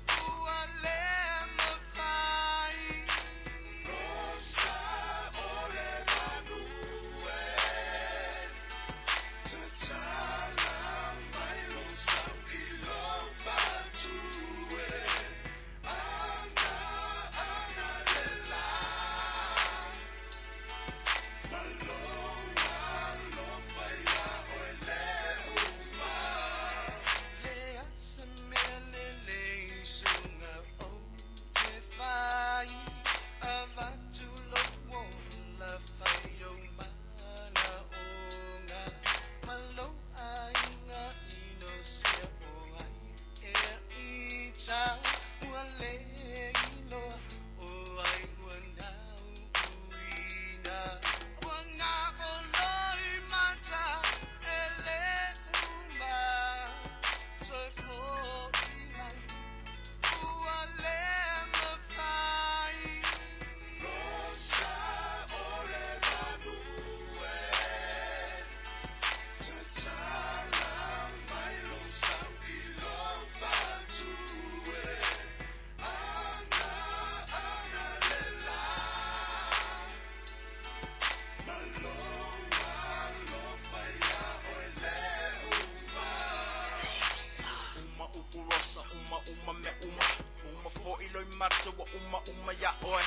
Ua le mafai. Uma uma mea uma, uma foʻi loimata ua uma uma iā ʻoe.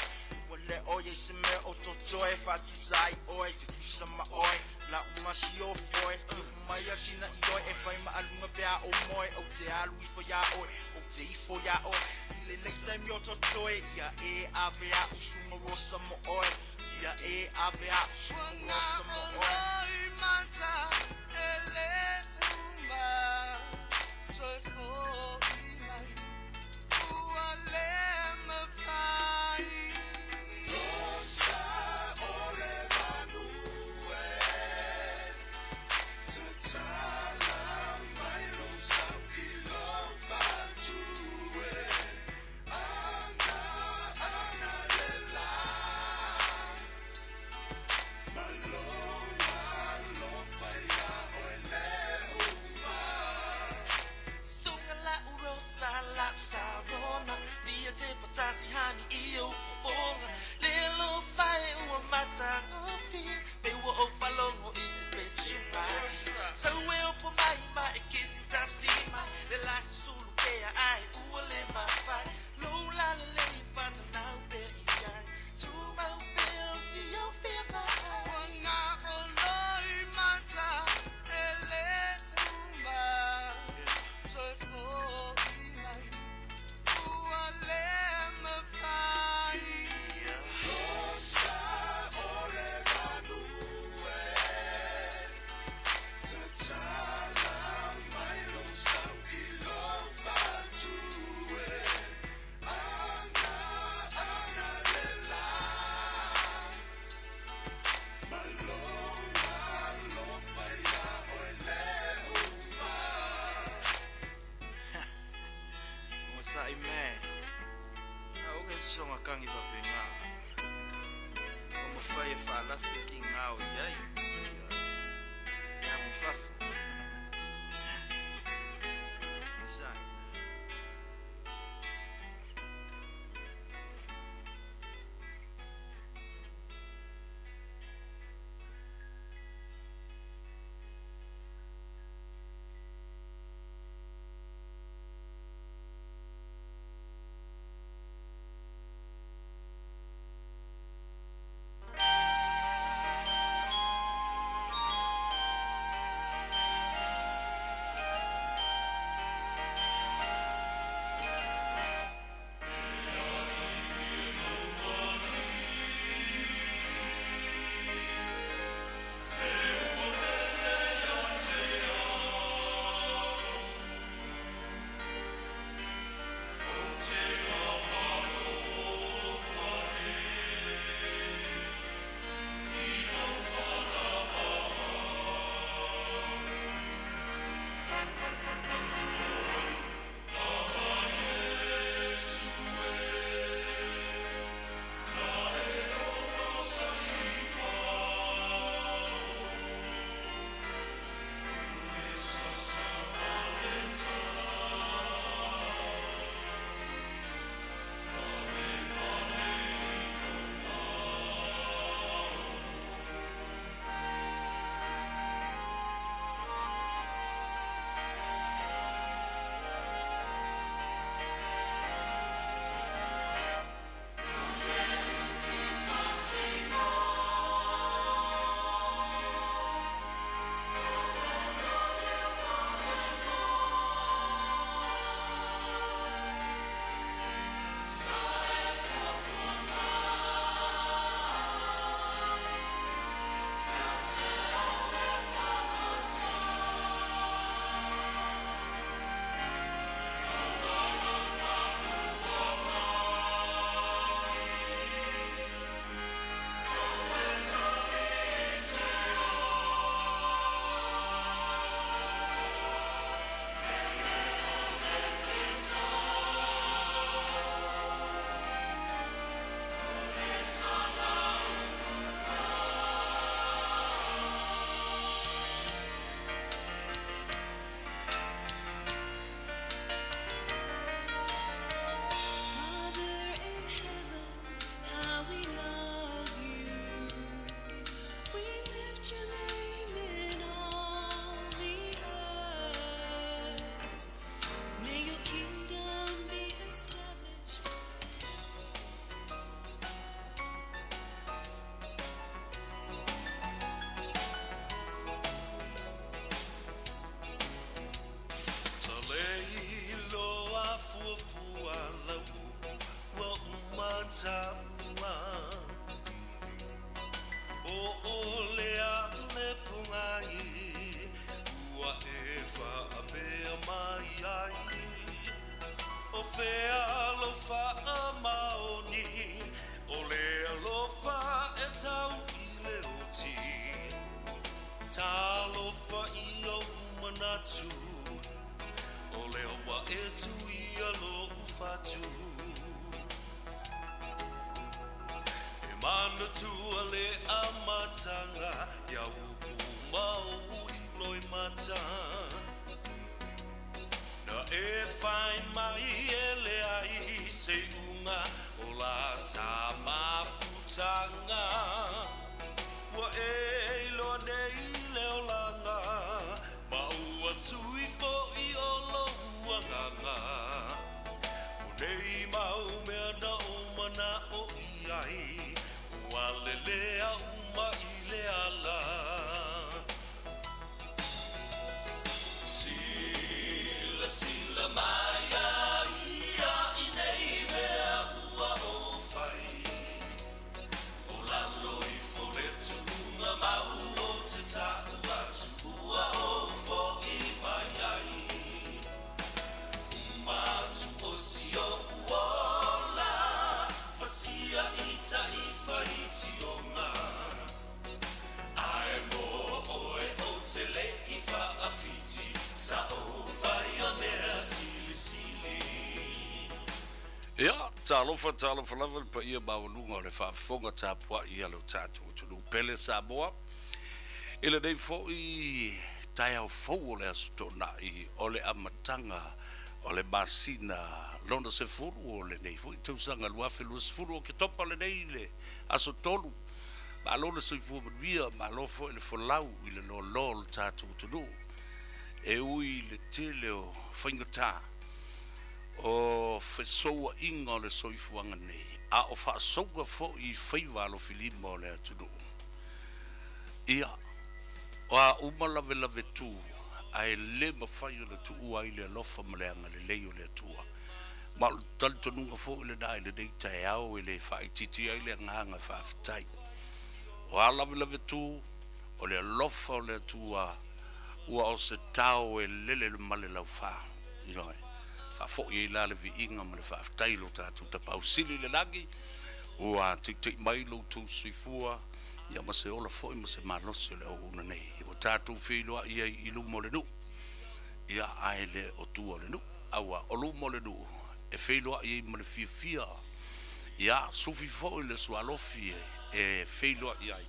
Ua lē ʻo ia i se mea o totoe, faatusa ai ʻoe, tutusa ma ʻoe, lau masiofo e tuʻu mai a sina ʻioe e fai maʻaluga pe a o moe, ou te alu ifo iā ʻoe, ou te ifo iā ʻoe, i lenei taimi o totoe, ia e ave aʻu suga rosa mo ʻoe, ia e ave aʻu suga rosa mo ʻoe. Onosai me. A o ke soga kagi faapena. Ua mafai e faalafi kiga o i ai. Ia feaga ma fafo. Onosai. lea ua e tuia lou fatu. E manatua le amataga ia upu ma ou loimata. Na e fai mai e leai se iuga o la ta mafutaga. Ua e iloa nei le olaga ma ua sui foi o lou agaga. O nei mau mea na ou mana'o i ai, ua lelea uma i le ala. Silasila mai ia ia i nei mea ua ou fai, o lalo ifo le tuuga mau ou te tau atu ua ou fo'i mai ai. Uma atu o si o'u ola, fasia i ta'i faitioga. Ae mo oe ou te le i fa'afiti, sa ou faia mea silisili. Ia, talofa, talofa lava le paia maualuga o le faafofoga tapuai a lo tatou atunuu pele Samoa i lenei foi taeao fou o le Aso Toonai o le amataga o le masina lona 10 o lenei foi tausaga 2020 Oketopa lenei le aso 3. Malo le soifua manuia, malo foi le folau i le loaloa o le tatou atunuu. E ui i le tele o faigata o fesouaʻiga o le soifuaga nei, a o faasouga foi i faiva alofilima o le atunuu, ia, o a uma lavelave tu, ae le mafai ona tuua ai le alofa ma le agalelei o le Atua. Ma o le talitonuga foi lena i lenei taeao e le faaitiitia ai le agaga faafetai. O a lavelave tu, o le alofa o le Atua ua o se tao e lele le male laufa. Ioe. Faafoi ai la le viiga ma le faafetai i lo tatou Tapaau Sili i le lagi, ua teitei mai lo outou soifua, ia ma se ola foi ma se malosi o le auauna nei. Ua tatou feiloai ai i luma o le nuu, ia ae le o tua o le nuu. Aua o luma o le nuu e feiloai ai ma le fiafia, ia sufi foi le sualofi e feiloai ai.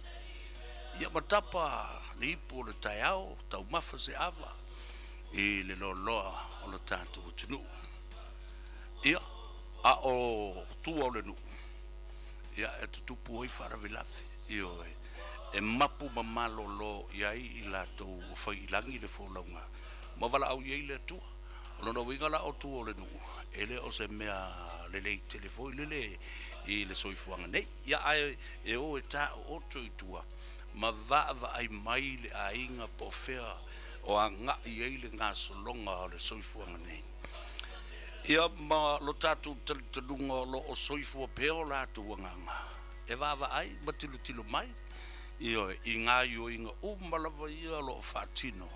Ia ma tapa le ipu o le taeao, taumafa se ava i le loaloa o lo tatou atunuu. Ia, a o tua o le nuu, ia e tutupu ai faalavelave, ioe, e mapu ma malolo i ai i latou ua fai i lagi le folauga ma valaau i ai le Atua. O lona uiga la o tua o le nuu, e le o se mea lelei tele foi lele i le soifuaga nei. Ia ae e o e taooto i tua ma vaavaai mai le aiga po o fea o agai ai le gasologa o le soifuaga nei. Ia ma lo tatou talitonuga o lo o soifua pea o latou agaga e vaavaai ma tilotilo mai, ioe, i gaoioiga uma lava ia o lo o faatino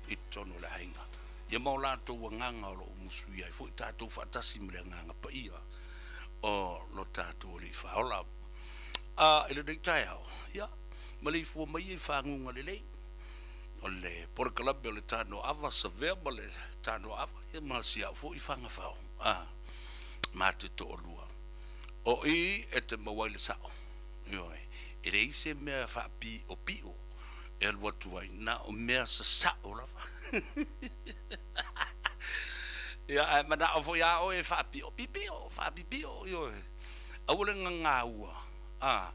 i totonu o le aiga. Ia ma o latou agaga o lo o musuia ai foi tatou faatasi ma le Agaga Paia o lo tatou Alii Faaola. A i lenei taeao, ia, maleifua mai ia i faguga lelei o le polokalame o le Tanoa Savea ma le Tanoa Ava, ia ma si au foi fagafao, a, ma te toalua. O i e te maua ai le sao, ioe, e leai se mea faapiopio e alu atu ai, na o mea sasao lava. Ia, ae manao foi lava oe e faapiopipio, faapipio, ioe, aua le gagaua, a,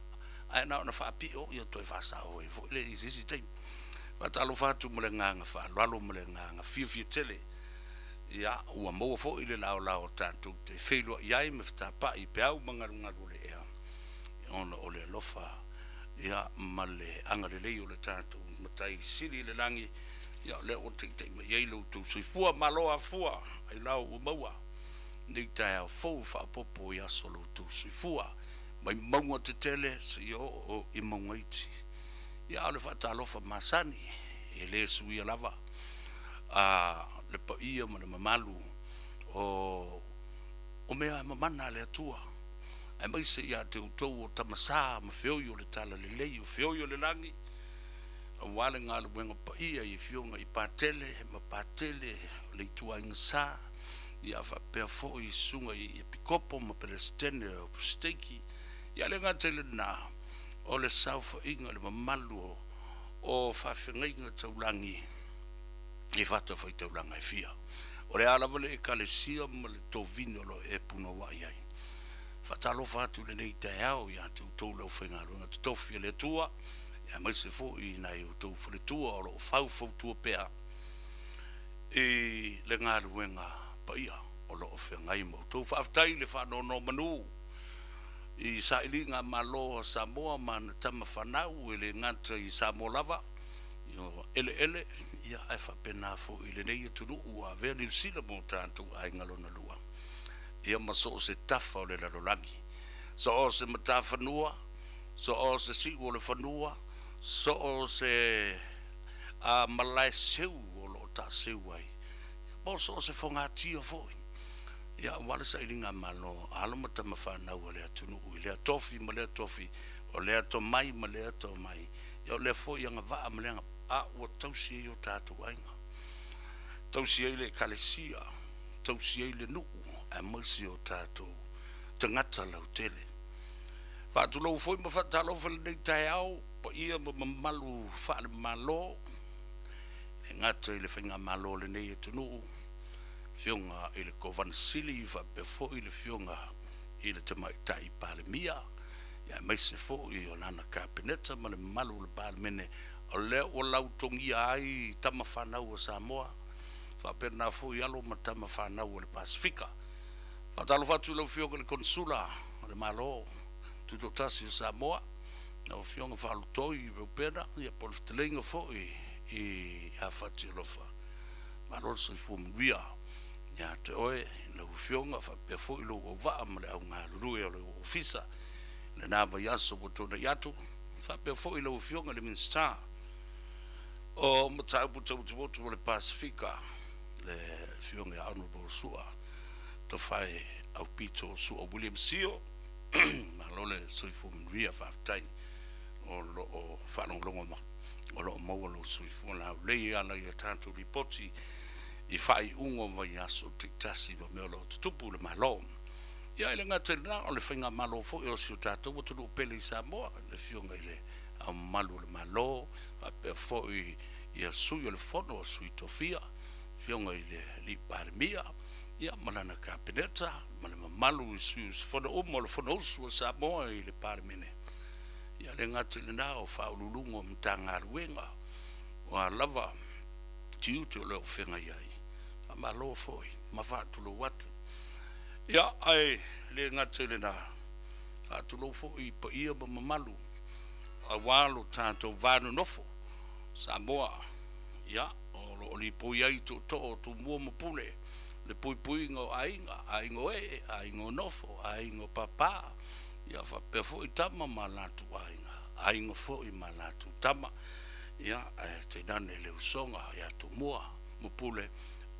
ae na ona faapio, ia toe faasao ai foi lea i se isi taimi. Faatalofa atu ma le agaga faaaloalo ma le agaga fiafia tele, ia, ua maua foi le laolao tatou te feiloai ai ma fetapa'i i peau ma galugalu o le ea, ona o le alofa, ia, ma le agalelei o le tatou Matai Sili i le lagi, ia, o lea ua taitai mai ai lo outou soifua. Malo afua ailao ua maua nei taeao fou faaopoopo i aso o lo outou soifua, mai mauga tetele seia oo i mauga iti. Ia, a o le faatalofa masani e le suia lava a le paia ma le mamalu o o mea mamana a le Atua, aemaise ia te outou o tama sa ma feoi o le talalelei, o feoi o le lagi, aua le galuega paia i afioga i Patele ma Patele. le ituaiga sa, ia faapea foi susuga i Epikopo ma Peresetene o Steiki, ia le gata i lena, o le saofaiga i le mamalu o faafeagaiga taulagi i fatafaitaulaga e fia. O le a lava le Ekalesia ma le tovini o lo o e punouai ai. Faatalofa atu i lenei taeao ia te outou le aufaigaluega totofi a le Atua, aemaise foi i nai outou faletua o lo o faufautua pea i le galuega paia o lo o feagai ma outou. Faafetai i le faanonomanu i sailiga malo a Samoa ma ana tama fanau, e le gata i Samoa lava i eleele, ia ae faapena foi i lenei atunuu ua avea Niu Sila ma o tatou aiga lona lua, ia ma so o se tafa o le lalolagi, so o se matafanua, so o se siu o le fanua, so o se a malae seu o lo o taaseu ai, ia po o so o se fogatia foi, ia aua le sailiga malo a alo ma tama fanau a le atunuu i lea tofi ma lea tofi, o lea tomai ma lea tomai, ia o lea foi agavaa ma lea a ua tausi ai o tatou aiga, tausi ai le Ekalesia, tausi ai le nuu, aemaise o tatou tagata lautele. Faatulou foi ma faatalofa i lenei taeao paia ma mamalu faale-Malo, e le gata i le Faigamalo o lenei atunuu, Afioga i le Kovana Sili faapea foi le Afioga i le Tamaitai Palemia, aemaise foi o lana Kapeneta ma le mamalu o le Palemene, o lea ua lautogia ai tama fanau a Samoa, faapena foi alo ma tama fanau a le Pasefika. Faatalofa atu i lau Afioga i le Konesula o le Malo Tutoatasi o Samoa, lau Afioga Faalutoi Reupena, ia po o le fetalaiga foi ia Fatialofa. Malo le soifua manuia ia te oe lau Afioga faapea foi lou auvaa ma le au galulue o lou ofisa i lena vaiaso ua tuanai atu, faapea foi lau Afioga i le Minisita o Mataupu Tau Atumotu o le Pasefika, le Afioga ia Honourable Su'a Tofae Aupito Su'a William Sio. Malo le soifua manuia, faafetai o lo o faalogologo mai, o lo o maua lou soifua laulelei e ala i a tatou lipoti i faaiuga o vaiaso taitasi ma mea o lo o tutupu i le Malo. Ia, e le gata i lena, o le faigamalo foi o si o tatou atunuu pele i Samoa, le Afioga i le Ao Mamalu o le Malo, faapea foi ia Sui o le Fono a Sui Tofia, Afioga i le Alii Palemia, ia ma lana Kapeneta, ma le mamalu i sui usufono uma o le Fonousu a Samoa i le Palemene. Ia le gata i lena, o Faauluuluga o Matagaluega, o a lava tiute o lo o feagai ai, faamalo foi ma faatulou atu. Ia, ae le gata i lena, faatulou foi i paia ma mamalu aua lo tatou va nonofo Samoa, ia, o lo o lipoi ai tootoo o Tumua ma Pule, le puipuiga o aiga, aiga o ee, aiga o nofo, aiga o papa, ia faapea foi tama ma latou aiga, aiga foi ma latou tama, ia ae tainane le usoga ia Tumua ma Pule,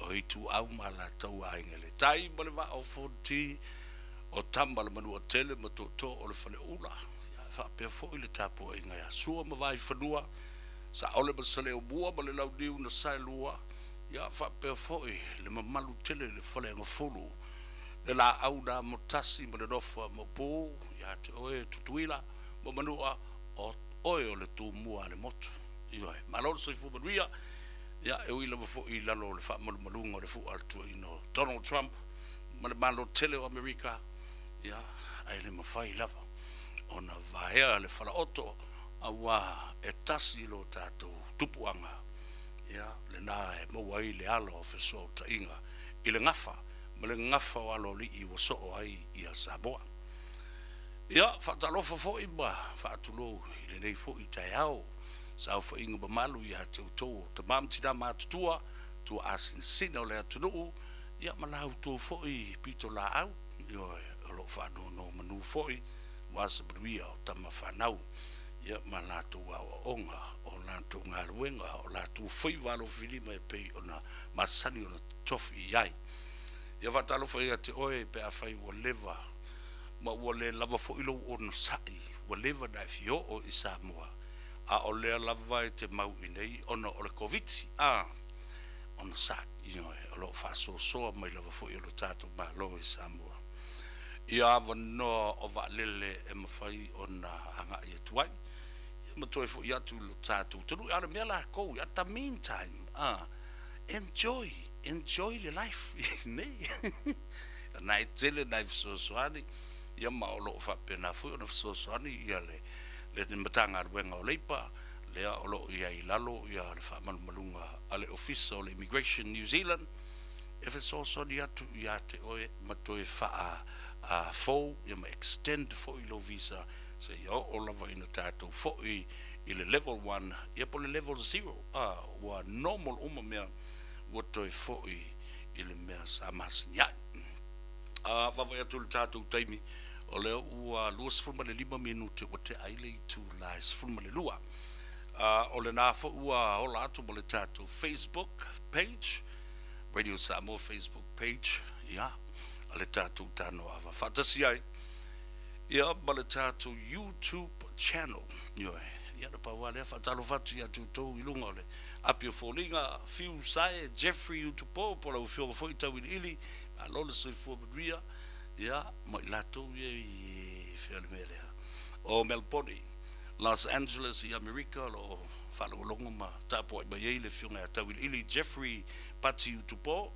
o Ituau ma latou aiga i le tai ma le vaa o Fonoti, o tama a le Manuatele ma tootoo o le Faleula, ia faapea foi le tapuaiga ia Sua ma Vaifanua, Saole ma Saleaaumua ma le Launiu na Saelua, ia faapea foi le mamalu tele i le Faleagafulu, le Laau na Amotasi ma le Nofo a Maopu, ia te oe Tutuila ma Manua, o oe o le Tumua a le motu. Ioe, malo le soifua manuia. Ia, e ui lava foi i lalo o le faamalumaluga o le fua tuuaiina o Donald Trump ma le Malo tele o Amerika, ia, ae le mafai lava ona vaea le falaoto, aua e tasi lo tatou tupuaga, ia, lena e maua ai le ala o fesootaiga i le gafa ma le gafa o aloalii ua soo ai ia Samoa. Ia, faatalofa foi ma faatulou i lenei foi taeao, saofaiga mamalu ia te outou o tama ma tina matutua, tuaasinasina o le atunuu, ia ma la outou foi pitolaau, ioe, o lo o faanonomanu foi aua se manuia o tama fanau, ia ma latou aoaoga, o latou galuega, o latou faiva alofilima e pei ona masani ona tofi i ai. Ia faatalofa ia te oe pe afai ua leva ma ua le lava foi lou onosai, ua leva ona e fia oo i Samoa, a o lea lava e te mau i inei ona o le Koviti. A! Onosai, ioe, o lo o faasoasoa mai lava foi e lo tatou Malo i Samoa ia avanoa o vaalele e mafai ona agai atu ai, ia ma toe foi atu i lo tatou atunuu. A o le mea lakou, at the meantime, a, enjoy, enjoy le life nei. Na e tele nai fesoasoani, ia ma o lo o faapena foi ona fesoasoani ia le, le Matagaluega o Leipa, lea o lo o i ai i lalo ia le faamalumaluga a le Ofisa o le Immigration New Zealand e fesoasoani atu ia te oe ma toe faa fou ia ma extend foi lou visa seia oo lava ina tatou foi i le level one ia po o le level zero a ua normal uma mea ua toe foi i le mea sa masani ai. A vaavaai atu i le tatou taimi, o lea ua 25 minute ua tea ai le itula e 12. A o lena foi ua ola atu ma le tatou Facebook page, Radio Samoa Facebook page, ia, a le tatou Tanoava faatasi ai, ia, ma le tatou YouTube channel. Ioe, ia na pau lava lea, faatalofa atu ia te outou i luga o le api o foliga, Fiu Sae, Jeffrey Utupo, po o lau Afioga foi Tauiliili, Malo le soifua manuia, ia, ma i latou ia i fea le mea lea, o Melbourne, Los Angeles i Amerika, o lo o faalogologo ma tapuai mai ai le Afioga ia Tauiliili Jeffrey Pati Utupo,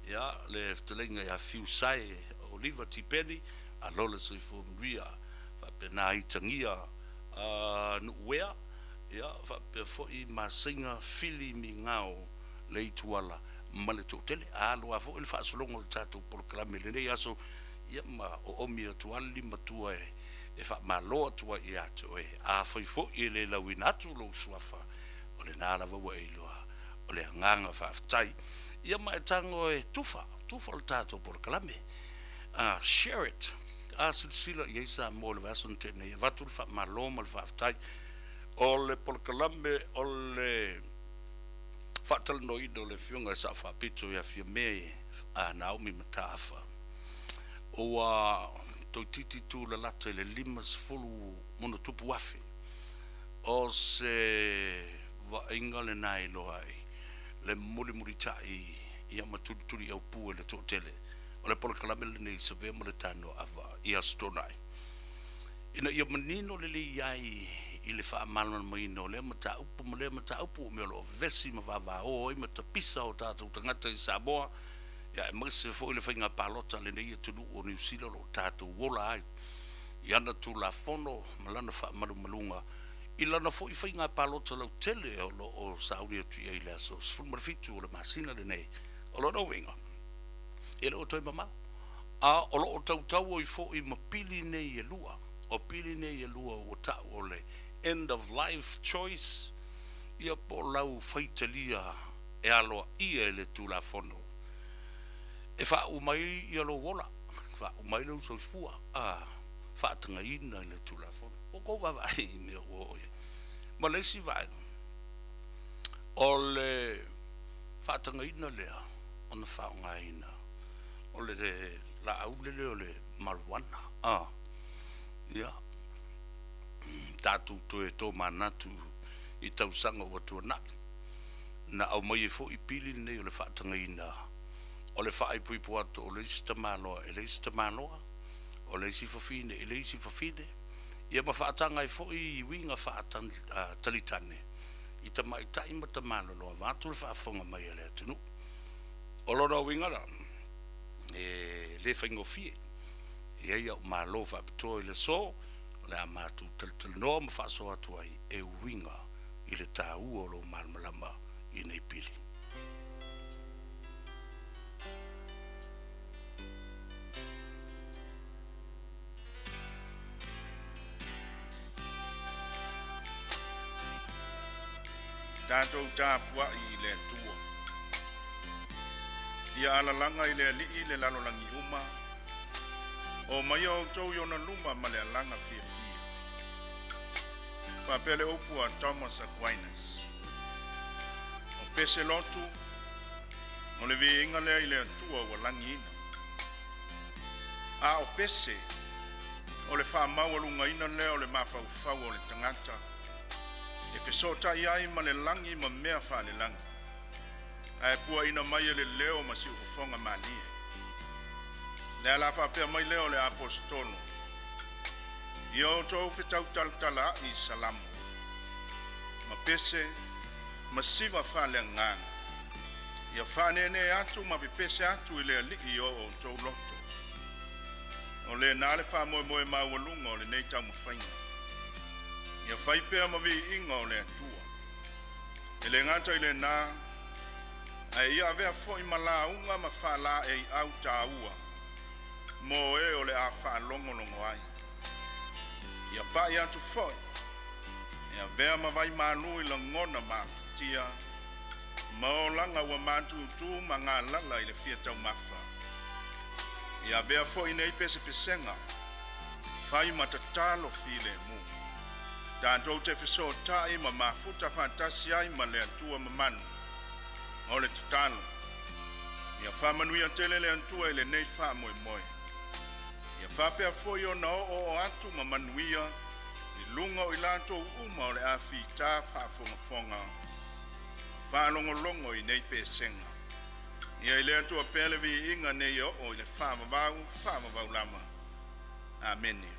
ia, le fetalaiga ia Fiu Sae Oliva Tipeni, malo le soifua manuia, faapena Itagia Nuuea, ia, faapea foi Masaiga Fili Migao Leituala ma le toatele. A alu lava foi le faasologa o le tatou polokalame i lenei aso, ia ma oomi atu lava le limatua e faamalo atu ai ia te oe. Afai foi e le lauina atu lou suafa, o lena lava ua e iloa o le agaga faafetai. Ia ma e tago e tufa, tufa le tatou polokalame. Share it. A silasila i ai Samoa i le vaiaso na tea nei, avatu le faamalo ma le faafetai. O le polokalame o le faatalanoaina o le Afioga i le Sao Faapito ia Fiame Naomi Mataafa, ua toeitiiti tulalata i le 50 ma ono afe. O se vaaiga lena e iloa ai le mulimulitai ia ma tulituliaupu e le toatele o le polokalame lenei Savea ma le Tanoa Ava i Aso Toonai. Ina ia manino lelei ai i le faamalamalamaina o lea mataupu ma lea mataupu o mea o lo o vevesi ma vavao ai ma tapisa o tatou tagata i Samoa, ia aemaise foi le faiga palota a lenei atunuu o Niu Sila o lo o tatou ola ai i ana Tulafono ma lana faamalumaluga i lana foi faiga palota lautele o lo o sauni atu i ai i le aso 17 o le masina lenei. O lona uiga, e le o toe mamao. A o lo o tautau ai foi ma pili nei e lua. O pili nei e lua ua tau o le end of life choice, ia po o lau faitalia e aloaia e le Tulafono e faauma ai ia lou ola, faauma ai lou soifua, a faatagaina i le Tulafono. Ua tou vaavaai i mea ua oo i ai. Ma le isi vaega, o le faatagaina lea ona faaaogaina o le laau lele o le marijuana. A, ia, tatou toe tomanatu i tausaga ua tuanai, na aumai ai foi pili lenei o le faatagaina o le faaipoipo atu o le isi tamaloa e le isi tamaloa, o le isi fafine i le isi fafine, ia ma faataga ai foi i uiga faatalitane i tamaitai ma tamaloloa vaeatu le faafofoga mai a le atunuu. O lona uiga la, e le faigofie. E i ai au malo faapitoa i le aso, o le a matou talatalanoa ma faasoa atu ai e uiga i le taua o lou malamalama i nei pili. Tatou tapuai i le Atua. Ia alalaga i le Alii le lalolagi uma, o maia outou i ona luma ma le alaga fiafia. Faapea le upu a Thomas Aquinas, O pese lotu, o le viiga lea i le Atua ua lagiina. A o pese, o le faamaualugaina lea o le mafaufau o le tagata e fesootai ai ma le lagi ma mea faalelagi. Ae puaina mai e le leo ma siufofoga malie. Le ala faapea mai lea o le Aposetolo, Ia outou fetautalatalaai i salamo, ma pese, ma siva faaleagaga, ia faaneenee atu ma pepese atu i le Alii i o outou loto. O lena le faamoemoe maualuga o lenei taumafaiga. Ia fai pea ma viiga o le Atua. E le gata i lena, ae ia avea foi ma lauga ma faalaeiau taua mo e o le a faalogologo ai. Ia pai atu foi e avea ma vaimalu i lagona mafatia ma olaga ua matutu ma galala i le fia taumafa. Ia avea foi nei pesepesega fai ma tatalo filemu. Tatou te fesootai ma mafuta faatasi ai ma le Atua mamalu. O le tatalo, ia faamanuia tele le Atua i lenei faamoemoe. Ia faapea foi ona oooo atu ma manuia i luga o i latou uma o le a fita faafogafoga faalogologo i nei pesega. Ia i le Atua pea le viiga nei oo i le faavavau, faavavau lava. Amene.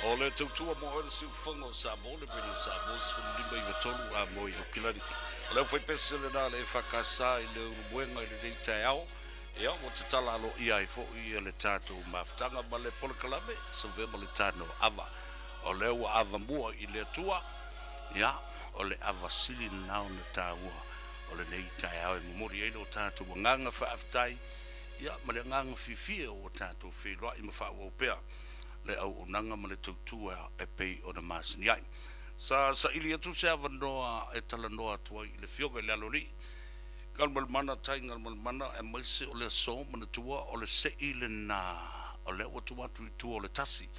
O le tautua mo oe le siufofoga o Samoa, le Radio Samoa 15 93 a mo i Aukilani. O le aufaipese lena a le EFKS i le Ulumuega i lenei taeao. Ia, ua tatala aloaia ai foi le tatou mafutaga ma le polokalame Savea ma le Tano Ava. O lea ua ava mua i le Atua, ia, o le ava sili lena ona taua o lenei taeao e momoli ai lo tatou agaga faafetai, ia, ma le agaga fiafia ua tatou feiloai ma faaauau pea le auaunaga ma le tautua e pei ona masani ai. Sa saili atu se avanoa e talanoa atu ai i le Afioga i le Aloalii Galumalemana Tai Galumalemana aemaise o le aso manatua o le se'i lena o lea ua tuu atu i tua o le tasi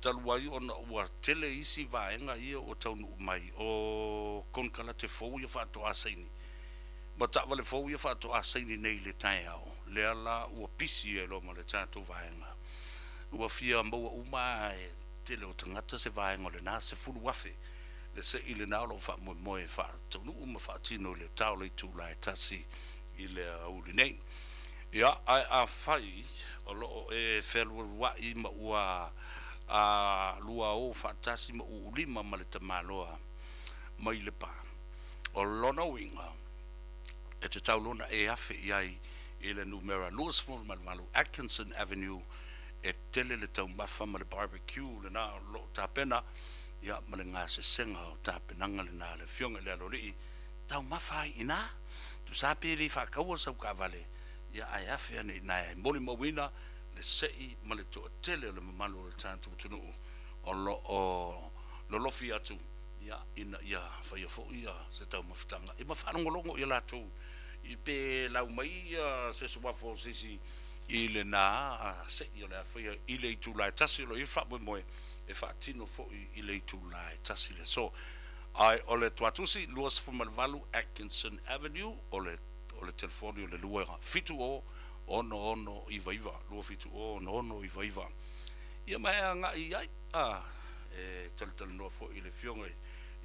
talu ai ona ua tele isi vaega ia ua taunuu mai o konekarate fou ia faatoa saini ma taavale fou ia faatoa saini nei i le taeao lea la ua pisi ai loa ma le tatou vaega ua fia maua uma e tele o tagata se vaega o lena 10,000 le se'i lena o lo o faamoemoe e faataunuu ma faatino i le ta o le itula e tasi i le aoauli nei. Ia, ae afai o lo o e fealualua'i ma ua luaō faatasi ma uulima ma le tamaloa mai Lepa, o lona uiga, e tatau loa ona e afe i ai i le numera 28 Atkinson Avenue, e tele le taumafa ma le barbecue lena o lo o tapena, ia, ma le gasesega o tapenaga lena a le Afioga i le Aloalii, taumafa ai i ina. Tusa pe le faataua sau taavale, ia, ae afe ane i ina e molimauina le se'i ma le toatele o le mamalu o le tatou atunuu o lo o lolofi atu, ia, ina ia faia foi ia se taumafataga, ia ma faalogologo ia latou i pe lau mai ia se suafa o se isi i lena se'i o le a faia i le itula e tasi o lo o i ai le faamoemoe e faatino foi i le itula e tasi le aso. Ae o le tuatusi 28 Atkinson Avenue, o le o le telefoni o le 2 7 0 6 6 9 9, 2 7 0 6 6 9 9. Ia ma e agai i ai, a, e talatalanoa foi i le Afioga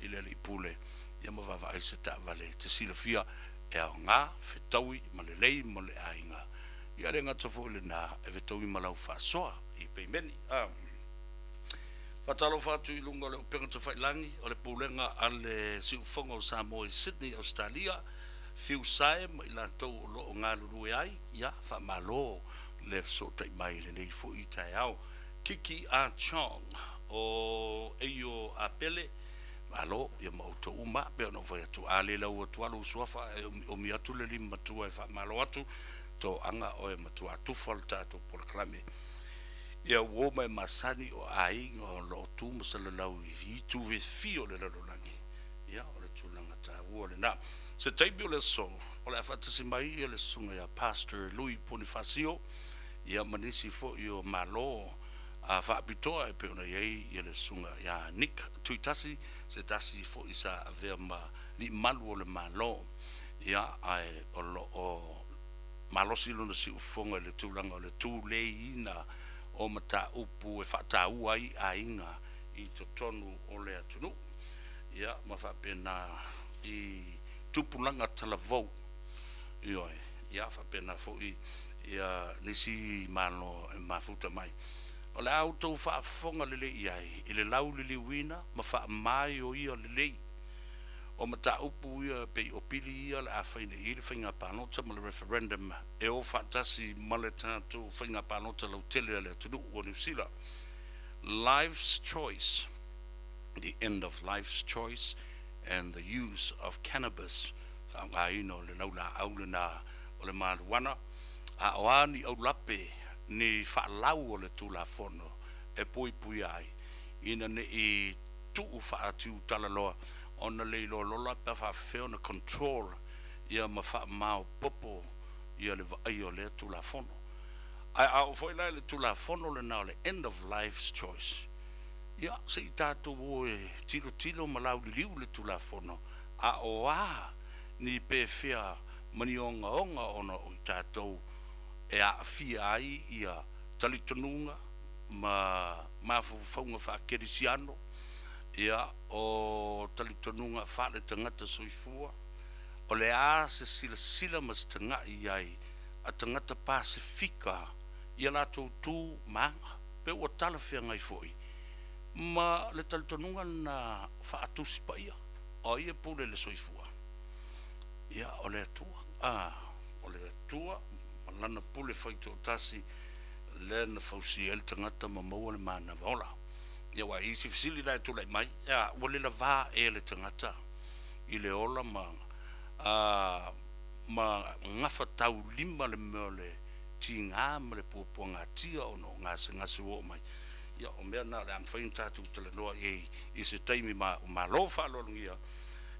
i le Alii Pule, ia ma vaavaai se taavale e te silafia e aoga, fetaui ma lelei mo le aiga. Ia le gata foi i lena, e fetaui ma lau faasoa i peimeni. A. Faatalofa atu i luga o le upega tafailagi o le Pulega a le Siufofoga o Samoa i Sydney, Ausetalia, Fiu Sae ma i latou o lo o galulue ai, ia, faamalo le fesootai mai i lenei foi taeao. Kiki Ah Chong o Eio Apele, malo, ia ma outou uma, pei ona ou fai atu, a le lau atu lava lou suafa ae omiomi atu le lima matua e faamalo atu, toaga oe matua tufa le tatou polokalame. Ia uo ma e masani o aiga o lo o tu ma salalau i itu fiafia o le lalolagi, ia o le tulaga taua lena. Se taimi o le aso, o le a faatasi mai ia le susuga ia Pastor Lui Ponifasio, ia ma nisi foi o malo a faapitoa e pei ona i ai ia le susuga ia Nick Tuitasi, se tasi foi sa avea ma liimalu o le Malo, ia ae o lo o malosi lona siufofoga i le tulaga o le tuleiina o mataupu e faataua ai aiga i totonu o le atunuu, ia ma faapena i tupulaga talavou, ioe, ia faapena foi ia nisi Malo e mafuta mai. O le a outou faafofoga lelei i ai i le lauliliuina ma faamaioia lelei o mataupu ia pei o pili ia o le a fai nei i ai le faiga palota ma le referendum e o faatasi ma le tatou faiga palota lautele a le atunuu o Niu Sila. Life's Choice, The End of Life's Choice and the Use of Cannabis, faaaogaina o le laulaau lena o le maluana, a o a ni aulape, ni faalau o le Tulafono e puipuia ai ina ne i tuu faatiutalaloa ona le iloa lola pe a faafefea ona control ia ma faamaopopo ia le vaaia o lea Tulafono. Ae a oo foi la i le Tulafono lena o le End of Life's Choice, ia se i tatou o e tilotilo ma lauliliu le Tulafono, a o a ni pefea ma ni ogaoga ona o i tatou e aafia ai ia talitonuga ma mafaufauga faakerisiano, ia, o talitonuga faaletagata soifua, o le a se silasila ma se taga'i i ai a tagata Pasefika i a latou tu ma aga, pe ua talafeagai foi. Ma le talitonuga na Faatusi Paia, o ai e pule i le soifua? Ia, o le Atua. A, o le Atua ma Lana pule faitoatasi lea na fausia ai le tagata ma maua le manava ola. Ia, aua e i isi fesili la e tulai mai, ia, ua le lavā ea le tagata i le ola ma, a, ma gafataulima le mea o le tiga ma le puapuagatia ona o gasegase ua oo mai? Ia, o mea na o le a mafai ona tatou talanoa i ai i se taimi ma malo faaaloalogia.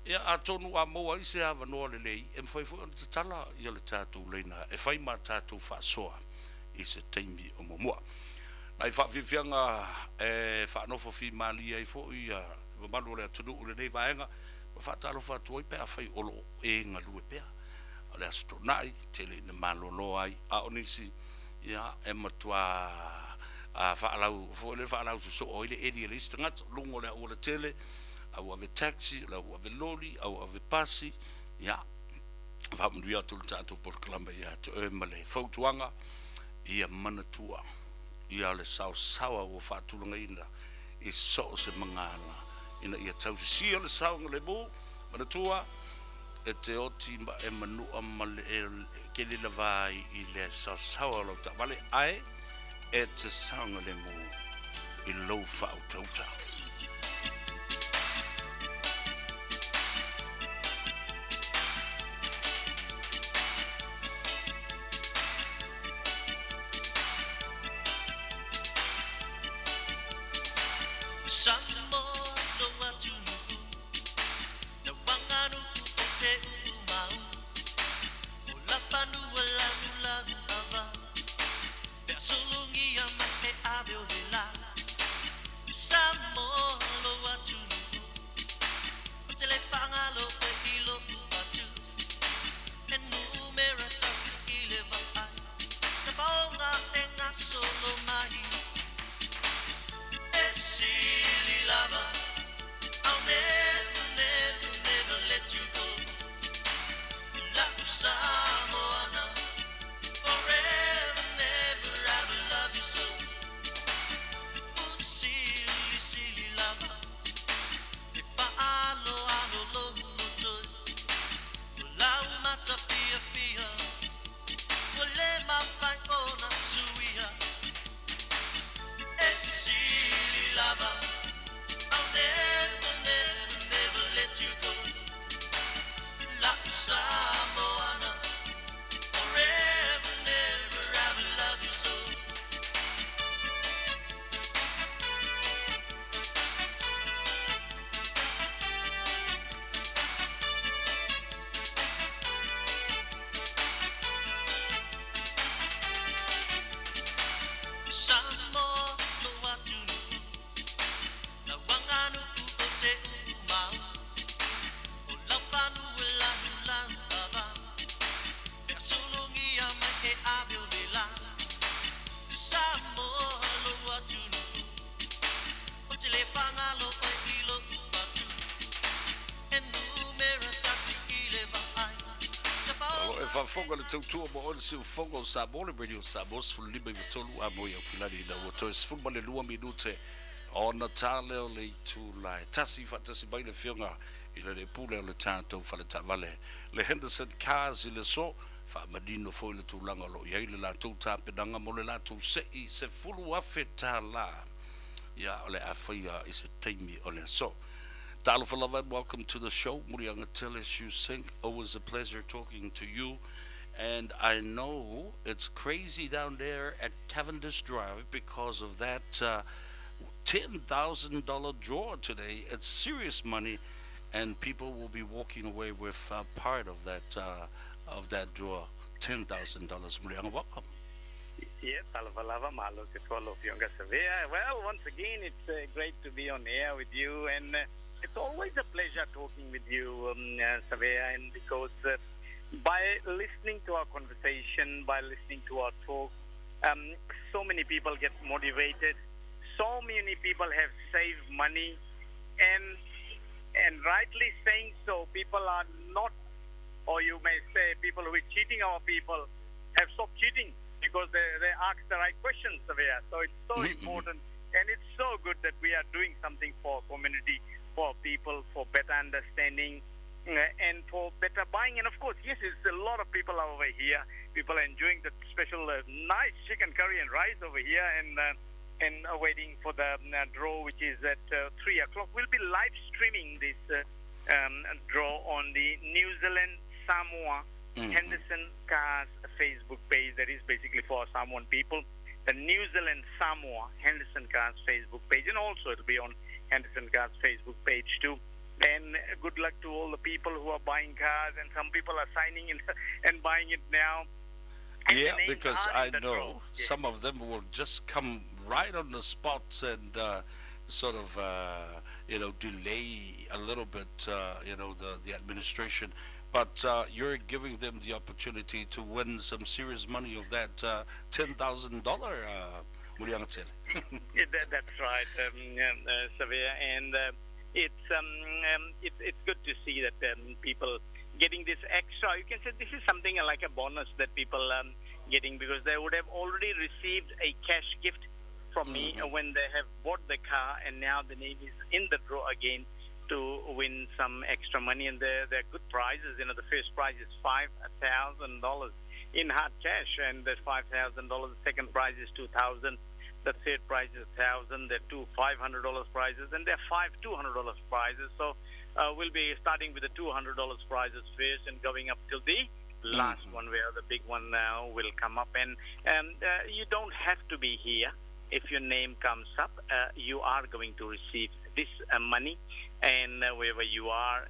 Ia, atonu a maua ai se avanoa lelei, e mafai foi ona tatala ia le tatou laina e fai ma tatou faasoa i se taimi o muamua. Nai faafiafiaga e faanofo fimalie ai foi le mamalu o le atunuu i lenei vaega, ma faatalofa atu ai pe afai o lo o e galue pea. O le Aso Toonai, tele ina malolo ai, a o nisi, ia, e matua faalau foi lea faalau sosoo ai le eli a le isi tagata, luga o le auala tele, au ave taxi, o le au ave loli, au ave pasi, ia, faamanuia atu le tatou polokalame ia te oe ma le fautuaga, ia manatua, ia le saosaoa ua faatulagaina i so o se magala ina ia tausisia le saogalemu, manatua, e te oti ma e manua ma le e kele lava ai i le saosaoa o lau taavale, ae e te saogalemu i lou faautauta. O lo o e faafofoga i le tautua mo oe le siufofoga o Samoa, le Radio Samoa 15 93 a mo i Aukilani ina ua toe 12 minute ona ta lea o le itula e tasi faatasi mai le Afioga i le Pule o le tatou fale taavale le Henderson Cars i le aso faamanino foi le tulaga o lo o i ai le latou tapenaga mo le latou se'i $10,000 ia o le a faia i se taimi o le aso. Talofa lava and welcome to the show. Muliaga Tele Sink. Always a pleasure talking to you. And I know it's crazy down there at Cavendish Drive because of that $10,000 draw today. It's serious money, and people will be walking away with part of that draw, $10,000. Muliaga, welcome. Yes, talofa lava, malo te tualo fionga Savea. Well, once again, it's great to be on air with you, and it's always a pleasure talking with you, Savea, and because by listening to our conversation, by listening to our talk, so many people get motivated. So many people have saved money, and rightly saying so, people are not, or you may say people who are cheating our people have stopped cheating because they ask the right questions, Savea. So it's so important. And it's so good that we are doing something for community, for people, for better understanding, and for better buying. And of course, yes, it's a lot of people are over here. People are enjoying the special nice chicken curry and rice over here, and waiting for the draw, which is at 3 o'clock. We'll be live streaming this draw on the New Zealand Samoa Henderson Cars Facebook page. That is basically for Samoan people. The New Zealand Samoa Henderson Cars Facebook page, and also it'll be on Henderson Cars Facebook page too. And good luck to all the people who are buying cars, and some people are signing in and buying it now. And the Yeah, names because are I in the know draw. Yeah. some of them will just come right on the spot and sort of, delay a little bit, the administration. But you're giving them the opportunity to win some serious money of that $10,000, Muliagatele. Yeah, that's right, Savea. And it's good to see that people getting this extra. You can say this is something like a bonus that people getting, because they would have already received a cash gift from me when they have bought the car, and now the name is in the draw again to win some extra money. And they're good prizes. You know, the first prize is $5,000 in hard cash, and the $5,000. The second prize is $2,000. The third prize is $1,000. There are two $500 prizes, and there are five $200 prizes. So we'll be starting with the $200 prizes first and going up till the last one, where the big one now will come up. And you don't have to be here. If your name comes up, you are going to receive this money, and wherever you are.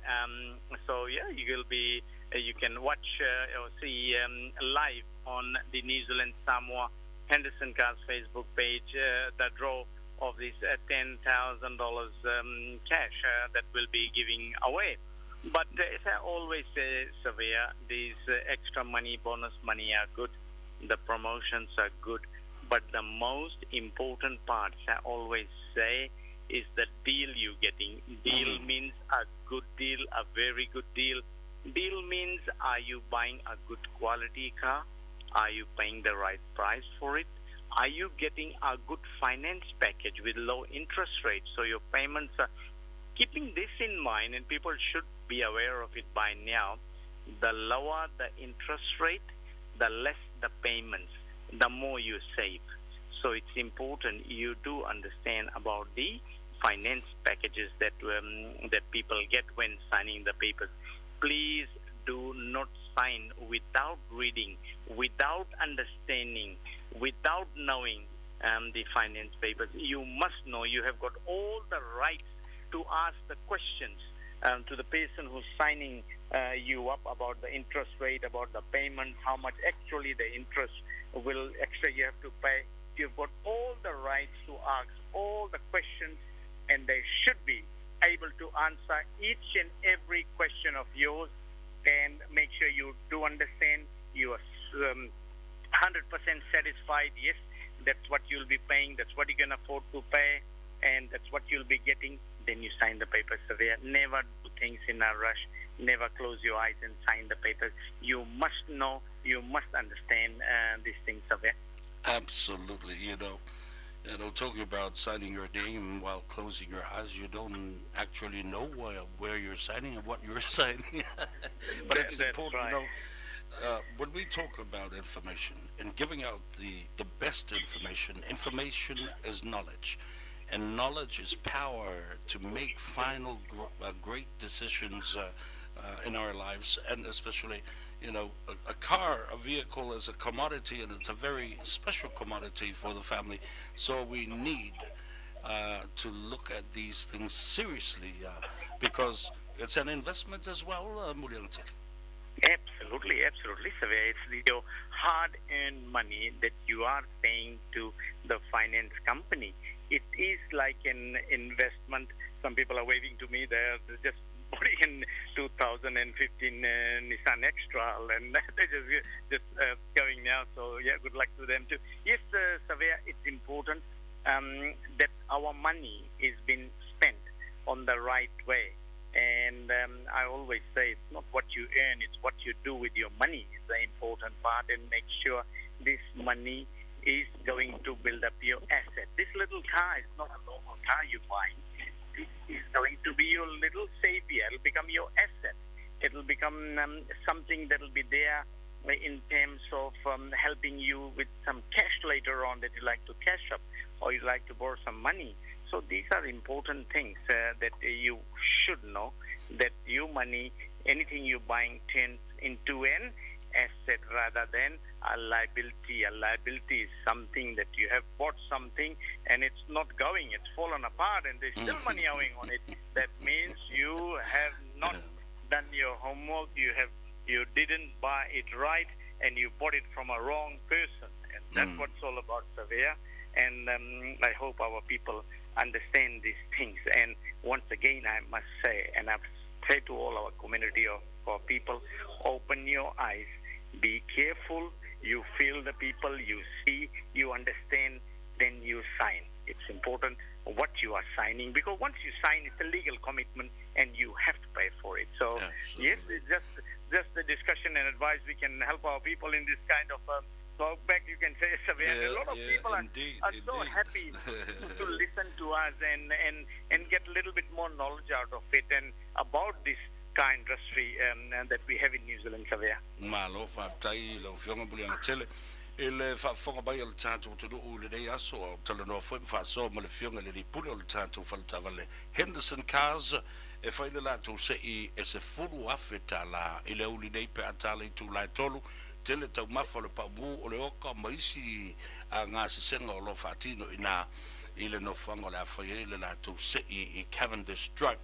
So yeah, you will be. You can watch or see live on the New Zealand Samoa Henderson Cars Facebook page the draw of this $10,000 cash that will be giving away. But as I always say, Savea, these extra money, bonus money are good. The promotions are good. But the most important part, I always say, is the deal you're getting. Deal means a good deal, a very good deal. Deal means, are you buying a good quality car? Are you paying the right price for it? Are you getting a good finance package with low interest rates? So your payments are... Keeping this in mind, and people should be aware of it by now, the lower the interest rate, the less the payments, the more you save. So it's important you do understand about the finance packages that that people get when signing the papers. Please do not sign without reading, without understanding, without knowing the finance papers. You must know. You have got all the rights to ask the questions to the person who's signing you up about the interest rate, about the payment, how much actually the interest will extra you have to pay. You've got all the rights to ask all the questions, and they should be able to answer each and every question of yours, and make sure you do understand. You are 100% satisfied. Yes, that's what you'll be paying, that's what you can afford to pay, and that's what you'll be getting. Then you sign the papers. So they never do things in a rush. Never close your eyes and sign the papers. You must know, you must understand these things, Savea. Absolutely. You know, talking about signing your name while closing your eyes, you don't actually know where you're signing and what you're signing. But it's That's important, right. you know, when we talk about information and giving out the best information, information is knowledge. And knowledge is power to make final great decisions in our lives, and especially, you know, a car, a vehicle is a commodity, and it's a very special commodity for the family. So we need to look at these things seriously, because it's an investment as well, Muliagatele. Absolutely, absolutely, Savea. It's your hard-earned money that you are paying to the finance company. It is like an investment. Some people are waving to me. They're just putting in 2015 Nissan X-Trail, and they're just going now. So, yeah, good luck to them too. Yes, Savea, it's important that our money is being spent on the right way. And I always say it's not what you earn, it's what you do with your money is the important part, and make sure this money is going to build up your asset. This little car is not a normal car you're buying. This is going to be your little savior. It'll become your asset. It'll become something that'll be there in terms of helping you with some cash later on that you like to cash up or you like to borrow some money. So these are important things that you should know, that your money, anything you're buying turns into an asset rather than a liability. A liability is something that you have bought something and it's not going, it's fallen apart and there's still money owing on it. That means you have not done your homework, you didn't buy it right, and you bought it from a wrong person. And that's what it's all about, Savea. And I hope our people understand these things. And once again, I must say, and I've said to all our community of our people, open your eyes, be careful. You feel the people, you see, you understand, then you sign. It's important what you are signing, because once you sign, it's a legal commitment and you have to pay for it. So, yes, it's just the discussion and advice we can help our people in this kind of talk back, you can say, Savea. Yeah, a lot of yeah, people indeed, are so indeed. happy to listen to us and get a little bit more knowledge out of it and about this car industry that we have in New Zealand, Savea. Malo, faafetai lau Afioga Muliagatele. I le faafofoga mai a le tatou atunuu i lenei aso, a o talanoa foi ma faasoa ma le Afioga i le Alii Pule o le tatou faletaavale Henderson Cars e fai le latou se'i e $10,000 i le aoauli nei pe a tala i itula e tolu. Tele taumafa o le paumū o le oka ma isi gasesega o lo o faatino i ina i le nofoaga o le a fai ai le latou se'i i Cavendish Drive.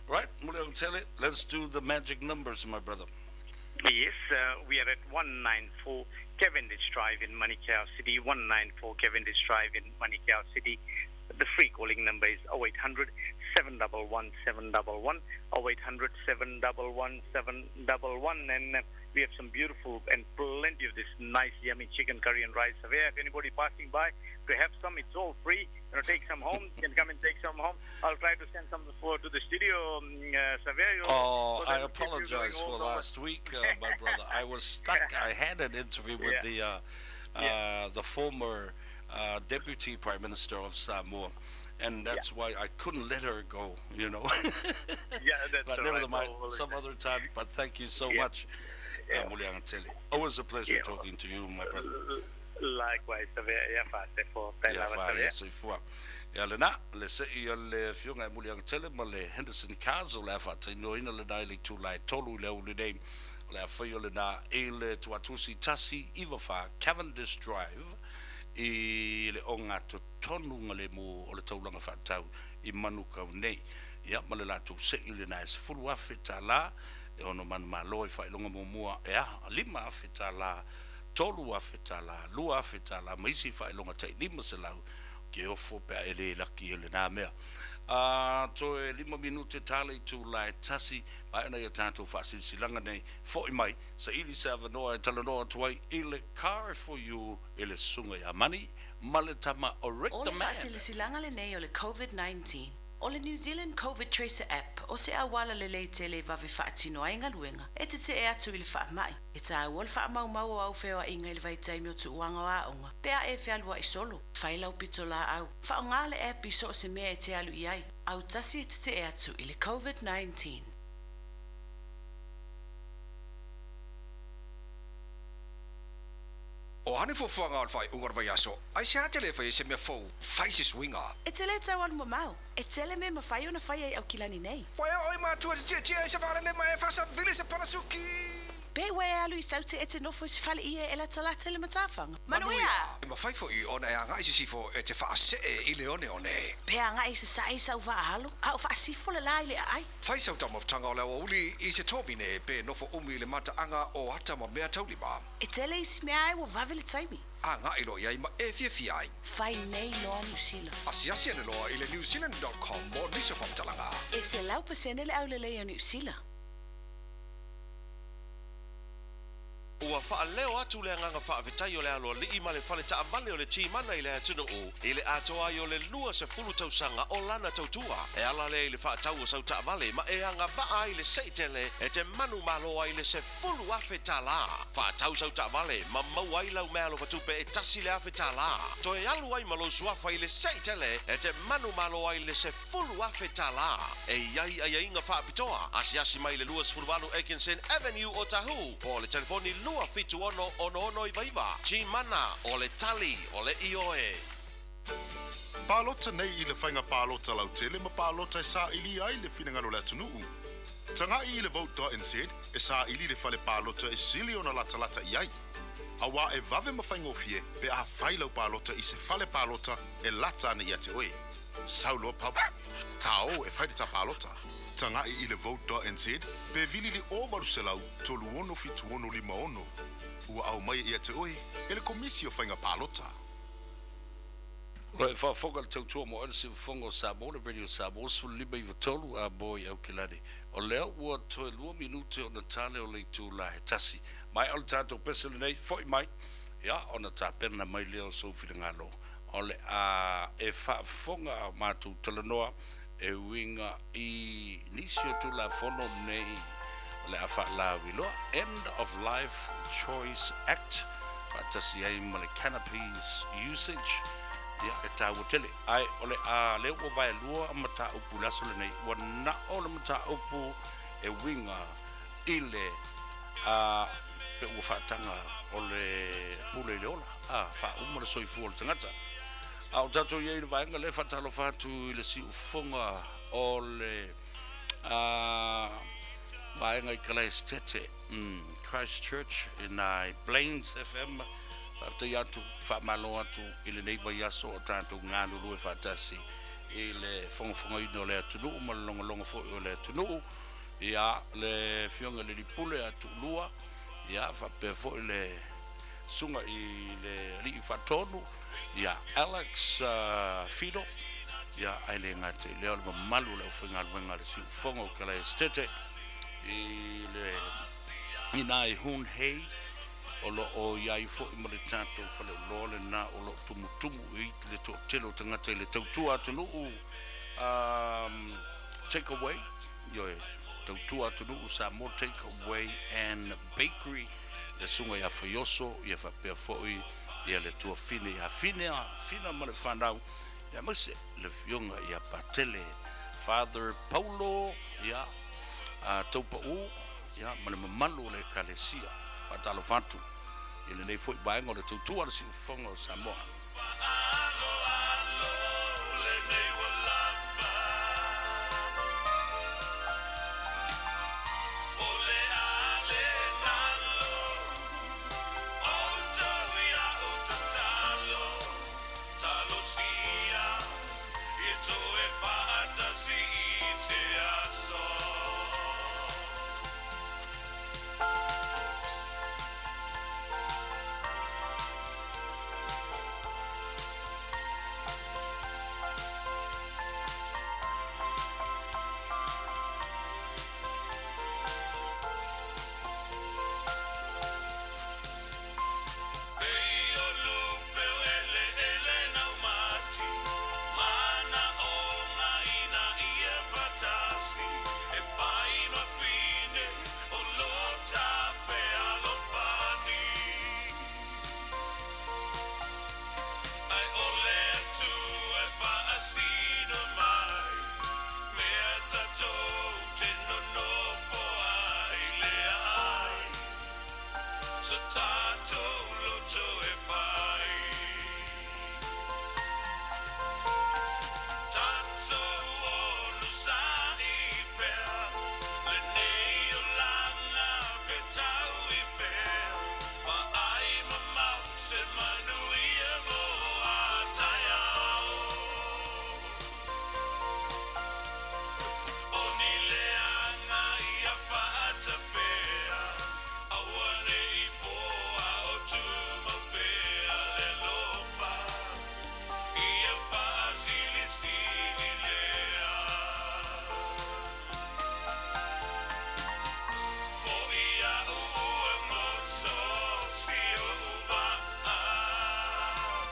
Right, Muliagatele, let's do the magic numbers, my brother. Yes, we are at 194 Cavendish Drive in Manukau City, 194 Cavendish Drive in Manukau City. The free calling number is 0800 711 711, 0800 711 711. And we have some beautiful and plenty of this nice, yummy chicken curry and rice. If anybody passing by to have some, it's all free. You know, take some home. You can come and take some home. I'll try to send some to the studio, Savea. Oh, so I that we'll keep you going apologize all for the last week, my brother. I was stuck. I had an interview with the former Deputy Prime Minister of Samoa, and that's why I couldn't let her go, you know. Yeah, that's But all never right. mind, Oh, well, some other time. But thank you so much, Muliagatele. Always a pleasure talking to you, my brother. Likewise, Savea. Ia fa'asefua. Ia Lava, fa Savea. ia soifua. Ia lena, le se'i a le Afioga i Muliagatele ma le Henderson Cars o le a faatainoina lena i le itula e tolu i le aoauli nei. O le a faia lena i le Tuatusi 194 Cavendish Drive i le ogatotonu galemu o le taulaga faatatau i Manukau nei. Ia ma le latou se'i lena e $10,000 e ono manumalo i faailoga muamua e aha $5,000, $3,000, $2,000 ma isi faailoga tai 500 ke ofo pe a e le laki e lena mea. A toe lima minute tala itula e tasi, maea nai a tatou faasilasilaga nei, fo'i mai, saili se avanoa e talanoa atu ai i le Car for You i le susuga ia Mani ma le tama o Rick O the le Man. faasilasilaga lenei o le COVID-19, o le New Zealand Covid Tracer App o se auala lelei tele e vave faatino ai galuega e tetee atu i le faamai. E taua le faamaumau o au feoaiga i le vaitaimi o tuuaga o aoga pe a e fealuai solo. Fai lau pitolaau, faaaoga le app i so o se mea e te alu i ai. Autasi e tetee atu i le COVID-19. O a ni fuafuaga o le faaiuga o le vaiaso? Aisea te le fai ai se mea fou, fai se suiga? E te le tau alu mamao. E tele mea e mafai ona fai ai Aukilani nei. Ua e oo i matua te tietie ai se vaalele ma e faasavili se palasuki! Pe ua e alu i Saute e te nofo i se fale ie e latalata i le matafaga. Manuia! E mafai foi ona e agai i sisifo e te faasee i le oneone. Pe agai i sasae i sau vaa alo, a o faasifo le la i le aai. Fai sau taumafataga o le aoauli i se tovine pe nofo umi i le mataaga o ata ma meataulima. E tele isi mea ae ua vave le taimi. Agai loa i ai ma e fiafia ai. Fai nei loa Niu Sila. Asiasi ane loa i le newzealand dot com mo nisi o faamatalaga. E 100% le aulelei o Niu Sila. Ua faaleo atu le agaga faafetai o le aloalii ma le fale taavale o le Timana i le atunuu i le atoa ai o le 20 tausaga o lana tautua. E ala lea i le faatau o sau taavale ma e agavaa ai le seitele e te manumalo ai le $10,000. Faatau sau taavale ma maua ai lau meaalofa tupe e $1,000. Toe alu ai ma lou suafa i le seitele e te manumalo ai le $10,000. E i ai aiaiga faapitoa, asiasi mai i le 28 Atkinson Avenue Otahuhu po o le telefoni 276 6699. Timana, o le tali o le ioe. Palota nei i le faiga palota lautele ma palota e saili ai le finagalo o le atunuu. Tagai i le vote.nz e saili le fale palota e sili ona latalata i ai. Aua e vave ma faigofie pe a fai lau palota i se fale palota e lata ana ia te oe. Sau loa pub, tao e fai le ta palota. Tagai i le vote.nz pe vili i le 0800 36 76 56. Ua aumaia ia te oe e le Komisi o Faiga Palota. O lo o faafofoga le tautua mo le Siufofoga o Samoa, le Radio Samoa 15 93 a mo i Aukilani. O lea ua toe 2 minute ona tale o le itula e 1. Mai o le tatou pese lenei, foi mai, ia, ona tapena mai lea o sou finagalo. O le a e faafofoga a matou talanoa e uiga i nisi o Tulafono nei o le a faalauiloa, End of Life Choice Act, faatasi ai ma le Cannabis Usage, ia, e taua tele. Ae o le a lea ua vaelua mataupu i le aso lenei, ua nao le mataupu e uiga i le a pe ua faataga o le pule i le ola, a faauma le soifua o le tagata. A o tatou i ai i le vaega lea, e faatalofa atu i le siufofoga o le vaega i Kalaesetete, Christchurch, i nā i Plains FM. Faafetai atu, faamalo atu i lenei vaiaso o tatou galulue faatasi i le fogafogaina o le atunuu ma le logologo foi o le atunuu. Ia, le Afioga i le Alii Pule a Tuulua, ia, faapea foi le Susuga i le Alii Faatonu, ia Alex Fido, ia, ae le gata i lea o le mamalu o le aufaigaluega a le Siufofoga o Kalaesetete i le i nā i Hoon Hay, o lo o i ai foi ma le tatou faleoloa lena o lo o tumutumu i le toatele o tagata i le tautua atunuu take away, ioe, tautua atunuu Samoa Take Away and Bakery, le susuga ia Faioso, ia faapea foi ia le tuafine ia Finea, Fina ma le fanau, ia aemaise le afioga ia Patele, Father Paulo, ia, a Taupau, ia, ma le mamalu o le Ekalesia. Faatalofa atu i lenei foi vaega o le tautua a le Siufofoga o Samoa.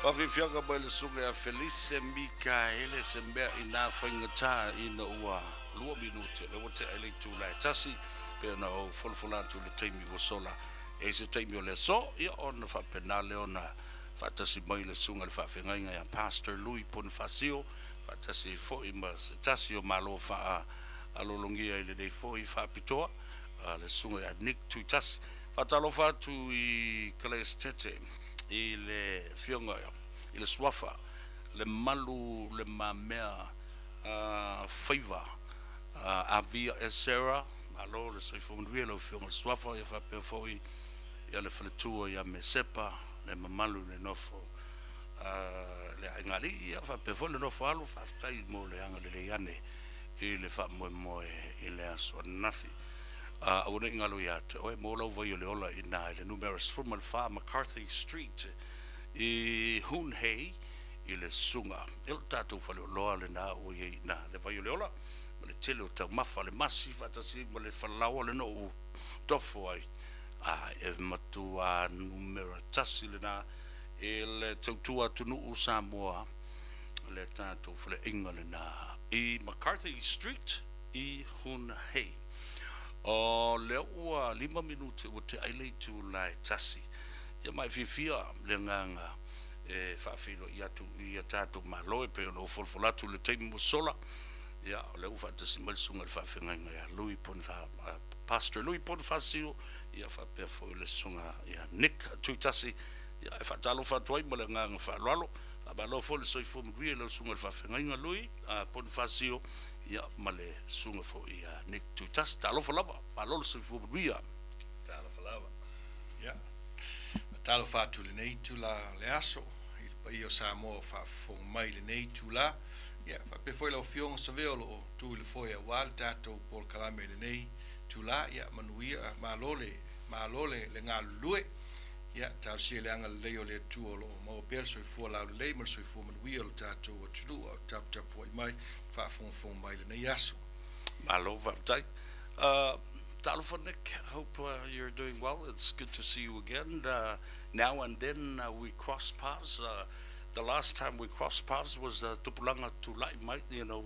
Faafiafiaga mai le susuga ia Felice Mikaele se mea inā faigata ina ua lua minute o lea ua tea ai le itula e tasi pei ona ou folafola atu i le taimi ua sola. E i ai se taimi o le aso, ia ona faapena lea ona faatasi mai le susuga i le faafeagaiga ia Pastor Lui Ponifasio faatasi ai foi ma se tasi o malo faalologia i lenei foi faapitoa, le susuga ia Nick Tuitasi. Faatalofa atu i Kalaesetete i le afioga i le Suafa, Lemalu Le Mamea Faiva Avia Esera, malo le soifua manuia i lau afioga i le Suafa, ia faapea foi ia le faletua ia Mesepa, le mamalu i le nofo le aiga alii, ia faapea foi le nofo alo, faafetai mo le agalelei ane i le faamoemoe i le aso ananafi. Aua ne i galo ia te oe, maua lau vai o le ola i ina i le numera 14 McCarthy Street i Hoon Hay i le susuga i lo tatou faleoloa lena ua i ai i ina le vai o le ola ma le tele o taumafa, le masi faatasi ma le falaoa lena ua tofo ai. A e matua numera tasi lena i le tautua atunuu Samoa le tatou faleaiga lena i McCarthy Street i Hoon Hay. O lea ua lima minute ua tea ai le itula e tasi. Ia ma e fiafia le agaga e faafeiloai atu i a tatou Malo e pei ona ou folafola atu i le taimi ua sola. Ia, o lea ua faatasi mai le susuga i le faafeagaiga ia Louis Bonifa, Pastor Louis Bonifacio, ia faapea foi le susuga ia Nick Tuitasi. Ia, e faatalofa atu ai ma le agaga faaaloalo. Faamalo foi le soifua manuia i lau susuga i le faafeagaiga Louis Bonifacio, ia ma le susuga foi ia Nick Tuitasi. Talofa lava, malo le soifua manuia. Talofa lava. Ia, faatalofa atu i lenei itula o le aso i le paia o Samoa o faafofoga mai i lenei itula. Ia, faapea foi lau Afioga Savea o lo o tu i le foe aua le tatou polokalame i lenei itula. Ia, manuia, malo le, malo le, le galulue. Ia, talosia i le agalelei o le Atua o lo o maua pea le soifua laulelei ma le soifua manuia o le tatou atunuu a o taputapuai mai ma faafogafoga mai i lenei aso. Malo faafetai. Talofa Nick, hope you're doing well. It's good to see you again. Now and then we cross paths. The last time we crossed paths was Tupulaga Tulai Mai, you know,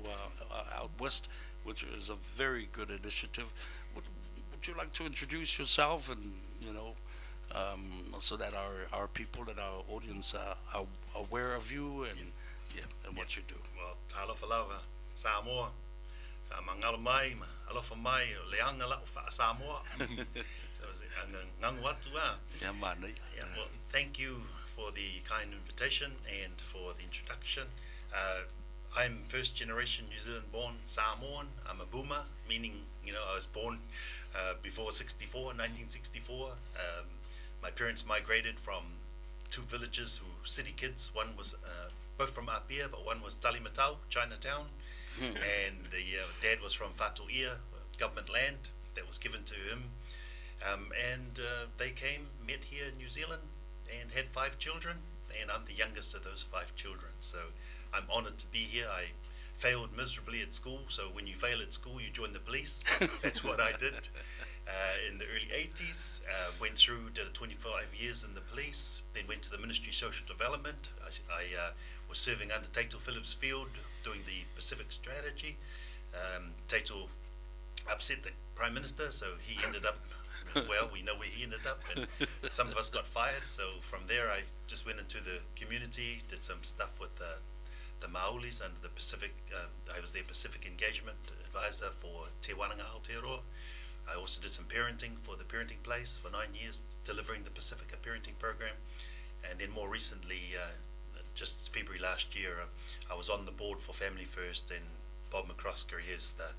out west, which is a very good initiative. Would, would you like to introduce yourself and, you know, so that our, our people and our audience are, are aware of you and, yeah, and what you do? Well, talofa lava, Samoa. Whaamangalo mai, ma alofa mai, o le anga la'u wha-Samoa. So, anga ngangu atu a. Yeah, man. Yeah, well, thank you for the kind invitation and for the introduction. I'm first generation New Zealand born Samoan. I'm a boomer, meaning, you know, I was born before 64, 1964. My parents migrated from two villages who were city kids. One was both from Apia, but one was Talimatau, Chinatown. And the dad was from Fatuia, government land that was given to him. And they came, met here in New Zealand, and had 5 children. And I'm the youngest of those 5 children. So I'm honoured to be here. I failed miserably at school. So when you fail at school, you join the police. That's what I did in the early 80s. Went through, did a 25 years in the police, then went to the Ministry of Social Development. I was serving under Taito Phillips Field, doing the Pacific Strategy. Taito upset the Prime Minister, so he ended up, well, we know where he ended up, and some of us got fired. So from there, I just went into the community, did some stuff with the Maolis under the Pacific. I was their Pacific Engagement Advisor for Te Wānanga Aotearoa. I also did some parenting for the Parenting Place for 9 years, delivering the Pacifica Parenting Program. And then more recently, just February last year, I was on the board for Family First, and Bob McCosker, he's the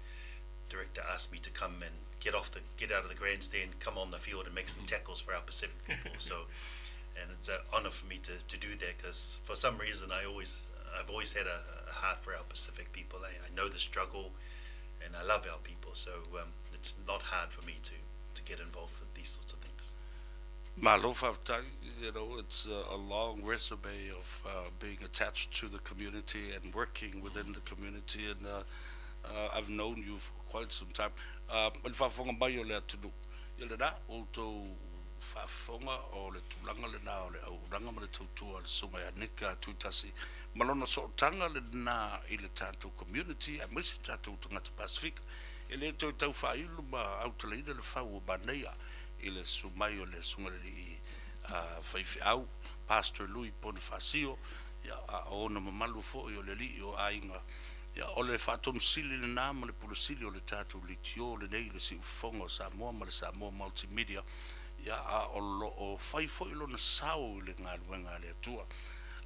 director, asked me to come and get out of the grandstand, come on the field and make some tackles for our Pacific people. And it's an honour for me to do that, because for some reason I've always had a heart for our Pacific people. I know the struggle, and I love our people, so it's not hard for me to get involved with these sorts of things. Malo faafetai, it's a long resume of being attached to the community and working within the community, and I've known you for quite some time. Ma le faafofoga mai o le atunuu, ia lena, outou faafofoga o le tulaga lena o le auaunaga ma le tautua a le Susuga ia Nick Tuitasi ma lona sootaga lena i le tatou community aemaise tatou tagata Pasefika. E le toe tau faailu ma autalaina le fau o manaia i le susu mai o le Susuga i le Alii Faifeau, Pastor Lui Ponifasio, ia, a o ona mamalu foi o le alii o aiga. Ia, o le Faatonu Sili lena ma le Pule Sili o le tatou leitio lenei i le Siufofoga o Samoa ma le Samoa Multimedia, ia, a o lo o fai foi lona sao i le galuega a le Atua.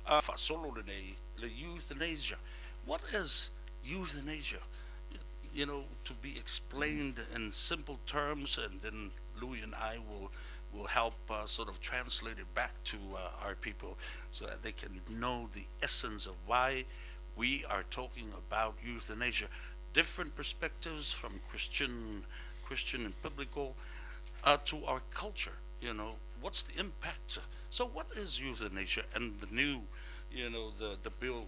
A faasolo lenei, le euthanasia. What is euthanasia? You know, to be explained in simple terms, and then Louis and I will will help uh, sort of translate it back to uh, our people so that they can know the essence of why we are talking about euthanasia. Different perspectives from Christian, Christian and biblical uh, to our culture. You know, what's the impact? So, what is euthanasia and the new, you know, the the bill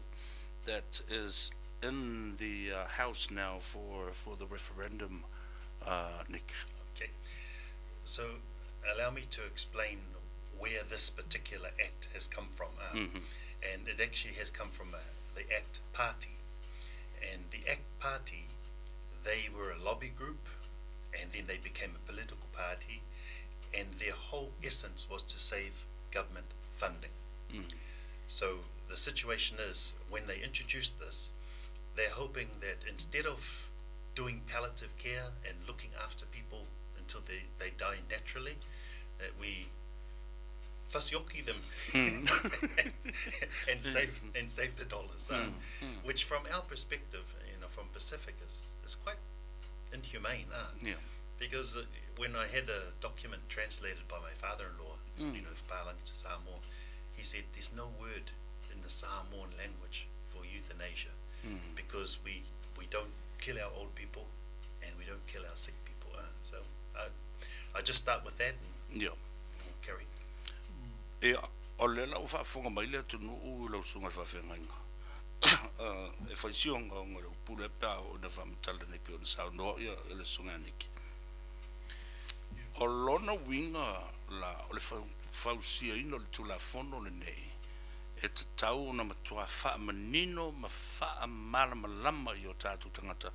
that is in the uh, house now for for the referendum, uh, Nick? Okay, so allow me to explain where this particular act has come from. Uh, mm-hmm. And it actually has come from uh, the ACT Party. And the ACT Party, they were a lobby group and then they became a political party. And their whole essence was to save government funding. Mm. So the situation is when they introduced this, they're hoping that instead of doing palliative care and looking after people until they, they die naturally, that we fasioki them and save and save the dollars, uh, mm. which from our perspective, you know, from Pacific is, is quite inhumane. Uh, yeah. Because uh, when I had a document translated by my father-in-law, mm. you know, to Samoa, he said there's no word in the Samoan language for euthanasia mm. because we, we don't kill our old people and we don't kill our sick people. Uh, so I, I just start with that and yeah. we'll carry. Ia, o lea la ua faafofoga mai le atunuu i lau susuga i le faafeagaiga, e fai si ogaoga o le upu lea pe a oo ina faamatala nei pei ona saunoa ia le susuga ia Niki. O lona uiga la o le fausiaina o le Tulafono lenei e tatau ona matua faamanino ma faamalamalama i o tatou tagata.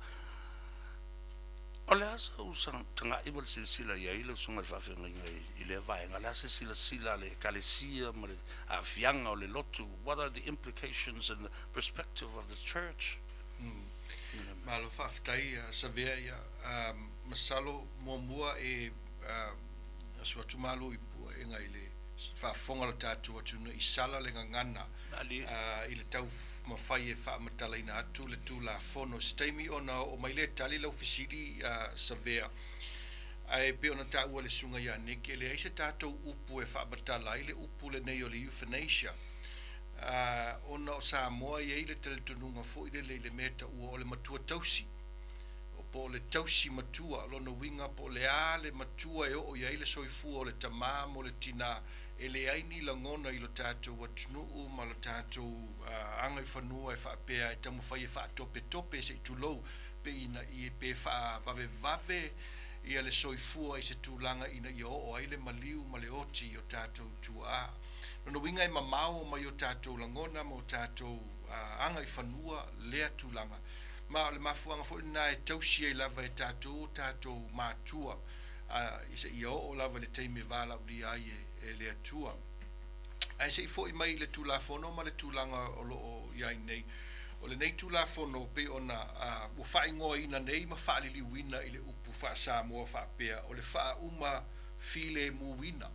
O le a sau taga'i ma le silasila i ai lau susuga i le faafeagaiga i lea vaega? O le a se silasila a le Ekalesia ma le aafiaga o le lotu? What are the implications and the perspective of the church? Malo faafetai Savea ia masalo muamua e asu atu malo i puaega i le faafofoga o le tatou atunuu i sala le gagana i le taumafai e faamatalaina atu le Tulafono. Se taimi ona oo mai lea tali lau fesili Savea, ae pei ona taua e le Susuga ia Nick, e leai se tatou upu e faamatala ai le upu lenei o le euthanasia, ona o Samoa e i ai le talitonuga foi lele i le mea e taua o le matua tausi, po o le tausi matua, lona uiga po o le a le matua e oo i ai le soifua o le tamā mo le tinā, e leai ni lagona i lo tatou atunuu ma lo tatou agaifanua e faapea e taumafai e faatopetope se i tulou pe ina ia pe faavavevave ia le soifua i se tulaga ina ia oo ai le maliu ma le oti i o tatou tuaa. Lona uiga e mamao mai o tatou lagona ma o tatou agaifanua lea tulaga. Ma o le mafuaaga foi lena e tausi ai lava e tatou o tatou matua seia oo lava i le taimi e valaaulia ai e le Atua. Ae se i foi mai i le Tulafono ma le tulaga o lo o i ai nei. O lenei Tulafono pei ona ua faaigoaina nei ma faaliliuina i le upu faa-Samoa faapea o le faauma filemuina.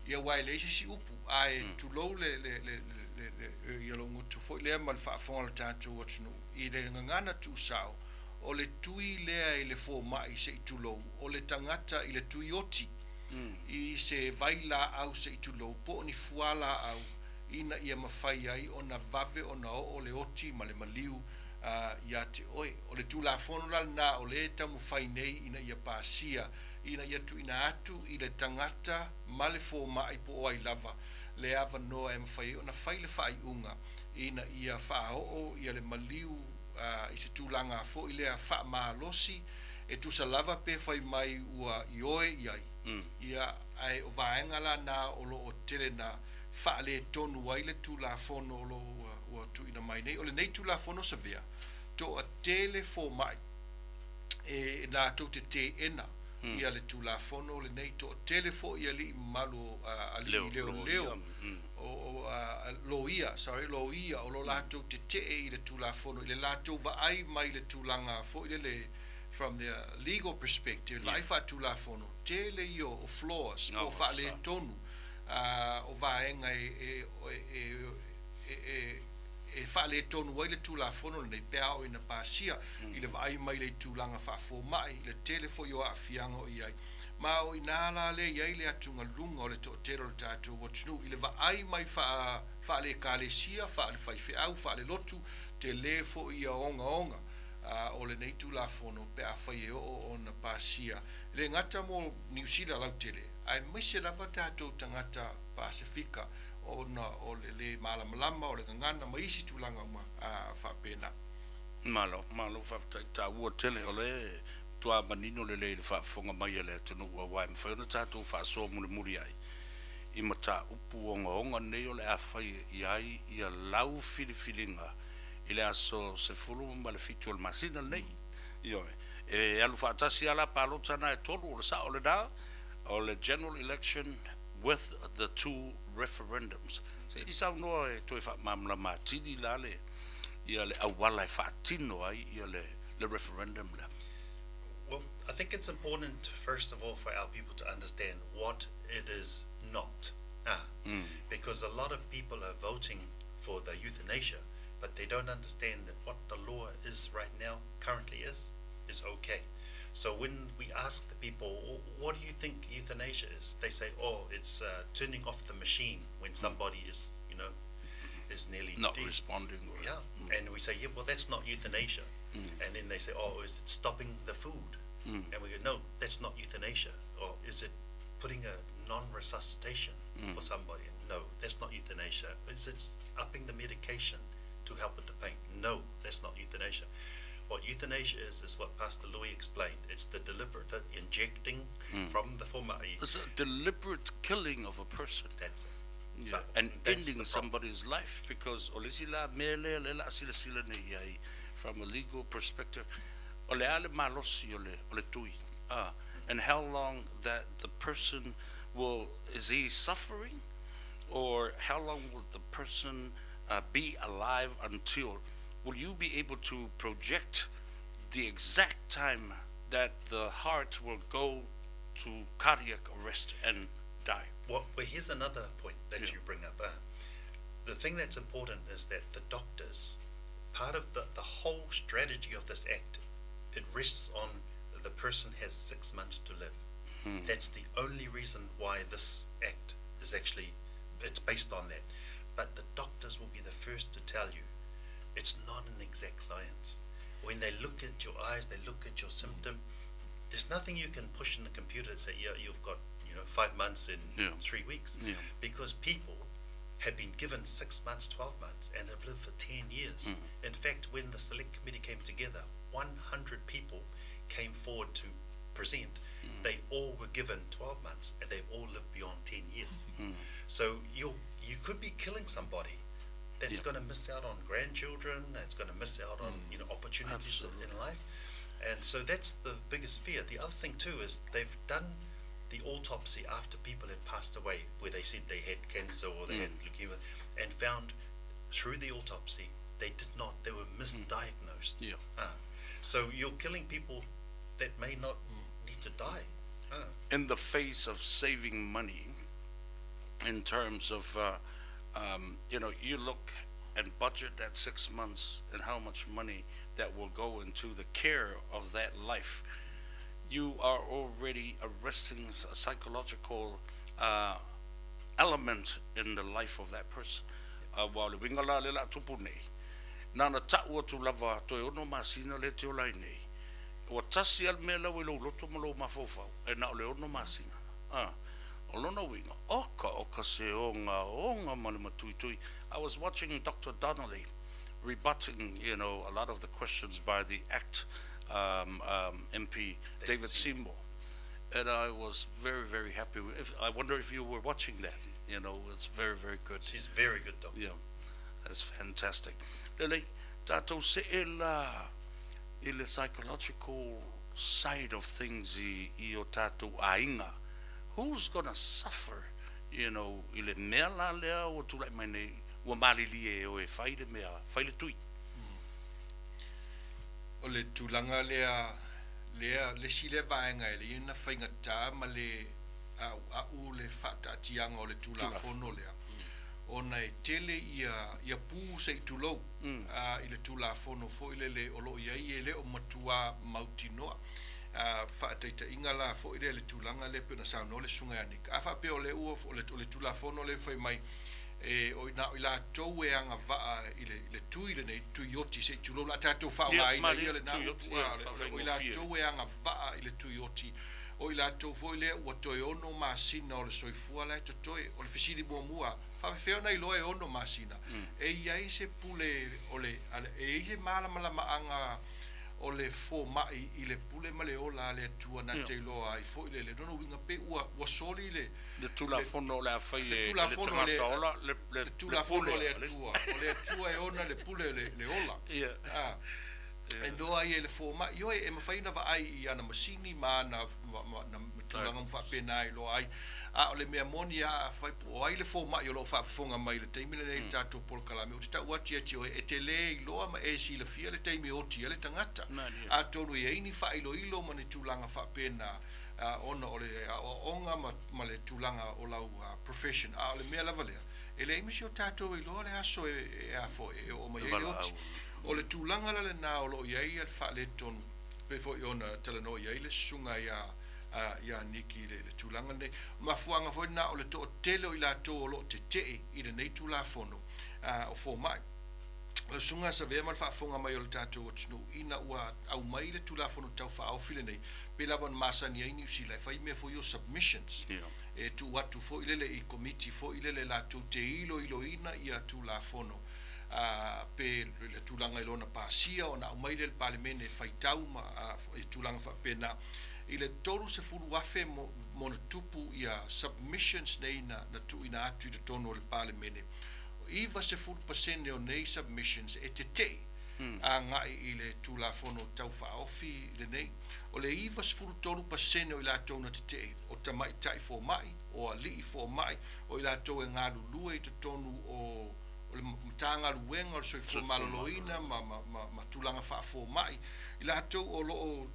Ia aua e leai se isi upu, ae tulou le, le, le, le, le, ia lou gutu foi lea ma le faafofoga a le tatou atunuu i le gagana tuusao, o le tui lea i le fomai se i tulou, o le tagata i le tui oti i se vailaau se i tulou po o ni fualaau ina ia mafai ai ona vave ona oo le oti ma le maliu ia te oe. O le Tulafono la lena o lea e taumafai nei ina ia pasia ina ia tuuina atu i le tagata ma le fomai po o ai lava le avanoa e mafai ai ona fai le faaiuga ina ia faaoo ia le maliu i se tulaga foi lea faamalosi e tusa lava pe fai mai ua ioe i ai. Ia, ae o vaega la na o lo o tele na faaletonu ai le Tulafono o lo o ua, ua tuuina mai nei. O lenei Tulafono Savea, toatele fomai e latou te teena ia le Tulafono lenei, toatele foi alii mamalu o alii leoleo, o loia, sorry, loia o lo latou tetee i le Tulafono i le latou vaai mai i le tulaga foi lele from the legal perspective, le vaai faatulafono, tele ia o flaws po o faaletonu o vaega e e faaletonu ai le Tulafono lenei pe a oo ina pasia i le vaai mai i le tulaga faafomai, i le tele foi o aafiaga o i ai. Ma o i ina la lea e i ai le atugaluga o le toatele o le tatou atunuu i le vaai mai faa, faale-ekalesia, faale-faifeau, faale-lotu, tele foi ia ogaoga o lenei Tulafono pe afai e oo ona pasia, e le gata mo Niu Sila lautele, aemaise lava tatou tagata Pasefika ona o le lē malamalama o le gagana ma isi tulaga uma faapena. Malo, malo faafetai taua tele o le matua manino lelei i le faafofoga mai a le atunuu aua e mafai ona tatou faasoa mulimuli ai i mataupu ogaoga nei o le a fai i ai ia lau filifiliga i le aso 17 o le masina lenei. Ioe, e alu faatasi lava la palota na e tolu, o le sao lena, o le General Election with the two referendums. Se i saunoa e toe faamalamalama atili la le ia le auala e faatino ai ia le le referendum lea. Well, I think it's important, first of all, for our people to understand what it is not. Ah, Because a lot of people are voting for the euthanasia, but they don't understand that what the law is right now, currently is, is okay. So when we ask the people, what do you think euthanasia is? They say, oh, it's uh, turning off the machine when somebody is, you know, is nearly not dead. responding. Or, yeah. And we say, yeah, well, that's not euthanasia. And then they say, oh, is it stopping the food? And we go, no, that's not euthanasia. Or is it putting a non-resuscitation for somebody? No, that's not euthanasia. Is it upping the medication to help with the pain? No, that's not euthanasia. What euthanasia is, is what Pastor Louis explained. It's the deliberate injecting from the forma'i. It's a deliberate killing of a person. That's it. Yeah. So and that's the ending problem. somebody's life because o le isi la mea lea le la silasila nei ai from a legal perspective o le a le malosi o le o le tui ah and how long that the person will is he suffering or how long will the person uh, be alive until will you be able to project the exact time that the heart will go to cardiac arrest and die Well, well, here's another point that Yeah. you bring up. Uh, the thing that's important is that the doctors, part of the, the whole strategy of this act, it rests on the person has six months to live. That's the only reason why this act is actually, it's based on that. But the doctors will be the first to tell you it's not an exact science. When they look at your eyes, they look at your symptom. There's nothing you can push in the computer and say, yeah, you've got you know five months in Yeah. 3 weeks, Yeah. because people have been given six months, 12 months, and have lived for 10 years. In fact, when the select committee came together, 100 people came forward to present. They all were given 12 months, and they've all lived beyond 10 years. So you you could be killing somebody that's Yeah. going to miss out on grandchildren, that's going to miss out on you know opportunities in life. And so that's the biggest fear. The other thing too is they've done the autopsy after people have passed away, where they said they had cancer or they had leukemia, and found through the autopsy they did not. They were misdiagnosed. Yeah. Ah. so you're killing people that may not need to die. Ah. in the face of saving money in terms of, uh, um, you know, you look and budget that six months and how much money that will go into the care of that life, you are already arresting a psychological uh, element in the life of that person. Aua o le uiga la lea o le a tupu nei, na ona ta'u atu lava toe ono masina lea e te ola ai nei, ua tasi a le mea lau i lou loto ma lou mafaufau, e na o le ono masina. A, o lona uiga, oka oka se ogaoga ma le matuitui. I was watching Doctor Donnelly rebutting, you know, a lot of the questions by the ACT um, um, MP David Seymour. And I was very, very happy. If, I wonder if you were watching that. You know, it's very, very good. She's very good doctor. Yeah, that's fantastic. Lelei, tātou se'e la i le psychological side of things i, i o tātou aiga. Who's gonna suffer, you know, i le mea la lea ua tulai mai nei, ua malilie e oe e fai le mea, fai le tui. O le tulaga lea, lea, le isi lea vaega e leai ona faigata ma le a'ua'u le faataatiaga o le Tulafono lea, ona e tele ia, ia pu se i tulou, a, i le Tulafono foi lele o lo o i ai e le o matuā mautinoa. A, faataitaiga la foi lea i le tulaga lea e pei ona saunoa le Susuga ia Nick, a faapea o lea ua, o le, o le Tulafono lea fai mai, e, o i, na o i latou e agavaa i le, i le tui lenei, tui oti, se i tulou, o le a tatou faaaogaina ia lena upu, a, o, o i latou e agavaa i le tui oti, o i latou foi lea ua toe ono masina o le soifua la e totoe. O le fesili muamua, faafefea ona iloa e ono masina? E i ai se pule o le, e i ai se malamalamaaga o le fomai i le pule ma le ola a le Atua na te iloa ai foi lele. Lona uiga pe ua, ua soli le, Le Tulafono o le a fai e le tagata ola, le, le, le Tulafono a le Atua. O le Atua e ona le pule le, le ola. Yeah. Ah. E noa ai e le fomai. Ioe, e mafai ona vaai i ana masini ma ana ma, ma, ma tulaga uma faapena e iloa ai. A o le mea moni lava, afai po o ai le fomai o lo o faafofoga mai i le taimi lenei i le tatou polokalame, ou te tau atu ia te oe, e te le iloa ma e silafia le taimi e oti ai le tagata. Atonu e i ai ni faailoilo ma ni tulaga faapena, ona o le aoaoga ma, ma le tulaga o lau profession. A o le mea lava lea, e leai ma si o tatou e iloa le aso e, e a foi, e oo mai ai le oti. O le tulaga la lena o lo o i ai le faaletonu, pei foi ona talanoa i ai le susuga ia ia Niki i le, le tulaga lenei. O mafuaaga foi lena o le toatele o i latou o lo o tetee i lenei Tulafono o fomai. O le susuga Savea ma le faafofoga mai o le tatou atunuu ina ua aumai le Tulafono Tau Faaofi lenei, pei lava ona masani ai Niu Sila e fai mea foi o submissions, e tuu atu foi lele i komiti foi lele latou te iloiloina ia Tulafono pe le tulaga i lona pasia ona aumai lea i le Palemene e faitau ma i tulaga faapena. I le 30,000 ma ona tupu ia submissions nei na tuuina atu i totonu o le Palemene, 90% o nei submissions e tetee agai i le Tulafono Tau Faaofi lenei. O le 93% o i latou na tetee o tamaitai fomai, o alii fomai, o i latou e galulue i totonu o o le Matagaluega o le Soifua Maloloina ma, ma, ma, ma tulaga faafomai, i latou o lo o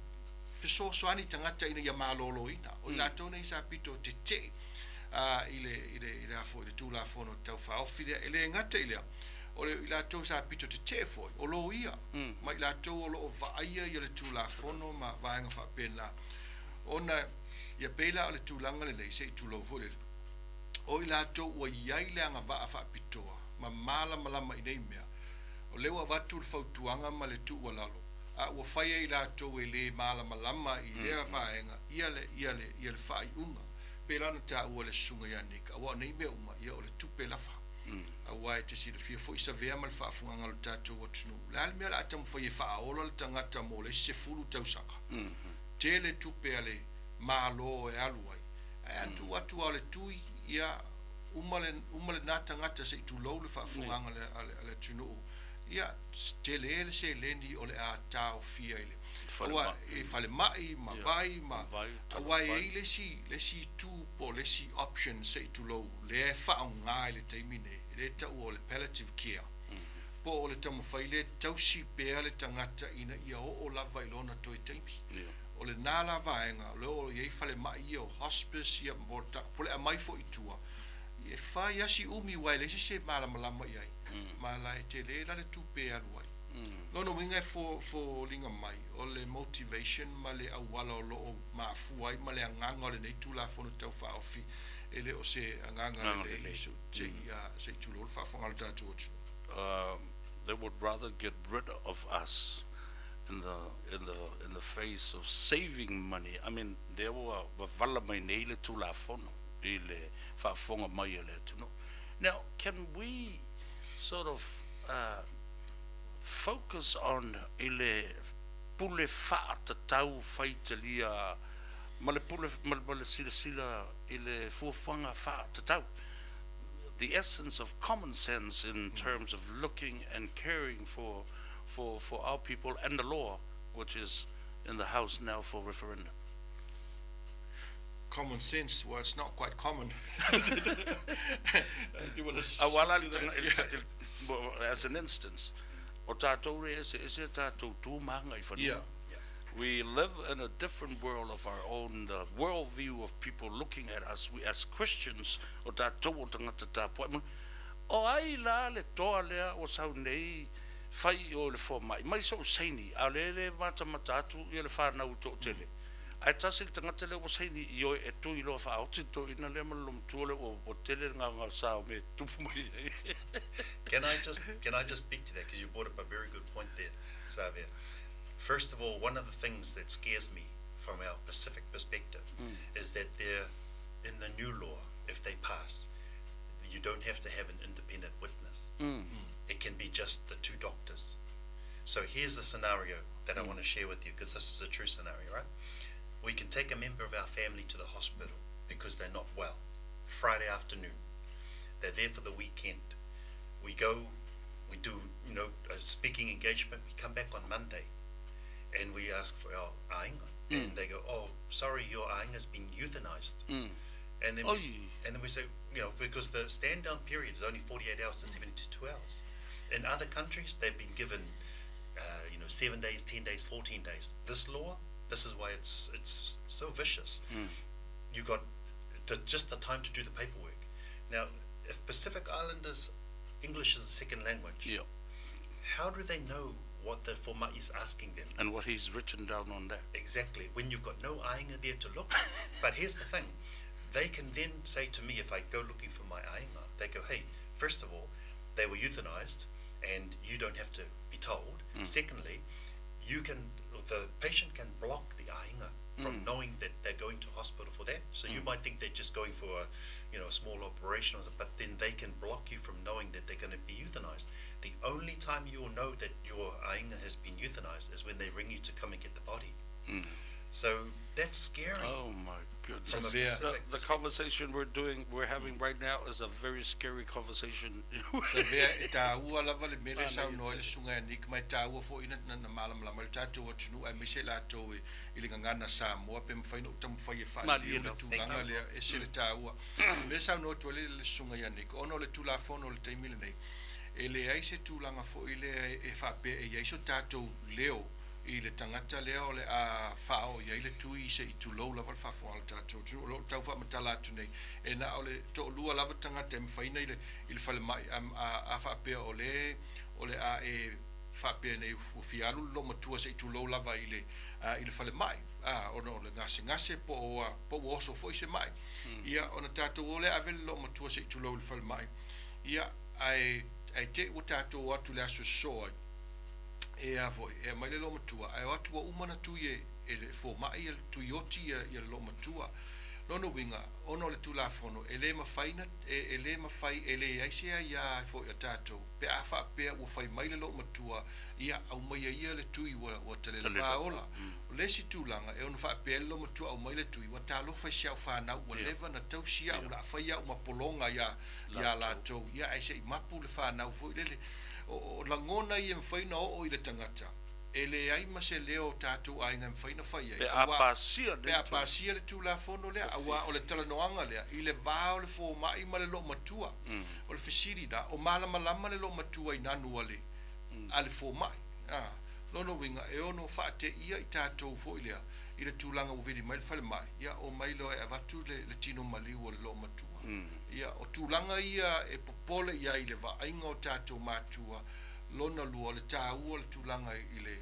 fesoasoani i tagata ina ia maloloina. O i latou nei sa pito tetee i le, i le, i le, a foi, le Tulafono Tau Faaofi lea. E le gata i lea, o le, i latou sa pito tetee foi, o loia, ma i latou o lo o vaaia ia le Tulafono ma vaega faapena. Ona, ia pei la o le tulaga lenei, se i tulou foi lele, o i latou ua i ai le agavaa faapitoa ma malamalama i nei mea, o lea ua avatu le fautuaga ma le tuualalo, a ua fai e i latou e le malamalama i lea vaega ia le, ia le, ia le faaiuga. Pēlā ona taua e le Susuga ia Nick, aua o nei mea uma, ia o le tupe lava. Aua e te silafia foi Savea ma le faafogaga o le tatou atunuu, o le a le mea o le a taumafai e faaola le tagata mo le isi 10 tausaga? Tele tupe a le Malo e alu ai. Ae a tuu atu lava o le tui, ia, uma le, uma lena tagata se i tulou le faafofogaga a le, a le, a le atunuu, ia, tele le seleni o le a taofia i le, aua, i falemai ma vai ma, aua e i ai le isi, le isi itu po o le isi option se i tulou lea e faaaoga i le taimi nei, e le taua o le palliative care, po o le taumafai lea e tausi pea le tagata ina ia oo lava i lona toe taimi. O lena la vaega, o lea o i ai falemai ia o hospice ia po o le aumai foi i tua, e fai lava si umi aua e leai se isi e malamalama i ai, ma la e tele la le tupe e alu ai. Lona uiga e foliga mai o le motivation ma le auala o lo o mafua ai ma le agaga o lenei Tulafono Tau Faaofi, e le o se agaga lelei se i tulou le faafofoga a le tatou atunuu. They would rather get rid of us in the in the in the face of saving money. I mean, lea ua wavala mai nei le Tulafono i le faafofoga mai a le atunuu. Now, can we sort of focus on i le pule faatatau faitalia ma le pule ma ma le silasila i le fuafuaga faatatau, the essence of common sense in terms of looking and caring for for for our people and the law which is in the house now for referendum. Common sense, well, it's not quite common. Do you want to Aua la as an instance, o tātou re ese ese tātou tū maanga i whanua. Yeah. We live in a different world of our own, the world view of people looking at us. We as Christians, o tātou o tangata tāpuai. O ai la le toa lea o sau nei fai o le fomai. Mai so saini, a le le mata mata atu i le whanau tō tele. Ae tasi le tagata lea ua saini i oe e tui loa faaoti le toeaina lea ma le lomatua lea ua ua tele le gaogaosa o mea e tutupu mai ai. Can I just can I just speak to that because you brought up a very good point there, Savea. First of all, one of the things that scares me from our Pacific perspective is that they're in the new law, if they pass, you don't have to have an independent witness. It can be just the two doctors. So here's a scenario that I want to share with you because this is a true scenario, right? We can take a member of our family to the hospital because they're not well. Friday afternoon. They're there for the weekend. We go, we do, you know, a speaking engagement. We come back on Monday and we ask for our ainga. And they go, oh, sorry, your ainga's been euthanized. And then, we, and then we say, you know, because the stand down period is only 48 hours to 72 hours. In other countries, they've been given, you know, 7 days, 10 days, 14 days. This law, this is why it's it's so vicious. You got the, just the time to do the paperwork. Now, if Pacific Islanders, English is a second language. Yeah. How do they know what the format is asking them? And what he's written down on that. Exactly. When you've got no ainga there to look. But here's the thing. They can then say to me, if I go looking for my ainga, they go, hey, first of all, they were euthanized and you don't have to be told. Secondly, you can, the patient can block the ainga from knowing that they're going to hospital for that. So you might think they're just going for a, you know, a small operation, or something, but then they can block you from knowing that they're going to be euthanized. The only time you'll know that your ainga has been euthanized is when they ring you to come and get the body. So that's scary. Oh my goodness. From a Severe. The, Pacific the conversation we're doing, we're having right now is a very scary conversation. Savea e tāua lava le mele saunoa ai le susuga ia Nick ma e tāua foi na na malamalama le tatou atunuu aemaise i latou i i le gagana Samoa pe mafai ona ou taumafai e faaliliu le tulaga lea e ese le tāua. O le mea e saunoa atu ai le le susuga ia Nick ona o le Tulafono o le taimi lenei e leai se tulaga foi lea e faapea e i ai so tatou leo i le tagata lea o le a faaoo i ai le tui se i tulou lava le faafofoga a le tatou atunuu. O lo o tau faamatala atu nei, e na o le toalua lava tagata e mafai ona i le i le falemai a a a faapea o le o le a e faapea nei ua fia alu le loomatua se i tulou lava i le a i le falemai a ona o le gasegase po o ua po ua oso foi se mai. Ia ona tatou o lea ave le loomatua se i tulou i le falemai. Ia ae ae te i ua tatou o atu i le aso e sosoo ai e a foi, e aumai le loomatua, ae o atu ua uma ona tui e, e le fomai ia le tuioti ia, ia le loomatua. Lona uiga, ona o le Tulafono, e le mafai na, e, e le mafai, e leai se aiā foi a tatou, pe a faapea ua fai mai le loomatua, ia, aumaia ia le tui ua, ua talela vaola. O le isi tulaga, e ono faapea ai le loomatua aumai le tui, ua talofa i si au fanau, ua leva na tausi au, o le a fai au ma pologa ia, ia latou, ia, ae se i mapu le fanau foi lele. O lagona ia e mafai ona oo i le tagata, e leai ma se leo o tatou aiga e mafai ona fai ai, Pe a aua, pasia pe nei a pasia le Tulafono lea, aua o le talanoaga lea i le va o le fomai ma le loomatua. O le fesili la, o malamalama le loomatua i nanu a le, a le fomai? A, lona uiga, e ono faateia i tatou foi lea i le tulaga ua vili mai le falemai, ia omai loa e avatu le, le tino maliu o le loomatua. Ia, o tulaga ia e popole i ai i le vaaiga o tatou matua, lona lua, o le taua o le tulaga i le,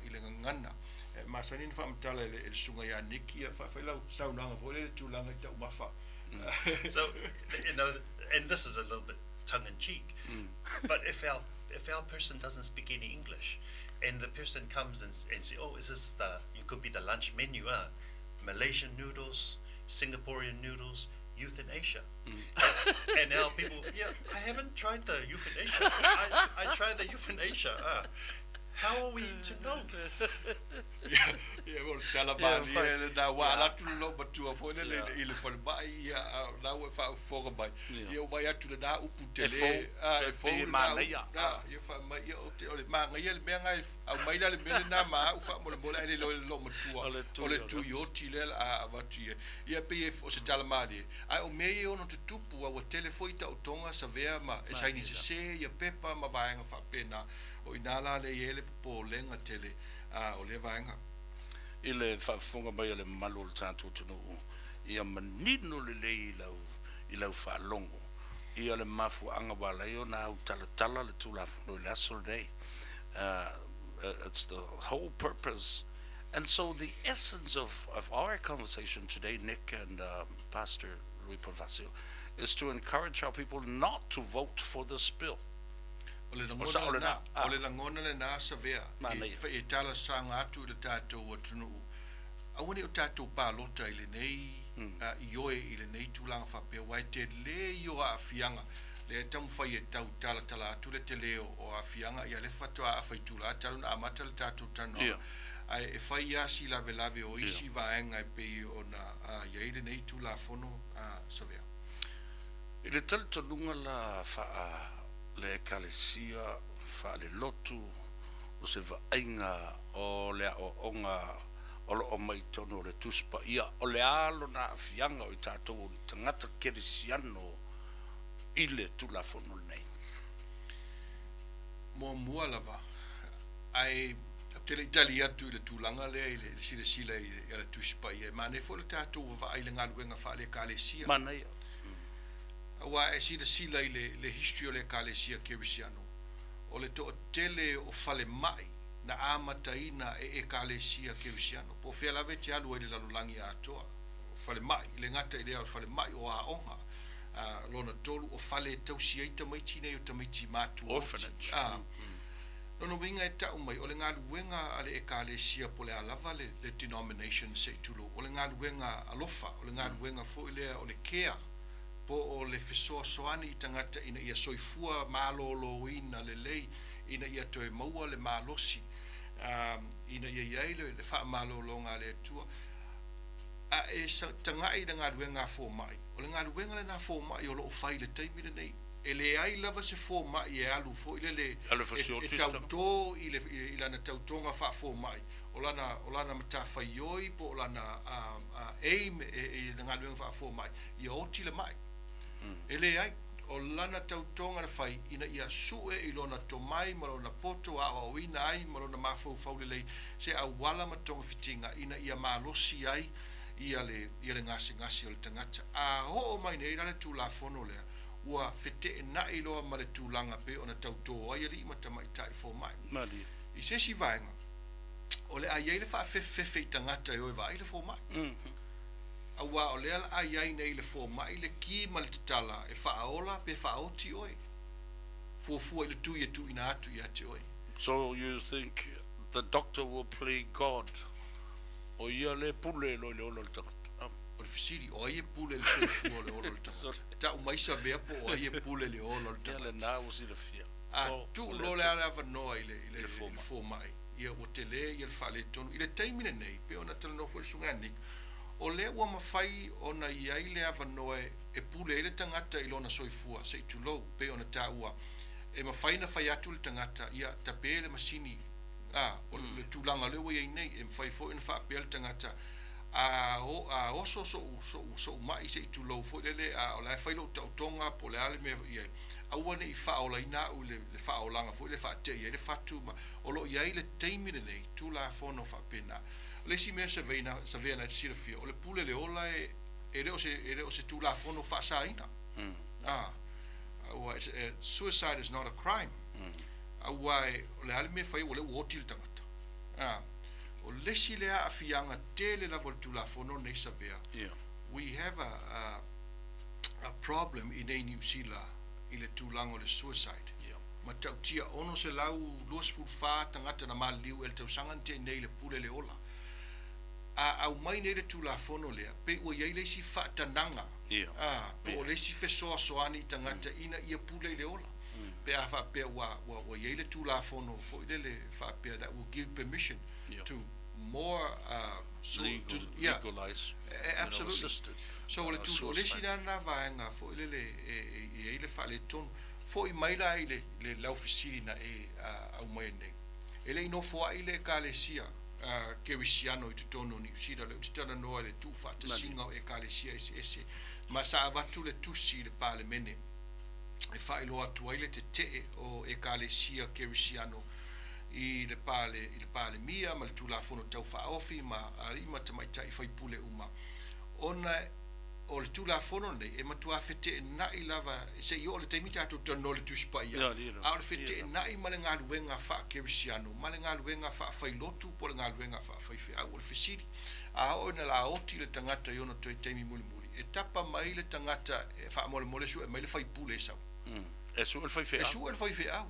i le gagana. E masani ona faamatala e le, e le susuga ia Nick, ia faafai lau saunoaga foi lea i le tulaga i taumafa. So, you know, and this is a little bit tongue in cheek, but if our if our person doesn't speak any English, and the person comes and and say, oh, is this the it could be the lunch menu, huh? Malaysian noodles, Singaporean noodles, euthanasia. And, and now people, yeah, I haven't tried the euthanasia. I, I tried the euthanasia. How are we to know? Ia, o le tala malie lena, ua ala atu le loomatua foi lele i le falemai, ia, a o lena ua e faafofoga mai. Ia, ua vaai atu i lena upu tele, a, e fou lena upu. A, ia fai mai, ia, ou te, o le manaia le mea lena e aumai la le mea lena ma au faamolemole, ae le iloa e le loomatua, o le tuioti lea o le a avatu i ai. Ia, pei o se tala malie, ae o mea ia e ono tutupu, aua ua tele foi taotoga savea ma e saini sese ia pepa ma vaega faapena. O i ina la lea e i ai le popolega tele o lea vaega. I le faafofoga mai a le mamalu o le tatou atunuu, ia manino lelei i lau i lau faalogo ia le mafuaaga ua ala ai ona autalatala le Tulafono i le aso lenei. It's the whole purpose and so the essence of of our conversation today, Nick and Pastor Louis Ponifasio, is to encourage our people not to vote for this bill. O le lagona lena, o le lagona lena Savea, i e talosaga atu i le tatou atunuu, aua ne i o tatou palota i lenei ioe i lenei tulaga faapea, aua e tele ia o aafiaga, lea e taumafai e tau talatala atu le tele o aafiaga, ia lea faatoa afa itula talu ona amata le tatou talanoaga, ae e fai lava si lavelave o isi vaega e pei ona i ai lenei Tulafono Savea. I le talitonuga la faa le Ekalesia faale-lotu o se vaaiga o le aoaoga o lo o mai totonu o le Tusi Paia, o le a lona aafiaga o i tatou o ni tagata kerisiano i le Tulafono lenei? Muamua lava, ae ou te le i tali atu i le tulaga lea i le silasila i le Tusi Paia, e manaia foi lo tatou vaavaai i le galuega faale-Ekalesia. Manaia. Aua a e silasila i le, le history o le Ekalesia Kerisiano, o le toatele o falemai na amataina e Ekalesia Kerisiano, po o fea lava e te alu ai i le lalolagi atoa, o falemai, e le gata i lea o le falemai, o aoga, a, lona tolu, o fale e tausi ai tamaiti nei o tamaiti matuoti. Orphanage. A, lona uiga e tau mai, o le galuega a le Ekalesia po o le a lava le, le denomination se i tulou, o le galuega alofa, o le galuega foi lea o le care, po o le fesoasoani i tagata ina ia soifua maloloina lelei, ina ia toe maua le malosi, ina ia i ai le faamalologa a le Atua. A e tagai i le galuega a fomai, o le galuega lena a fomai o lo o fai i le taimi lenei. E leai lava se fomai e alu foi lele e tauto i lana tautoga faafomai, o lana, o lana matafaioi po o lana aim i le galuega faafomai, ia oti le mai. E leai, o lana tautoga na fai ina ia sue i lona tomai ma lona poto aoaoina ai ma lona mafaufau lelei se auala ma togafitiga ina ia malosi ai ia le, ia le gasegase o le tagata. A oo mai nei la le Tulafono lea, ua feteenai loa ma le tulaga pei ona tauto ai alii ma tamaitai fomai. Malie. I se isi vaega, o le a i ai le faafefefefe i tagata e o e vaai le fomai. Aua o lea la a i ai nei le fomai le ki ma le tatala e faaola pe faaoti oe. Fuafua i le tui e tuuina atu ia te oe. So you think the doctor will play God? O ia le pule loa i le ola o le tagata. O le fesili, o ai e pule i le soifua o le ola o le tagata? Tau mai savea po o ai e pule i le ola o le tagata. Ia lena ua silafia. A tuu loa le avanoa i le fomai, ia ua tele ia le faaletonu. I le taimi lenei, pei ona talanoa foi le Susuga ia Nick, o lea ua mafai ona i ai le avanoa e pule ai le tagata i lona soifua, se i tulou, pei ona taua, e mafai ona fai atu le tagata, ia tape le masini, a, o le tulaga lea ua i ai nei, e mafai foi ona faapea le tagata, a, a oso so'u, so'u, so'u ma'i, se i tulou foi lele, a o la e fai lou taotoga po o le a le mea i ai, aua ne i faaolaina au i le, le faaolaga foi lea e faate'i ai le fatu ma, o lo o i ai le taimi lenei, Tulafono faapena. O le isi mea saveina, savea na e te silafia, o le pule le ola e, e le o se, e le o se Tulafono faasaina. A, aua e, suicide is not a crime. Aua e, o le a le mea e fai ai, ua lea ua oti le tagata. A, o le isi lea aafiaga tele lava o le Tulafono lenei savea, we have a, a, a problem i nei Niu Sila i le tulaga o le suicide. Matautia, 624 tagata na maliliu e le tausaga na tea nei i le pule le ola. A aumai nei le Tulafono lea, pei ua i ai le isi faatanaga, a, po o le isi fesoasoani i tagata ina ia pule i le ola. Pe a faapea ua, ua, ua i ai le Tulafono foi lele faapea that will give permission to more uh, so, Legal, to, yeah, legalize, Eh, you know, absolutely. assisted So o le uh, tu, o le isi suicide. la lena vaega foi lele e, e, e i ai le faaletonu. Foi mai la i le, le laufesili na e uh, aumaia nei. E le i nofoa'i le Ekalesia Kerisiano i totonu o Niu Sila, lea ou te talanoa i le tuufaatasiga o Ekalesia eseese, ma sa avatu le tusi i le Palemene e faailoa atu ai le tetee o Ekalesia Kerisiano i le pale, i le Palemia ma le Tulafono Tau Faaofi ma alii ma tamaitai faipule uma, ona o le Tulafono lenei e matua feteenai lava se i oo i le taimi tatou talanoa i le Tusi Paia, a o le feteenai ma le galuega faa-Kerisiano ma le galuega faa-failotu po o le galuega faa-faifeau. O le fesili, a oo ina laoti le tagata i ona toe taimi mulimuli, e tapa mai le tagata e faamolemole sue mai le faipule e sau? E sue le faifeau. E sue le faifeau.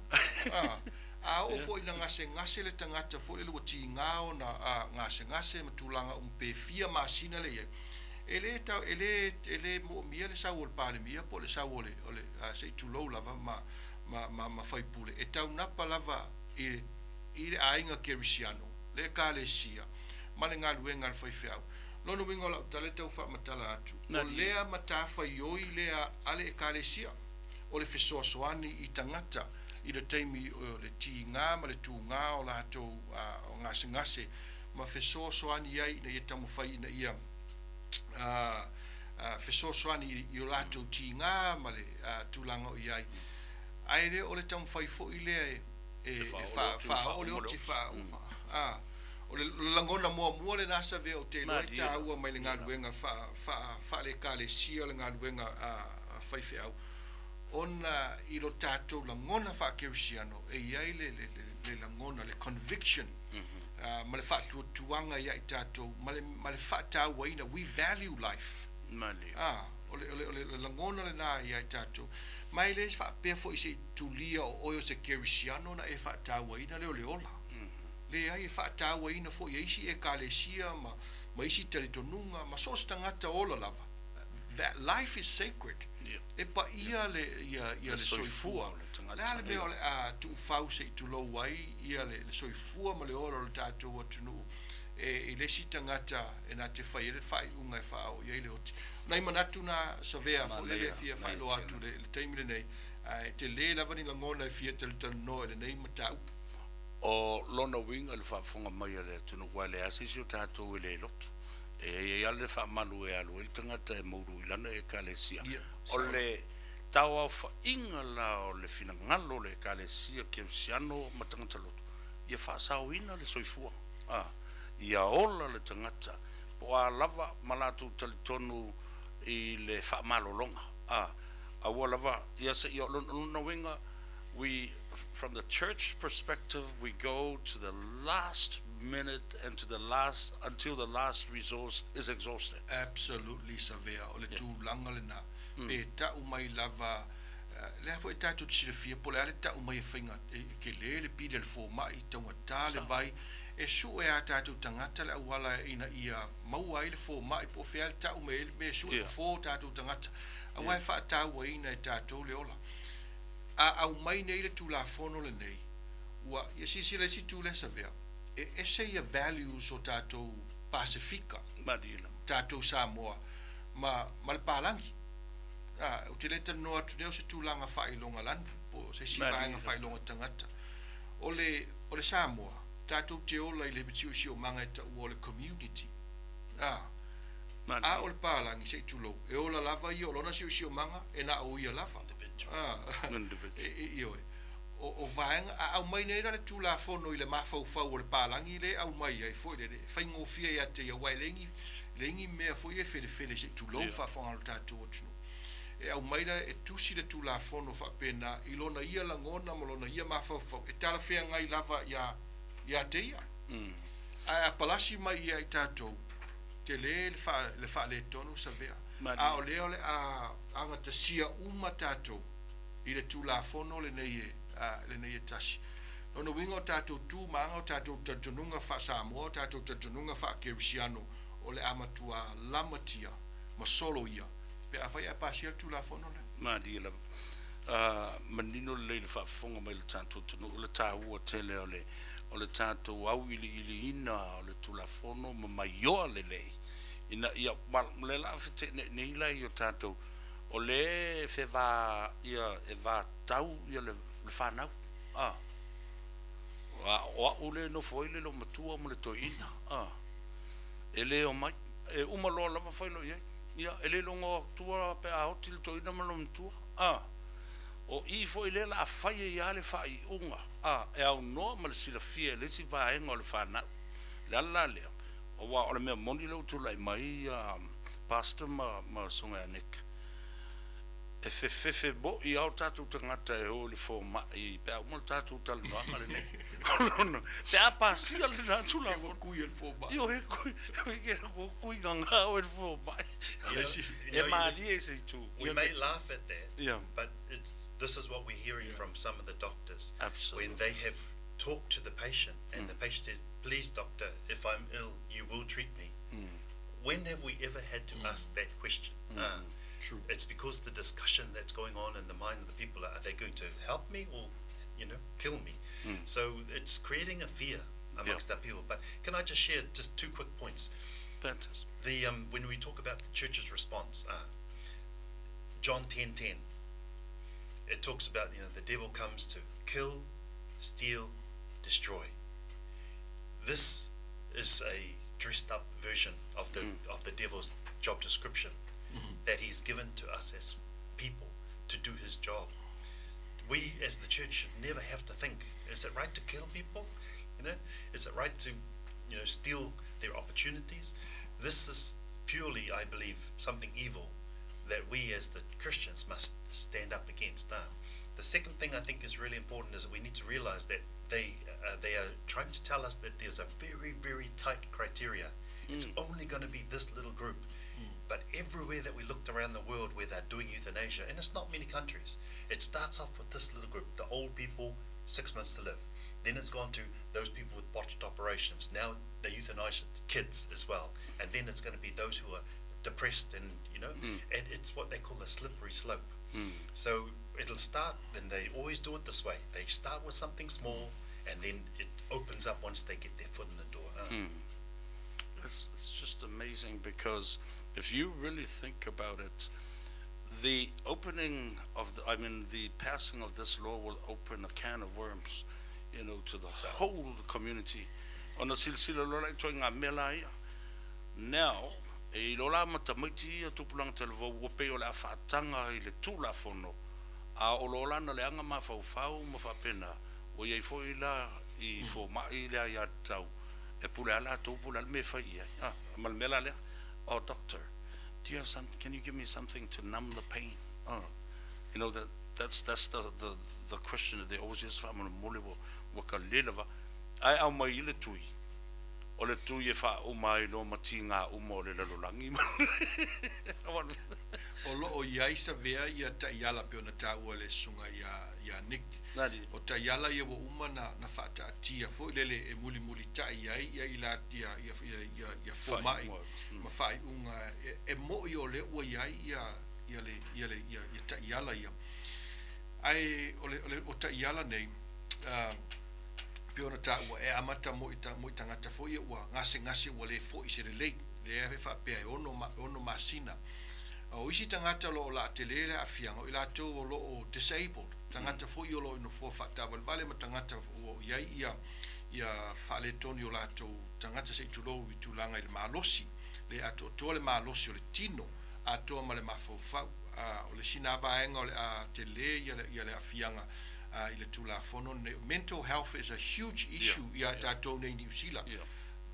A oo foi ina gasegase le tagata foi lele ua tiga ona gasegase ma tulaga uma pe fia masina le i ai, e le tau, e le, e le moomia le sau o le Palemia po o le sau o le, o le, se i tulou lava ma, ma, ma, ma faipule, e taunapa lava i, i le aiga kerisiano, le ekalesia, ma le galuega a le faifeau. Lona uiga o lau tala e tau faamatala atu, o lea matafaioi lea a le ekalesia, o le fesoasoani i tagata i le taimi o le tiga ma le tugā o latou gasegase ma fesoasoani ai ina ia taumafai ina ia fesoasoani i o latou tiga ma le tulaga o i ai. Ae le o le taumafai foi lea e faaoo le oti a o le lagona muamua lena Savea ou te iloa e taua mai le galuega faale-ekalesia o le galuega a faifeau ona i lo tatou lagona faakerisiano e i ai le lagona, le conviction ma le faatuatuaga ia i tatou ma le faatauaina, we value life. O le lagona lena ia i tatou. Ma e le faapea foi se i tulia o oe o se kerisiano ona e faatauaina lea o le ola. Leai, e faatauaina foi e isi ekalesia ma isi talitonuga ma so o se tagata ola lava. That life is sacred. E paia le, ia, ia le soifua. O le a le mea o le a tuufau se i tulou ai ia le, le soifua ma le ola o le tatou atunuu e, i le isi tagata e na te fai ai le faaiuga e faaoo i ai le oti. O nai manatu na Savea foi lele e fia faailoa atu le, le taimi lenei, ae tele lava ni lagona e fia talatalanoa i lenei mataupu. O lona uiga i le faafofoga mai a le atunuu, aua e leai lava se isi o tatou e le lotu. E i ai lava le faamalu e alu ai le tagata e moulu i lana Ekalesia. O le tauaofaiga la o le finagalo o le Ekalesia Kerisiano ma tagata lotu, ia faasaoina le soifua, a, ia ola le tagata, po o a lava ma latou talitonu i le faamalologa, a, aua lava, ia se i, o lona uiga, we, from the church perspective, we go to the last minute and to the last, until the last resource is exhausted. Absolutely Savea, o le tulaga lena, pe tau mai lava, lea foi tatou te silafia po o le a le tau mai e faiga, e kele le pili a le fomai, taugata le vai, e sue a tatou tagata le auala ina ia maua ai le fomai po o fea le tau mai ai le mea e sue fofo o tatou tagata, aua e faatauaina e tatou le ola. A aumai nei le Tulafono lenei, ua, ia silasila i isi itu lea Savea, e ese ia values o tatou Pasefika, tatou Samoa, ma, ma le palagi. A, ou te le talanoa atu nei o se tulaga faailoga lanu, po o se isi vaega faailoga tagata. O le, o le Samoa, tatou te ola i le siosiomaga e taua o le community. A, A o le palagi, se i tulou, e ola lava ia o lona siosiomaga, e na o ia lava. Ioe. O, o vaega, a aumai nei la le Tulafono i le mafaufau o le palagi lea e aumai ai foi lele, e faigofie ia te ia, aua e leai ni, leai ni mea foi ia e felefele, se i tulou le faafofoga a lo tatou atunuu. E aumai la, e tusi le Tulafono faapena i lona ia lagona ma lona ia mafaufau, e talafeagai lava ia, ia te ia. Ae a palasi mai ia i tatou, tele le faaletonu Savea, a o lea o le a agatasia uma tatou i le Tulafono lenei e, lenei e tasi. Lona uiga o tatou tu ma aga, o tatou talitonuga faa-Samoa, o tatou talitonuga faa-Kerisiano, o le a matua lamatia ma solo ia pe afai ae pasia le Tulafono lea. Malie lava. Manino lelei le faafofoga mai le tatou atunuu le taua tele o le o le tatou auiliiliina o le Tulafono ma maioa lelei ina ia ma lea la feteenai nei la i o tatou o lea e feva ia e vatau ia le fanau a o a'u lea e nofo ai le loomatua ma le toeaina a e le omai e uma loa lava fai loa i ai ia e le logo atua pe a oti le toeaina ma le loomatua a o i foi lea la a fai ai lava le faaiuga a e aunoa ma le silafia e le isi vaega o le fanau. O le ala la lea, aua o le mea moni lea ua tulai mai ia Pastor ma ma Susuga ia Nick, e fefefe moi lava o tatou tagata e o i le fomai pe a uma le tatou talanoaga lenei. O lona, pe a pasia lena Tulafono. Ua kui e le fomai. Ioe, kui, ua kui gaga oe e le fomai. E malie i se itu. We may laugh at that, yeah. but it's, this is what we're hearing yeah. from some of the doctors. Absolutely. When they have talked to the patient and mm. the patient says, please, doctor, if I'm ill, you will treat me. Mm. When have we ever had to mm. ask that question? Mm. True. It's because the discussion that's going on in the mind of the people are they going to help me or, you know, kill me? Mm. So it's creating a fear amongst yeah. our people. But can I just share just two quick points? Fantastic. The when we talk about the church's response, John 10:10, it talks about you know the devil comes to kill, steal, destroy. This is a dressed up version of the mm. of the devil's job description mm-hmm. that he's given to us as people to do his job. We as the church should never have to think, is it right to kill people? You know, is it right to, you know, steal their opportunities? This is purely, I believe, something evil that we as the Christians must stand up against. The second thing I think is really important is that we need to realize that they they are trying to tell us that there's a very very tight criteria. Mm. It's only going to be this little group. Mm. But everywhere that we looked around the world where they're doing euthanasia, and it's not many countries, it starts off with this little group, the old people, six months to live. Then it's gone to those people with botched operations. Now they euthanize kids as well. And then it's going to be those who are depressed and, you know, mm. and it's what they call a slippery slope. Mm. So it'll start, and they always do it this way. They start with something small, and then it opens up once they get their foot in the door. Mm. It's, it's just amazing because if you really think about it, the opening of the, I mean, the passing of this law will open a can of worms, you know, to the whole community. Ona silasila loa la i ituaiga mea la ia. Now, e iloa la ma tamaiti ia tupulaga talavou ua pei o le a faataga i le Tulafono, a o lo lana leaga mafaufau ma faapena, ua i ai foi la i fomai le aiatatau e pule lava latou po o le a le mea e fai i ai. A, ma le mea la lea, Oh doctor, do you have some, can you give me something to numb the pain? Oh, you know, that, that's, that's the, the, the question that they always use, faamolemole ua, ua ka le lava. Ae aumai i le tui, o le tui e faauma ai loa ma tigā uma o le lalolagi. O lo o i ai savea ia taiala pei ona taua e le susuga ia, ia Nick. O taiala ia ua uma na, na faataatia foi lele e mulimulitai ai ia ila, ia, ia, ia, ia, ia fomai ma faaiuga e, e mo'i o lea ua i ai ia, ia le, ia le, ia, ia taiala ia. Ae o le, o le, o taiala nei, uh, pei ona taua, e amata mo i, mo i tagata foi ia ua gasegase ua le fo'i se lelei, lea e faapea e ono, e ono masina. O isi tagata o lo o laatele le aafiaga, o i latou o lo o disabled, tagata foi o lo o i nofoa faataavalevale ma tagata ua i ai ia, ia faaletonu i o latou tagata se i tulou i tulaga i le malosi, le atoatoa le malosi o le tino, atoa ma le mafaufau. A, o le isi na vaega o le a tele ia le, ia le aafiaga i le Tulafono lenei. Mental health is a huge issue ia tatou nei i Niu Sila.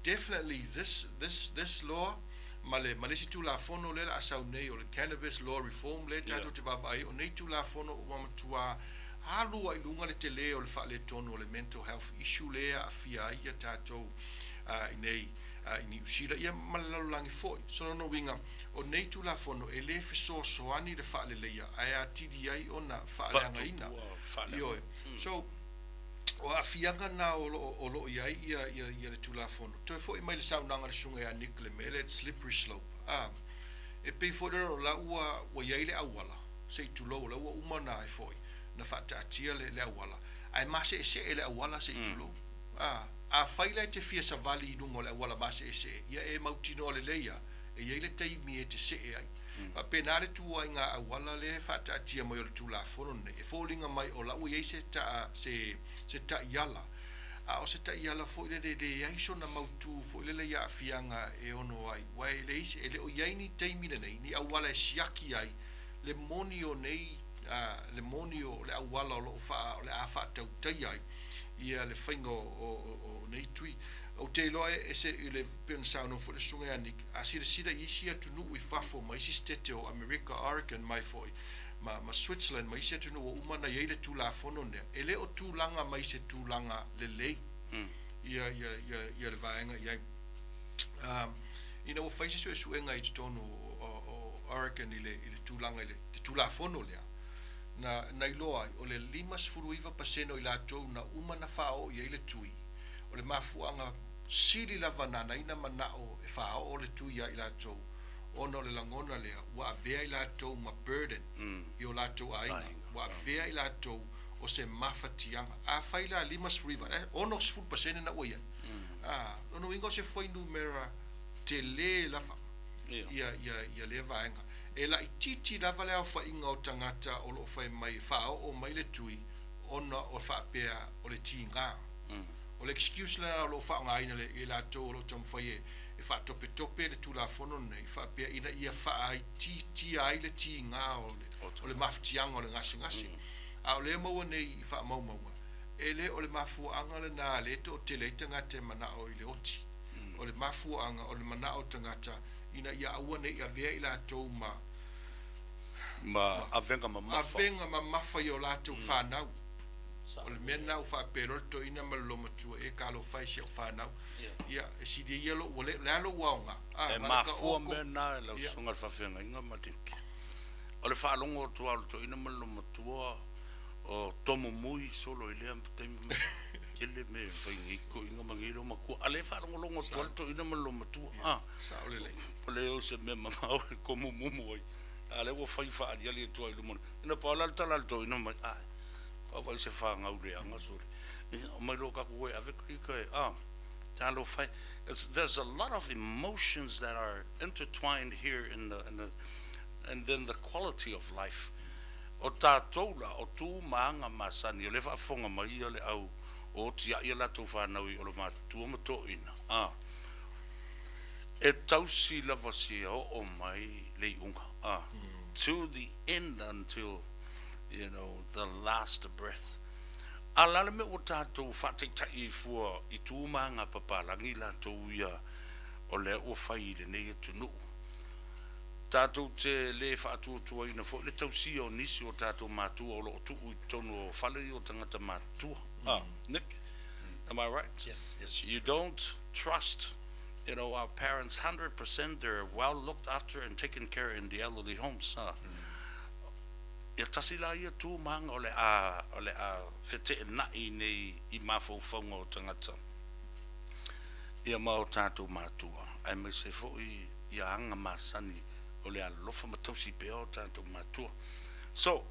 Definitely this, this, this law ma le, ma le isi Tulafono lea o le a sau nei o le Cannabis Law Reform lea tatou te vaavaai ai, o nei Tulafono ua matua alu lava i luga le tele o le faaletonu o le mental health issue lea e aafia ai ia tatou i nei i Niu Sila ia ma le lalolagi foi. So lona uiga, o nei Tulafono e le fesoasoani i le faaleleia ae atili ai ona faaleagaina. Ioe. So, o aafiaga na o lo o lo o i ai ia ia ia le Tulafono. Toe foi mai le saunoaga a le Susuga ia Nick le mea lea slippery slope. A, e pei foi lea o la ua ua i ai le auala. se i tulou, o la ua uma ona ai foi na faataatia le, le auala, ae maseesee le auala se i tulou. A, afai la e te fia savali i luga o le auala maseesee, ia e mautinoa lelei lava, e i ai le taimi e te see ai. Faapena le tuuaiga auala lea e faataatia mai o le Tulafono lenei, e foliga mai o la ua i ai se taa, se, se taiala, a o se taiala foi lele e leai sona mautu foi lele i aafiaga e ono ai, aua e leai se, e le o i ai ni taimi lenei, ni auala e siaki ai le moni o nei, a, le moni o le auala o lo o faa, o le a faatautaia ai ia le faiga o, o, o, o nei tui. Ou te iloa e ese i le, pei ona saunoa foi le Susuga ia Nick, a silasila i isi atunuu i fafo ma isi setete o Amerika, Oregon mai foi, ma, ma Switzerland ma isi atunuu ua uma ona i ai le Tulafono lea, e le o tulaga mai se tulaga lelei ia, ia, ia, ia le vaega i ai. Um, ina ua fai se suesuega i totonu o, o Oregon i le, i le tulaga i le, le Tulafono lea, na, na iloa ai, o le 59% o i latou na uma na faaoo i ai le tui, O le mafuaaga sili lava na ana ina manao e faaoo le tui ia i latou, ona o le lagona lea ua avea i latou ma burden i o latou aiga, ua avea i latou o se mafatiaga. Afai la 59, eh, 60% na ua i ai, a, lona uiga o se fuainumera tele lava ia, ia, ia lea vaega. E laitiiti lava le aofaiga o tagata o lo o fai mai e faaoo mai le tui ona o faapea o le tiga. O le excuse lena o lo o faaaogaina e i latou o lo o taumafai e faatopetope le Tulafono lenei, faapea ina ia faaitiitia ai le tiga o le, o le mafatiaga o le gasegase. A o lea e maua nei i faamaumauga, e le o le mafuaaga lena lea e toatele ai tagata e manao i le oti. O le mafuaaga o le manao o tagata ina ia aua ne i avea i latou ma, ma avega mamafa. Avega mamafa i o latou fanau. O le mea lena ua faapea loa le toeaina ma le loomatua, e talofa e si au fanau. Ia, e sili ia lou, ua le, o le a lou aoga? A, E na o le mafua mea na e lau susuga i le faafeagaiga ma Nick. O le faalogo atu lava o le toeaina ma le loomatua o tomomui solo i lea taimi ma tele mea e fai nei toeaina ma nei loomatua. A lea e faalogologo atu lava le toeaina ma le loomatua. A, Sao lelei. O le o se mea mamao e tomumumu ai. A lea ua fai faaaliali atu lava i luma. Ina pau la le tala a le toeaina mai, ae, Kau vai se whāngau leanga sole. Mai loa ka koe ave ka ika e, ah, talofa e. It's, there's a lot of emotions that are intertwined here in the, in the, and then the quality of life. O tātou la, o tū ma aga masani, o lea faafofoga mai ia le au o oti ai a latou whānau i olo mātua ma toina. Ah, e tausi lava sia o mai le iuga. Ah, to the end until you know, the last breath. A o le a le mea ua tatou faataitai ai fua i tu ma aga papalagi latou ia o lea ua fai i lenei atunuu. Tatou te le faatuatuaina foi le tausia o nisi o tatou matua o lo o tuu i totonu o fale ia o tagata matutua. Ah, Nick, am I right? Yes, yes. You don't trust, you know, our parents 100%, they're well looked after and taken care in the elderly homes. Ah. Ia tasi la ia tu ma aga o le a, o le a feteenai nei i mafaufauga o tagata, ia ma o tatou matua, aemaise foi ia aga masani o le alolofa ma tausi pea o tatou matua. So,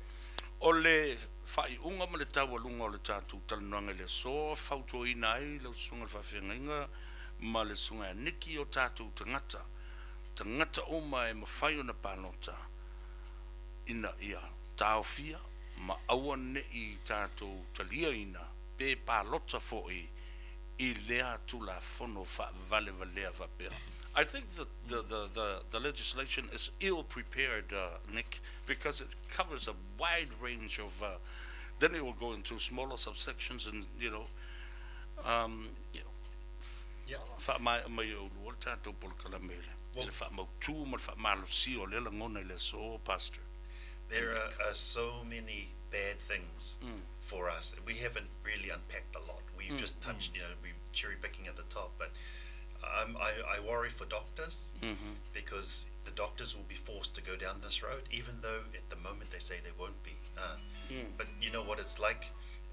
o le faaiuga ma le taualuga o le tatou talanoaga i le aso, fautuaina ai lau susuga i le faafeagaiga ma le susuga ia Niki o tatou tagata, tagata uma e mafai ona palota, ina ia taofia ma aua ne i tatou taliaina pe palota foi i lea Tulafono faavalevalea faapea. I think the, the, the, the, the legislation is ill prepared, Nick, because it covers a wide range of, then it will go into smaller subsections and, you know, um, you know, faamaea mai e oulua le tatou polokalame i le faamautu ma le faamalosia o lea lagona i le aso, Pastor. There are so many bad things for us. We haven't really unpacked a lot. We've just touched, you know, we cherry picking at the top, but I, I worry for doctors because the doctors will be forced to go down this road, even though at the moment they say they won't be. But you know what it's like?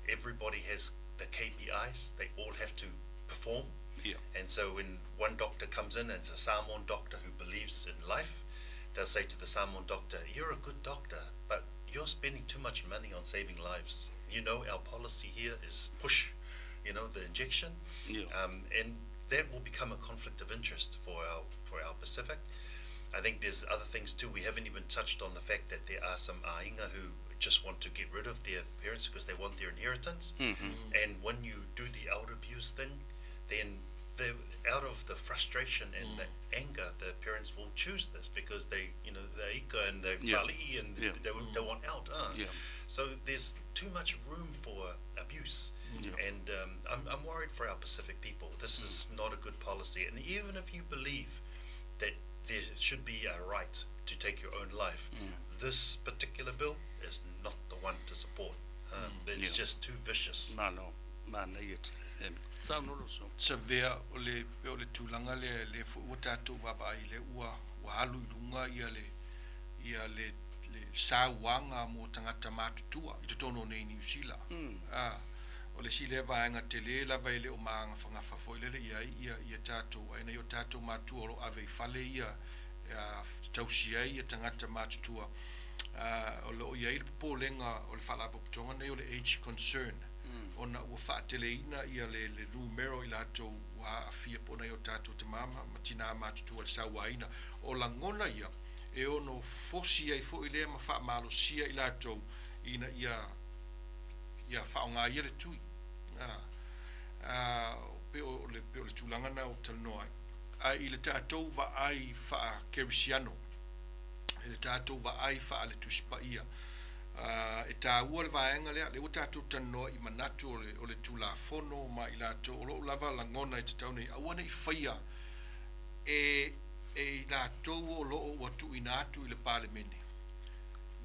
Everybody has the KPIs, they all have to perform. And so when one doctor comes in and it's a Samoan doctor who believes in life, they'll say to the Samoan doctor, You're a good doctor, but you're spending too much money on saving lives. You know, our policy here is push, you know, the injection. Yeah. Um, and that will become a conflict of interest for our for our Pacific. I think there's other things too. We haven't even touched on the fact that there are some ainga who just want to get rid of their parents because they want their inheritance. Mm-hmm. And when you do the elder abuse thing, then the out of the frustration and the anger, the parents will choose this because they, you know, the ika and the Yeah. vali and Yeah. they want out. Yeah. So there's too much room for abuse. Yeah. And I'm worried for our Pacific people. This is not a good policy. And even if you believe that there should be a right to take your own life, this particular bill is not the one to support. It's Yeah. just too vicious. Malo, manaia tele. Saunoa lau Afioga. Savea o le pei o le tulaga lea lea foi ua tatou vaavaai i lea ua ua alu i luga ia le ia le le sauaga mo tagata matutua i totonu o nei Niu Sila. A o le isi lea vaega tele lava e le o magafagafa foi lele i ai ia ia tatou ai nai o tatou matua o lo o ave i fale ia a tausi ai ia tagata matutua a o lo o i ai le popolega o le Faalapotopotoga nei o le Age Concern ona ua faateleina ia le le numera o i latou ua aafia po o nai o tatou tamama ma tinā matutua i le sauaina. O lagona ia e ono fosi ai foi lea ma faamalosia i latou ina ia ia faaaoga ia le tui. A, a, pe o le, pe o le tulaga na o talanoa ai. Ae i le tatou vaai faa-Kerisiano, i le tatou vaai faa-le Tusi Paia, e taua le vaega lea, lea ua tatou talanoa i manatu o le, o le Tulafono ma i latou, o lou lava lagona e tatau nei, aua ne i faia e, e i latou o lo o ua tuuina atu i le Palemene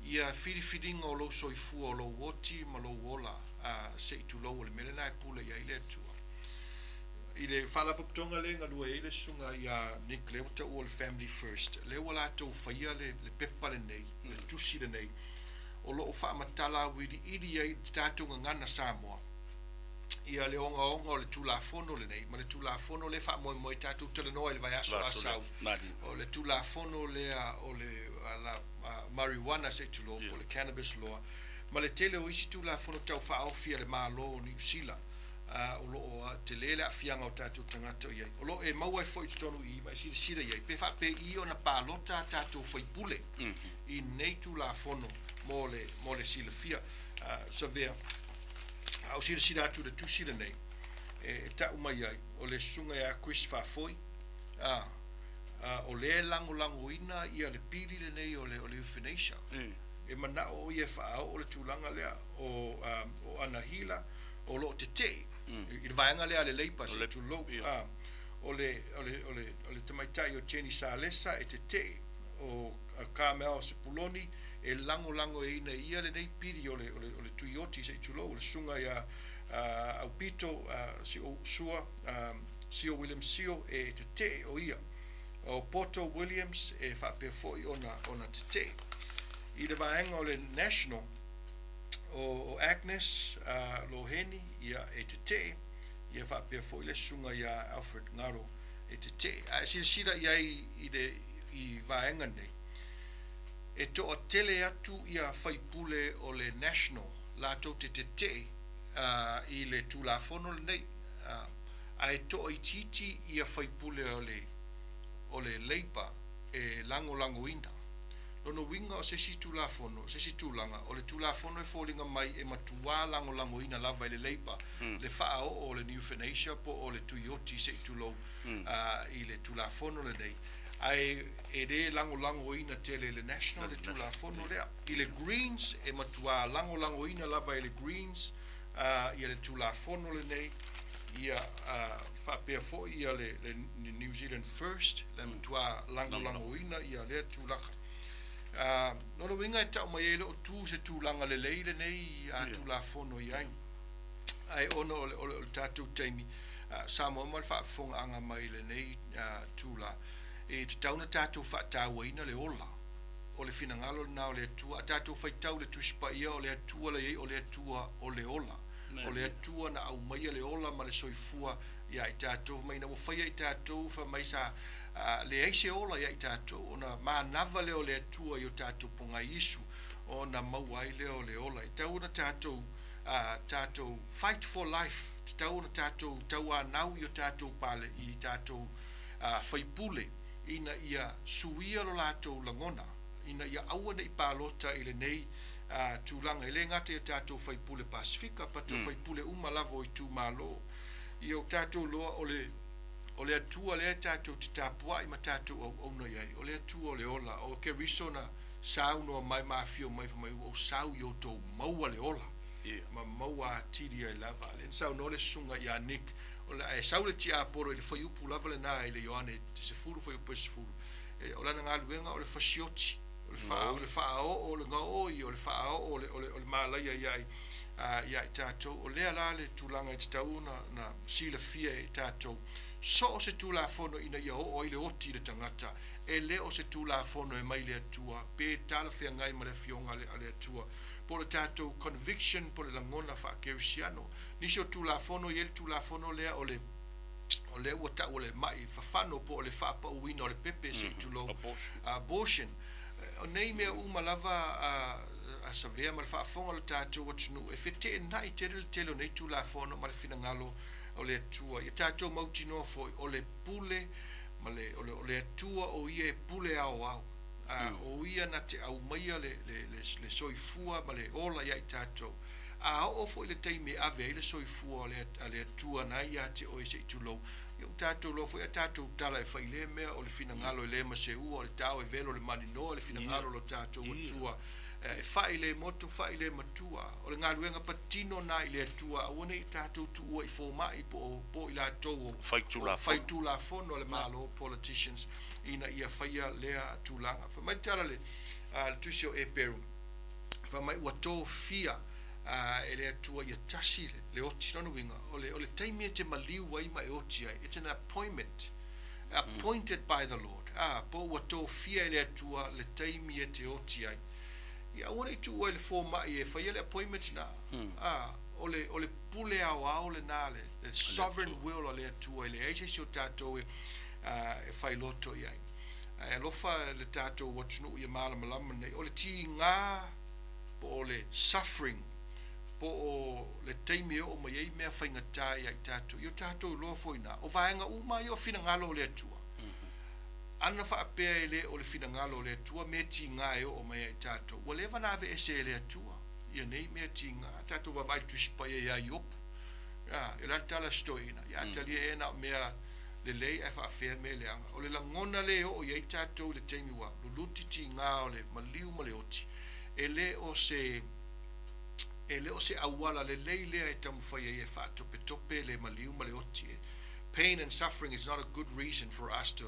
ia filifiliga o lou soifua, o lou oti ma lou ola, a, se i tulou o le mea lena e pule i ai le Atua. I le faalapotopotoga lea e galue ai le susuga ia Nick, lea ua taua o le Family First, lea ua latou faia le, le pepa lenei, le tusi lenei, o lo o faamatala auiliili ai le tatou gagana Samoa ia le ogaoga o le Tulafono lenei, ma le Tulafono lea e faamoemoe tatou talanoa i le vaiaso a sau, o le Tulafono lea o le la, marijuana se i tulou, po o le cannabis law, ma le tele o isi Tulafono tau faaofi a le Malo o Niu Sila. o lo o tele le aafiaga o tatou tagata o i ai. O lo o e maua ai foi i totonu i i ma e silasila i ai pe faapei ona palota a tatou faipule i nei Tulafono mo le, mo le silafia. Savea, a ou silasila atu i le tusi lenei e tau mai ai, o le susuga ia Chris Faafoi, a, o lea e lagolagoina ia le pili lenei o le, o le euthanasia. E manao o ia e faaoo le tulaga lea o, o Anahila, o lo o tetee i le vaega lea a le Labour, se i tulou, a, o le, o le, o le, o le tamaitai o Jenny Salesa e tetee, o Carmel Sepuloni e lagolagoina e ia lenei pili o le, o le, o le Tuioti, se i tulou, o le susuga ia Aupito Sio, Sua, Sio William Sio e tetee o ia. O Poto Williams e faapea foi ona, ona tetee. I le vaega o le National, o Agnes Loheni ia e tetee, ia faapea foi le susuga ia Alfred Ngaro e tetee. A e silasila i ai i le i vaega nei, e toatele atu ia faipule o le National latou te tetee i le Tulafono lenei, ae toaitiiti ia faipule o le o le Labour e lagolagoina. Lona uiga o se isi Tulafono, se isi tulaga, o le Tulafono e foliga mai e matuā lagolagoina lava e le Labour le faaoo o le euthanasia po o le tuioti se i tulou i le Tulafono lenei, ae e le lagolagoina tele e le National le Tulafono lea. I le Greens, e matuā lagolagoina lava e le Greens ia le Tulafono lenei, ia faapea foi ia le New Zealand First, le matuā lagolagoina ia lea tulaga. Lona uiga e tau mai ai e le o tu se tulaga lelei lenei Tulafono i ai, ae ona o le tatou taimi, Samoa ma le faafofogaaga mai i lenei tula, e tatau ona tatou faatauaina le ola o le finagalo lena o le Atua. A tatou faitau i le Tusi Paia, o le Atua la i ai, o le Atua o le ola. O le Atua na aumaia le ola ma le soifua ia i tatou, mai ina ua faia i tatou, fai mai sa leai se ola ia i tatou, ona manava lea o le Atua i o tatou pogai Isu. ona maua ai lea o le ola. E tatau ona tatou, ā, tatou fight for life, e tatau ona tatou tauanau i o tatou pale, i tatou, ā, faipule, ina ia suia lo latou lagona, ina ia aua ne i palota i lenei, ā, tulaga. E le gata i o tatou faipule Pasefika, but o faipule uma lava o itumalo. Ia o tatou iloa o le, o le Atua lea tatou te tapuai ma tatou auauna i ai, o le Atua o le ola. O Keriso na saunoa mai ma afio mai fai mai, Ua ou sau i outou maua le ola, ma maua atili ai lava. A lea na saunoa le susuga ia Nick, o le a e sau le tiapolo i le fuaiupu lava lena i le Ioane 10 fuaiupu e 10, e, o lana galuega o le fasioti, o le faa, o le faaoo, o le gaoi, o le faaoo o le, o le, o le malaia ia i, ia i tatou. O lea la le tulaga e tatau ona, ona silafia e tatou. So o se Tulafono ina ia oo ai le oti i le tagata, e le o se Tulafono e mai le Atua, pe talafeagai ma le Afioga a le Atua, po o le tatou conviction po o le lagona faakerisiano. Nisi o Tulafono, e i ai le Tulafono lea o le, o lea ua tau o le mai fafano po o le faapauina o le pepe se i tulou, abortion. O nei mea uma lava a Savea ma le faafofoga o le tatou atunuu, e feteenai tele le tele o nei Tulafono ma le finagalo o le Atua. Ia tatou mautinoa foi, o le pule ma le, o le, o le Atua o Ia e pule aoao. A, o Ia na te aumaia le, le, le, le soifua ma le ola ia i tatou. A oo foi le taimi e ave ai le soifua o le, a le Atua na ia te oe se i tulou, ia ua tatou iloa foi a tatou tala e fai i lea mea o le finagalo e le ma se ua, o le tao e velo le maninoa, le finagalo o lo tatou Atua e fai le motu, fai le matua. O le galuega patino na i le Atua, aua ne i tatou tuua i fomai po o, po o i latou o, o faitulafono a le Malo, politicians, ina ia faia lea tulaga. Fai mai le tala le, a, le tusi o Eperu, fai mai ua tofia a, e le Atua ia tasi le, le oti. Lona uiga, o le, o le taimi e te maliu ai ma e oti ai, it's an appointment, appointed by the Lord, a, po ua tofia e le Atua le taimi e te oti ai. Ia aua ne i tuua i le fomai e faia le appointment na, a, o le, o le pule aoao lena, le, le sovereign will a le Atua, e leai se isi o tatou e, a, e failoto i ai. Ae alofa le tatou atunuu ia malamalama nei, o le tiga po o le suffering po o le taimi e oo mai ai mea faigata ia i tatou, ia o tatou iloa foi ina, o vaega uma ia o finagalo o le Atua. Ana faapea e le o le finagalo o le Atua mea tiga e oo mai ia i tatou, ua leva ona aveese e le Atua ia nei mea tiga. Tatou vaavaai i le Tusi Paia ia Iopu, a, e o le a le tala a si toeaina, ia a talia ea na o mea lelei ae faafea mea leaga. O le lagona lea e oo i ai tatou i le taimi ua luluti tiga o le maliu ma le oti, e le o se E le o se auala lelei lea e taumafai ai e faatopetope le maliu ma le oti. Pain and suffering is not a good reason for us to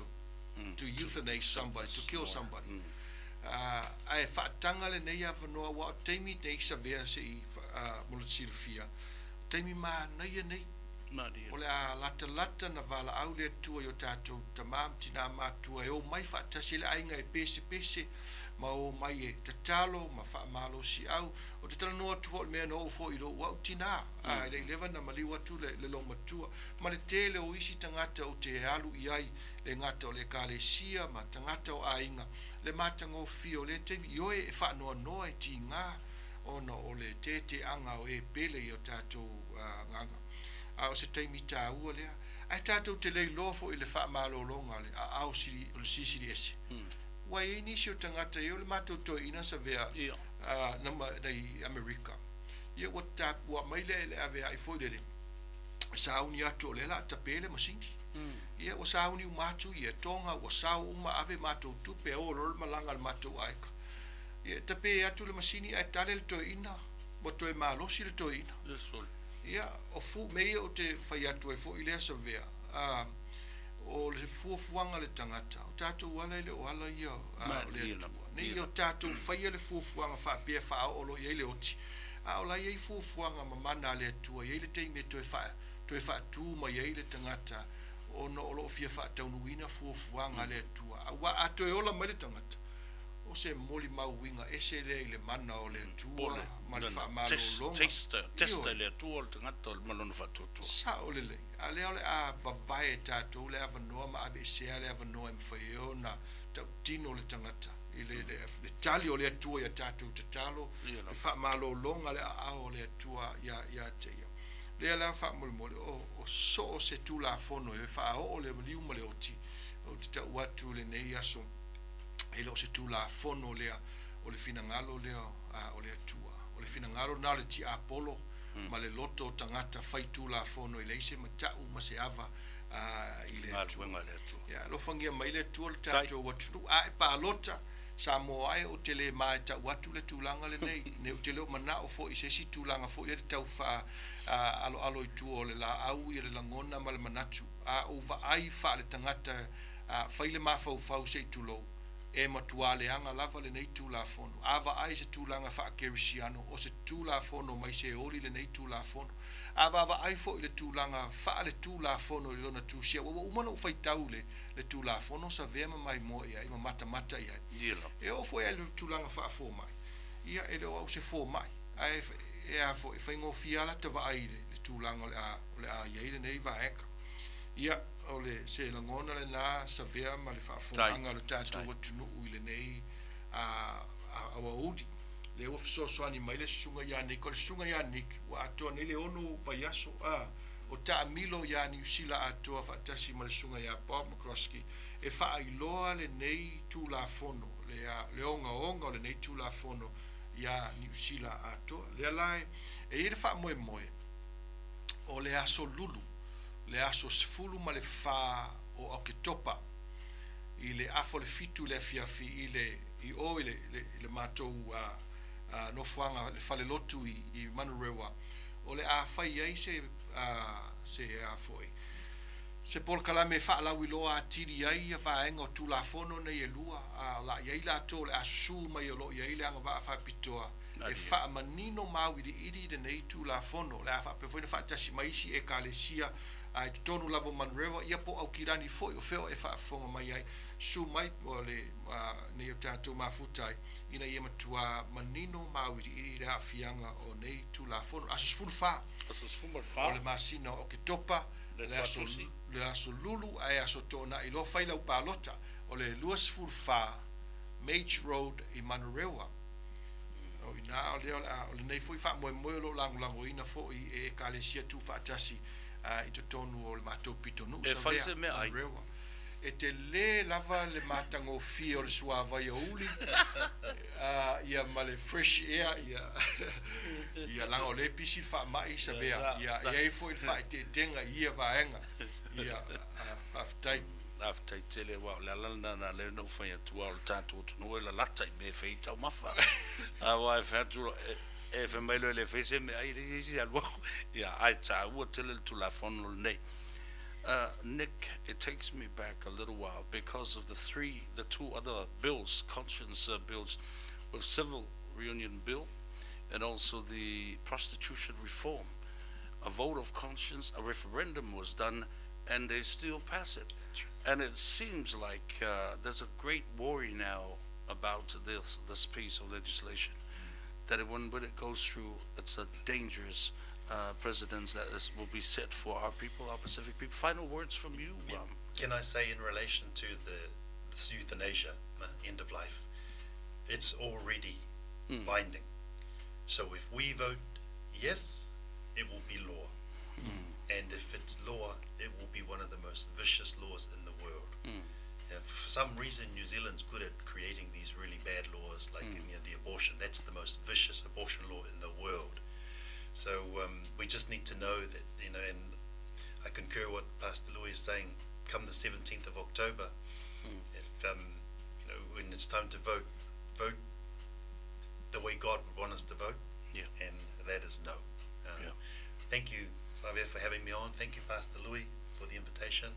to euthanase somebody, to kill somebody. Ae faataga lenei avanoa aua o taimi nei savea se i mo le silafia, o taimi manaia nei. O le a latalata na valaau le Atua i o tatou tama ma tina matua e omai faatasi ai le aiga e pesepese ma omai e tatalo ma faamalosiau. Ou te talanoa atu foi o le mea na oo foi i lou au tinā, ā, e le i leva na maliu atu le, le loomatua, ma le tele o isi tagata ou te alu i ai, le gata o le Ekalesia ma tagata o aiga, le matagofie o lea taimi, ioe e faanoanoa e tigā ona o le tētēaga o e pele i o tatou agaga. A o se taimi tāua lea. Ae tatou te le iloa foi i le faamalologa a le aao sili, o le Silisili Ese. Ua i ai nisi o tagata e o le matou toeaina savea nama nei Amerika. Ia ua ta ua mai le le ave ai foi lele sauni atu o lea la tape le masini. Ia ua sauni uma atu ia tonga ua sao uma ave matou tupe o lo le malaga le matou aika. Ia tape atu le masini ae tale le toeaina ua toe malosi le toeaina. Ia o fu me ia o te fai atu ai foi lea savea. O le fuafuaga a le tagata, o tatou ala e le o ala ia o le Atua. Ne i o tatou faia le fuafuaga faapea e faaoo loa i ai le oti, a o la e i ai fuafuaga mamana a le Atua, e i ai le taimi e toe faa, toe faatu mai ai le tagata ona o lo o fia faataunuuina fuafuaga a le Atua. Aua a toe ola mai le tagata, o se molimau uiga ese lea i le mana o le Atua ma le faamalologa. Testa e le Atua le tagata ma lona faatuatua. Sao lelei. A lea o le a vavae e tatou le avanoa ma aveesea le avanoa e mafai ai ona tautino le tagata. i le, le, le tali o le Atua ia tatou tatalo, le faamalologa le aao o le Atua ia, ia te ia. Lea la faamolemole, o, o so o se Tulafono e faaoo le liu ma le oti, ou te tau atu lenei aso, e le o se Tulafono lea o le finagalo lea o le Atua. O le finagalo lena o le tiapolo ma le loto o tagata fai Tulafono e leai se matau ma se ava i le Atua. Ia alofagia mai le Atua lo tatou atunuu. A e palota Samoa ae ou te le ma e tau atu le tulaga lenei, ne ou te le o manao foi i se isi tulaga foi lea le tau faa aloalo i tua o le laau ia le lagona ma le manatu. A ou vaai faaletagata fai le mafaufau se i tulou, e matuā leaga lava lenei Tulafono. A vaai i se tulaga faa-Kerisiano, o se Tulafono mai Seoli lenei Tulafono. A vaavaai foi i le tulaga faale-Tulafono i lona tusia, ua uma ona ou faitau i le Tulafono sa avea ma maimoa i ai ma matamata i ai. E oo foi lava i le tulaga faa-fomai, ia e le o au se fomai, ae e a foi, e faigofie lava lata vaai i le tulaga o le a i ai lenei vaega. Ia, o le se lagona lena Savea ma le faafofogaaga a lo tatou atunuu i lenei aoauli. Lea ua fesoasoani mai le susuga ia Nick. O le susuga ia Nick ua atoa nei le ono vaiaso a o taamilo ia Niu Sila atoa faatasi ma le susuga ia Bob McCoskey e faailoa lenei Tulafono, le, le ogaoga o lenei Tulafono ia Niu Sila atoa. Lea la e i ai le faamoemoe o le aso Lulu le aso 14 o Oketopa i le afa o le fitu i le afiafi i le i o i le, le, le matou a, a, nofoaga le falelotu i, i Manurewa o le a fai ai se a, se a foi se polokalame e faalauiloa atili ai ia vaega o Tulafono nei e lua, a o le a i ai latou o le a susu mai o lo o i ai le agavaa faapitoa e faamanino ma auiliili lenei Tulafono. O le a faapea foi ona faatasi ma isi Ekalesia i totonu lava o Manurewa, ia po o Aukilani foi o fea o e faafofoga mai ai, susu mai o le nei o tatou mafuta ai, ina ia matua manino ma auiliili le aafiaga o nei Tulafono. Aso 14 o le masina o Oketopa, le aso, le aso Lulu ae aso Toonai loa fai lau palota, o le 24 Mage Road i Manurewa. O i ina o lea o le a, o lenei foi faamoemoe o lo o lagolagoina foi e Ekalesia Tuufaatasi i totonu o le matou pitonuu E fai se mea ai. Manurewa. E telē lava le matagofie o le suavai aoauli ia ma le fresh air ia ia leaga o lea e pisi le faamai Savea ia e i ai foi le faaeteetega i ia vaega ia faafetai. Faafetai tele aua o le ala lena na ala ai ona ou fai atu aua o le tatou atunuu e lalata i mea e fai ai taumafa. Aua e fai atu loa e fai mai loa e le fai se meaai e leai se isi e alu atu. Ia ae taua tele le Tulafono lenei. Nick, it takes me back a little while because of the three, the two other bills, conscience bills, with civil reunion bill and also the prostitution reform. A vote of conscience, a referendum was done and they still pass it. And it seems like uh, there's a great worry now about this, this piece of legislation, that it, when, when it goes through, it's a dangerous uh, precedent that is, will be set for our people, our Pacific people. Final words from you. Yeah. Can I say in relation to the, this euthanasia, uh, end of life, it's already mm. binding. So if we vote yes, it will be law. Mm. And if it's law, it will be one of the most vicious laws in the world. Mm. for some reason, New Zealand's good at creating these really bad laws, like mm. you know, the abortion. That's the most vicious abortion law in the world. So um, we just need to know that, you know, and I concur what Pastor Louis is saying, come the 17th of October, mm. if, um, you know, when it's time to vote, vote the way God would want us to vote. Yeah. And that is no. Um, yeah. Thank you, Xavier, for having me on. Thank you, Pastor Louis, for the invitation.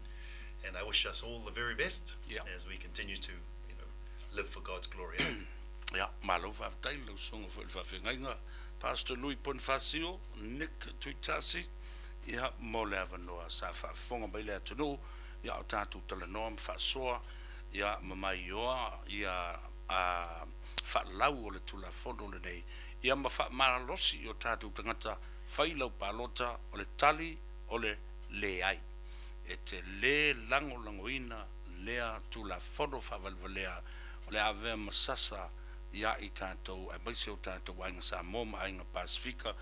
And I wish us all the very best yeah. as we continue to, you know, live for God's glory. Ia, malo faafetai i lau susuga foi i le faafeagaiga Pastor Louis Ponifasio, Nick Tuitasi, ia, mo le avanoa sa faafofoga mai le atunuu, ia, o tatou talanoa ma faasoa, ia, ma maioa, ia, a faalau o le Tulafono lenei, ia, ma faamalosi i o tatou tagata fai lau palota, o le tali o le leai. E te le lagolagoina lea Tulafono faavalevalea. o le avea ma sasa ia i tatou aemaise o tatou aiga Samoa ma aiga Pasefika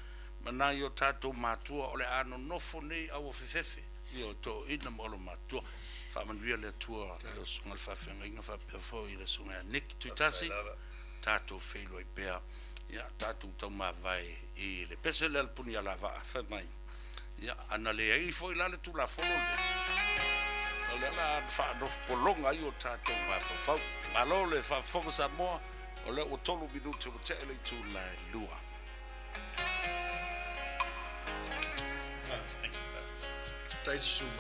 ma nai o tatou matua o le a nonofo nei a ua fefefe i o toeaiina ma olomatua. Faamanuia le Atua i lau susuga i le faafeagaiga faapea foi i le susuga ia Nick Tuitasi, tatou feiloai pea, ia tatou taumavae i le pese lea a le Punialavaa fai mai. Ia, ana leai foi la le Tulafono lenei, o lea o le a faanofo pologa ai o tatou mafaufau. Malo le faafofoga Samoa, o lea ua 3 minute ua tea le itula e 2. Thank you, Pastor. Faafetai le susu mai.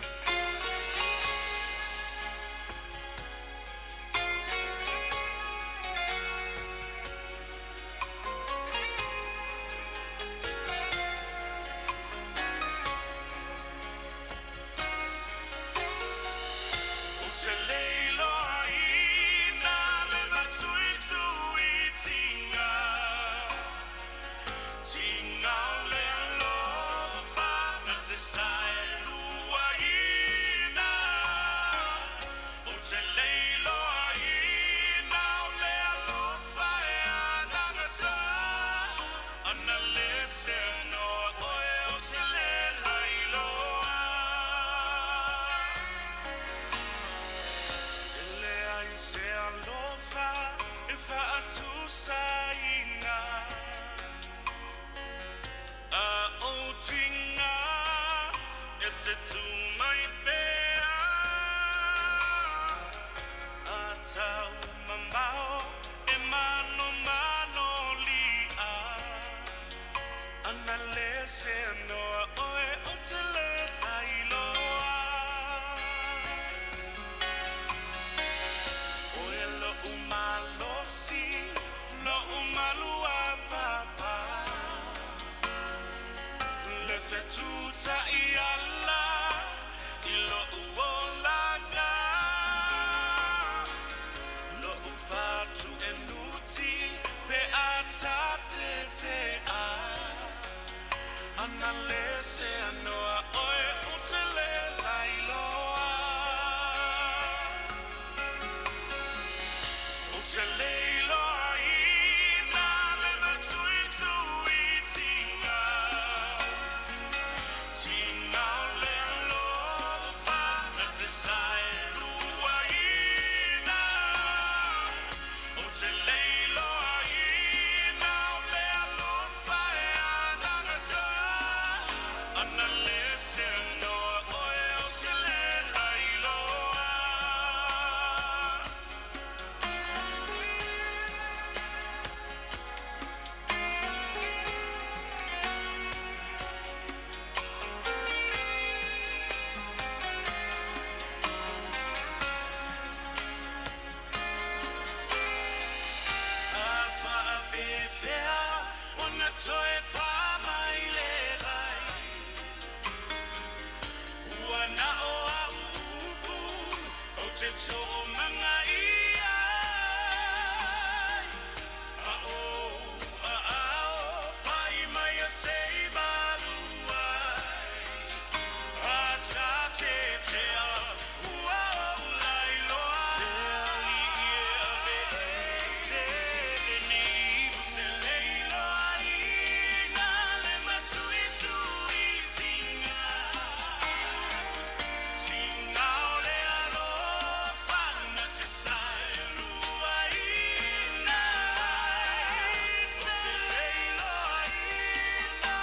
Ou te le iloaina le matuituitiga, tiga o le alofa na te saeluaina. Ou te le iloaina o le alofa e anagata, ana le seanoa oe ou te le lailoa. E leai se alofa e faatusaina, a o tiga e te tū mai pea, a tau mamao e manomano li'a, ana le seanoa oe ou te le lailoa. Oe lo'u malosi, lo'u maluapapa, le fetuta'i ala i lo'u olaga, lo'u fatuenuti pe a tatete'a, ana le seanoa oe ou te le lailoa. Ou te le iloaina le matuituitiga, tiga o le alofa na te saeluaina. Ou te le iloaina o le alofa e anagata, ana le seanoa oe ou te le lailoa. A faapefea ona toe faa mai le vai, ua na o a'u upu ou te to'omagaia ai, a o aao pa'i mai a se i malu ai, a tatetea ua ou lailoa. Le alii e aveese lenei. Ou te le iloaina le matuituitiga, tiga o le alofa na te saeluaina. Ou te le iloaina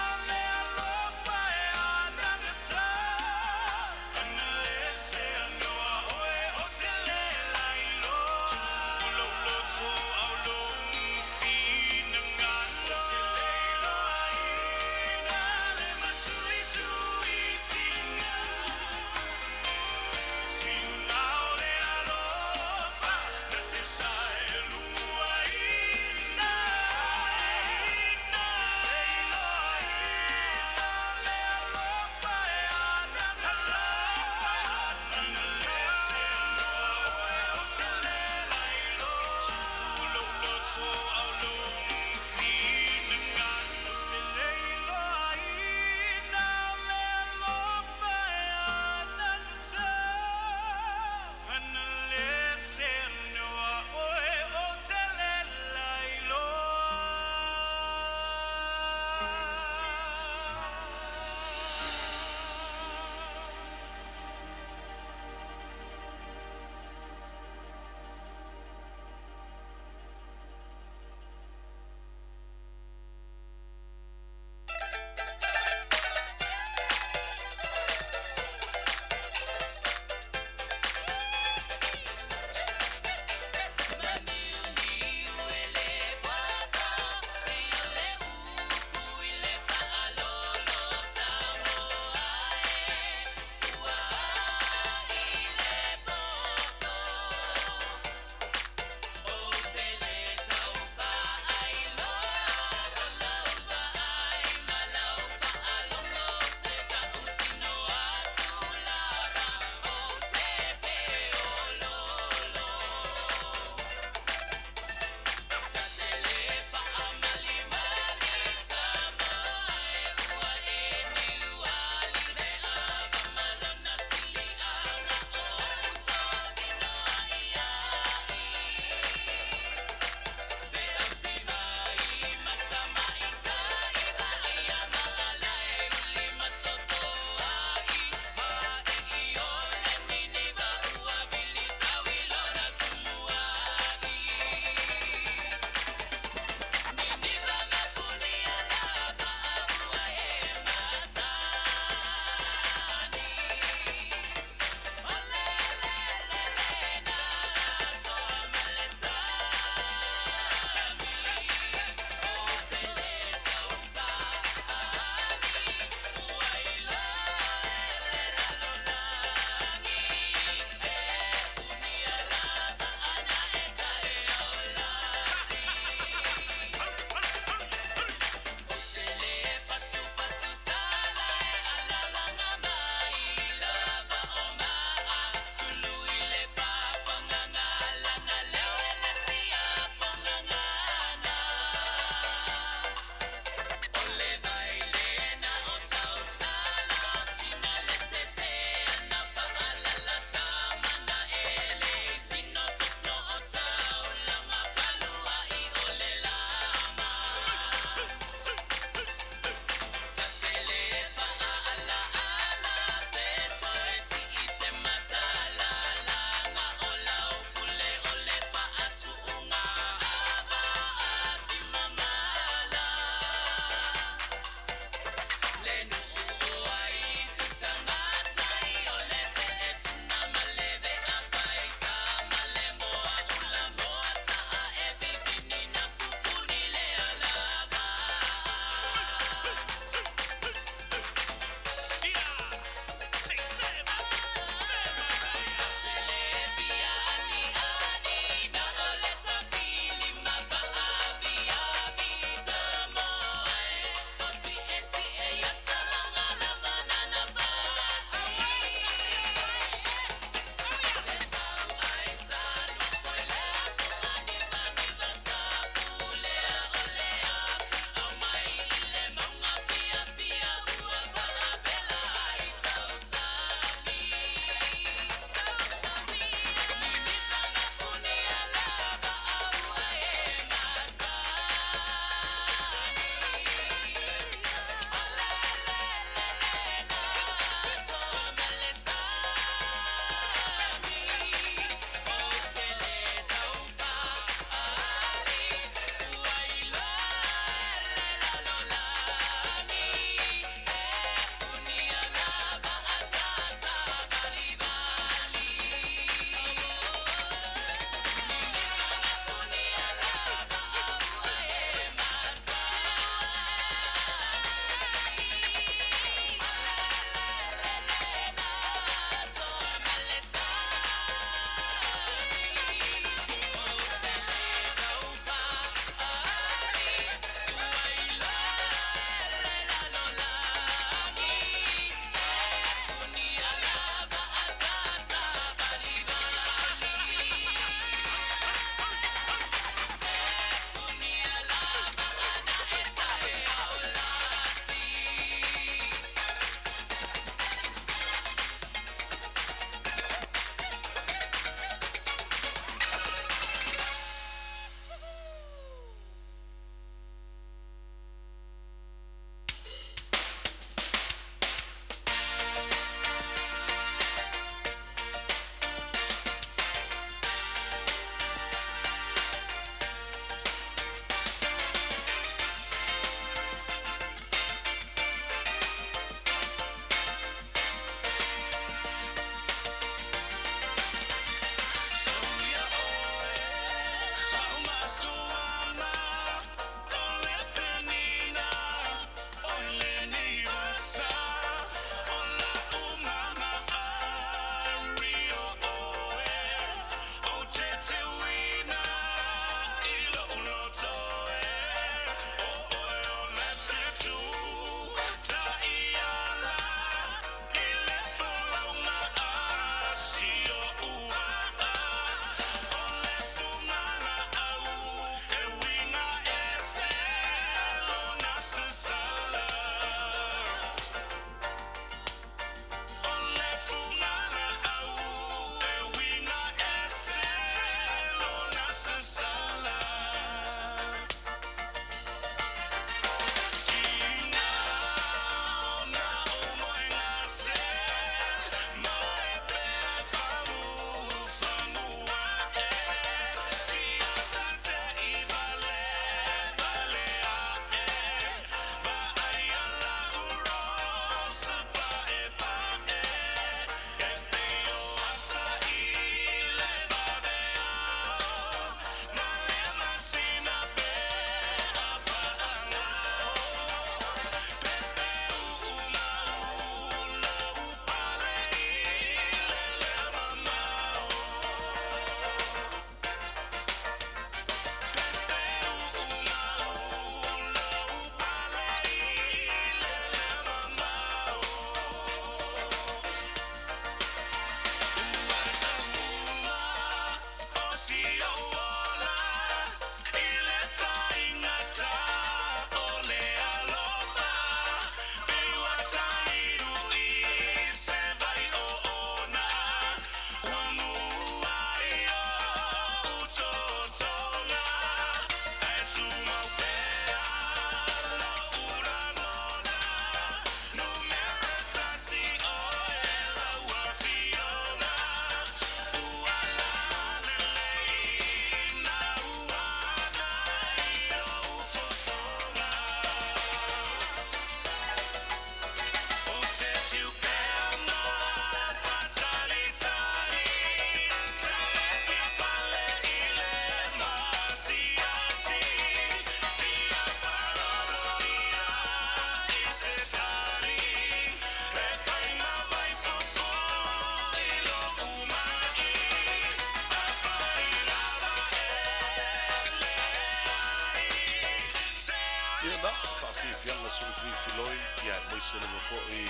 Na faafiafiaga sulufifiloi, ia aemaise lava foi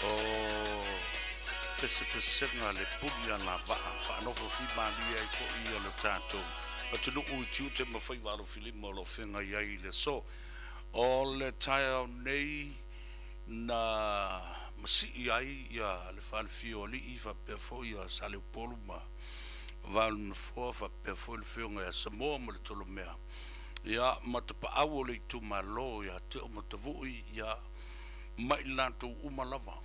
o pesepesega le puli alavaa faanofo fimalie ai foi o le tatou atunuu i tiute ma faiva alofilima o lo o feagai ai i le aso. O le taeao nei na masii ai ia le falefia o alii faapea foi ia Saleupolu ma Vaolenafoa faapea foi le Afioga ia Samoa ma le Tolomea ia ma tapaau o le itumalo ia Teo ma Tavui ia ma i latou uma lava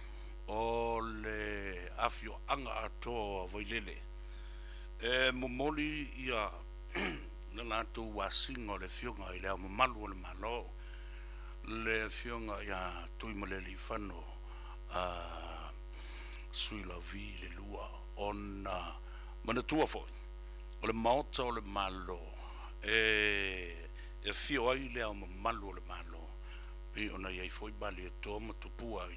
o le afioaga atoa o Vailele e momoli ia le latou asiga o le Afioga i Le Ao Mamalu o le Malo, le Afioga ia Tuimalealiifano a Suilavi le Lua, ona manatua foi o le Maota o le Malo e afio ai Le Ao Mamalu o le Malo, pei ona i ai foi Malietoa ma Tupua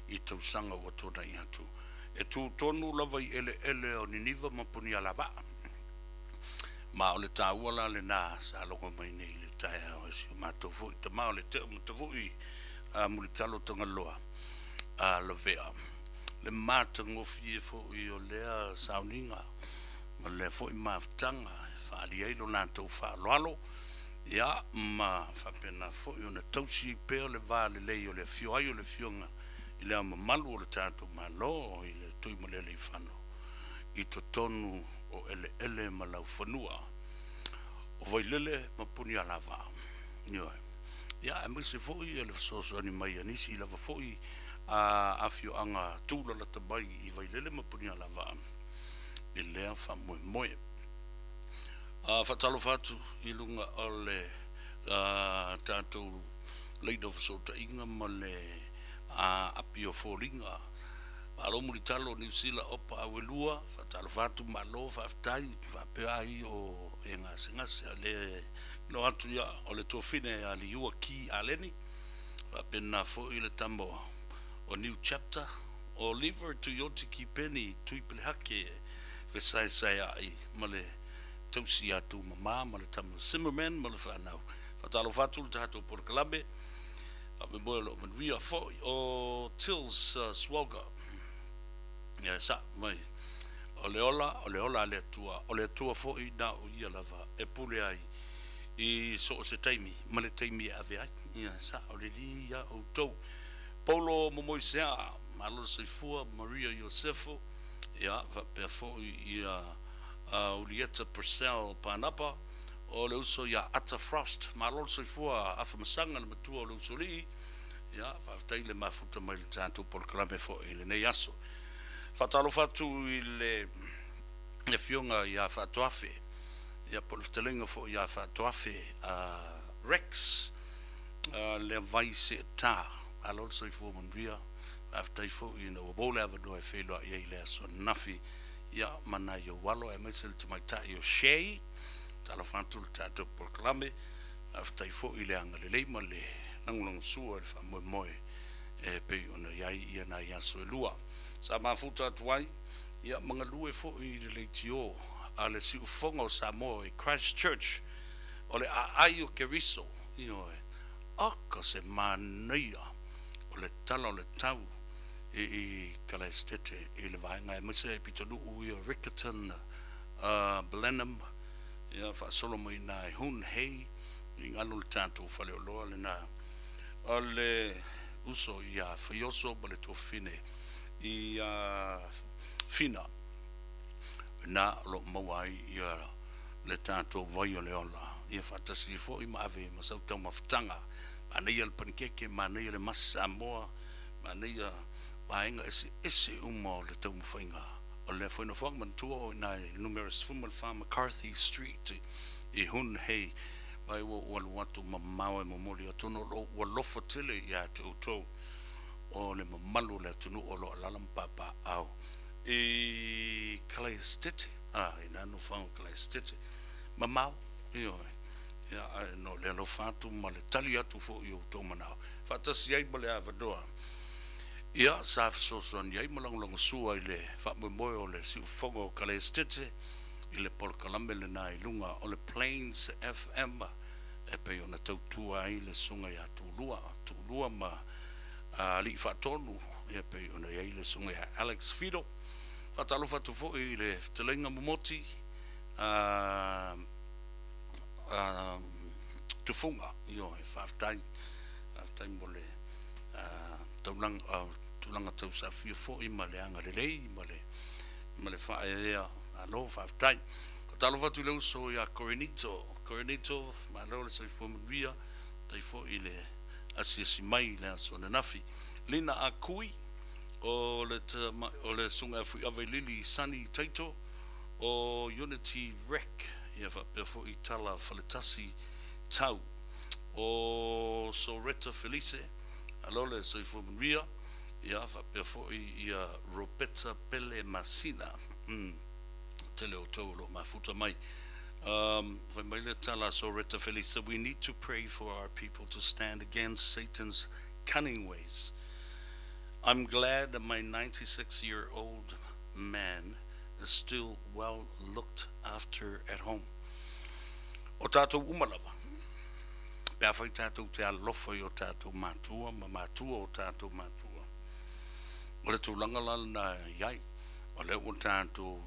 i tausaga ua tuanai atu, e tu tonu lava i eleele o Niniva ma Punialavaa. Ma o le taua la lena sa logo mai nei i le taeao e si o matou foi tama o le teo ma tavui a Mulitalo Tagaloa a Lavea. Le matagofie foi o lea sauniga ma lea foi mafutaga e faaali ai lo latou faaaloalo, ia ma faapena foi ona tausi ai pea le va lelei o le afio ai o le Afioga i Le Ao Mamalu o le tatou Malo i le Tuimalealiifano i totonu o eleele ma laufanua o Vailele ma Punialavaa. Ioe. Ia, aemaise foi le fesoasoani mai a nisi lava foi afioaga tulalata mai i Vailele ma Punialavaa i lea faamoemoe. Faatalofa atu i luga o le tatou laina o fesootaiga ma le api o foliga. Malo mulitalo Niu Sila Opa Auelua, faatalofa atu malo faafetai faapea ai o e gasegase a le no atu ia o le tuafine a Liua Ki Aleni faapena foi le tama o New Chapter o Liver Tuioti Kipeni Tuipelehake fesaesaeai ma le tausi ia Tumama ma le tama Zimmerman ma le fanau. Faatalofa atu le tatou polokalame. Faamoemoe o lo o manuia foi o Tills Swalga. Ia sa mai. O le ola, o le ola a le Atua, o le Atua foi na o ia lava e pule ai i so o se taimi ma le taimi e ave ai. Ia sa o le alii ia outou. Paulo Momoisea, malo le soifua, Maria Iosefo, ia faapea foi ia Ulieta Purcell Panapa, O le uso ia Ata Frost. Malo le soifua Afamasaga le matua o le usolii. Ia, faafetai le mafuta mai le tatou polokalame foi i lenei aso. Faatalofa atu i le Afioga ia Faatoafe, ia po o le fetalaiga foi ia Faatoafe Rex, le vai seeta. Malo le soifua manuia. Faafetai foi ina ua maua le avanoa e feiloai ai i le aso ananafi, ia, ma nai ou alo aemaise le tamaitai o Shay. Talofa atu le tatou polokalame, faafetai foi i le agalelei ma le lagolagosua i le faamoemoe e pei ona i ai ia nai aso e lua. Sa mafuta atu ai, ia ma galue foi i le leitio a le Siufofoga o Samoa i Christchurch, o le aai o Keriso, ioe, oka se manaia o le tala o le tau i i Kalaesetete i le vaega aemaise ai pitonuu ia Riccarton, a Blenheim, ia faasolo mai ina e Hun Hei, i galo le tatou faleoloa lena o le uso ia Faioso ma le tuafafine ia Fina, ina o lo o maua ai ia le tatou vai o le ola, ia faatasi ai foi ma ave ma sau taumafataga, manaia le panikeke, manaia le masi Samoa, manaia vaega eseese uma o le taumafaiga. O lea foi nofoaga manatua o i ina i numera 14 McCarthy Street i Hun Hei, vai ua ou alu atu mamao e momoli atu ona o lou alofa tele ia te outou o le mamalu o le atunuu o lo o alaala ma papaaao i Kalaesetete, a, i ina nofoaga o Kalaesetete, mamao, ioe, ia, ae no le alofa atu ma le tali atu foi i outou manao, faatasi ai ma le avanoa. Ia, sa fesoasoani ai ma lagolagosua i le faamoemoe o le siufofoga o Kalaesetete i le polokalame lena i luga o le Plains FM. e pei ona tautua ai le Susuga ia Tuulua, Tuulua ma Alii Faatonu, e pei ona i ai le Susuga ia Alex Fido. Faatalofa atu foi i le fetalaiga momoti a Tufuga, ioe, faafetai, faafetai mo le taulaga, tulaga tausafia foi ma le agalelei ma le ma le faaeaea. Malo faafetai. Faatalofa atu i le uso ia Korinito. Korinito, malo le soifua manuia. Faafetai foi i le asiasi mai i le aso ananafi. Lina Akui, o le o le Susuga ia Fuiava i Lili Sonny Taito, o Unity Rec, ia faapea foi Tala Faletasi Tau. O Soretta Felice, malo le soifua manuia. Ia faapea foi ia Robeta Pele Masina. Umm tele o outou o lo o mafuta mai. Um fai mai le tala a Soretta Felisa, we need to pray for our people to stand against Satan's cunning ways. I'm glad my 96 year old man is still well looked after at home. O tātou uma lava, pe afai tātou te alofa i o tātou mātua ma mātua o tātou mātua, o le tulaga la lena i ai, o lea ua tātou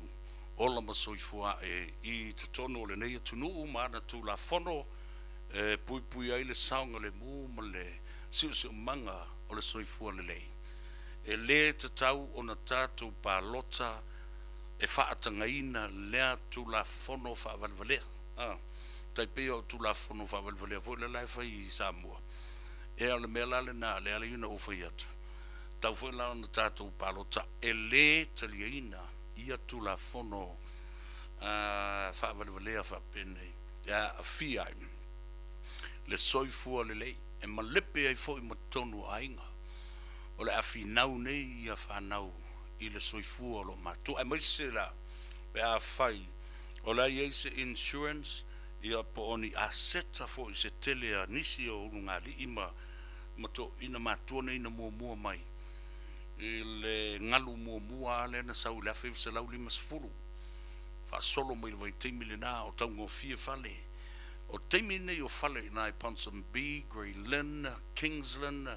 ola ma soifua ae i totonu o lenei atunuu ma ana Tulafono e puipui ai le saogalemu ma le siosiomaga o le soifua lelei. E lē tatau ona tātou palota e faatagaina lea Tulafono faavalevalea. A, tai pei o Tulafono faavalevalea foi lea la e fai i Samoa. Ea o le mea la lena lea ala ai ona ou fai atu, tau foi la ona tatou palota e lē taliaina ia Tulafono faavalevalea faapenei e aafia ai le soifua lelei e malepe ai foi ma totonu o aiga. O le a finau nei ia fanau i le soifua o lo matua, aemaise la pe afai o la e i ai se insurance ia po o ni aseta foi se tele a nisi o ulugalii ma ma toeaiina matua nei na muamua mai i le galu muamua lava lea na sau i le 1950 faasolo mai le vaitaimi lena o taugofie fale. O taimi nei o fale i ina i Ponsonby, Grey Lynn, Kingsland,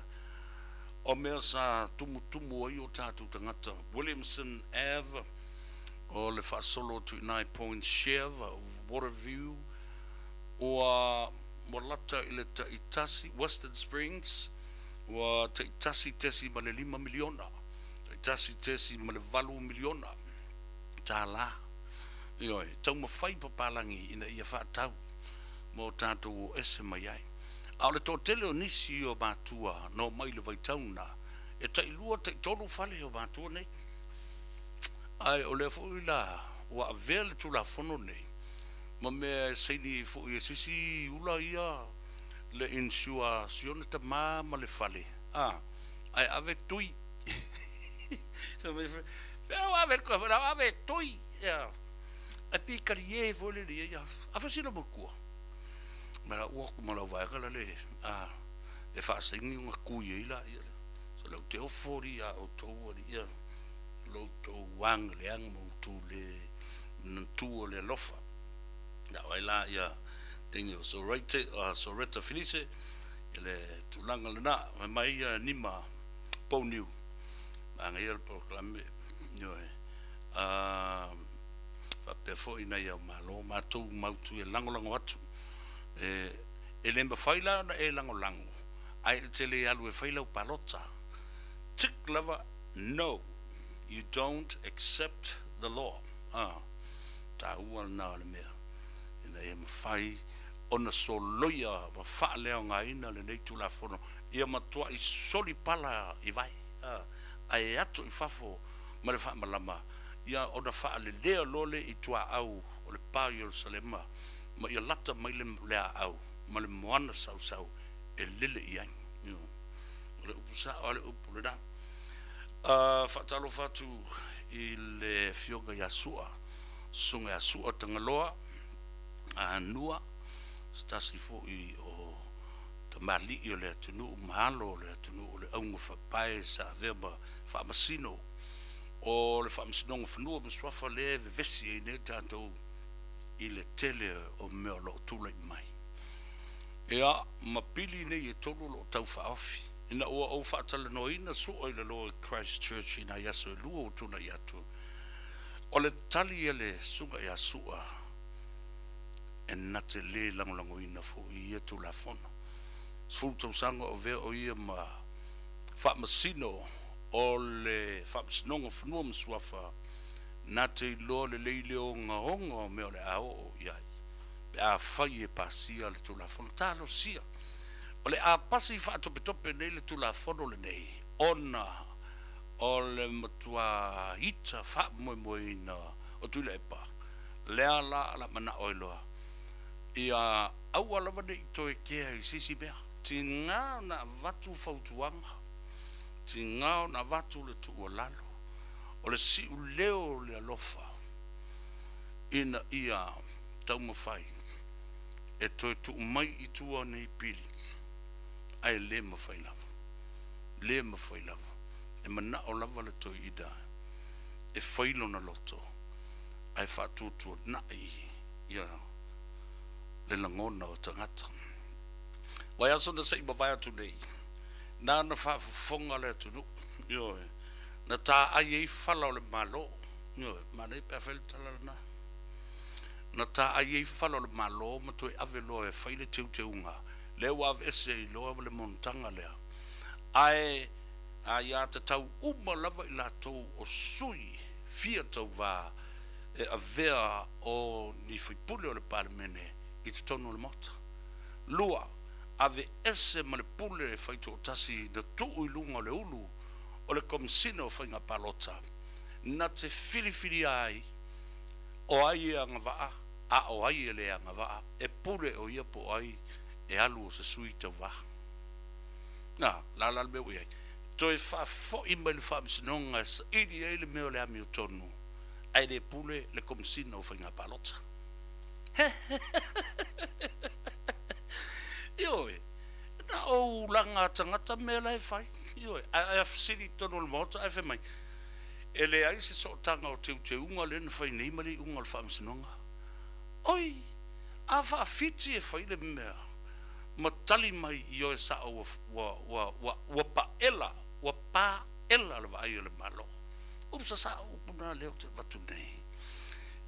o mea sa tumutumu ai o tatou tagata, Williamson Ave, o le faasolo atu i ina i Point Chev, Waterview, ua ua lata i le taitasi, Western Springs, ua taitasi tesi ma le lima miliona, taitasi tesi ma le valu miliona tālā. Ioe, taumafai papalagi ina ia faatau mo tatou o ese mai ai. A o le toatele o nisi o matua na omai i le vaitau lena, e tailua taitolu fale o matua nei. Ae o lea foi la ua avea le Tulafono lenei ma mea e saini ai foi e se isi ula ia le insure a si ona tama ma le fale, a, ae ave tui. Fai mai foi, Fea ua ave le ave e tui, ia. Ae pei e talie foi le alii ia, a fai sina matua. Ma la ua atu ma lau vaega la le, a, e faasaini ona tui ai laia lea. So lau te ofo alii a outou alii ia, lo outou aga leaga ma outou le manatua le alofa. Na o ai la ia teine o Sorete, Soreta Filise, i le tulaga lena, fai mai ia nima pouniu, manaia le polokalame, ioe, a faapea foi nai ao malo matou mautu e lagolago atu. E, e le mafai la ona e lagolago, ae e te le alu e fai lau palota. Tick lava, no, you don't accept the law. A, taua lena o le mea, ina ia mafai ona soloia ma faaleaogaina lenei Tulafono ia matuai soli pala i vai, a, ae ato i fafo ma le faamalama, ia ona faalelea loa lea i tuaau o le pa o Ierusalema, ma ia lata mai le leaau ma le moana sausau e lele i ai. O le upu sao lava le upu lena. A, faatalofa atu i le Afioga ia Sua, Susuga ia Sua Tagaloa Anua, se tasi foi o tamalii o le atunuu ma alo o le atunuu o le auga faapae sa avea ma Faamasino o le Faamasinoga o Fanua ma Suafa lea e vevesi ai nei tatou i le tele o mea o lo o tulai mai. Ia, ma pili nei e tolu o lo o taufaaofi. Ina ua ou faatalanoaina Su'a i lalo i Christchurch i nai aso e lua ua tuanai atu, o le tali a le Susuga ia Su'a e na te lē lagolagoina foi i ia Tulafono. 10 tausaga o avea o ia ma Faamasino o le Faamasinoga o Fanua ma Suafa, na te iloa lelei le ogaoga o mea o le a oo i ai pe afai e pasia le Tulafono. Talosia, o le a pasi faatopetope nei le Tulafono lenei ona o le matua ita faamoemoeina o Tuilaepa, lea la o le a manao ai loa ia aua lava ne i toe kea i se isi mea. Tiga ona avatu fautuaga, tiga ona avatu le tuualalo, o le siuleo o le alofa ina ia taumafai e toe tuu mai i tua nei pili, ae le mafai lava, le mafai lava. E manao lava le toeaina e fai lona loto ae faatuatuanai ia le lagona o tagata. Vaiaso na se i mavae atu nei, nana faafofoga le atunuu, ioe, na taai ai fala o le Malo, ioe, manaia pe a fai le tala lena. Na taai ai fala o le Malo ma toe ave loa e fai le teuteuga, lea ua aveese ai loa le monotaga lea, ae aiatatau uma lava i latou o sui fia tauva e avea o ni faipule o le Palemene i totonu o le Maota. Lua, aveese ma le pule faitoatasi na tuu i luga o le ulu o le Komesina o Faiga Palota na te filifilia ai o ai e agavaa a o ai e le agavaa e pule o ia po o ai e alu o se sui tauva. Na, la la le mea ua i ai. Toe faafoi mai le Faamasinoga e saili ai le mea o le amiotonu ae le pule le Komesina o Faiga Palota. Ioe, na o ulaga a tagata mea la e fai. Ioe, ae a fesili i totonu o le Maota ae fai mai, e leai se sootaga o teuteuga lea na fai nei ma le iuga o le Faamasinoga. Oi, a faafiti e fai le mea ma tali mai, ioe sao ua, ua, ua, ua, ua paela, ua paela le vaai a le Malo. Upu sasao upu na lea ou te avatu nei.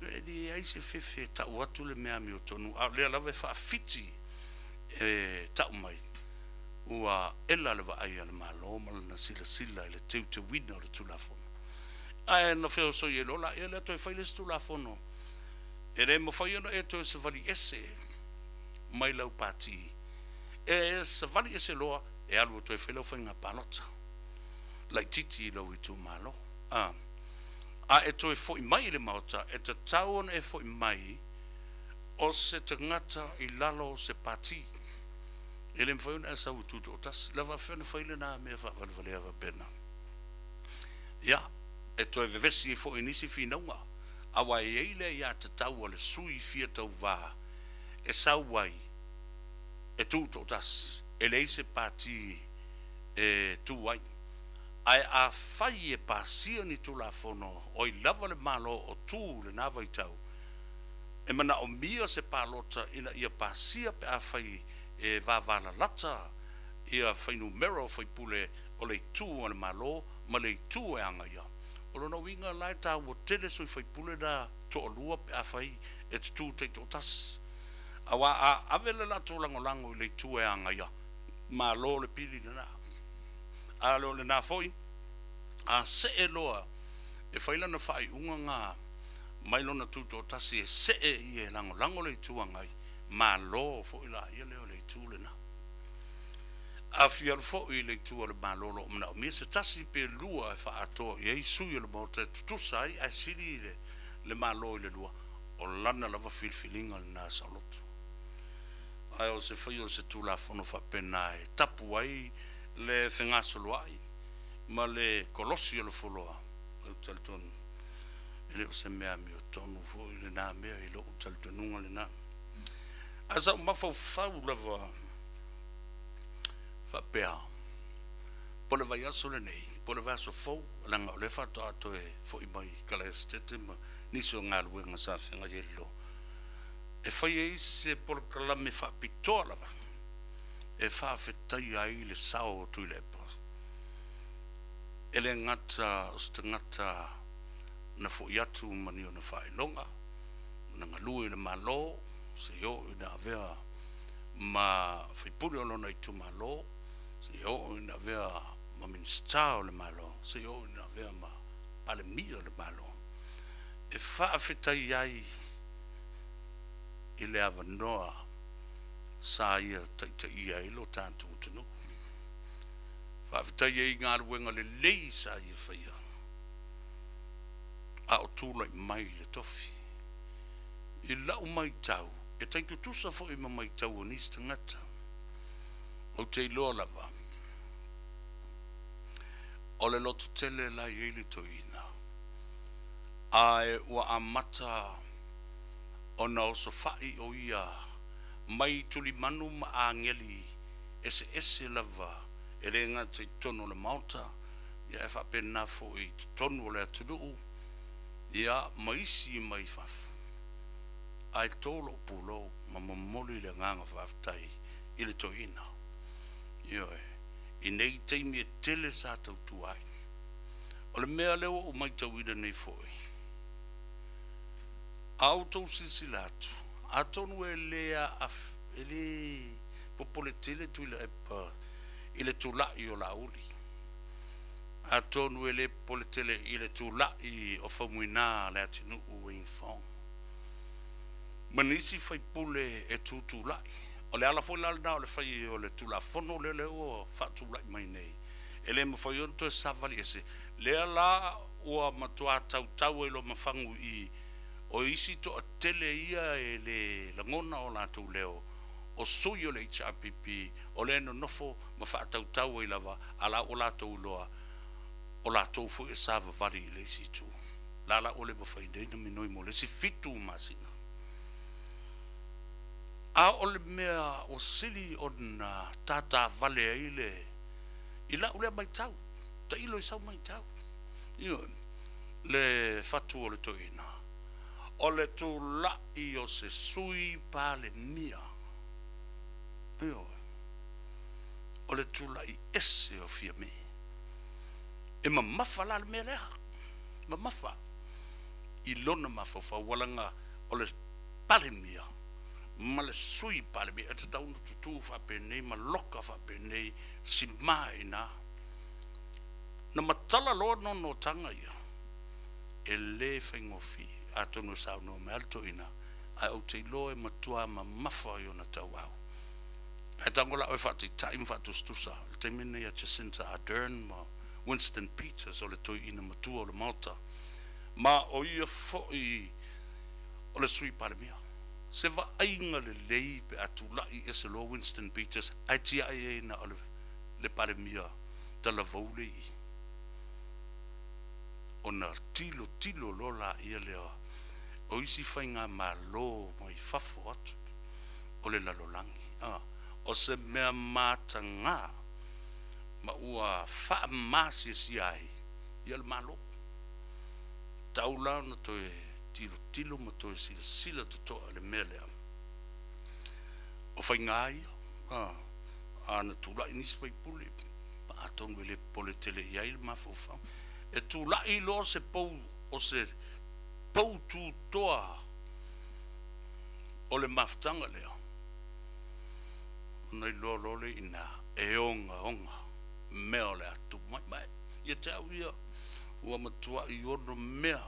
E leai se fefe e tau atu le mea amiotonu, a o lea lava e faafiti e tau mai, ua ela le vaai a le Malo ma lana silasila i le teuteuina o le Tulafono. Ae na feosoi ai loa laia lea toe fai le isi Tulafono, e le mafai ona e toe savali ese mai lau pati. E savali ese loa e alu e toe fai lau faiga palota laitiiti i lou itumalo. A. A e toe foi mai i le Maota, e tatau ona e foi mai o se tagata i lalo o se pati. E le mafai ona e sau e tutoatasi. La faapefea ona fai lena mea faavalevalea faapena? Ia, e toe vevesi ai foi i nisi finauga, aua e i ai le aiatatau a le sui fia tauva e sau ai e tutoatasi, e leai se pati e tu ai. Ae afai e pasia ni Tulafono o ai lava le Malo o tu i lena vaitau, e manaomia se palota ina ia pasia pe afai e vavalalata ia fuainumera o faipule o le itu a le Malo ma le itu e agaia. O lona uiga la e taua tele sui faipule na toalua pe afai e tutū taitoatasi. Aua a ave le latou lagolago i le itu e agaia, Malo le pili lena. A o lena foi, a see loa e fai lana faaiuga ga mai lona tutoatasi e see ia e lagolago le Itu Agai, malo foi la ia lea o le itu lena. A fia alu foi i le itu a le Malo o lo o manaomia se tasi pe lua e faaatoa i ai sui o le Maota e tutusa ai ae sili le Malo i le lua, o lana lava filifiliga lena saoloto. Ae o se fai o se Tulafono faapena e tapu ai le fegasoloai ma le kolosi o le foloa, ou te talitonu e le o se mea amiotonu foi lena mea i lou talitonuga lena. Ae sa ou mafaufau lava faapea, po o le vaiaso lenei, po o le vaiaso fou, leaga o lea faatoa toe foi mai Kalaesetete ma nisi o galuega sa feagai ai loa, e fai ai se polokalame faapitoa lava. e faafetaia ai le sao o Tuilaepa. E le gata o se tagata na fo'i atu ma ni ona faailoga, na galue i le Malo, seia oo ina avea ma faipule o lona itumalo, seia oo ina avea ma Minisita o le Malo, seia oo ina avea ma Palemia o le Malo, e faafetai ai i le avanoa sa ia taitaia ai lo tatou atunuu. Faafetai ai i galuega lelei sa ia faia a o tulai mai i le tofi. I lau matau, e tai tutusa foi ma matau a nisi tagata, ou te iloa lava, o le lototele la e i ai le toeaina, ae ua amata ona osofai o ia mai tulimanu ma ageli eseese lava e le gata i totonu o le Maota, ia ae faapena foi i totonu o le atunuu, ia ma isi mai fafo. Ae to lou pulou ma momoli le agaga faafetai i le toeaina. Ioe, i nei taimi e tele sa tautua ai. O le mea lea ua ou matauina nei foi, a outou silasila atu, atonu e le e le popole tele Tuilaepa i le tulai o Laauli, atonu e le popole tele i le tulai o Faumuina Leatinuu Wayne Fong, ma nisi faipule e tutulai. O le ala foi la lena o le fai o le Tulafono lea lea ua faatulai mai nei, e le mafai ona toe savali ese. Lea la ua matua tautau ai loa ma fagu i o isi toatele ia e le lagona o latou leo, o sui o le HRPP, o lea e nonofo ma faatautau ai lava, a la ua latou iloa, o latou foi e savavali i le isi itu. La la ua le mafai nei ona minoi mo le isi 7 masina. A o le mea ua sili ona tatavale ai le i lau lea matau, tailo i sau matau, ioe, le fatu o le toeaina, o le tulai o se sui Palemia, ioe, o le tulai ese o Fiame. E mamafa la le mea lea, mamafa i lona mafaufau, ua laga o le Palemia ma le Sui Palemia e tatau ona tutū faapenei ma loka faapenei sima i ina. Na matala loa nonotaga ia, e le faigofie, atonu e saunoa mai lava le toeaina, ae ou te iloa e matua mamafa i ona tauau. Ae tago la oe faataitai ma faatusatusa i le taimi lenei ia Jacinta Ardern ma Winston Peters o le toeaina matua o le Maota, ma o ia foi o le Sui Palemia. Se vaaiga lelei pe a tulai ese loa Winston Peters ae tiai ai na o le Palemia talavou le i ona tilotilo loa laia lea o isi faigamalo mai fafo atu o le lalolagi. O se mea mataga ma ua faamasiasia ai ia le Malo. Tau la ona toe tilotilo ma toe silasila totoa i le mea lea. O faiga ia, a na tulai nisi faipule, atonu e le popole tele i ai le mafaufau. E tulai loa se pou, o se pou tutoa o le mafutaga lea, ona iloa loa lea i ina e ogaoga mea o le a tupu mai. Ma ia te au ia, ua matuai ono mea,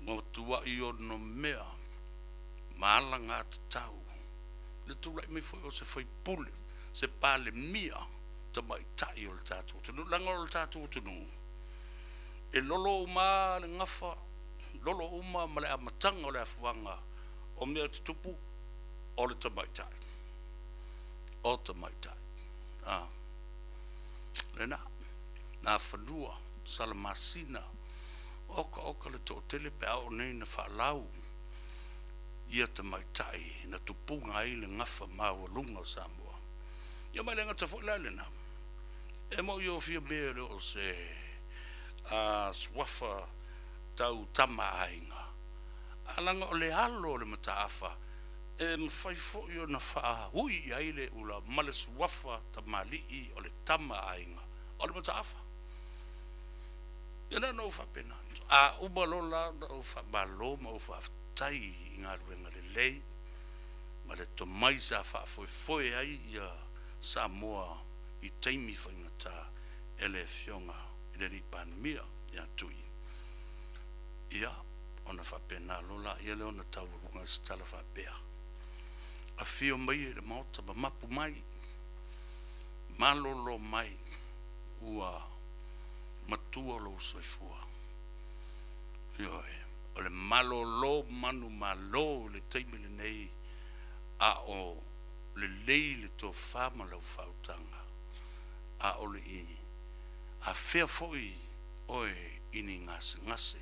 ua matuai ono mea ma alagatatau le tulai mai foi o se faipule, se Palemia tamaitai o le tatou atunuu. Leaga o le tatou atunuu, e lolo uma lava le gafa, lolo uma ma le amataga o le afuaga o mea tutupu, o le tamaitai, o tamaitai. A, lena, Nafanua, Salamasina, oka oka le toatele pe a oo nei ina faalau ia tamaitai na tupuga ai le gafa maualuga o Samoa. Ia ma e le gata foi la i lena, e mo'i o Fiame e le o se suafa tau tama aiga, a laga o le alo o le mataafa. E mafai foi ona faaui i ai le ula ma le suafa tamalii o le tama a aiga o le mataafa. Ia na ona ou faapena atu. A uma loa la ona ou faamalo ma ou faafetai i galuega lelei ma le tomai sa faafoefoe ai ia Samoa i taimi faigata e le Afioga i le Alii Palemia ia Tui. Ia, ona faapena loa laia lea ona taualuga i se tala faapea, Afio mai e le Maota ma mapu mai, malolo mai, ua matua lou soifua. Ioe, o le malolo manumalo i le taimi lenei a o lelei le tofa ma lau faautaga, a o le i afea foi oe i ni gasegase.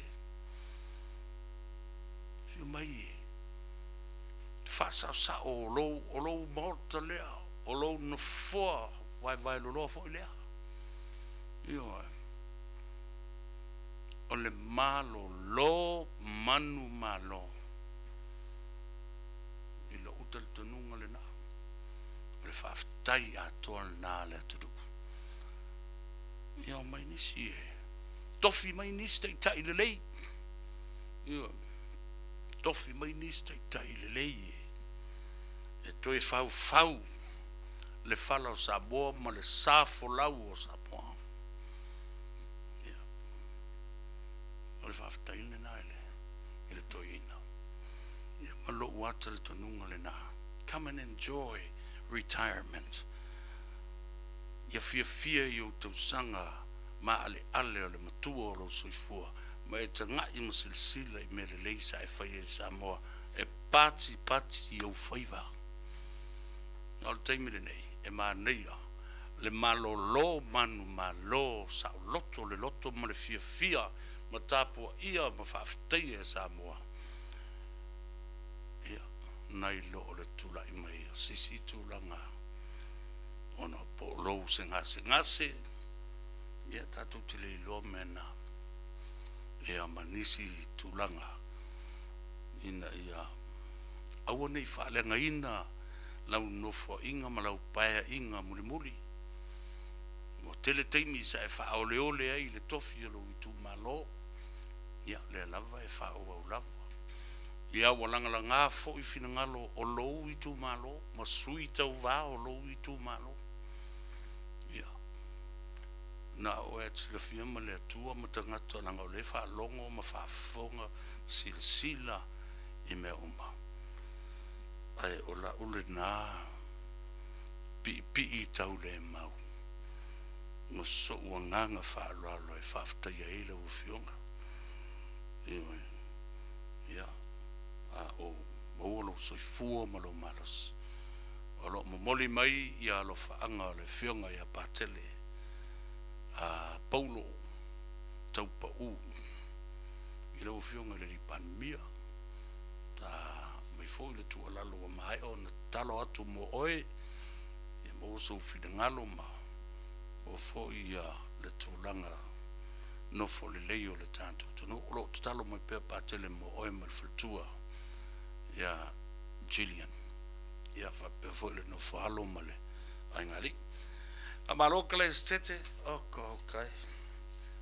Afio mai e faasaosao o lou, o lou maota lea, o lou nofoa vaevaeloloa foi lea. Ioe. O le malolo manumalo i lou talitonuga lena. O le faafetai atoa lena a le atunuu. Ia omai nisi e tofi mai nisi taitai lelei. Ioe. Tofi mai nisi taitai lelei e toe faufau le fala o Samoa ma le sa folau o Samoa. Ia. O le faafetai lena i le, i le toeaina. Ia ma lou lava talitonuga lena. Come and enjoy retirement. Ia fiafia i ou tausaga maaleale o le matua o lou soifua ma e taga'i ma silasila i mea lelei sa e faia i Samoa e patipati i ou faiva. A o le taimi lenei, e manaia le malolo manumalo saoloto le loto ma le fiafia ma tapuaia ma faafetaia e Samoa. Ia, nai lo o le tulai mai o se isi tulaga ona po o lou se gasegase, ia tatou te le iloa mea na, ia ma nisi tulaga ina ia aua ne i faaleagaina lau nofoaiga ma lau paeaiga mulimuli. Ua tele taimi sa e faaoleole ai i le tofi o lou itumalo, ia lea lava e faaauau lava. Ia ua lagalaga foi finagalo o lou itumalo ma sui tauva o lou itumalo. Ia, na o oe a te silafia ma le Atua ma tagata leaga o lea e faalogo ma faafofoga silasila i mea uma. Ae o la'u lena piipii taulemau ma so'u agaga faaaloalo e faafetaia ai lau Afioga. Ioe. Ia, a o maua lou soifua ma lou malosi. O lo o momoli mai ia alofaaga o le Afioga ia Patele a Paulo Taupau i lau Afioga i le Alii Palemia. Sa aumai foi le tuualalo ua maea ona tatalo atu mo oe, ia maua sou finagalo ma maua foi ia le tulaga nofo lelei o le tatou atunuu. O lo o tatalo mai pea Patele mo oe ma le faletua ia Gillian, ia faapea foi le nofo alo ma le aigaalii. Faamalo Kalaesetete, oka oka e,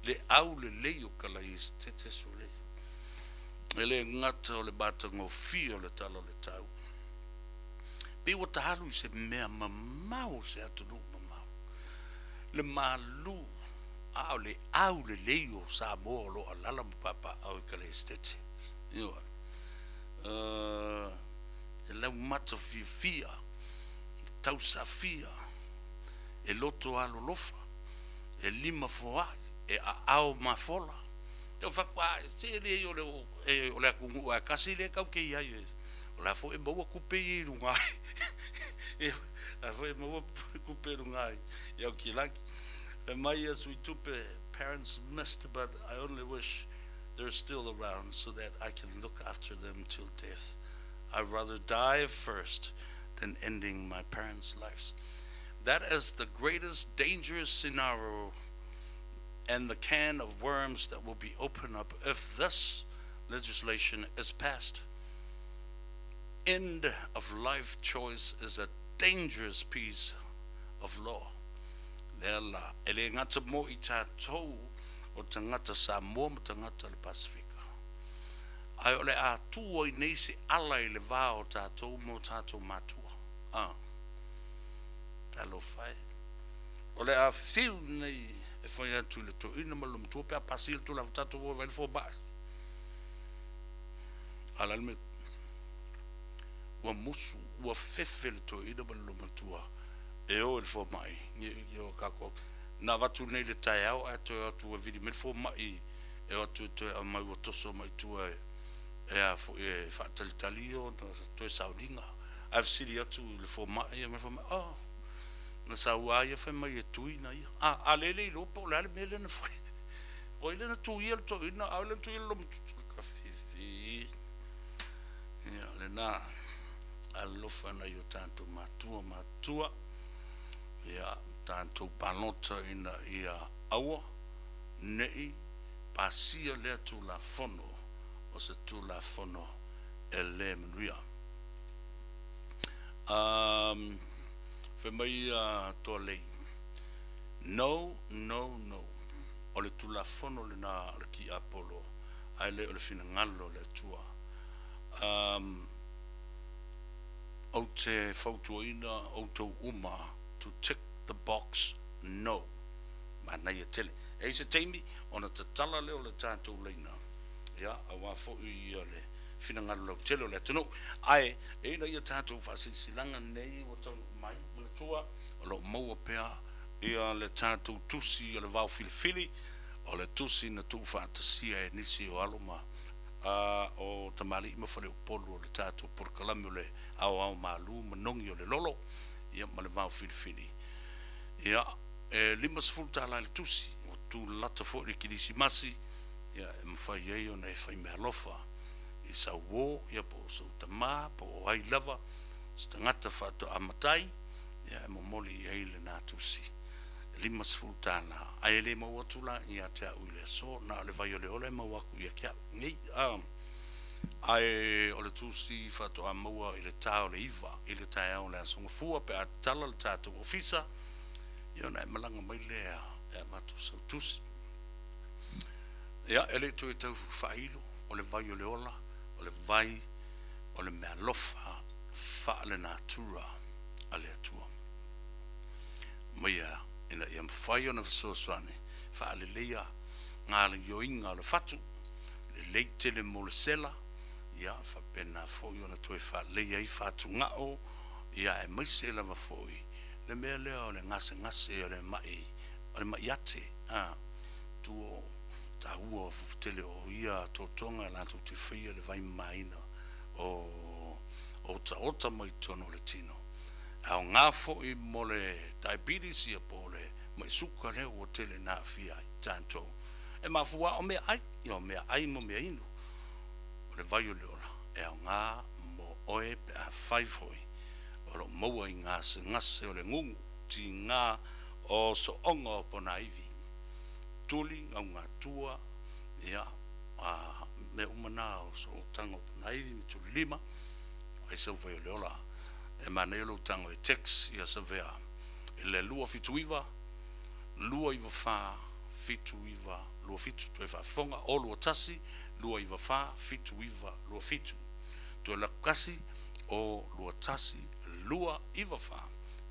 le aulelei o Kalaesetete sole. E le gata o le matagofie o le tala o le tau, pei ua ta alu i se mea mamao o se atunuu mamao, le malu a o le aulelei o Samoa o lo o alaala ma papaaao i Kalaesetete. Ioe. E laumata fiafia, e tausafia, e loto alolofa, e limafoai, e aao mafola. Tau fai atu, a, se leai o le, e, o le atunuu lava e tasi lea tatou te i ai, o la foi e maua tupe ia i luga ai, o la foi e maua tupe i luga ai i Aukilaki. Fai mai ia sui tupe, parents missed but I only wish they're still around so that I can look after them till death. I'd rather die first than ending my parents' lives. That is the greatest dangerous scenario and the can of worms that will be opened up if this legislation is passed. End of life choice is a dangerous piece of law. Lea la, e le gata mo i tatou o tagata Samoa ma tagata o le Pasefika. Ae o le a tu ai nei se ala i le va o tatou ma o tatou matua. A. Talofa e. O le a fiu nei e fai atu i le toeaina ma le olomatua pe a pasia le tulafono tatou o e vaai le fomai. A o le a le mea ua musu, ua fefe le toeaina ma le olomatua e o i le fomai. Na avatu nei i le taeao ae toe o atu ua vili mai le fomai e o atu e toe aumai ua toso mai tua e a foi e faatalitali ona toe sauniga. Ae fesili atu i le fomai, fai mai le fomai, oh, na sau lava ia fai mai e tui na ia. A, a lea e le iloa po o le a le mea lea na fai. O ai lea na tuia le toeaina, a o ai lea na tuia le lomatutu? Kafifi. Ia, lena, alofa nai o tatou matua matua. Ia, tatou palota ina ia aua ne'i pasia lea Tulafono o se Tulafono e le manuia. Um, fai mai ia Toalei, No, no, no, o le Tulafono lena o le Tiapolo, ae le o le finagalo o le Atua. Um, ou te fautuaina outou uma to tick the box no. Manaia tele. E i ai se taimi ona tatala lea o le tatou laina, ia, aua foi ia le finagalo lautele o le atunuu. Ae, ina ia tatou faasilasilaga nei ua taunuu mai, manatua, o lo o maua pea ia le tatou tusi o le vao filifili, o le tusi na tuufaatasia e nisi o alo ma a o tamalii ma faleupolu o le tatou polokalame o le aoao malu ma nogi o le lolo, ia ma le vao filifili. Ia, e 50 tala i le tusi, ua tulata foi le Kerisimasi, ia, e mafai ai ona e fai meaalofa i sau uo, ia, po o sou tama, po o ai lava, se tagata faatoa matai, ia, e momoli i ai lena tusi. E 50 tala, ae le maua atu la ia te au i le aso, na o le vai o le ola e maua atu ia te au nei. A, ae o le tusi faatoa maua i le ta o le 9 i le taeao o le Aso Gafua pe a tatala le tatou ofisa, ia ona e malaga mai lea e avatu sau tusi. Ia, e le toe tau faailo, o le vai o le ola, o le vai o le meaalofa faale-natura a le Atua. Maia ina ia mafai ona fesoasoani faaleleia gaoioiga o le fatu, lelei tele mo le sela, ia faapena foi ona toe faaleleia ai fatugao, ia aemaise lava foi le mea lea o le gasegase o le ma'i o le ma'i ate, a, tua o taua tele o ia totoga latou te faia le vaimamaina o otaota mai totonu o le tino. E aoga foi mo le diabetes ia po o le ma'i suka lea ua tele ina aafia ai tatou. E mafua lava o meaai, ia o meaai ma meainu. O le vai o le ola e aoga mo oe pe afai foi o lo o maua i gasegase o le gugu, tiga o sooga o ponaivi, tuli, gaugatua, ia, a mea uma na o sootaga o ponaivi ma tulilima, ai sau vai o le ola. E manaia lou tago e text ia Savea i le 279 294 7927 toe faafofoga o 21 294 7927 toe lako kasi o 21 294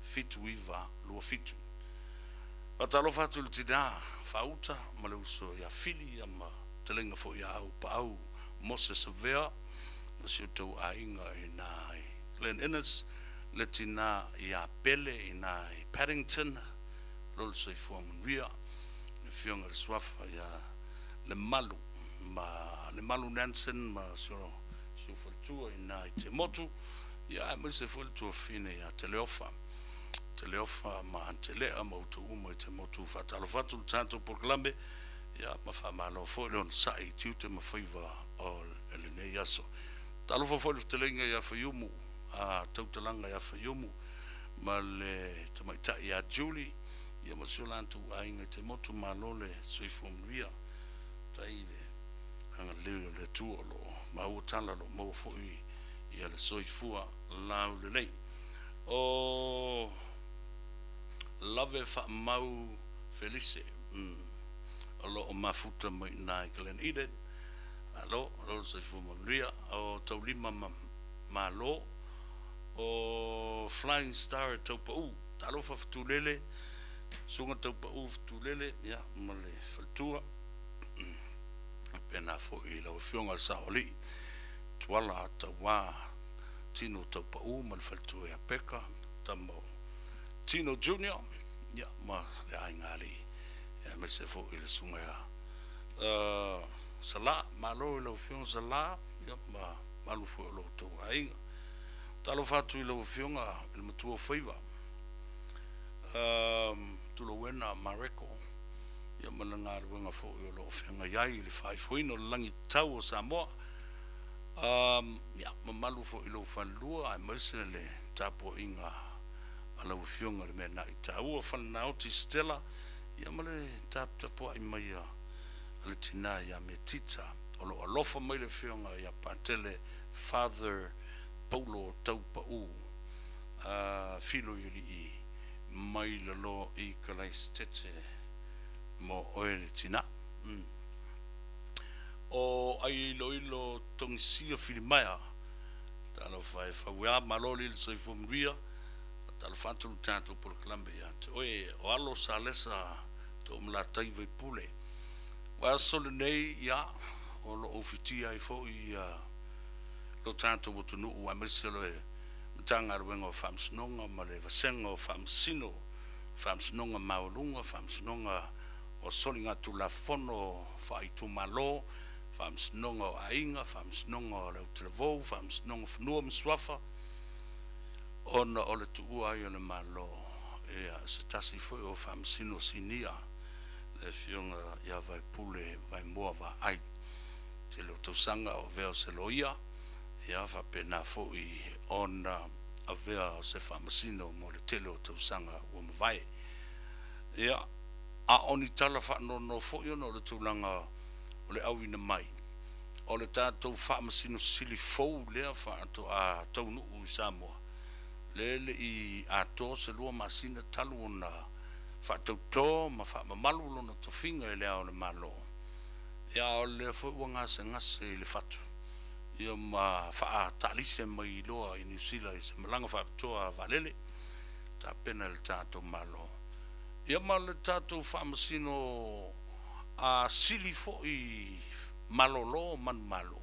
7927. Faatalofa atu i le tina faauta ma le uso ia Fili ia ma fetalaiga foi ia Au Paau Moses Savea ma si o tou aiga i na i Glen Innes, le tina ia Pele i na i Paddington, lo le soifua manuia, le afioga i le suafa ia Lemalu ma Lemalu Nansen ma si o si o faletua i na i Te Motu, ia aemaise foi le tuafafine ia Teleofa, Teleofa ma Antelea ma outou uma i Te Motu. Faatalofa atu i le tatou polokalame, ia ma faamalo foi le onosai i tiute ma faiva o lenei aso. Talofa foi i le fetalaiga ia Faiumu, a tautalaga ia Faiumu ma le tamaitai ia Julie, ia ma si o latou aiga i te motu, malo le soifua manuia. Tai i le agalelei o le Atua o lo o maua tala, o lo o maua foi Ia le soifua laulelei. O lave faamau Felise o lo o mafuta mai i ina i Glen Eden. Malo, malo le soifua manuia. O Taulima ma Malo, o Flying Star e Taupau. Talofa Fetulele, Susuga Taupau Fetulele, ia, ma le faletua. Faapena foi i lau Afioga i le Saoalii, Tuala Tauā Tino Taupau ma le faletua ia Peka, tama o Tino Junior, ia, ma le aiga alii, aemaise foi i le susuga ia Salā. Malo i lau Afioga Salā, ia, ma malu foi o lo outou aiga. Talofa atu i lau Afioga i le matua o faiva, Tulouena Mareko, ia ma le galuega foi o lo o feagai ai i le faaifoina o le lagitau o Samoa. Ia, mamalu foi i lou falelua aemaise le tapuaiga a lau Afioga i le mea na'i taua Falenaoti Stella, ia ma le taputapua'i mai a le tinā ia Metita o lo o alofa mai le Afioga ia Patele Father Paulo Taupa'u Filoialii mai lalo i Kalaisitete mo oe le tinā. O Aiiloilo Togisia Filimaea, talofa e fau e a, malo alii le soifua manuia, talofa atu le tatou polokalame ia te oe, o Alo Salesa Toomalatai Vaipule. Ua aso lenei, ia, o lo o ufitia ai foi ia lo tatou atunuu aemaise le Matagaluega o Faamasinoga ma le Vasega o Faamasino, Faamasinoga Maualuga, Faamasinoga o Soligatulafono Faaitumalo, Faamasinoga o Aiga, Faamasinoga o le Autalavou, Faamasinoga o Fanua ma Suafa, ona o le tuua ai o le Malo ia se tasi foi o Faamasino Sinia, le Afioga ia Vaepule Vaimoa Vaai. Tele o tausaga o avea o se loia, ia faapena foi ona avea o se Faamasino mo le tele o tausaga ua mavae. Ia, a o ni tala faanoanoa foi ona o le tulaga o le auina mai o le tatou Faamasino Sili fou lea faatoa taunuu i Samoa, lea e le i atoa se lua masina talu ona faatautō ma faamamalu lona tofiga i Le Ao o le Malo, ia a o lea foi ua gasegase i le fatu, ia ma faataalise mai loa i Niu Sila i se malaga faapitoa a vaalele, tapena e le tatou Malo. Ia ma le tatou Faamasino a sili foi malolo manumalo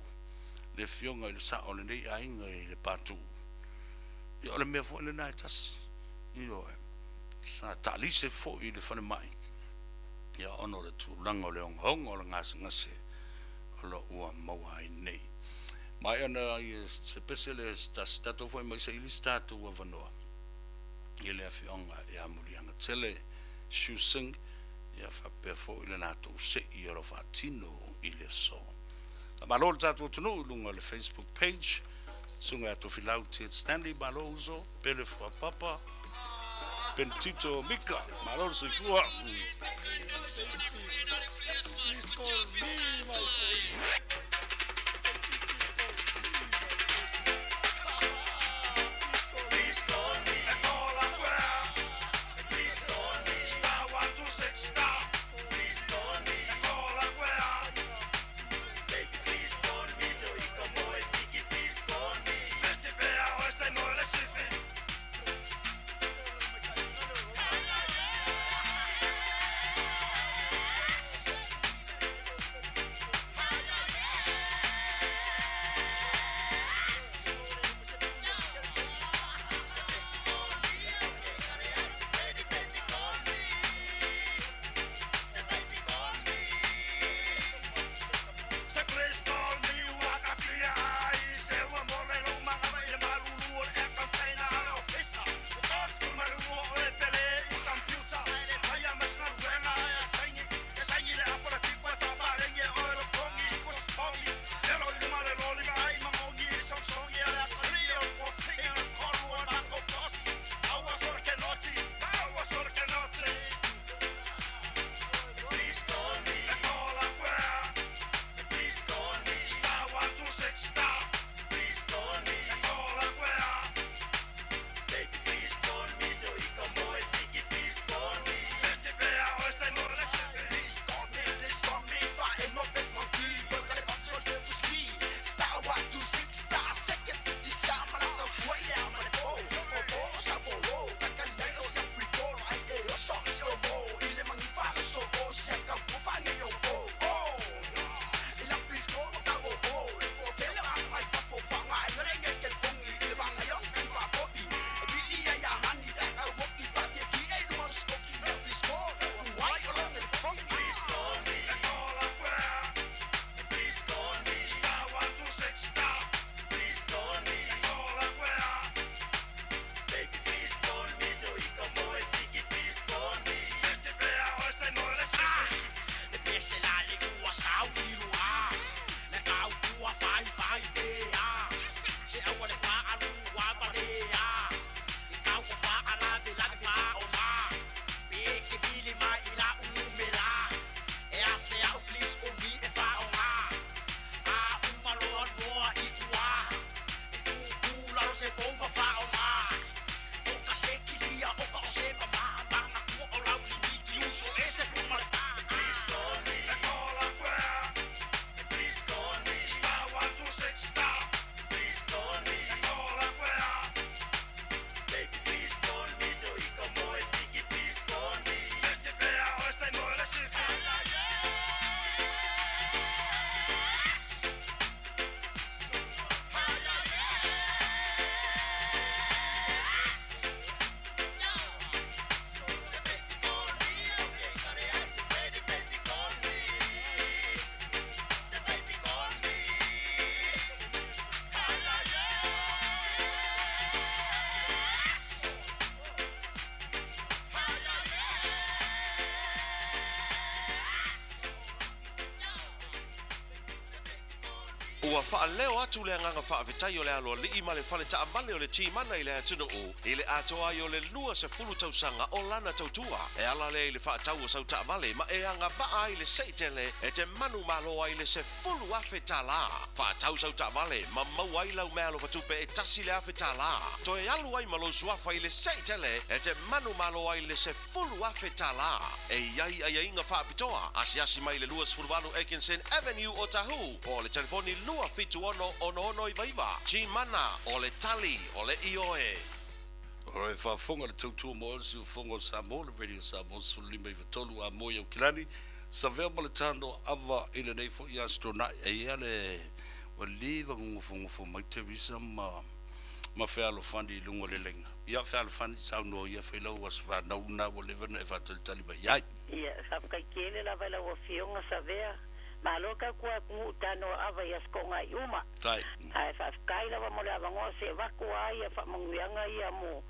le afioga i le sao o lenei aiga i le Patu. Ia o le mea foi lena e tasi. Ioe. Sa taalise foi i le falemai, ia ona o le tulaga o le ogaoga o le gasegase o lo o ua maua ai nei. Maea ona se pese le se tasi, tatou foi mai se i lisi tatou avanoa i le afioga ia Muliagatele Shu Sing, ia faapea foi le latou sei o lo o faatino i le aso. Faamalo le tatou atunuu i luga o le Facebook page, Susuga ia Tofilau Ted Stanley, malo uso, Pele Fuapapa, Pentito Mika, malo le soifua. Ua faaleo atu le agaga faafetai o le aloalii ma le fale taavale o le Timana i le atunuu i le atoa ai o le 20 tausaga o lana tautua. E ala lea i le faatau o sau taavale ma e agavaa ai le seitele e te manumalo ai le $10,000. Faatau sau taavale ma maua ai lau meaalofa tupe e $1,000. Toe alu ai ma lou suafa i le seitele e te manumalo ai le $10,000. E i ai aiaiga faapitoa, asiasi mai i le 28 Atkinson Avenue Otahuhu po o le telefoni 276 6699. Timana, o le tali o le ioe. O le faafofoga le tautua mo le siufofoga o Samoa, le Radio Samoa 15 93 a moe Aukilani, Savea ma le tano ava i lenei foi aso Toonai. E ia le ua leva gogofogofo mai Teresa ma ma fealofani i luga o le laina. Ia fealofani saunoa ia fai lau aso fanau lena ua leva ona e faatalitali mai ai. Ia, faafetai tele lava i lau Afioga Savea. Malo tautua atunuu tanoa ava i aso Toonai uma. Tai. Ae faafetai lava mo le avanoa se avatu a ia faamanuiaga ia mo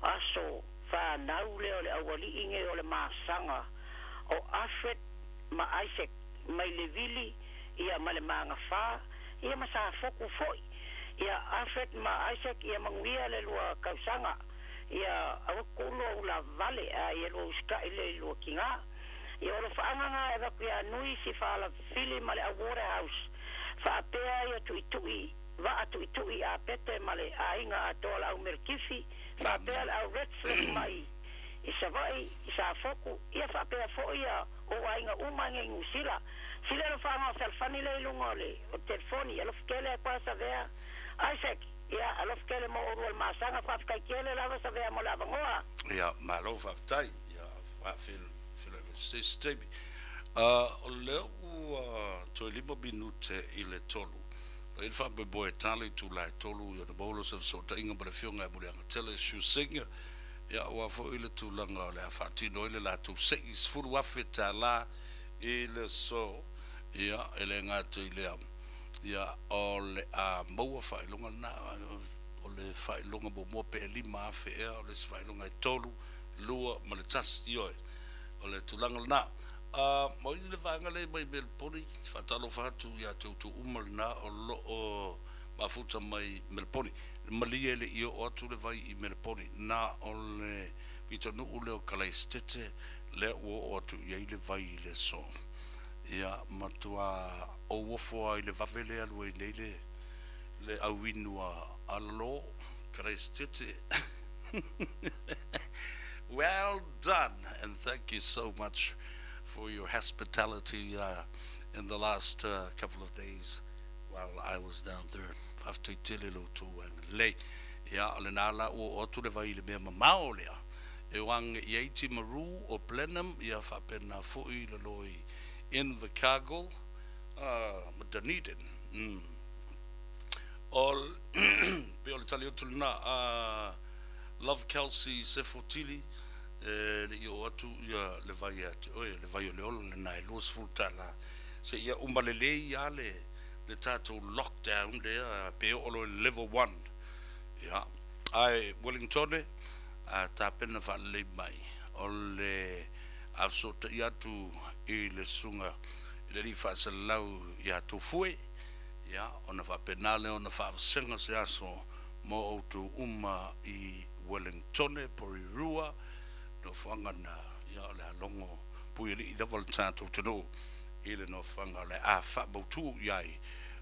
aso fanau lea o le aualii nei o le masaga o Alfred ma Isaac mai Levili ia ma le Magafa ia ma Safotu foi. Ia Alfred ma Isaac ia manuia le lua tausaga ia aua tuu lua ula vale a ia lua usitai lea i lua tina. Ia o alofaaga na e avatu ia Nui Sifalafili ma le au Waterhouse faapea ia tuitui vaa tuitui a Pete ma le aiga atoa le au Melkifi faapea le au Retzlaff mai i Savaii i Safotu ia faapea foi ia ou aiga uma nei i Niu Sila. Sili alofaaga o fealofani lea i luga o le telefoni. Alofa tele atu a Savea. Isaac, Ia, alofa tele mo oulua le masaga. Faafetai tele lava Savea mo le avanoa. Ia, malo faafetai. Ia, faafeiloai foi se isi taimi. O lea ua toe 5 minute i le 3. O i le faamoemoe e ta le itula e 3 ia ona maua lea o se fesootaiga ma le Afioga ia Muliagatele Shu Singh, ia aua foi le tulaga o le a faatino ai le latou sei $10,000 i le aso, ia, e le gata i lea, ia, o le a maua faailoga lena, o le faailoga muamua pe 5,000 ea, o le isi faailoga e 3, 2 ma le 1, ioe, o le tulaga lena. O i le vaega lea mai Meliponi, faatalofa atu ia te outou uma lena o lo o mafuta mai Meliponi. Malie e le i oo atu le vai i Meliponi, na o le pitonuu lea o Kalaisitete lea ua oo atu i ai le vai i le aso. Ia, matua ou ofo lava i le vave lea e alu ai nei le, le auinu a Alalo, Kalaisitete. Well done, and thank you so much for your hospitality in the last couple of days while I was down there. Faafetai tele lo outou agalelei. Ia, o lena la ua oo atu le vai i le mea mamao lea e o age i ai Timaru o Blenheim, ia faapena foi i lalo i Invercargill ma Dunedin. O, pei o le tali atu lena a Love Kelsey Sefotili, e le i oo atu ia le vai ia te oe, le vai o le ola lena e $20 seia uma lelei lava le le tatou lockdown lea pe oo loa i le level one. Ia, ae Wellingtone, a tapena faalelei mai, o le a fesootai atu i le susuga i le alii faasalalau ia Tofue, ia, ona faapena lea ona faavasega se aso mo outou uma i Wellingtone, Porirua, nofoaga na, ia, o le a logo puialii lava le tatou atunuu i le nofoaga o le a faamautu i ai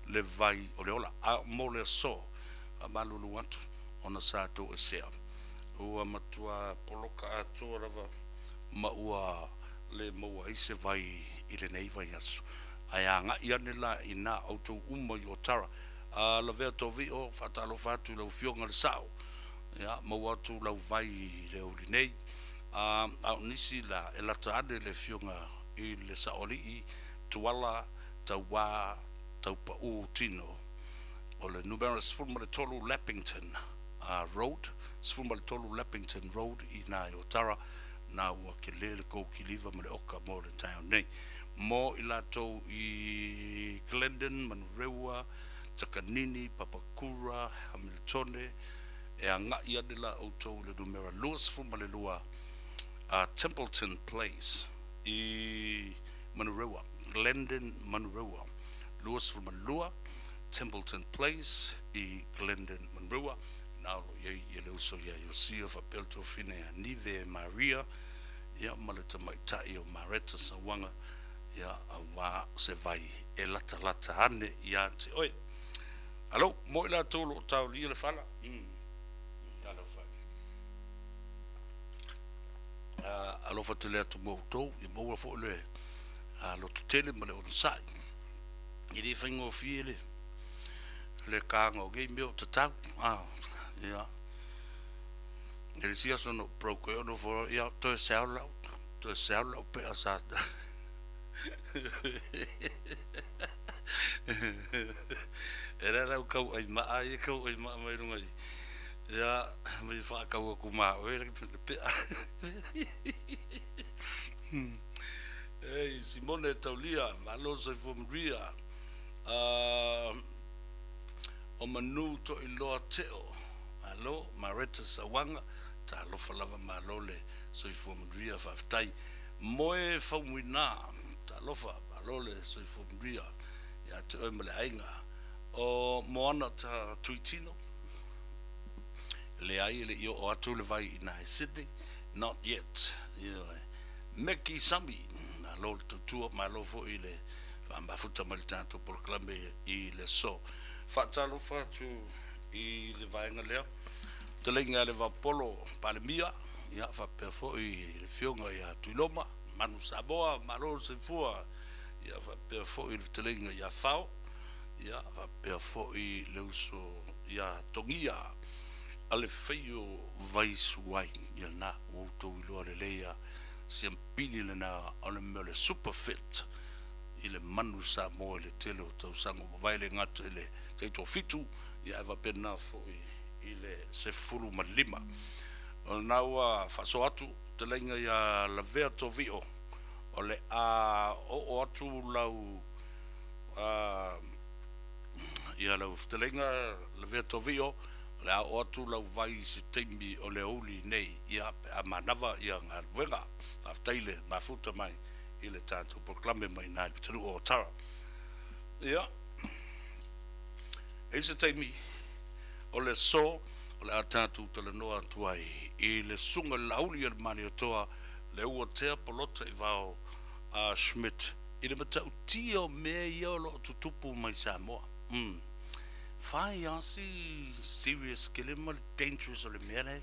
le vai o le ola. A mo le aso, faamalulu atu ona sa toesea, ua matua poloka atoa lava ma ua le maua ai se vai i lenei vaiaso. Ae agai ane la i nā outou uma i Otara. A lavea Tovio, faatalofa atu i lau Afioga i le Sao, ia, maua atu lau vai i le aoauli nei. A, a o nisi la, e lata ane le Afioga i le Saoalii, Tuala, Tauā, Taupaū Tino, o le numera 13 Leppington Road, 13 Leppington Road i nā i Otara, nā ua kele le kou kiliva ma le oka mo le taeao nei. Mo i latou i Glendon, Manurewa, Takanini, Papakura, Hamiltone, e agaʻi ane la ʻoutou i le numera 22 a Templeton Place i Manurewa, Glendon, Manurewa, 22. Templeton Place i Glendon Monroe. Na o lo o i ai le uso ia Iosia faapea le tuafine ia Nive Maria, ia ma le tamaitai o Mareta Sauaga, ia auā se vai e latalata ane ia te oe. Alo, mo i latou o lo o taolia le fala. Mm. Talofa. Alofa tele atu mo outou, ia maua foi le loto tele ma le onosai. E le faigofie le le kāga o nei mea o tatau. Ah, ia. E le isi aso na ou broke ai, ona nofo ia, toe seao lau, toe seao lau pea sa. E le lau kau ai maa, ia kau ai maa mai runga i. Ia, mai whaakau aku mā oe, le pea. Ei, Simone Taulia, malo soifua manuia. O Manu Toiloa Teo, malo. Mareta Sauaga, talofa lava malo le soifua manuia, faafetai. Moe Faumuina, talofa, malo le soifua manuia ia te oe ma le aiga. O Moana Tuitino, leai e le i oo atu le vai i ina i Sydney, not yet. Ioe. Meki Sami, malo le tautua, malo foi i le faamafuta mai le tatou polokalame i le aso. Faatalofa atu i le vaega lea, fetalaiga a le Vapolo Palemia, ia faapea foi i le Afioga ia Tuiloma, Manu Samoa, malo le soifua, ia faapea foi i le fetalaiga ia Fao, ia faapea foi le uso ia Togia Alefeio Vaisuai, ia lena ua outou iloa lelei a siampili lena o le mea o le super fit i le manu Samoa i le tele o tausaga ua mavae le gata i le taitoafitu ia ae faapena foi i le 15. O lena ua faasoa atu fetalaiga ia Lavea Tovio o le a oo atu lau ia lau fetalaiga Lavea Tovio o le a oo atu lau vai i se taimi o le aoauli nei ia pe a manava ia galuega. Faafetai le mafuta mai i le tatou polokalame mai ina i le pitonuu o Otara. Ia, e i se taimi o le aso o le a tatou talanoa atu ai i le susuga i le Laauli a le Malietoa le ua tea polota i vao a Schmidt i le matautia o mea ia o lo o tutupu mai Samoa. Umm. Fai a si serious tele ma le dangerous o le mea lea.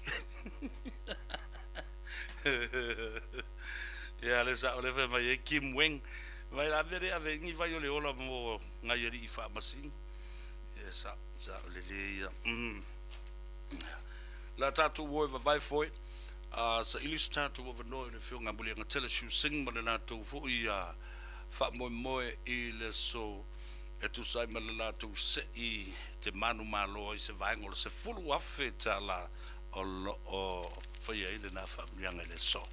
Ia le sao le fai mai ai Kim Weng. Mai la ave le ave ni vai o le ola mo ngai alii faamasino. Ia sa sa o le le ia. La tatou o e vavae foe. A saili se tatou avanoa i le Afioga ia Muliagatele Siu Sing ma le latou foi faamoemoe i le aso e tusa ai ma le latou se'i te manumalo ai se vaega o le $10,000 o lo o faia ai lena faamanuiaga i le aso.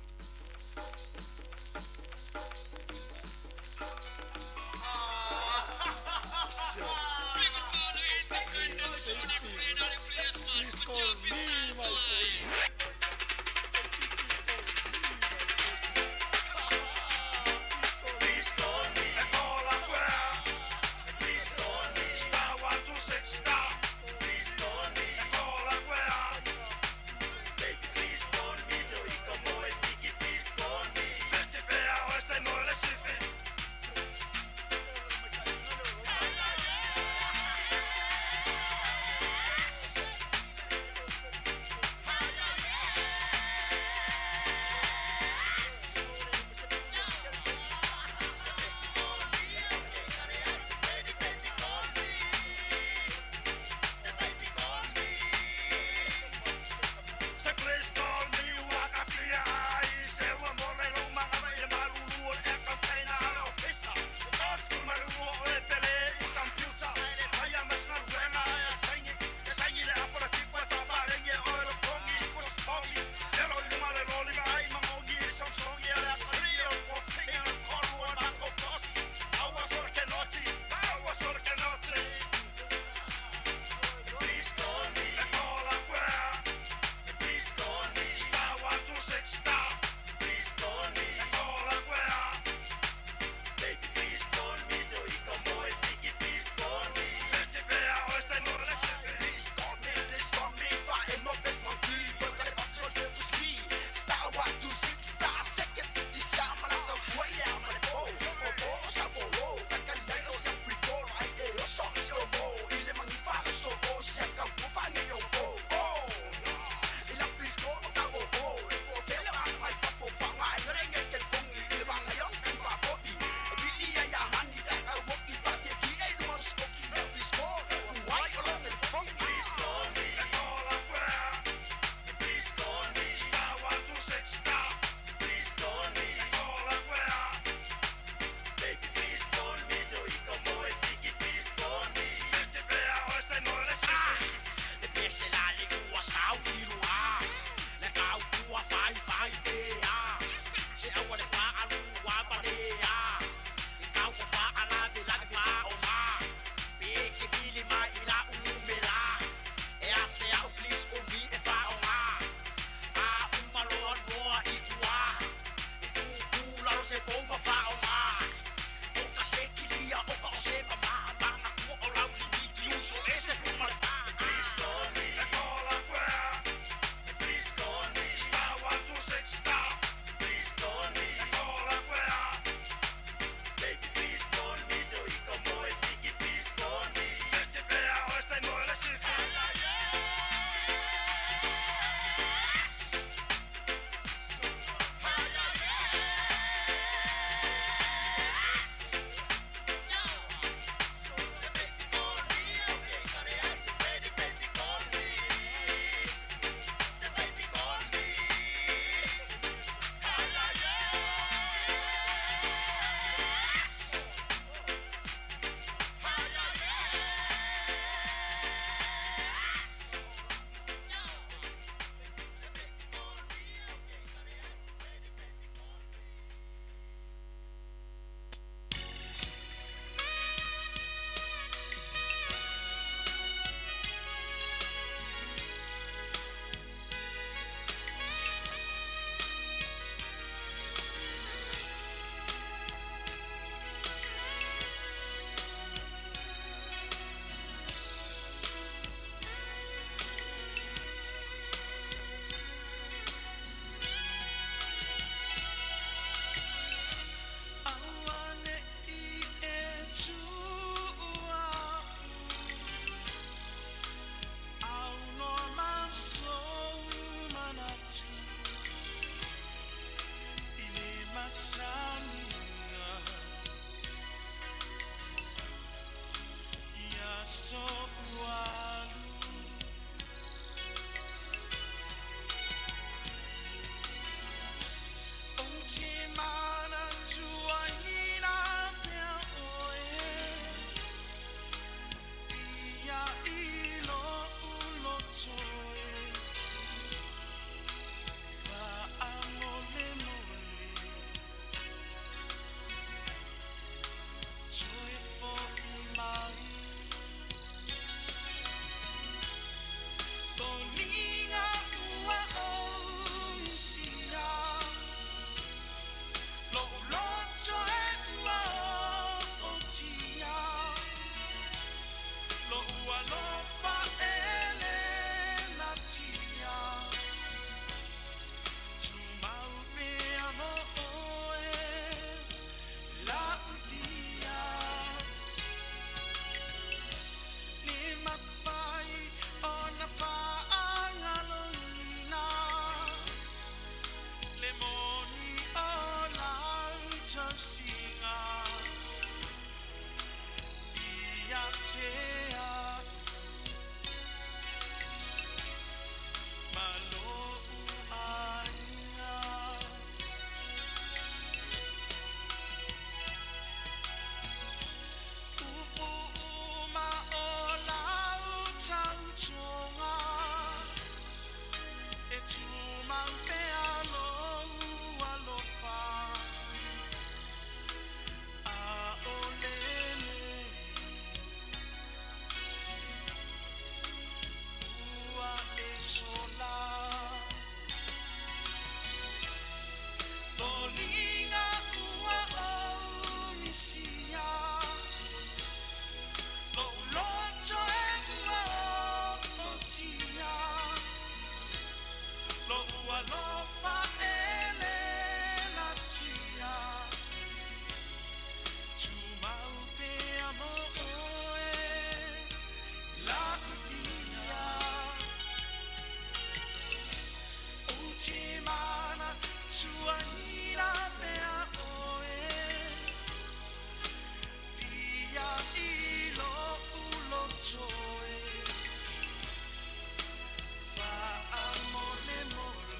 Fa'amolemole.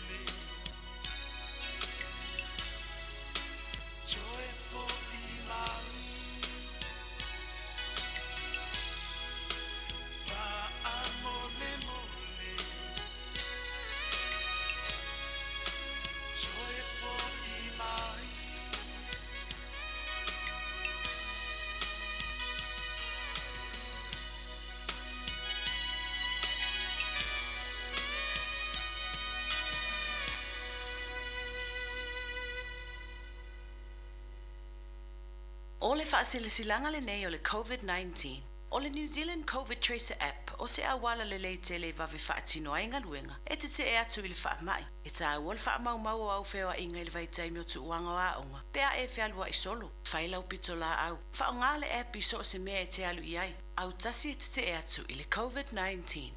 O le faasilasilaga lenei o le COVID-19, o le New Zealand Covid Tracer App o se auala lelei tele e vave faatino ai galuega e tetee atu i le faamai. E taua le faamaumau o au feoaiga i le vaitaimi o tuuaga o aoga pe a e fealuai solo. Fai lau pitolaau, faaaoga le app i so o se mea e te alu i ai. Autasi e tetee atu i le COVID-19.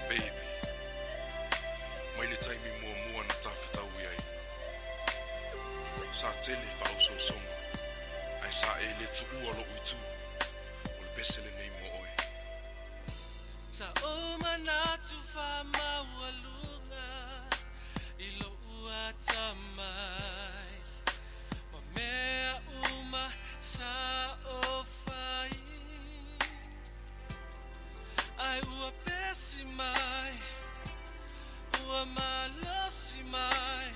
Baby, mai le taimi muamua na tafetaui ai, sa tele faaosoosoga, ae sa e le tuua lou itu, o le pese lenei mo oe. Sa ou manatu faamaualuga i lo'u atamai ma mea uma sa ou fai Ae ua pesi mai ua malosi mai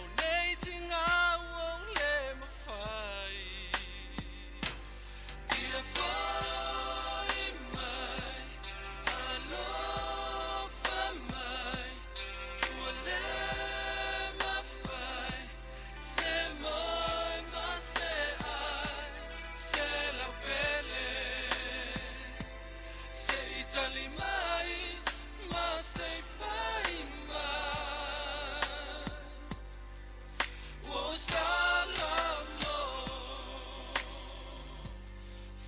O nei tiga ua ou le mafai Ia foi mai alofa mai Ua le mafai se moe ma se ai Se laupele se i tali mai ma se i fai mai Ua Salamo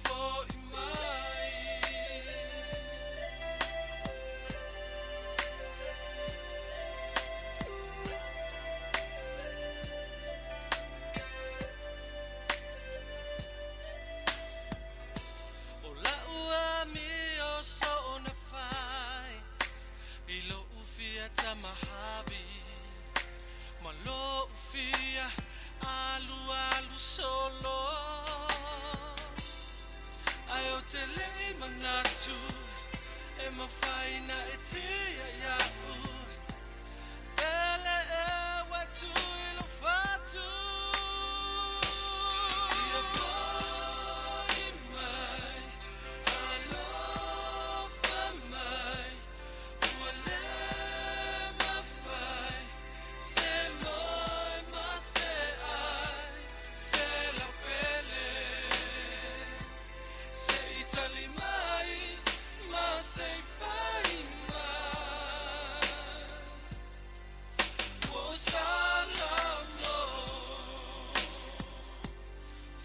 foi mai. O la'u amio soona fai i lo'u fia tamahavi ma lo'u fia alualu solo Ae ou te le i manatu e mafai ona e tia ia'u Ele e ua tu i lou fatu Ia foi mai alofa mai Ua le mafai se moe ma se ai Se laupele se i tali mai ma se i fai mai Ua Salamo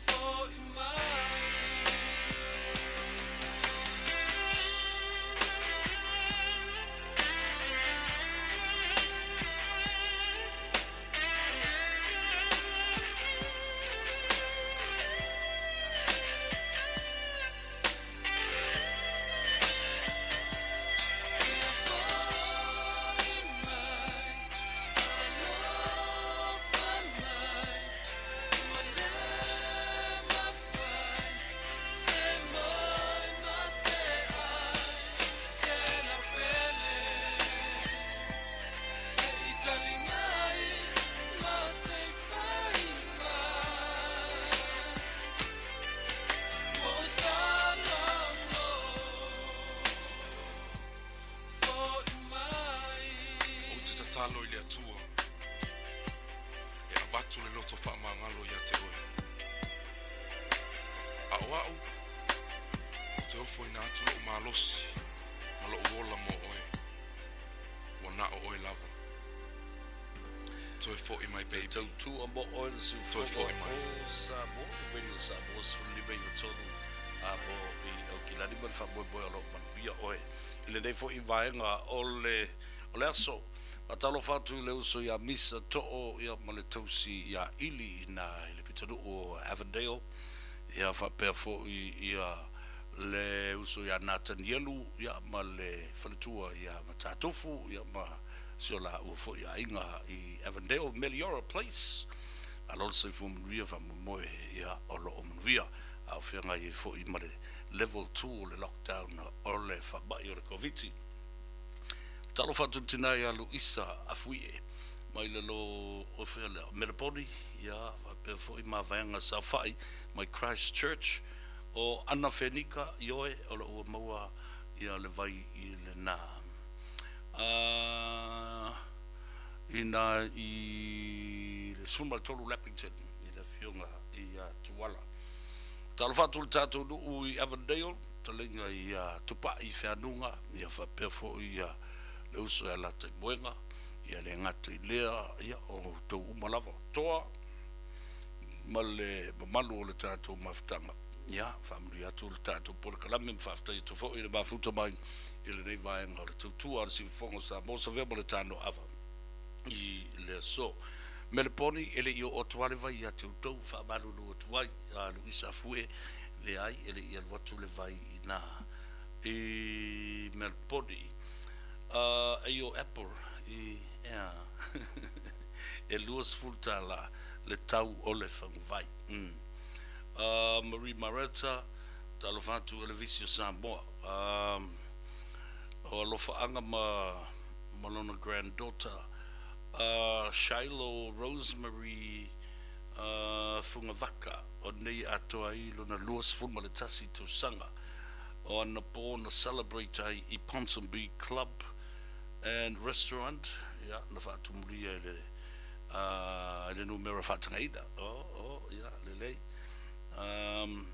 foi mai. Ia foi mai alofa mai Ua le mafai se moe ma se ai Se laupele se i tali mai ma se i fai mai Ua Salamo foi mai. Ou te tatalo i le Atua e avatu le loto faamagalo ia te oe. A o a'u, ou te ofoina atu lo'u malosi ma lo'u ola mo oe, ua na o oe lava. Toe fo'i mai baby. Tautua mo oe le Toe siufofoga fo'i mai. o Samoa, Radio Samoa 15 a mo i Aukilani ma le faamoemoe o lo o manuia oe i lenei foi vaega o le o le aso. Faatalofa atu i le uso ia Misa Too ia ma le tausi ia Ili ina i le pitonuu o Avondale ia faapea foi ia le uso ia Natanielu ia ma le faletua ia Matatufu ia ma si o laua foi aiga i Avondale, Meliora Place. Malo le soifua manuia, faamoemoe ia o lo o manuia a o feagai ai foi ma le level 2 o le lockdown o le faamai o le Koviti. Talofa atu i le tina ia Luisa Afuie mai le lo o fea lea, Meleponi, ia faapea foi mavaega saofai mai Christchurch o Ana Fenika, ioe, o lo o ua maua ia le vai i lena. A ina i le 13 Leppington i le afioga ia Tuala. Talofa atu i le tatou nuu i Avondale, taleiga ia Tupai Feanuga, ia faapea foi ia le uso ia Lataimoega, ia le gata i lea, ia o outou uma lava, toa ma le mamalu o le tatou mafutaga. Ia, faamanuia atu le tatou polokalame ma faafetai atu foi i le mafuta mai i lenei vaega o le tautua a le Siufofoga o Samoa, Savea ma le Tanoava i le aso. Meleponi, e le i oo atu lava le vai ia te outou, faamalulu atu ai a Luisa Fue, leai, e le i alu atu le vai i nā. I Melponi. Uh, e o Apple i ea e 20 tālā le tau o le faguvai. Mm. Uh, Marie Mareta, talofa atu Elevisi o Samoa. Um, o alofaaga ma, ma lona granddaughter, uh, Shiloh Rosemary uh, Fungavaka, o nei atoa ai lona 21 tausaga. O ana pō na celebrate ai i Ponsonby Club and Restaurant, ia, na faatumulia i le, uh, i le numera faatagaina. Oh, oh, ia, lelei. Um,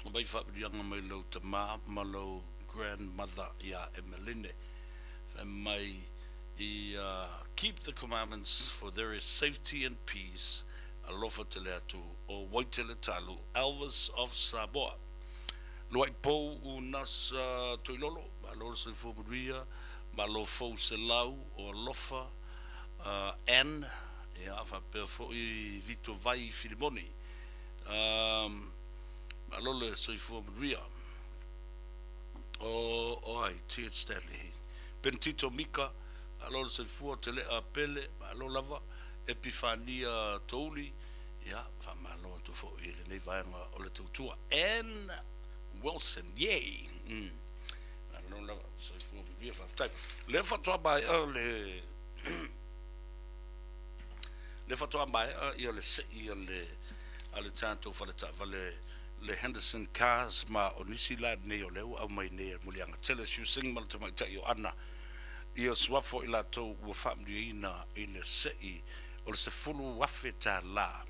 o mai faamanuiaga mai lou tamā ma lou grandmother iā Emeline. Fai mai i uh, keep the commandments for there is safety and peace. Alofa tele atu o Waitele Talu, Elvis of Samoa. Luaʻi pou u nas uh, Toilolo, malo le soifua manuia, malo fou se lau o alofa uh, Ann, ia, faapea foi Vito Vai Filimoni. Um, malo le soifua manuia. O, o ai, T.H. Stanley. Pentito Mika, malo le soifua, Telea Pele, malo lava, Epifania Touli, ia, faamalo atu foi i lenei vaega o le tautua. Ann Wilson, yay! Mm. Malo lava, soifua manuia, faafetai. Le faatoa maea le le faatoa maea ia le sei a le a le tatou fale taavale le Henderson Cars ma o nisi la nei o lea ua aumai nei e Muliaga Tele Siu Sing ma le tamaitai o Ana ia suafo i latou ua faamanuiaina i le sei o le $10,000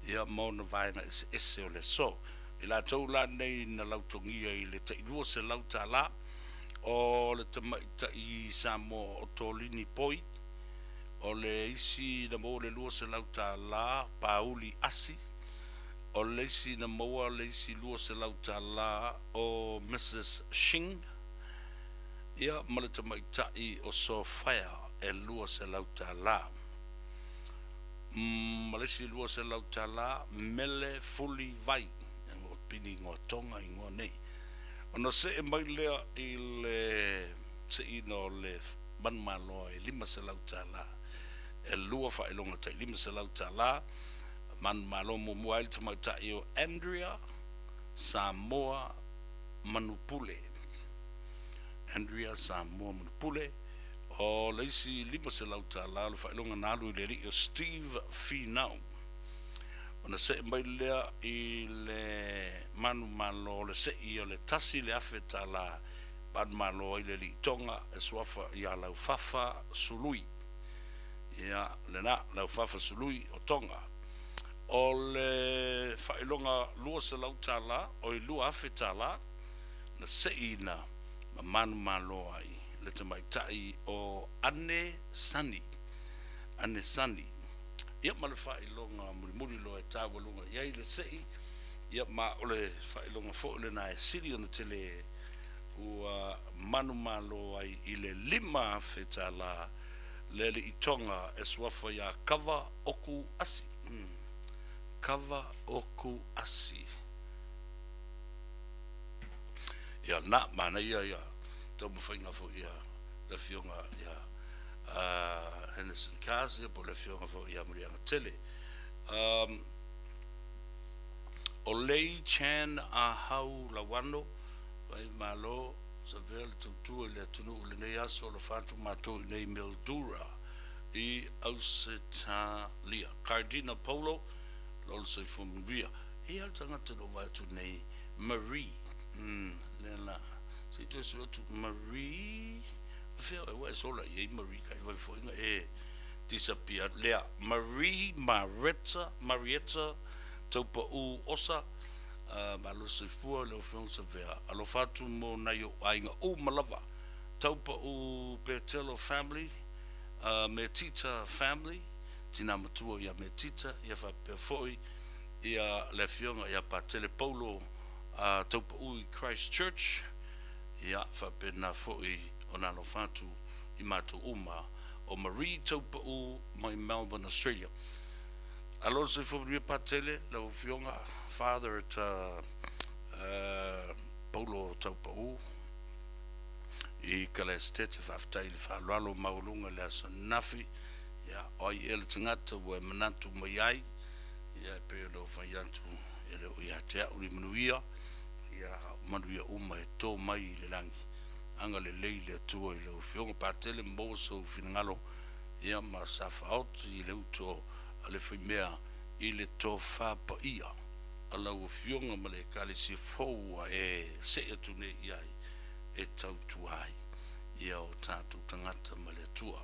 ia ma ona vaega eseese o le aso. I latou la nei na lautogia i le tai $200 o le tamaitai Samoa o Tolini Poi, o le isi na maua le $200 Pauli Asi, o le isi na maua le isi $200 o Mrs Shing, ia ma le tamaitai o Sophia e $200. Ma le isi $200 Mele Fuli Vai, o pini igoa Tonga igoa nei. Ona see mai lea i le seina o le manumalo e $500, e lua faailoga tai $500, manumalo muamua ai le tamaitai o Andrea Samoa Manupule. Andrea Samoa Manupule, o le isi $500 o le faailoga na alu i le alii o Steve Finau. Ona see mai lea i le manumalo o le sei o le $1,000 manumalo ai le alii Tonga e suafa ia Laufafa Sului. Ia, lena, Laufafa Sului o Tonga. O le faailoga $200, oi $2,000, na seiina ma manumalo ai le tamaitai o Ane Sani. Ane Sani. Ia ma le faailoga mulimuli loa e taualuga i ai le sei, ia ma o le faailoga foi lena e sili ona tele ua manumalo ai i le $5,000 le alii Tonga e suafa iā Kava Oku Asi. Kava Oku Asi. Ia na, manaia ia taumafaiga foi ia le afioga ia Henderson Cars ia po o le afioga foi ia Muliaga Tele. Um, o Lei Chan Ahau Lawano, vai malo, savea le tautua i le atunuu i lenei aso o le fatu matou i nei Mildura i Ausetalia. Cardina Polo, lo le soifua manuia. E ia le tagata na ou vaai atu nei, Marie, mm, lea la, se i toe sue atu, Marie, fea oe ua e sola i ai Marie, kai vai foi na e disappear atu. Lea, Marie Marietta, Marietta Taupaʻu Osa, uh, malo soifua le Afioga Savea. Alofa atu mo nai ou aiga uma lava. Taupaʻu Petelo family, uh, Metita family, tina matua ia Metita, ia faapea foi ia le afioga ia Patele Paulo a Taupaʻu i Christchurch, ia faapena foi ona alofa atu i matou uma o Marie Taupaʻu mai Melbourne, Australia. Alo le soifua manuia Patele, lau afioga, father at Paulo Taupau i Kalaestete, faafetai i le faaaloalo maualuga i le aso ananafi. Ia, o ai ea le tagata ua e manatu mai ai? Ia, e pei ona ou fai atu, e le o ia te au le manuia, ia, a o manuia uma e to mai i le lagi. Agalelei le Atua i lau Afioga Patele, maua sou finagalo, ia, ma sa faaoti i le uto a le faimea i le tofa paia a lau Afioga ma le Ekalesia fou ua e see atu nei i ai e tautua ai ia o tatou tagata ma le Atua.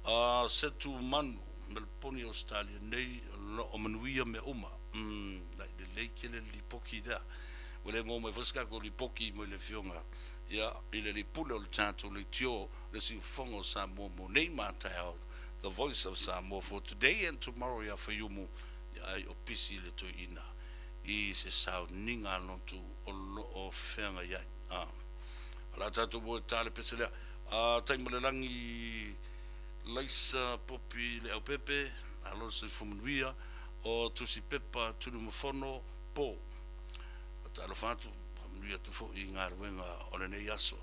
A Setu Manu, Meleponi Ausetalia nei, o lo o manuia mea uma. Umm, lai lelei tele le lipoti lea. Ua le maua mai foi se tatou lipoti mai le Afioga ia i le Alii Pule o le tatou leitio, le Siufofoga o Samoa mo nei ma a taeao, The Voice of Samoa for today and tomorrow ia Faiumu, ia ai o pisi le toeaina i se sauniga lotu o lo o feagai ai. A, o le a tatou o e ta le pese lea. A, Taimalelagi Laisa Popi Leaupepe, malo le soifua manuia, o Tusipepa Tunumafono, Po. Talofa atu, faamanuia atu foi i galuega o lenei aso.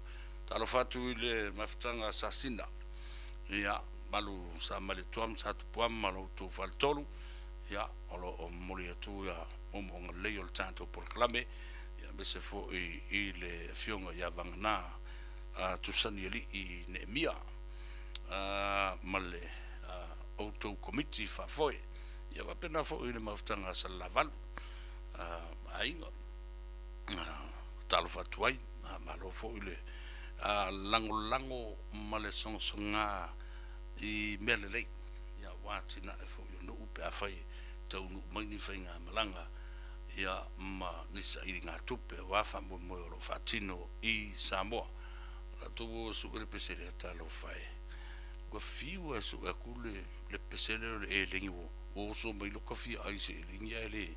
Talofa atu i le mafutaga a Sasina, ia, malu sa Malietoa ma Satupuama ma lo outou faletolu, ia, o lo o momoli atu ia moomooga lelei o le tatou polokalame, ia, aemaise foi i le Afioga ia Vagana Tusanialii Neemia, ma le outou Komiti Faafoe, ia faapena foi i le mafutaga a Salelavalu, aiga. Talofa atu ai, malo foi le lagolago ma le sogasoga i mea lelei, ia aua atinae foi o nuu pe afai e taunuu mai ni faigamalaga, ia ma ni sailigatupe aua faamoemoe o lo o faatino i Samoa. O latou ua sue le pese lea, talofa e, ua fiu lava e sue atu le pese lea o le elegi ua oso mai loka fia ai se elegi ae le,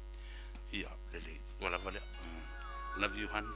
ia, lelei, ua lava lea. Love you, honey.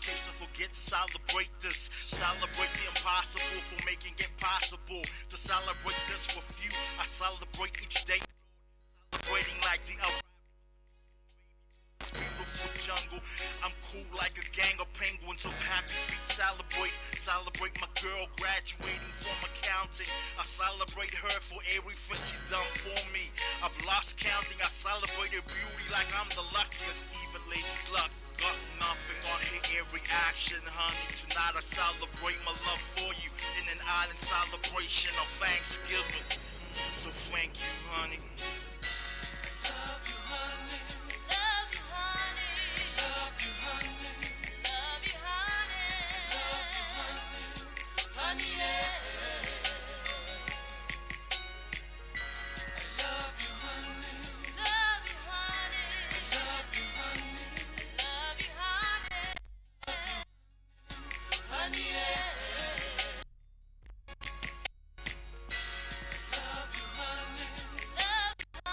case I forget to celebrate this. Celebrate the impossible for making it possible. To celebrate this with you, I celebrate each day. Celebrating like the beautiful jungle. I'm cool like a gang of penguins of happy feet. Celebrate, celebrate my girl graduating from accounting. I celebrate her for everything she done for me. I've lost counting. I celebrate her beauty like I'm the luckiest. Even Lady Luck got nothing on her every action, honey. Tonight I celebrate my love for you in an island celebration of Thanksgiving. So thank you, honey. Love you, honey. Love you, honey. Love you, honey. Love you, honey. Love you, honey. Honey, yeah. I love you, honey. Love you, honey. Love you, honey. Love you, honey. Honey, yeah. Love you, honey. Love you,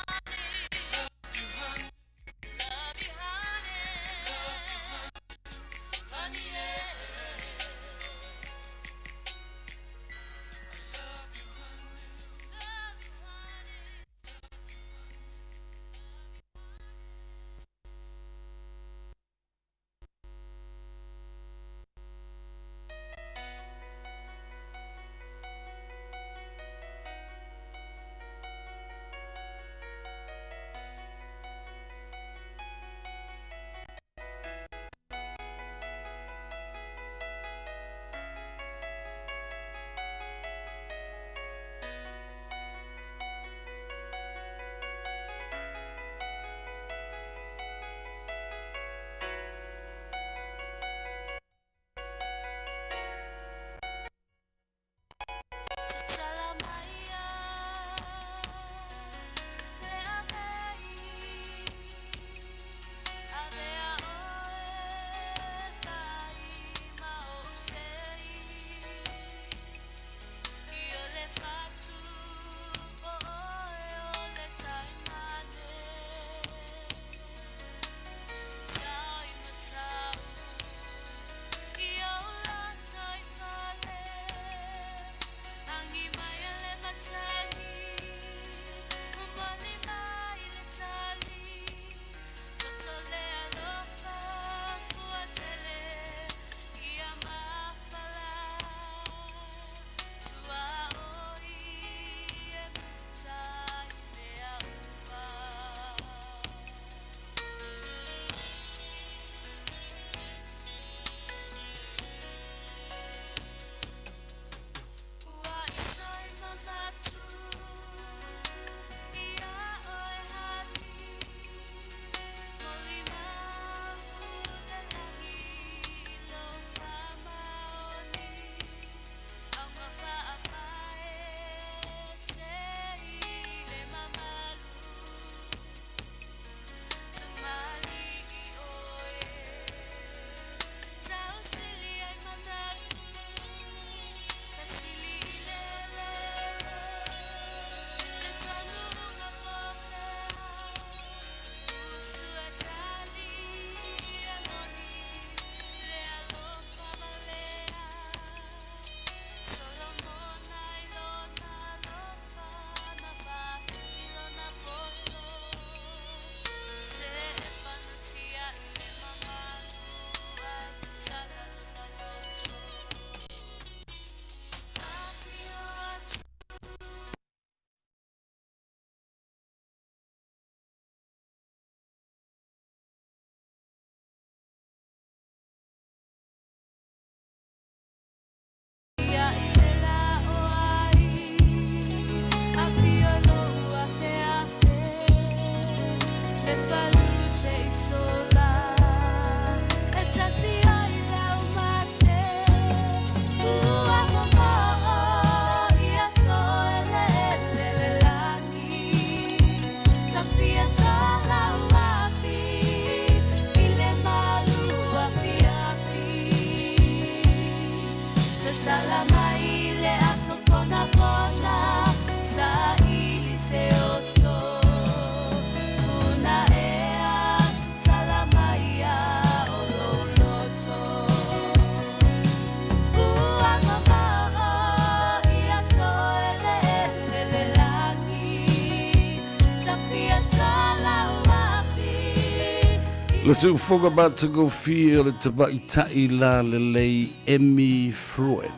Le siufoga matagofie o le tamaitaʻi lalelei Emmy Fruin.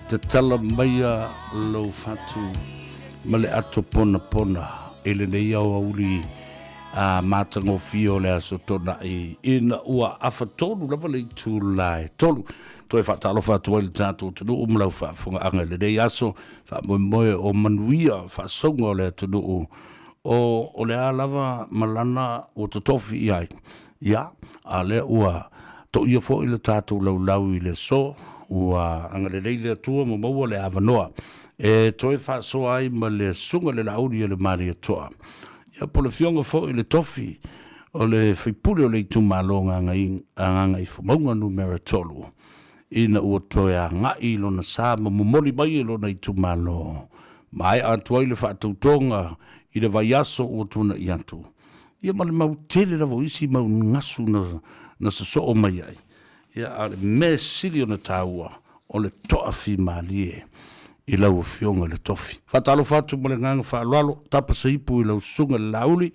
Tatala maia lou fatu ma le ato ponapona i lenei aoauli a matagofie o le Aso Tonaʻi ina ua afatolu lava le itula e tolu. Toe faatalofa atu ai le tatou atunuu ma lau faafofogaaga i lenei aso, faamoemoe o manuia faasouga o le atunuu o o le a lava ma lana ua totofi i ai. Ia, a o lea ua toia foi le tatou laulau i le aso, ua agalelei le Atua ma maua le avanoa e toe faasoa ai ma le Susuga i le Laauli o le Malietoa. Ia, po o le Afioga foi i le Tofi o le Faipule o le Itumalo Gagaifomauga Numera 3, ina ua toe agai i lona sa ma momoli mai e lona itumalo, maea atu ai le faatautoga i le vaiaso ua tuanai atu, ia ma le mau tele lava o isi mau gasu na, na sosoo mai ai. Ia, a o le mea sili ona taua, o le toafimalie i lau Afioga i le Tofi. Faatalofa atu ma le agaga faaaloalo, tapa se ipu i lau Susuga i le Laauli,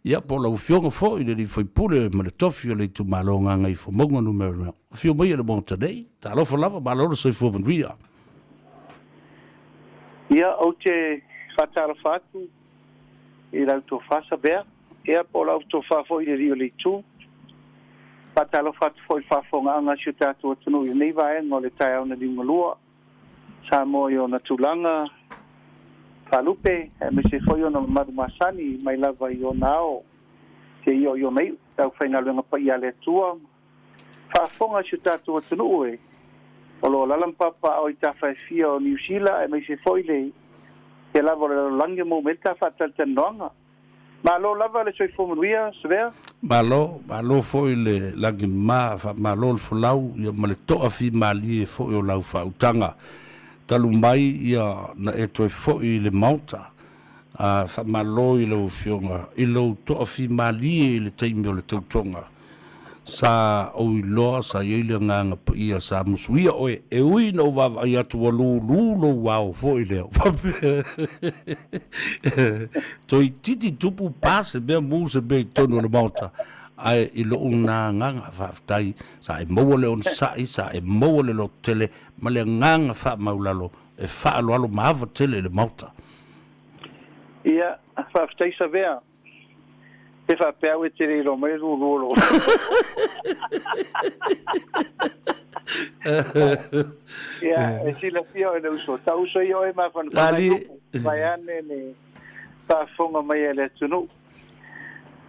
ia po o lau Afioga foi i le alii faipule ma le Tofi o le itumalo Gagaifomauga Numera Afio mai e le Maota nei. Talofa lava, malo le soifua manuia. Ia, ou te faatalofa atu i lau tofa Savea, ia po o lau tofa foi i le alii o le itu. Faatalofa atu foi i le faafofogaaga a si o tatou atunuu i lenei vaega o le taeao na liugalua, Samoa i ona tulaga faalupe aemaise foi ona mamalu masani mai lava i ona ao seia oo i ona iu, le aufaigaluega paia a le Atua Faafofoga si o tatou atunuu e, o lo o alaala ma papaaao i tafa e fia o Niu Sila aemaise foi le te lava o le lalolagi o maua mai ai le ta faatalatalanoaga. Malo lava le soifua manuia, Savea. Malo, malo foi le lagima, faamalo le folau ia ma le toafimalie foi o lau faautaga. Talu mai ia na e toe foi i le Maota, a faamalo i lau Afioga i lou toafimalie i le taimi o le tautoga. Sa ou iloa sa i ai le agaga paia sa musuia oe, e ui ina ou vaavaai atu ua lulu lou ao foi lea. Faapea toeitiiti tupu pa se mea mu se mea i totonu o le Maota, ae i lou na agaga faafetai sa e maua le onosai, sa e maua le lototele ma le agaga faamaulalo e faaaloalo ma ava tele i le Maota. Ia, faafetai Savea. Pe faapea au e te le iloa mai le lulu o lou. Ia, e silafia oe le uso. Ta uso ia oe mafanafana ai upu. Vaeane le faafofoga mai a le atunuu.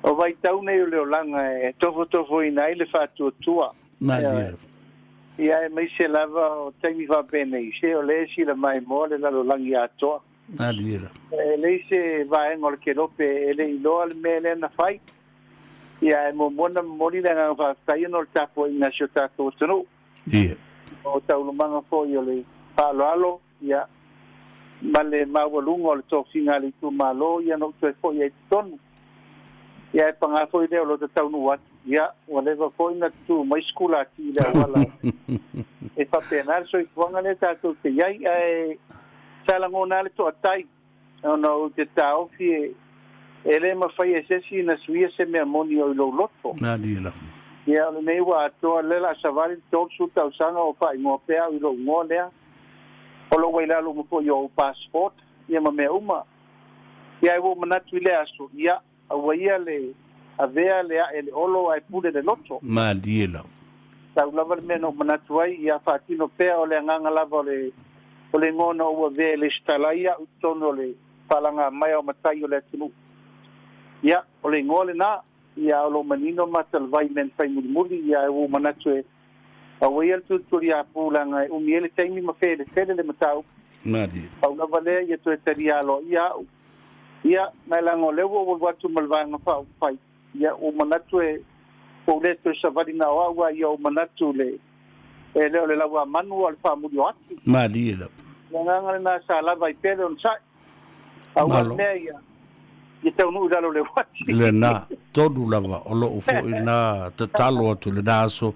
O vaitau nei o le olaga e tofotofoina ai le faatuatua. Malie. Ia, aemaise lava o taimi faapenei, se o lea e silamaimoa le lalolagi atoa. Malie. E leai se vaega o le kelope e le i iloa le mea lea na fai. Ia, e muamua ona momoli le agaga faafetai ona o le tapuaiga a si o tatou atunuu. Ia. O taualumaga foi o le faaaloalo, ia, ma le maualuga o le tofiga a le itumalo, ia na ou toe foi ai i totonu. Ia, e paga foi lea o lo ta taunuu atu, ia, ua leva foi ona tutu mai sikulati i le auala. E faapena le soifuaga lea tatou te i ai, ae sa lagona lava le toatai, ona ou te taofi e, e le mafai e se isi ona suia se mea moni o i lou loto. Malie lava. Ia, o lenei ua atoa, lea o le a savali le 30 tausaga o faaigoa pea au i lou igoa lea. O lo o ua i lalo uma foi o ou passport, ia ma mea uma. Ia ae ua ou manatu i lea aso, ia, aua ia le avea le ae le olo ae pule le loto. Malie lava. Tau lava le mea na ou manatu ai, ia faatino pea o le agaga lava o le o le igoa na ou avea e lesitala ai au i totonu o le faalagamaea o matai o le atunuu. Ia, o le igoa lena, ia o lo o manino matalavai i mea na fai mulimuli, ia ae ua ou manatu e Aua ia le tulituliapu leaga e umi ai le taimi ma felefele le mataupu. Malie. Pau lava lea ia toe talia aloaia au. Ia, ma e leaga o lea ua ou alu atu ma le Vaega Faaupufai, ia, ua ou manatu e, ua ou le toe savali na o au a ia ou manatu le, e le o le lauamanu a o le faamuli o atu. Malie lava. O le agaga lena sa lava ai pea le onosai. Aua le mea ia, ia taunuu i lalo o le uati. Lena, tonu lava, o lou foi na tatalo atu i lena aso,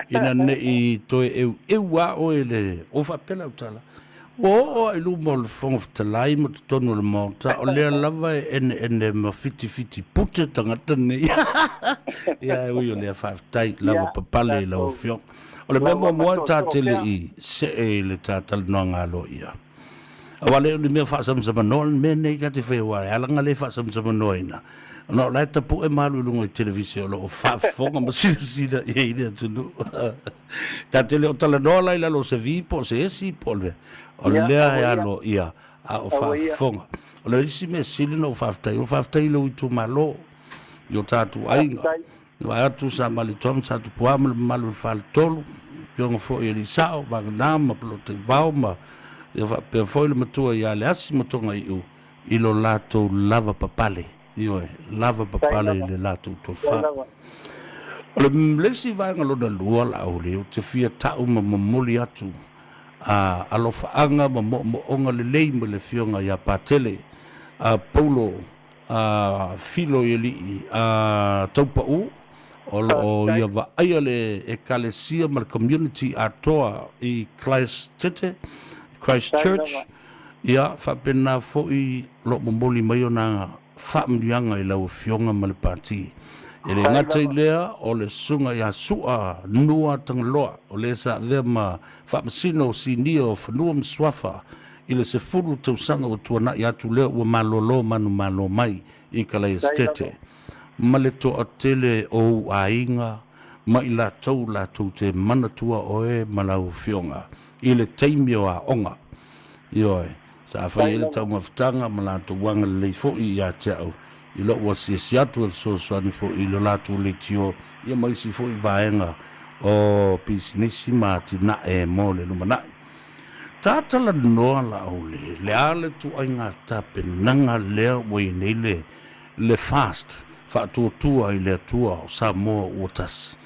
ina ne i toe eueu lava oe i le, o faapea lau tala, Ua oo lava i luma o le Fofoga Fetalai ma totonu o le Maota, o lea lava e eneene ma fitifiti pute tagata nei. Ia, e ui o lea, faafetai lava papale i lau Afioga. O le mea muamua e ta te le i see i le ta talanoaga aloaia, aua le o ni mea faasamsamanoa le mea nei ta te faia, aua e ala ona le faasamsamanoaina, ona o la e tapu'e ma alu i luga i televise o lo o faafofoga ma silasila i ai le atunuu. Ta te le o talanoa la i lalo o se vi po o se esi po o le o lea e aloaia a o faafofoga. O le isi mea sili ona ou faafetai, o le faafetai i lou itumalo, i o tatou aiga. Vaai atu sa Malitoa ma Satupuā ma le mamalu o le Faletolu, afioga foi i Alii Sao, Vagana ma Polotaivao ma ia faapea foi le matua ia Leasi ma Togaiu i lo latou lava papale. Ioe, lava papale i le latou tofa. O le isi vaega lona lua, Laauli, ou te fia ta'u ma momoli atu a alofaaga ma moomooga lelei mai le afioga ia Patele a Paulo a Filo i alii a Taupa'u, o lo o ia vaaia le Ekalesia ma le community atoa i Christchurch, ia faapena foi lo o momoli mai ona faamanuiaga i lau Afioga ma le Pati. E le gata i lea, o le Susuga ia Su'a Nua Tagaloa, o le sa avea ma Faamasino Sinia o Fanua ma Suafa i le 10 tausaga ua tuana'i atu lea ua malolo manumalo mai i Kalaesetete, ma le toatele o ou aiga ma i latou latou te manatua oe ma lau Afioga i le taimi o aoga. Ioe, sa fai ai le taumafataga ma latou agalelei foi ia te au i lou asiasi atu e fesoasoani foi i lo latou leitio ia ma isi foi vaega o pisinisi ma atinae mo le lumanai. Ta talanoa Laauli, le a le tuaiga tapenaga lea ua i nei le le fast faatuatua i le Atua o Samoa ua tasi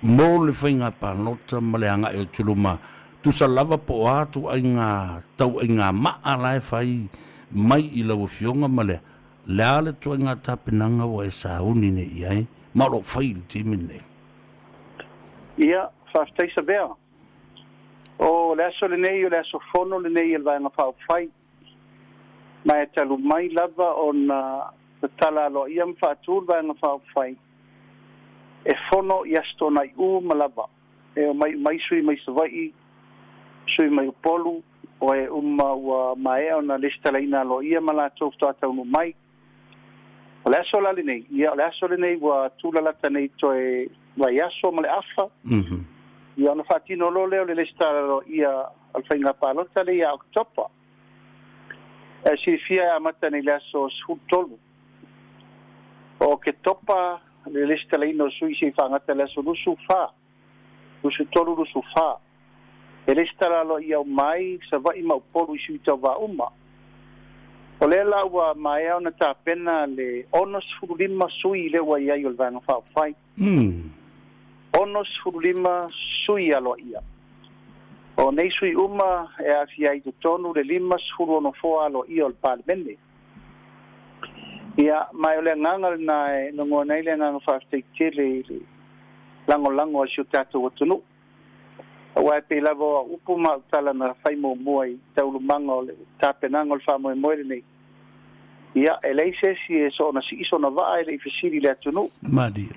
mo le faiga palota ma le agai atu i luma, tusa lava po o a tuaiga tauaiga maa la e fai mai i lau Afioga ma le le a le tuaiga tapenaga ua e sauni nei i ai ma o lo o fai i le taimi lenei? Ia, faafetai Savea. O le aso lenei o le aso fono lenei e le Vaega Faaupufai, ma e talu mai lava ona tatala aloaia ma faatu le Vaega Faaupufai e fono i Aso Toonai uma lava, e omai uma ai sui mai Savaii, sui mai Upolu, o e uma ua maea ona lesitalaina aloaia ma latou faatoa taunuu mai. O le aso la lenei, ia o le aso lenei ua tulalata nei toe vaiaso ma le afa, ia ona faatino loa lea o le lesitala aloaia o le faiga palota lea ia Oketopa. E silafia e amata nei i le aso 13 o Oketopa le lesitalaina o sui se i faagata i le aso 24, 23, 24. E lesitala aloaia uma ai Savaii ma Upolu i sui tauva uma. O lea la ua maea ona tapena le 65 sui lea ua i ai o le Vaega Faaupufai. 65 sui aloaia. O nei sui uma e aafia ai i totonu le 56 nofoa aloaia o le Palemene. Ia, ma o le agaga lena e lagona ai le agaga faafetai tele i le lagolago a si o tatou atunuu. Aua e pei lava o au upu ma au tala na fai muamua i taualumaga o le tapenaga o le faamoemoe lenei, ia, e leai se isi e soona sii sona vaa e le i fesili i le atunuu. Malie.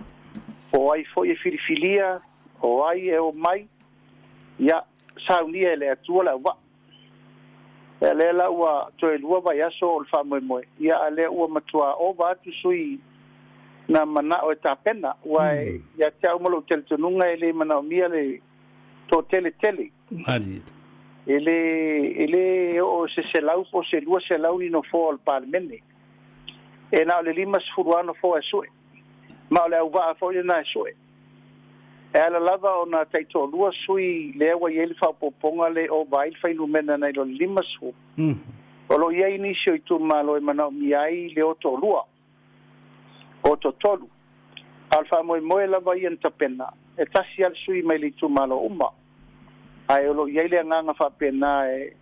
Po o ai foi e filifilia, o ai e omai, ia, saunia e le Atua le auvaa. Ia lea la ua toe lua vaiaso o le faamoemoe, ia a lea ua matua ova atu sui na manao e tapena, aua ia te au ma lou talitonuga e le manaomia le toatele tele. Malie. E le, e le oo se 100 po o se 200 ni nofoa o le Palemene. E na o le 50 lava nofoa e sue, ma o le auvaa foi lena e sue. E ala lava ona taitoalua sui lea ua i ai le faaopoopoga le ova ai le fuainumera nai lo le 50. O lo o i ai nisi o itumalo e manaomia ai le o toalua, o toatolu. A o le faamoemoe lava ia na tapena, e tasi lava le sui mai le itumalo uma. Ae o lo o i ai le agaga faapena e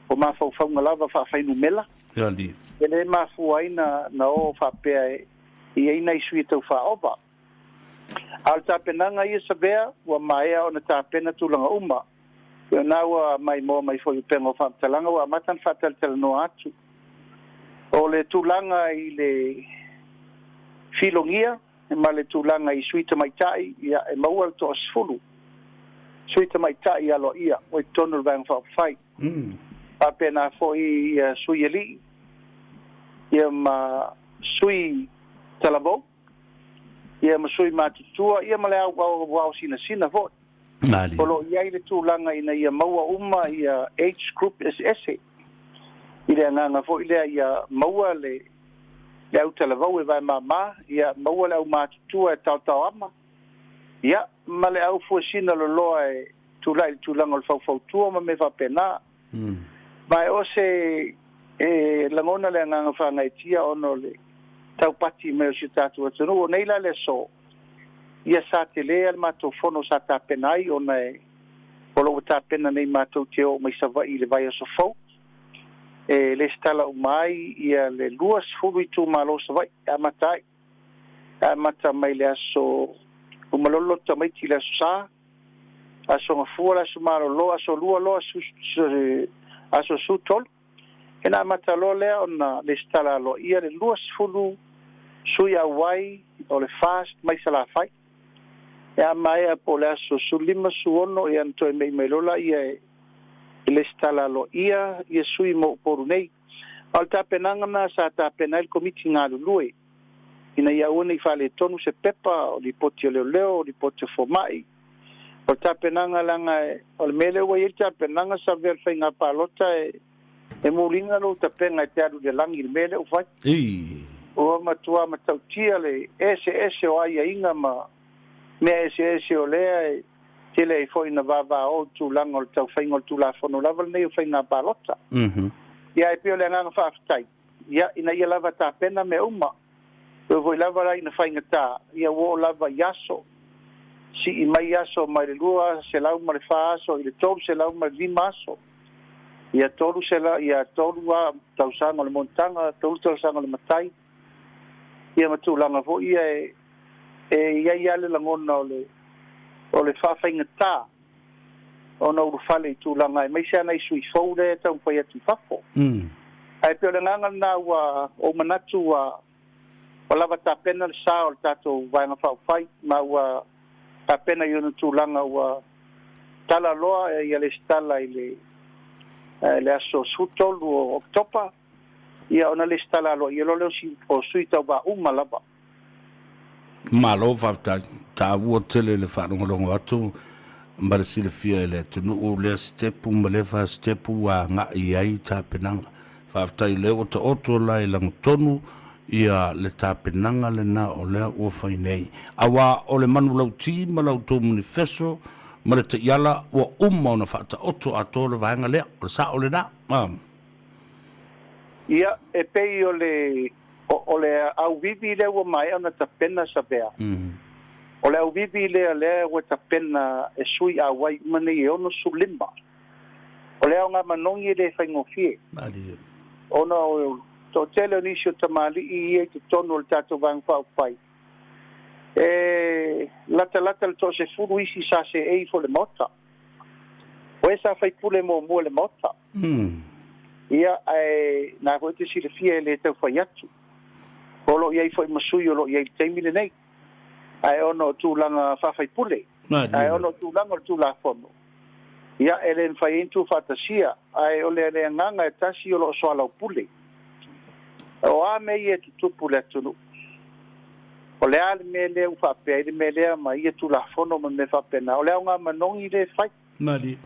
o mafaufauga lava faafainumela. E le mafua ai na o faapea e i ai nai sui e tau faaova. A o le tapenaga ia Savea, ua maea ona tapena tulaga uma. Ia na ua maimoa mai foi i upega o faamatalaga ua amata ona faatalatalanoa atu. O le tulaga i le filogia ma le tulaga i sui tamaitai, ia e maua le toasefulu sui tamaitai aloaia ua i totonu o le Vaega Faaupufai. Faapena foi ia sui alii ia ma sui talavou ia ma sui matutua ia ma le au ao sinasina foi. O lo o i ai le tulaga ina ia maua uma ia age group eseese i le agaga foi lea ia maua le le autalavou e vae māmā, ia maua le aumatutua e taotaoama, ia ma le au fuesina loloa e tulai i le tulaga o le faufautua ma mea faapena. Ma e o se e lagona le agaga faagaeetia ona o le taupati mai o si o tatou atunuu. O nei la le aso, ia sa telē a le matou fono sa tapena ai ona e o lo o ua tapena nei matou te oo mai Savaii i le vaiaso fou e lesitala uma ai ia le 20 itumalo o Savaii e amata ai, e amata mai le aso uma loa le loto tamaiti i le aso Sa, aso Gafua le aso malolo, aso Lua loa aso 13, ona amata loa lea ona lesitala aloaia le 20 sui auai o le FAST mai Salafai. E a maea po o le aso 15, 16, ia ona toe mei mai loa lea e lesitala aloaia ia sui mo Upolu nei. A o le tapenaga lena sa tapena ai le Komiti galulue ina ia aua ne i faaletonu se pepa o lipoti a leoleo, o lipoti a fomai. O le tapenaga leaga o le mea lea ua i ai le tapenaga sa avea le faiga palota e muliga lou tapega e te alu i le lagi i le mea lea ua fai. Ua matua matautia le eseese o aiaiga ma mea eseese o lea e tele ai foi ina vavao i tulaga o le taufaiga o le Tulafono lava lenei o faiga palota. Ia e pei o le agaga faafetai, ia ina ia lava tapena mea uma. E oo foi lava la ina faigata, ia ua oo lava i aso, sii mai aso mai le 204 aso i le 305 aso. Ia 300, ia tolu a tausaga o le monotaga, tolu tausaga o le matai, ia ma tulaga foi ia e i ai lava le lagona o le o le faafaigata ona ulufale i tulaga aemaise lava nai sui fou lea e taumafai atu i fafo. Ae pei o le agaga lena ua ou manatu ua lava tapena le sa o le tatou Vaega Faaupufai ma ua tapena i ona tulaga ua tala loa ia lesitala i le le aso 13 o Oketopa, ia ona lesitala aloaia loa lea o sui tauva uma lava. Malo faafetai. Taua tele le faalogologo atu ma le silafia e le atunuu lea sitepu ma lea fasitepu ua agai i ai tapenaga. Faafetai o lea ua taoto la i lagotonu ia le tapenaga lena o lea ua fai nei. Aua o le manulauti ma la outou manifeso ma le taiala ua uma ona faataoto atoa le vaega lea. O le sao lena. Ia, e pei o le O le auivi lea ua maea ona tapena Savea, o le auivi lea lea ua tapena e sui auai uma nei e 65. O le aoga manogi e le faigofie, ona o le toatele o nisi o tamalii ia i totonu o le tatou Vaega Faaupufai, e latalata le toasefulu isi sa seei ifo i le Maota. O e sa faipule muamua i le Maota. Ia, ae na foi e te silafia e le tau fai atu. O lo o i ai foi ma sui o lo o i ai i le taimi lenei. Ae ona o tulaga faafaipule, ae ona o tulaga o le Tulafono, ia, e le mafai ai ona tuufaatasia. Ae o le agaga e tasi o lo o soalaupule. O a mea ia e tutupu i le atunuu? O le a le mea lea ua faapea ai le mea lea ma ia Tulafono ma mea faapena? O le aoga manogi lea e fai. Malie.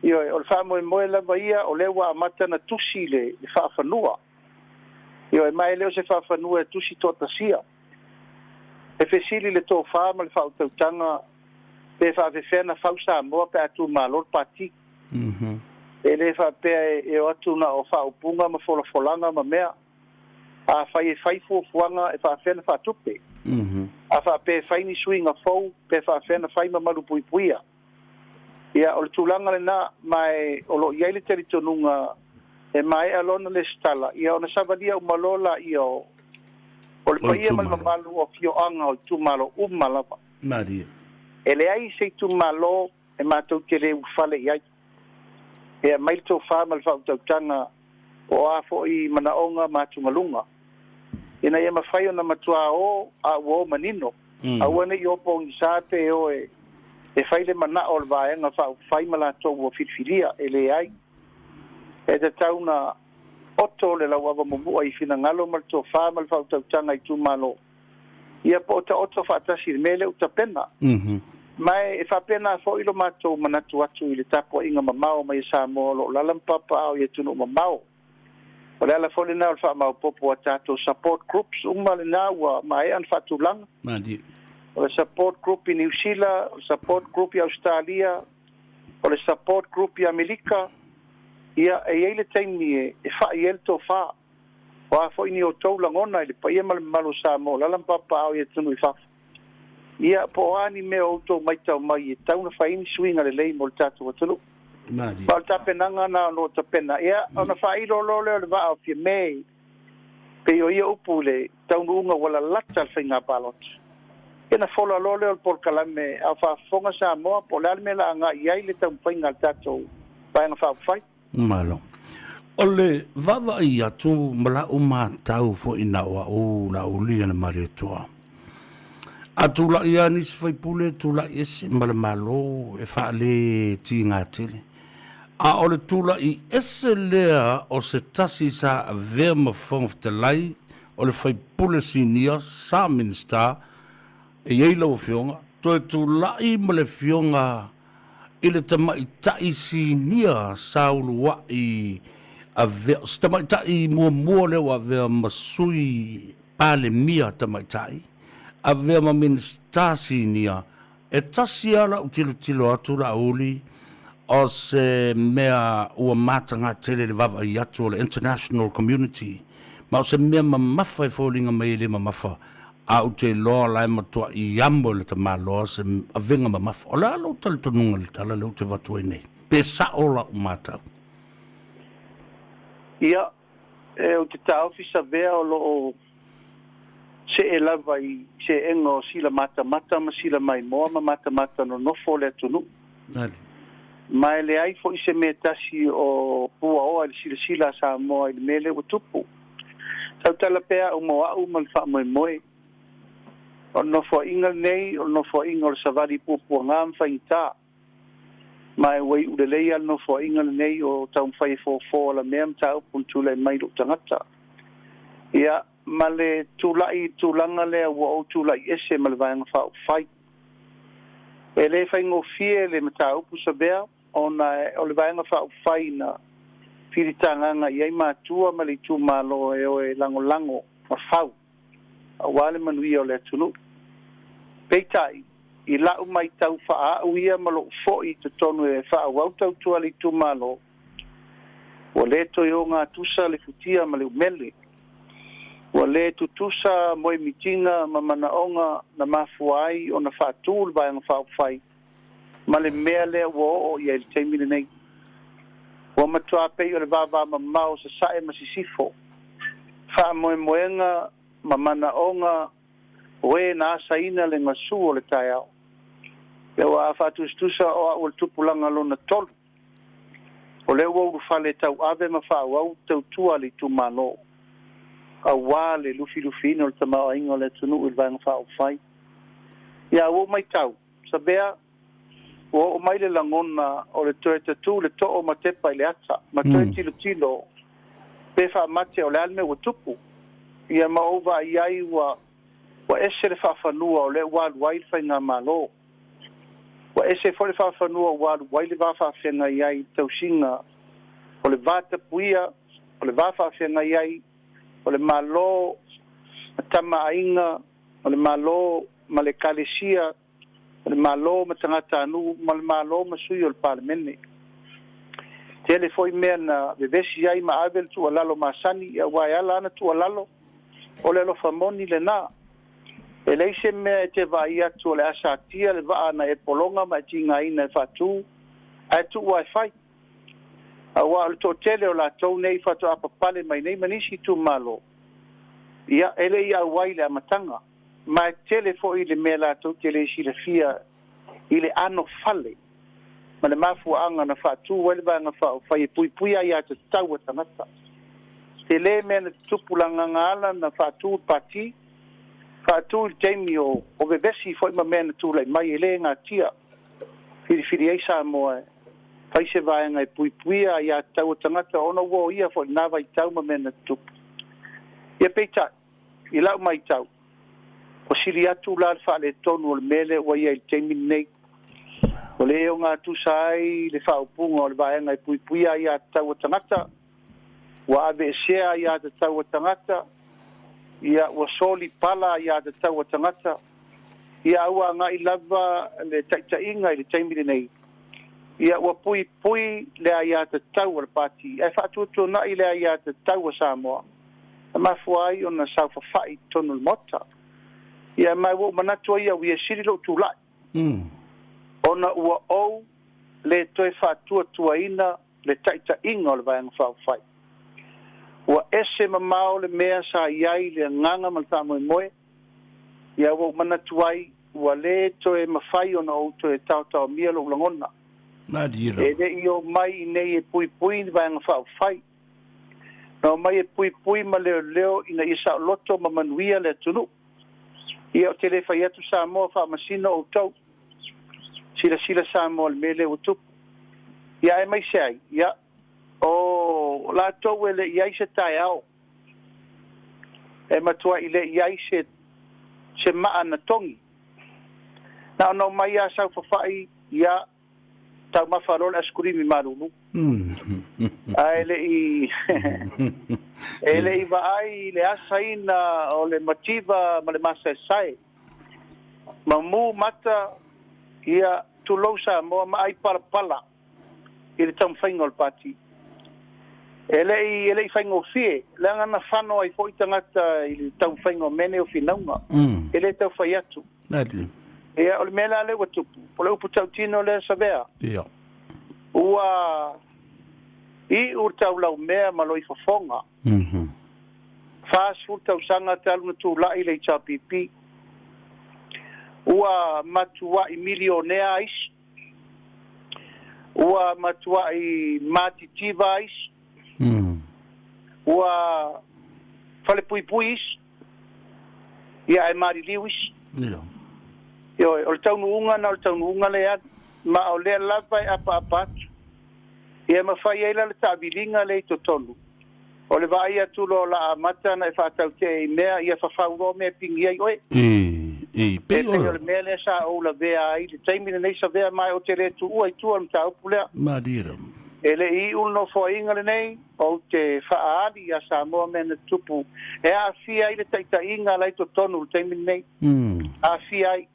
Ioe, o le faamoemoe lava ia, o lea ua amata ona tusi le faafanua. Ioe, ma e le o se faafanua e tusi toatasia. E fesili le tofa ma le faautautaga pe faafefea na fau Samoa pe a tumalo le Pati. E le faapea e o atu na o faaupuga ma folafolaga ma mea. Afai e fai fuafuaga e faafefea na faatupe. A faapea e fai ni suiga fou pe faafefea na fai ma malupuipuia. Ia, o le tulaga lena, ma e, o lo o i ai le talitonuga e maea loa ona lesitala, ia ona savalia uma loa laia o, o le paia ma le mamalu o afioaga o itumalo uma lava. Malie. E leai se itumalo e matou te le ulufale i ai. E aumai le tofa ma le faautautaga po o a foi manaoga ma atugaluga ina ia mafai ona matuā o a ua o manino. Aua ne i o pogisa pe o e e fai le manao o le Vaega Faaupufai ma latou ua filifilia. E leai. E tatau ona oto le lauava mumua i finagalo ma le tofa ma le faautautaga a itumalo, ia po o taoto faatasi i le mea lea ua tapena. Ma e faapena foi lo matou manatu atu i le tapuaiga mamao mai a Samoa o lo o lala ma papaao i atunuu mamao. O le ala foi lena o le faamaopoopo a tatou support groups uma lena ua maea ona faatulaga. O le support group i Niu Sila, o le support group i Ausetalia, o le support group i Amelika. Ia, e i ai le taimi e fa'i ai le tofa. O a foi ni outou lagona i le paia ma le mamalu o Samoa o lala ma papaao i atunuu i fafo. Ia, po o a ni mea o outou maitau mai e tatau ona fai ai ni suiga lelei mo le tatou atunuu. Ma o le tapenaga na o lo o tapena, ia, ona faailo loa lea o le vaa o Fiame, pei o ia upu i le taunuuga ua lalata le faiga palota. Ia ona fola loa lea o le polokalame a o faafofoga Samoa po o le a le mea o le a agai i ai le taumafaiga a le tatou Vaega Faaupufai. Malo. O le vaavaai atu ma la'u matau foi na o a'u Laauli ana Malietoa. A tula'i lava nisi faipule, tula'i ese ma le Malo e faale tiga tele. A o le tula'i ese lea o se tasi sa avea ma Fofoga Fetalai o le faipule sinia sa Minisita, e i ai lau Afioga, toe tula'i ma le Afioga i le tamaitai sinia sa ulua'i avea, o se tamaitai muamua lea ua avea ma sui Palemia tamaitai, avea ma Minisita sinia, e tasi lava la'u tilotilo atu Laauli, o se mea ua mataga tele i le vaavaai atu o le international community, ma o se mea mamafa e foliga mai e le mamafa, A ou te iloa o la e matuai amo e le tamaloa se avega mamafa. O le a lou talitonuga i le tala lea ou te avatu ai nei? Pe sa'o la'u matau? Ia, e ou te taofi Savea o lo o see lava i seega o sila matamata ma sila maimoa ma matamata nonofo o le atunuu. Ma e leai foi se mea tasi o puaoa i le silasila a Samoa i le mea lea ua tupu. Tautala pea au mo a'u ma le faamoemoe. O le nofoaiga lenei, o le nofoaiga o le savali puapuagā ma faigata. Ma e ua iu lelei a le nofoaiga lenei o taumafai e fofo alamea mataupu na tulai mai i lou tagata. Ia, ma le tula'i i le tulaga lea ua ou tula'i ese ma le Vaega Faaupufai. E le faigofie le mataupu Savea ona o le Vaega Faaupufai na filitagaga i ai matua ma le itumalo e o e lagolago ma fau aua le manuia o le atunuu. Peitai, i la'u maitau faaa'u ia ma lo'u fo'i i totonu e faaauau tautua le itumalo, ua lē toe ogatusa le futia ma le umele. Ua lē tutusa moemitiga ma manaoga na mafua ai ona faatū le Vaega Faaupufai ma le mea lea ua oo i ai i le taimi lenei. Ua matuā pei o le vavamamao sasae ma sisifo, faamoemoega ma manaoga o e na asaina le gasū o le taeao. Ia ua faatusatusa o a'u o le tupulaga lona tolu. O lea ua ulufale tauave ma faaauau tautua a le itumalo, auā le lufilufiina o le tamaoaiga o le atunuu i le Vaega Faaupufai. Ia ua ou maitau, Savea, ua oo mai le lagona o le toe tatū le too ma tepa i le ata, ma toe tilotilo pe faamate o le a le mea ua tupu. Ia ma ou vaai ai ua ua ese le faafanua o lea ua alu ai le faigamalo. Ua ese foi le faafanua ua alu ai le va faafeagai ai i le tausiga o le va tapuia, o le va faafeagai ai o le Malo ma tama aiga, o le Malo ma le Ekalesia, o le Malo ma tagatanuu, ma le Malo ma sui o le Palemene. Tele foi mea na vevesi ai ma ave le tuualalo masani, aua e ala ana tuualalo, o le alofa moni lena. E leai se mea e te vaai atu o le a satia le vaa na e pologa ma e tigaina e faatu, ae tuu lava e fai. Aua o le toatele o latou nei faatoa papale mai nei ma nisi itumalo, ia, e le i auai i le amataga, ma e tele foi le mea latou te le silafia i le anofale. Ma le mafuaaga na faatū ai le Vaega Faaupufai e puipuia aiā tatau a tagata. Tele mea na tutupu lagaga ala na faatū le pati, faatū i le taimi o o vevesi foi ma mea na tulai mai e le gatia. Filifili ai Samoa e fai se vaega e puipuia aiā tatau a tagata ona ua oia foi i lena vaitau ma mea na tutupu. Ia peitai, i lau matau, ua sili atu la le faaletonu o le mea lea ua i ai i le taimi lenei. Ua le ogatusa ai le faaupuga o le vaega e puipuia aiā tatau a tagata, ua aveesea aiā tatau a tagata, ia ua soli pala aiā tatau a tagata, ia a ua agai lava le taitaiga i le taimi lenei, ia ua puipui le aiā tatau a le Pati ae faatuatuanai le aiā tatau a Samoa na mafua ai ona saofafai i totonu o le Maota. Ia ma ua ou manatu ai au ia sili lou tulai, ona ua ou le toe faatuatuaina le taitaiga o le Vaega Faaupufai. Ua ese mamao le mea sa i ai le agaga ma le faamoemoe, ia ua ou manatu ai ua le toe mafai ona ou toe taotaomia lou lagona. E le i omai i nei e puipui le Vaega Faaupufai. Na omai e puipui ma leoleo ina ia saoloto ma manuia le atunuu. Ia ou te le fai atu Samoa faamasino outou. Silasila Samoa i le mea lea ua tupu. Ia aemaise ai, ia, o latou e le i ai se taeao, e matuai le i ai se, se maa na togi. Na ona omai lava saofafai, ia, taumafa loa le asikulimi malulu. Ae le i, e le i vaai i le asaina o le mativa ma le masaesae. Mamu mata, ia, tulou Samoa ma ai palapala i le taumafaiga o le Pati. E le i, e le i faigofie, leaga na fano ai foi tagata i le taumafaiga o mea nei o finauga. E le tau fai atu. Ia, o le mea la lea ua tupu, o le upu tautino lea Savea. Ua iu le taulaumea ma loi fofoga. 40 tausaga talu na tulai le HRPP. Ua matuai milionea isi. Ua matuai matitiva isi. Ua falepuipui isi. Ia ae maliliu isi. Ioe, o le taunuuga na o le taunuuga lea e alu, ma o lea lava e apaapa atu. Ia mafai ai la le taaviliga lea i totonu. O le vaai atu loa o la amata ona e faatautee i mea, ia fafau loa mea e pigi ai oe. E E pei o le mea lea sa ou lavea ai i le taimi lenei Savea ma ou te le tuua i tua o le mataupu lea. E le i iu le nofoaiga lenei, ou te faaali iā Samoa mea na tutupu e aafia ai le taitaiga la i totonu i le taimi lenei. Aafia ai.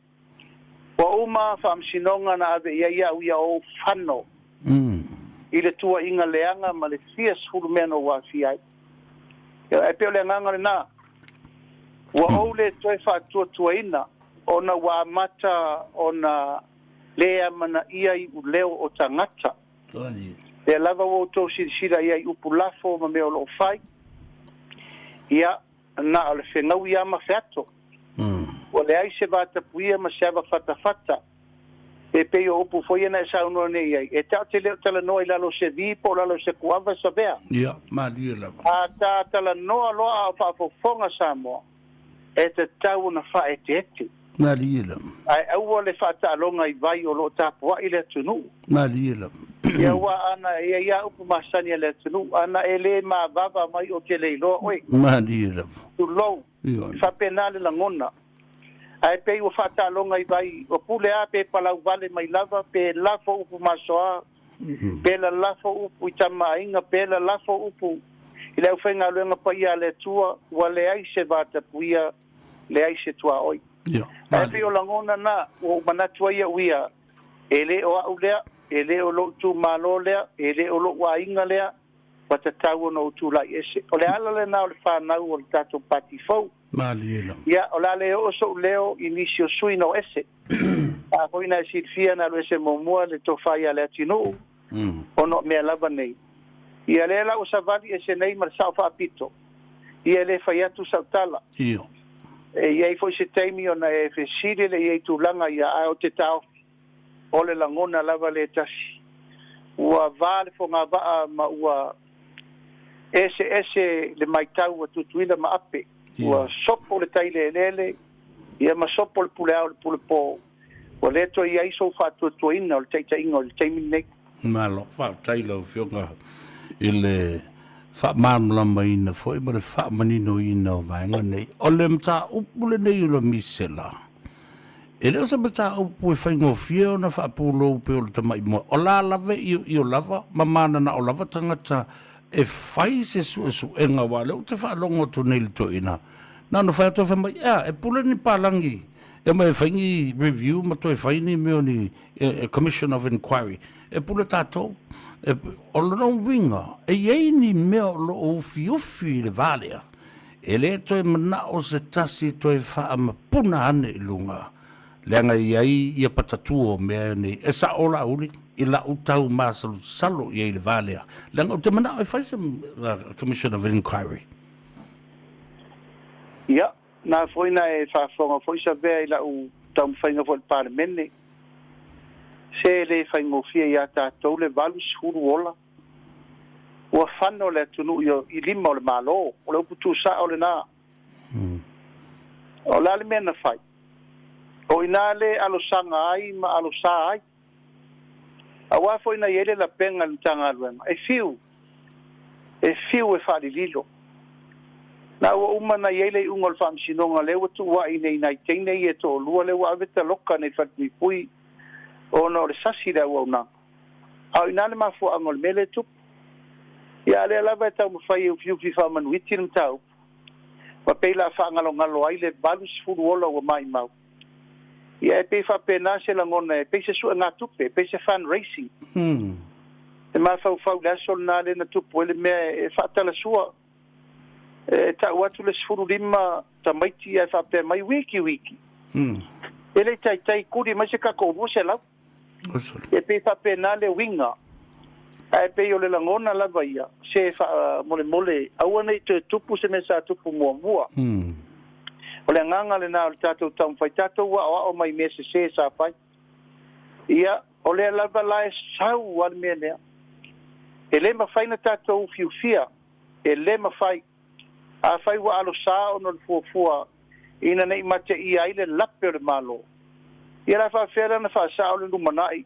Ua uma faamasinoga na ave i ai au ia ou fano i le tuuaiga leaga ma le fia sefulu mea na ou aafia ai. Ae pei o le agaga lena, ua ou le toe faatuatuaina ona ua amata ona le amanaia iuleo o tagata. Lea lava ua outou silasila i ai i upu lafo ma mea o lo o fai, ia, na o le fegaui lava ma feato. Ua leai se vatapuia ma se ava fatafata. E pei o upu foi ia na e saunoa nei i ai, e ta te le o talanoa i lalo o se vi po o lalo o se kuava Savea. Ia, malie lava. A ta talanoa loa a o faafofoga Samoa, e tatau ona faaeteete. Malie lava. Ae aua le faataaloga i vai o lo o tapuai le atunuu. Malie lava. Ia aua ana e i ai lava upu masani a le atunuu, ana e le mavava mai ou te le iloa oe. Malie lava. Tulou. Ioe. E faapena le lagona. Ae pei ua faataaloga i vai, ua pule a pe palau vale mai lava, pe lafo upu masoa, pe lalafo upu i tama aiga, pe lalafo upu i le aufaigaluega paia a le Atua, ua leai se vatapuia, leai se tuaoi. Ae pei o lagona na, ua ou manatu ai au ia, e le o au lea, e le o lou itumalo lea, e le o lou aiga lea, ua tatau ona ou tulai ese. O le ala lena o le fanau o le tatou pati fou. Malie lava. Ia, o le a le oo sou leo i nisi o sui na o ese. A foi na e silafia na alu ese muamua le tofa ia Leatinuu, ona o mea lava nei. Ia lea la ua savali ese nei ma le sao faapito. Ia e le fai atu sau tala. Io. E i ai foi se taimi ona e fesili le i ai tulaga ia, ae ou te taofi, o le lagona lava le tasi. Ua va le fogavaa ma ua eseese le maitau a Tutuila ma Ape. Ua sopo le tai i le eleele, ia ma sopo le pule ao i le pule po. Ua le toe i ai sou faatuatuaina o le taitaiga i le taimi lenei. Malo, faafetai i lau Afioga i le faamalamalamaina foi ma le faamaninoina o vaega nei. O le mataupu lenei o le misela, e le o se mataupu e faigofie ona faapulou pei o le tamai moa. O la lava e ioio lava ma mananao lava tagata e fai se suesuega, aua o lea ou te faalogo atu nei i le toeaina, na ona fai atu fai mai, ea, e pule ni palagi e omai e fai ni review ma toe fai ni mea o ni Commission of Inquiry. E pule tatou. E, o lona uiga, e i ai ni mea o lo o ufiufi i le va lea, e le toe manao se tasi toe faamapuna ane i luga, leaga e i ai ia patatu o mea nei. E sao Laauli i lau tau masalosalo i ai i le va lea, leaga ou te manao e fai se Commission of Inquiry. Ia, Na foi na e faafofoga foi Savea i lau taumafaiga foi i le Palemene, se e le faigofie ia tatou le 80 ola ua fano le atunuu i lima o le Malo. O le upu tuusao lena. O le a le mea na fai? O i ina le alosaga ai ma alosa ai. Aua foi na i ai le lapega i le Matagaluega, e fiu, e fiu e faalililo. Na ua uma na i ai le iuga o le Faamasinoga lea ua tuua'i nei nai teine ia e toalua lea ua ave taloka nei falepuipui ona o le sasi i le auaunaga. A o i ina le mafuaaga o le mea lea e tupu. Ia a lea lava e taumafai e ufiufi faamanuiti le mataupu ma pei la faagalogalo ai le 80 ola ua maimau. Ia e pei faapena se lagona, e pei se suegatupe, e pei se fundraising. E mafaufau i le aso lena lea na tupu ai le mea e faatalasua. E tau atu le 15 tamaiti ae faapea mai wiki wiki. E le i taitai kuli mai se tatou 200. E pei faapena le uiga, ae pei o le lagona lava ia, se faamolemole, aua ne i toe tupu se mea sa tupu muamua. O le agaga lena o le tatou taumafai, tatou aoao mai mea sese sa fai. Ia, o lea lava la e sau a le mea lea. E le mafai na tatou ufiufia, e le mafai. Afai ua alosa ona o le fuafua ina ne i mateia ai le lape o le Malo, ia la faafefea la ona faasao le lumanai,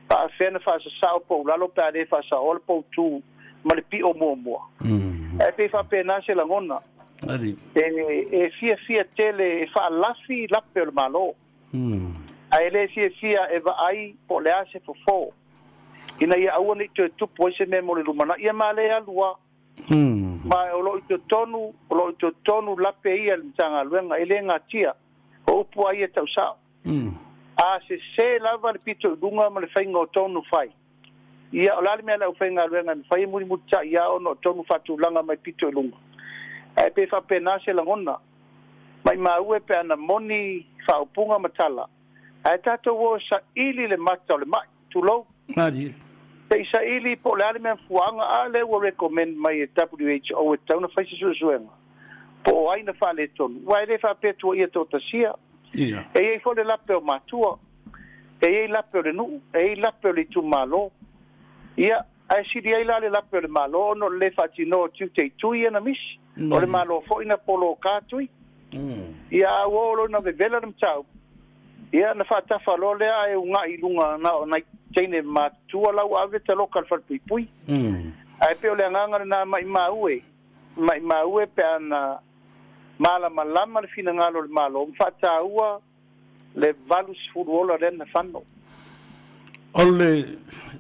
faafefea na faasasao pou lalo pe a le faasaoa le poutu ma le pio muamua? Ae pei faapena se lagona. E fiafia tele e faalafi lape o le Malo, ae le fiafia e vaai po o le a se fofo ina ia aua ne i toe tupu ai se mea mo le lumanai. Ia ma le alu a. Ma o lo o i totonu, o lo o i totonu lape ia i le Matagaluega, e le gatia. O upu a ia tau sao. A sese lava le pito i luga ma le faiga o tonu fai, ia, o le a le mea a le aufaigaluega e mafai e mulimulita'i a ona o tonu faatulaga mai pito i luga? Ae pe faapena se lagona. Maimau e pe ana moni faaupuga ma tala, ae tatou o e saili le mata o le ma'i. Tulou. Malie. Se i saili po o le a le mea fuaga a lea ua recommend mai e WHO e tatau ona fai se suesuega po o ai na faaletonu aua e le faapea tuaia toatasia. Ia. E i ai foi le lape o matua, e i ai lape o le nuu, e i ai lape o le itumalo. Ia, ae sili ai la le lape o le Malo ona o le le faatinoa o tiute i tui ia na misi. O le Malo foi na poloka tui. Ia, a ua oo loa ina vevela le mataupu, Ia, na faatafa loa lea ae uga'i i luga na o nai teine matutua la ua ave taloka i le falepuipui. Ae pei o le agaga lena maimau e, maimau e pe a na malamalama le finagalo o le Malo ma faataua le 80 ola lea na fano. O le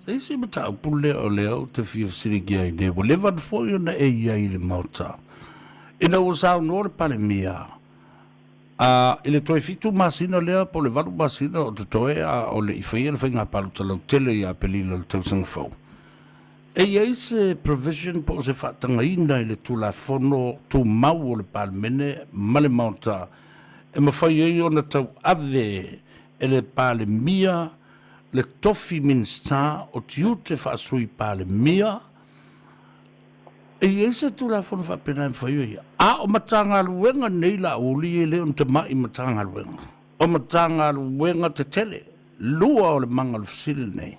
isi mataupu lea o lea ou te fia fesiligia ai nei, ua leva foi ona e i ai i le Maota, ina ua saunoa le Palemia, A i le toe fitu masina lea po o le valu masina o totoe a o le i faia le faiga palota lautele ia Aperila o le tausaga fou, e i ai se provision po o se faatagaina i le Tulafono Tumau o le Palemene ma le Maota e mafai ai ona tauave e le Palemia le tofi Minisita o tiute faasui Palemia? E i ai se Tulafono faapena e mafai ona ia? A o Matagaluega nei Laauli e le o ni tamai Matagaluega, o Matagaluega tetele, lua o le maga o le fesili lenei.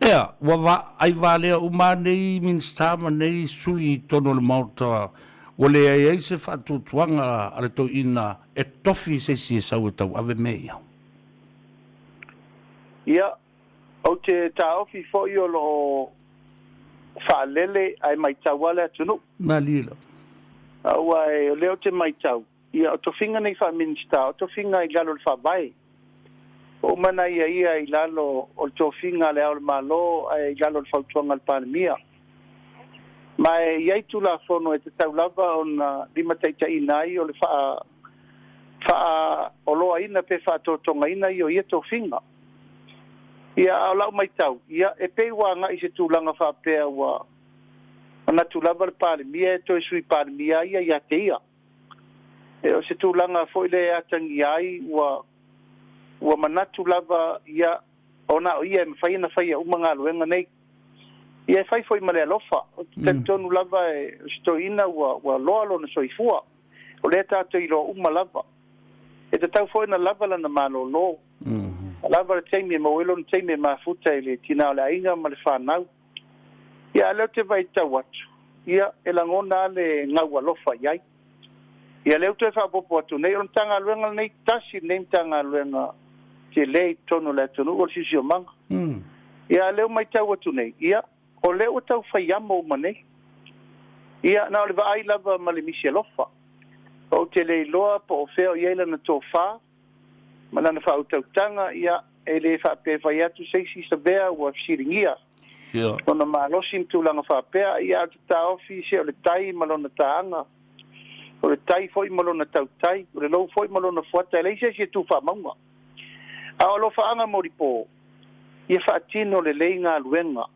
Ea, ua vaai valea uma lava nei Minisita ma nei sui i totonu o le Maota ua leai ai se faatuatuaga a le toeaina e tofi se isi e sau e tauave mea ia. Ia, ou te taofi foi o lo o faalele ae matau lava le atunuu. Malie lava. Aua o lea ou te matau, ia o tofiga nei faa-Minisita, o tofiga i lalo o le Faavae. Ua uma ona aiaia i lalo o le tofiga a Le Ao o le Malo ae i lalo o le fautuaga a le Palemia. Ma e i ai Tulafono e tatau lava ona limataitaiina ai o le faa faaoloaina pe faatotogaina ia o ia tofiga. Ia, a o lau matau, ia, e pei ua agai i se tulaga faapea ua manatu lava le Palemia e toe Sui Palemia ai ia ia te ia. E o se tulaga foi lea e atagia ai ua ua manatu lava ia ona o ia e mafai ona faia uma galuega nei. Ia e fai foi ma le alofa. Ou te talitonu lava e o se toeaina ua ua loa lona soifua. O lea tatou te iloa uma lava. E tatau foi ona lava lana malōlō. Lava le taimi e maua ai lona taimi e mafuta i le tinā o le aiga ma le fanau. Ia, a o lea ou te vaitau atu, ia, e lagona lava le gau alofa i ai. Ia, lea ua toe faaopoopo atu nei, o le Matagaluega lenei, tasi lenei Matagaluega tele i totonu o le atunuu, o le Siosiomaga. Ia, a o lea ua matau atu nei, ia, o lea ua tau fai amo uma nei. Ia, na o le vaai lava ma le misi alofa. Ou te le iloa po o fea o i ai lana tofa ma lana faautautaga, ia, e le faapea e fai atu se isi savea ua fesiligia lona malosi ma tulaga faapea, ia, a o te taofi se o le tai ma lona taaga, o le tai foi ma lona tautai, o le lou foi ma lona fuata, e leai se isi e tu faamauga. A o alofaaga molipo, ia faatino lelei galuega.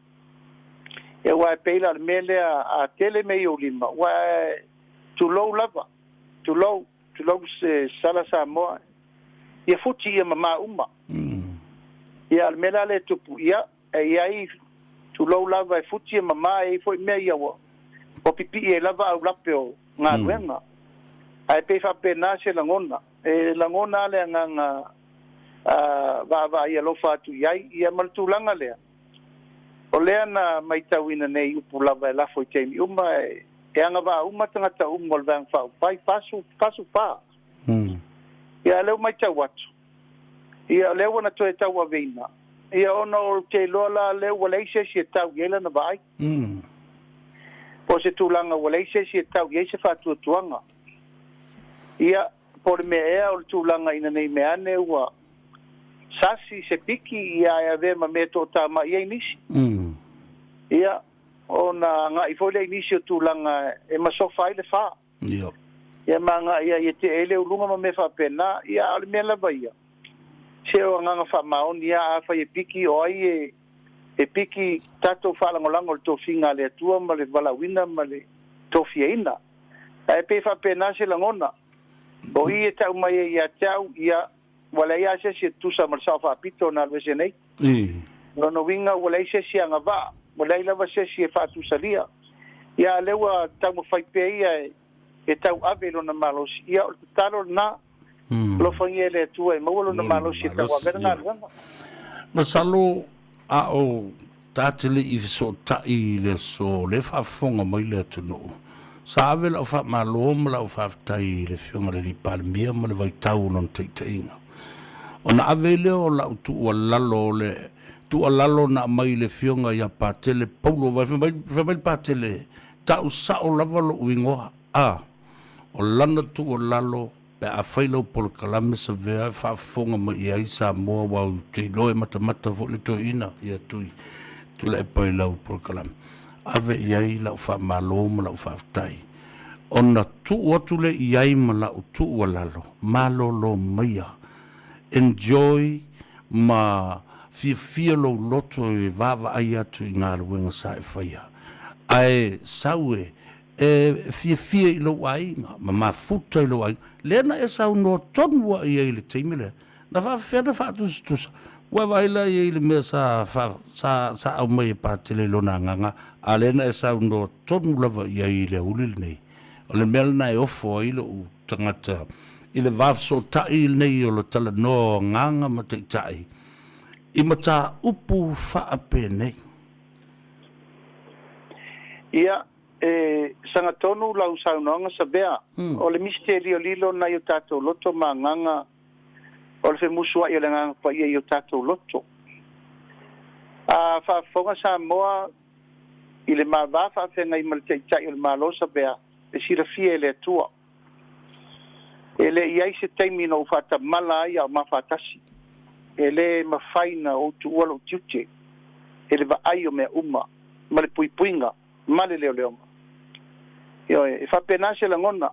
Ia, aua e pei la o le mea lea, a tele mea i ou lima, ua e tulou lava, tulou. Tulou se sala Samoa, ia futi ia mamā uma. Ia, a o le mea la lea e tupu, ia, e i ai, tulou lava e futi e mamā, e i ai foi mea ia ua, ua pipii ai lava aulape o galuega. Ae pei faapena se lagona. E lagona lava le agaga vaavaai alofa atu i ai, ia ma le tulaga lea. O lea na matauina nei upu lava e lafo i taimi uma, e agavaa uma tagata uma o le Vaega Faaupufai, 40, 44. Ia, a o lea ua matau atu, ia, o lea ua na toe tauaveina, ia, ona ou te iloa la lea ua leai se isi e tau i ai lana vaai. Po o se tulaga ua leai se isi e tau i ai se faatuatuaga. Ia, Po o le mea ea o le tulaga ina nei mea ane ua sasi se piki ia e avea ma mea e toatamai ai nisi. Ia, ona agai foi lea i nisi o tulaga e masofa ai le fa. Ia ma agai ai e tee ai le uluga ma mea faapena. Ia, a o le mea lava ia, se o agaga faamaoni lava, afai e piki, o ai e, e piki tatou faalagolago i le tofiga a le Atua ma le valaauina ma le tofiaina. Ae pei e faapena se lagona. O i e tau mai ai ia te au, ia, ua leai lava se isi e tutusa ma le sao faapito na alu ese nei. O lona uiga ua leai se isi e agavaa, ua leai lava se isi e faatusalia. Ia, a o lea ua taumafai pea ia e tauave i lona malosi. Ia, o le tatalo lena, alofagia e le Atua e maua lona malosi e tauave ai le galuega. Masalo a o Ta te le i fesootai i le aso o lea e faafofoga mai le atunuu, sa ave lau faamalo ma lau faafetai i le Afioga i le Alii Palemia ma le vaitau o lona taitaiga. Ona ave ai lea o lau tuualalo o le tuualalo na aumai i le Afioga ia Patele Paulo Vaai, fai mai, fai mai le Patele, Tau sao lava lou igoa, a, o lana tuualalo Pe a fai lau polokalame savea e faafofoga mai i ai Samoa aua ou te iloa e matamata foi le toeaina ia Tui Tuilaepa i lau polokalame. Ave i ai lau faamalo ma lau faafetai ona tuu atu lea i ai ma lau tuualalo, malolo maia, enjoy ma fiafia lou loto e vaavaai atu i galuega sa e faia ae sau e E fiafia i lou aiga ma mafuta i lou aiga. Lea na e saunoa tonu ai i ai i le taimi lea, na faafefea ona faatusatusa? Ua e vaai la i ai i le mea sa, sa, sa aumai e Patele i lona agaga, a o lea na e saunoa tonu lava i ai i le auli lenei. O le mea lena e ofo ai lou tagata i le va fesootai lenei o le talanoa o agaga ma taitai. i mataupu faapenei. Ia, e sagatonu lau saunoaga Savea, o le misiteli o lilo nai o tatou loto ma agaga o le femusua'i o le Agaga Paia i o tatou loto. A faafofoga Samoa i le ma va faafeagai ma le Taitai o le Malo Savea, e silafia e le Atua. E le i ai se taimi na ou faatamala ai a o ma faatasi. E le mafai na ou tuua lou tiute e le vaai o mea uma ma le puipuiga ma le leoleoga. Ioe, e faapena se lagona.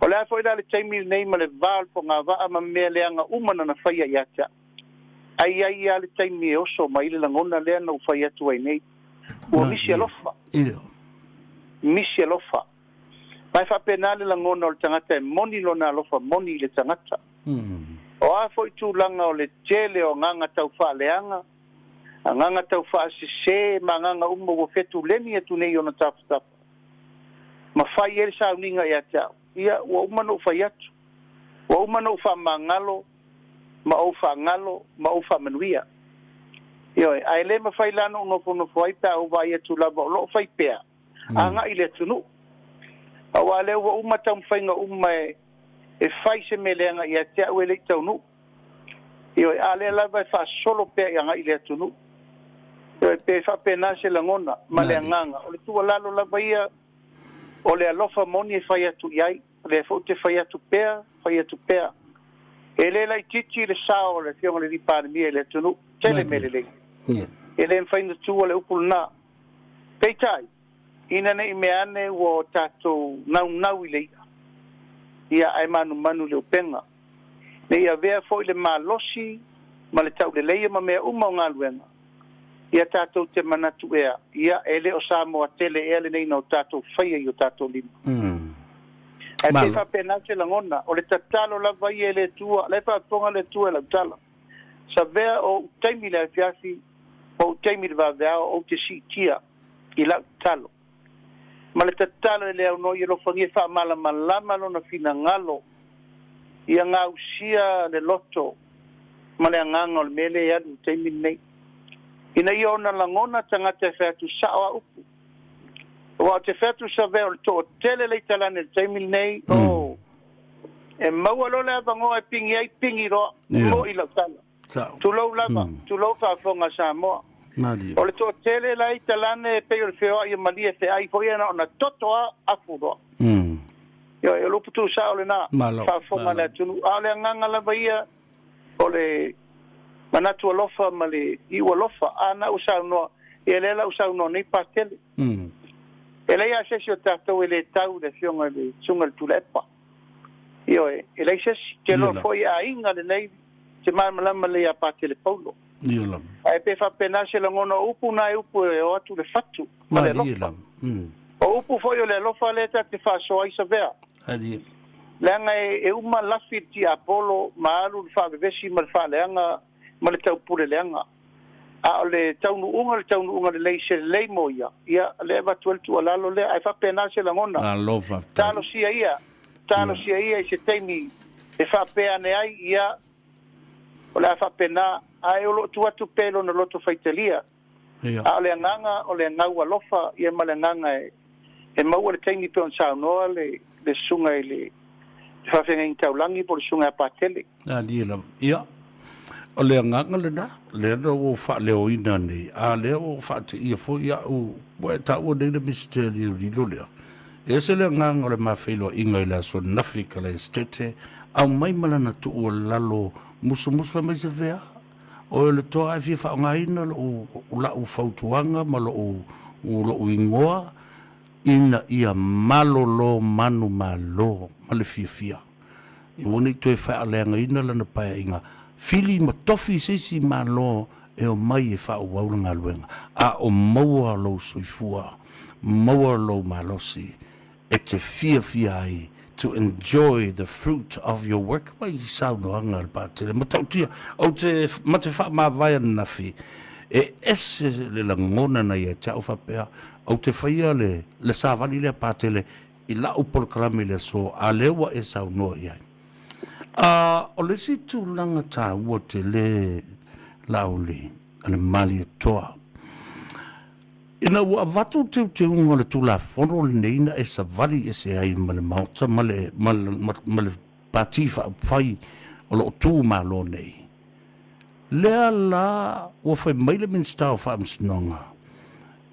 O le a foi la le taimi lenei ma le va o le fogavaa ma mea leaga uma na na faia ia te au, ae i ai lava le taimi e oso mai ai le lagona lea na ou fai atu ai nei, ua misi alofa. Misi alofa. Ma e faapena le lagona o le tagata e moni lona alofa moni i le tagata. O a foi tulaga o le tele o agaga tau faaleaga, agaga tau faasese ma agaga uma ua fetuleni atu nei i ona tafatafa, ma fai ai le sauniga ia te au, ia, ua uma ona ou fai atu, ua uma ona ou faamagalo ma ou faagalo ma ou faamanuia. Ioe, ae le mafai la ona ou nofonofo ai pe a ou vaai atu lava o lo o fai pea, agai i le atunuu. Aua lea ua uma taumafaiga uma e e fai se mea leaga ia te au e le i taunuu. Ioe, a lea lava e faasolo pea i agai i le atunuu. Ioe, pe faapena se lagona ma le agaga. O le tuualalo lava ia, o le alofa moni e fai atu i ai, o lea foi ou te fai atu pea, fai atu pea. E le laitiiti le sao o le Afioga i le Alii Palemia i le atunuu, tele mea lelei. E le mafai ona tuua le upu lena. Peitai, ina ne i mea ane ua o tatou naunau i le i'a, ia ae manumanu i le upega. Ne i avea foi le malosi ma le tauleleia ma mea uma o galuega, ia tatou te manatu ea, ia e le o Samoa tele ea lenei na o tatou faia i o tatou lima. Ae pei faapena se lagona, o le tatalo lava ia e le Atua, la e faafofoga le Atua i lau tala. Savea o ou taimi i le afiafi, o ou taimi i le vaveao, ou te siitia i lau tatalo. Ma le tatalo e le aunoa i alofagia e faamalamalama lona finagalo ia gausia le loto ma le agaga o le mea lea e alu i le taimi lenei. Ina ia ona lagona tagata e fai atu sao a upu. Aua ou te fai atu Savea o le toatele le italani i le taimi lenei, oh, e maua loa le avanoa e pigi ai, pigi loa, moi lau tala. Tulou lava, tulou faafofoga a Samoa. O le toatele la e italane e pei o le feoai o Malie e feai foi ia na ona toto a, afu loa. Ioe, o le upu tuusao lena, faafofoga a le atunuu. A o le agaga lava ia, o le manatu alofa ma le iu alofa. A na ua saunoa, ia lea la ua saunoa nei Patele. E leai lava se isi o tatou e le tau i le Afioga i le Susuga i le Tuilaepa. Ioe, e leai se isi. Te loa foi e aiga lenei te malamalama lelei ia Patele Paulo. Ae pe faapena se lagona o upu na e upu e o atu le fatu ma le alofa. O upu foi o le alofa lea ta te faasoa ai Savea. Leaga e uma lafi le tiapolo ma alu le faavevesi ma le faaleaga ma le taupule leaga. A o le taunuuga le taunuuga lelei se lelei mo ia, ia lea e avatu ai le tuualalo lea, ae faapena se lagona. Malo faafetai. Talosia ia, talosia ia i se taimi e faapea ane ai, ia, o le a faapena, ae o lo o tuu atu pea i lona loto faitalia. A o le agaga, o le gau alofa ia ma le agaga e maua le taimi pei ona saunoa le susuga i le faafeagaiga taulagi po o le susuga ia Patele. Alie lava. Ia, o le agaga lena, lea na ua ou faaleoina nei, a lea ua ou faateia foi au, ua e taua nei le misiteli o lilo lea. E ese le agaga o le ma feiloaiga i le aso ananafi i Kalaesetete, aumai ma lana tuualalo musumusu fai mai se fea, Oe o le toa e fia faaaogaina lou la'u fautuaga ma lou lou igoa ina ia malolo manumalo ma le fiafia. Aua ne i toe faaleagaina lana paeaiga fili ma tofi se isi Malo e omai e faaauau le galuega, a o maua lou soifua, maua lou malosi e te fiafia ai to enjoy the fruit of your work mai i saunoaga a le Patele matautia ou te ma te faamavae ananafi e ese le lagona na ia te au faapea ou te faia le le savali lea Patele i la'u polokalame i le aso a lea ua e saunoa i ai. A o le isi tulaga taua tele. Laauli a le Malietoa. Ina ua avatu teuteuga o le Tulafono lenei na e savali ese ai ma le Maota ma le, ma, ma, ma le Pati Faaupufai o lo o tu malo nei, lea la ua fai mai le Minisita o Faamasinoga,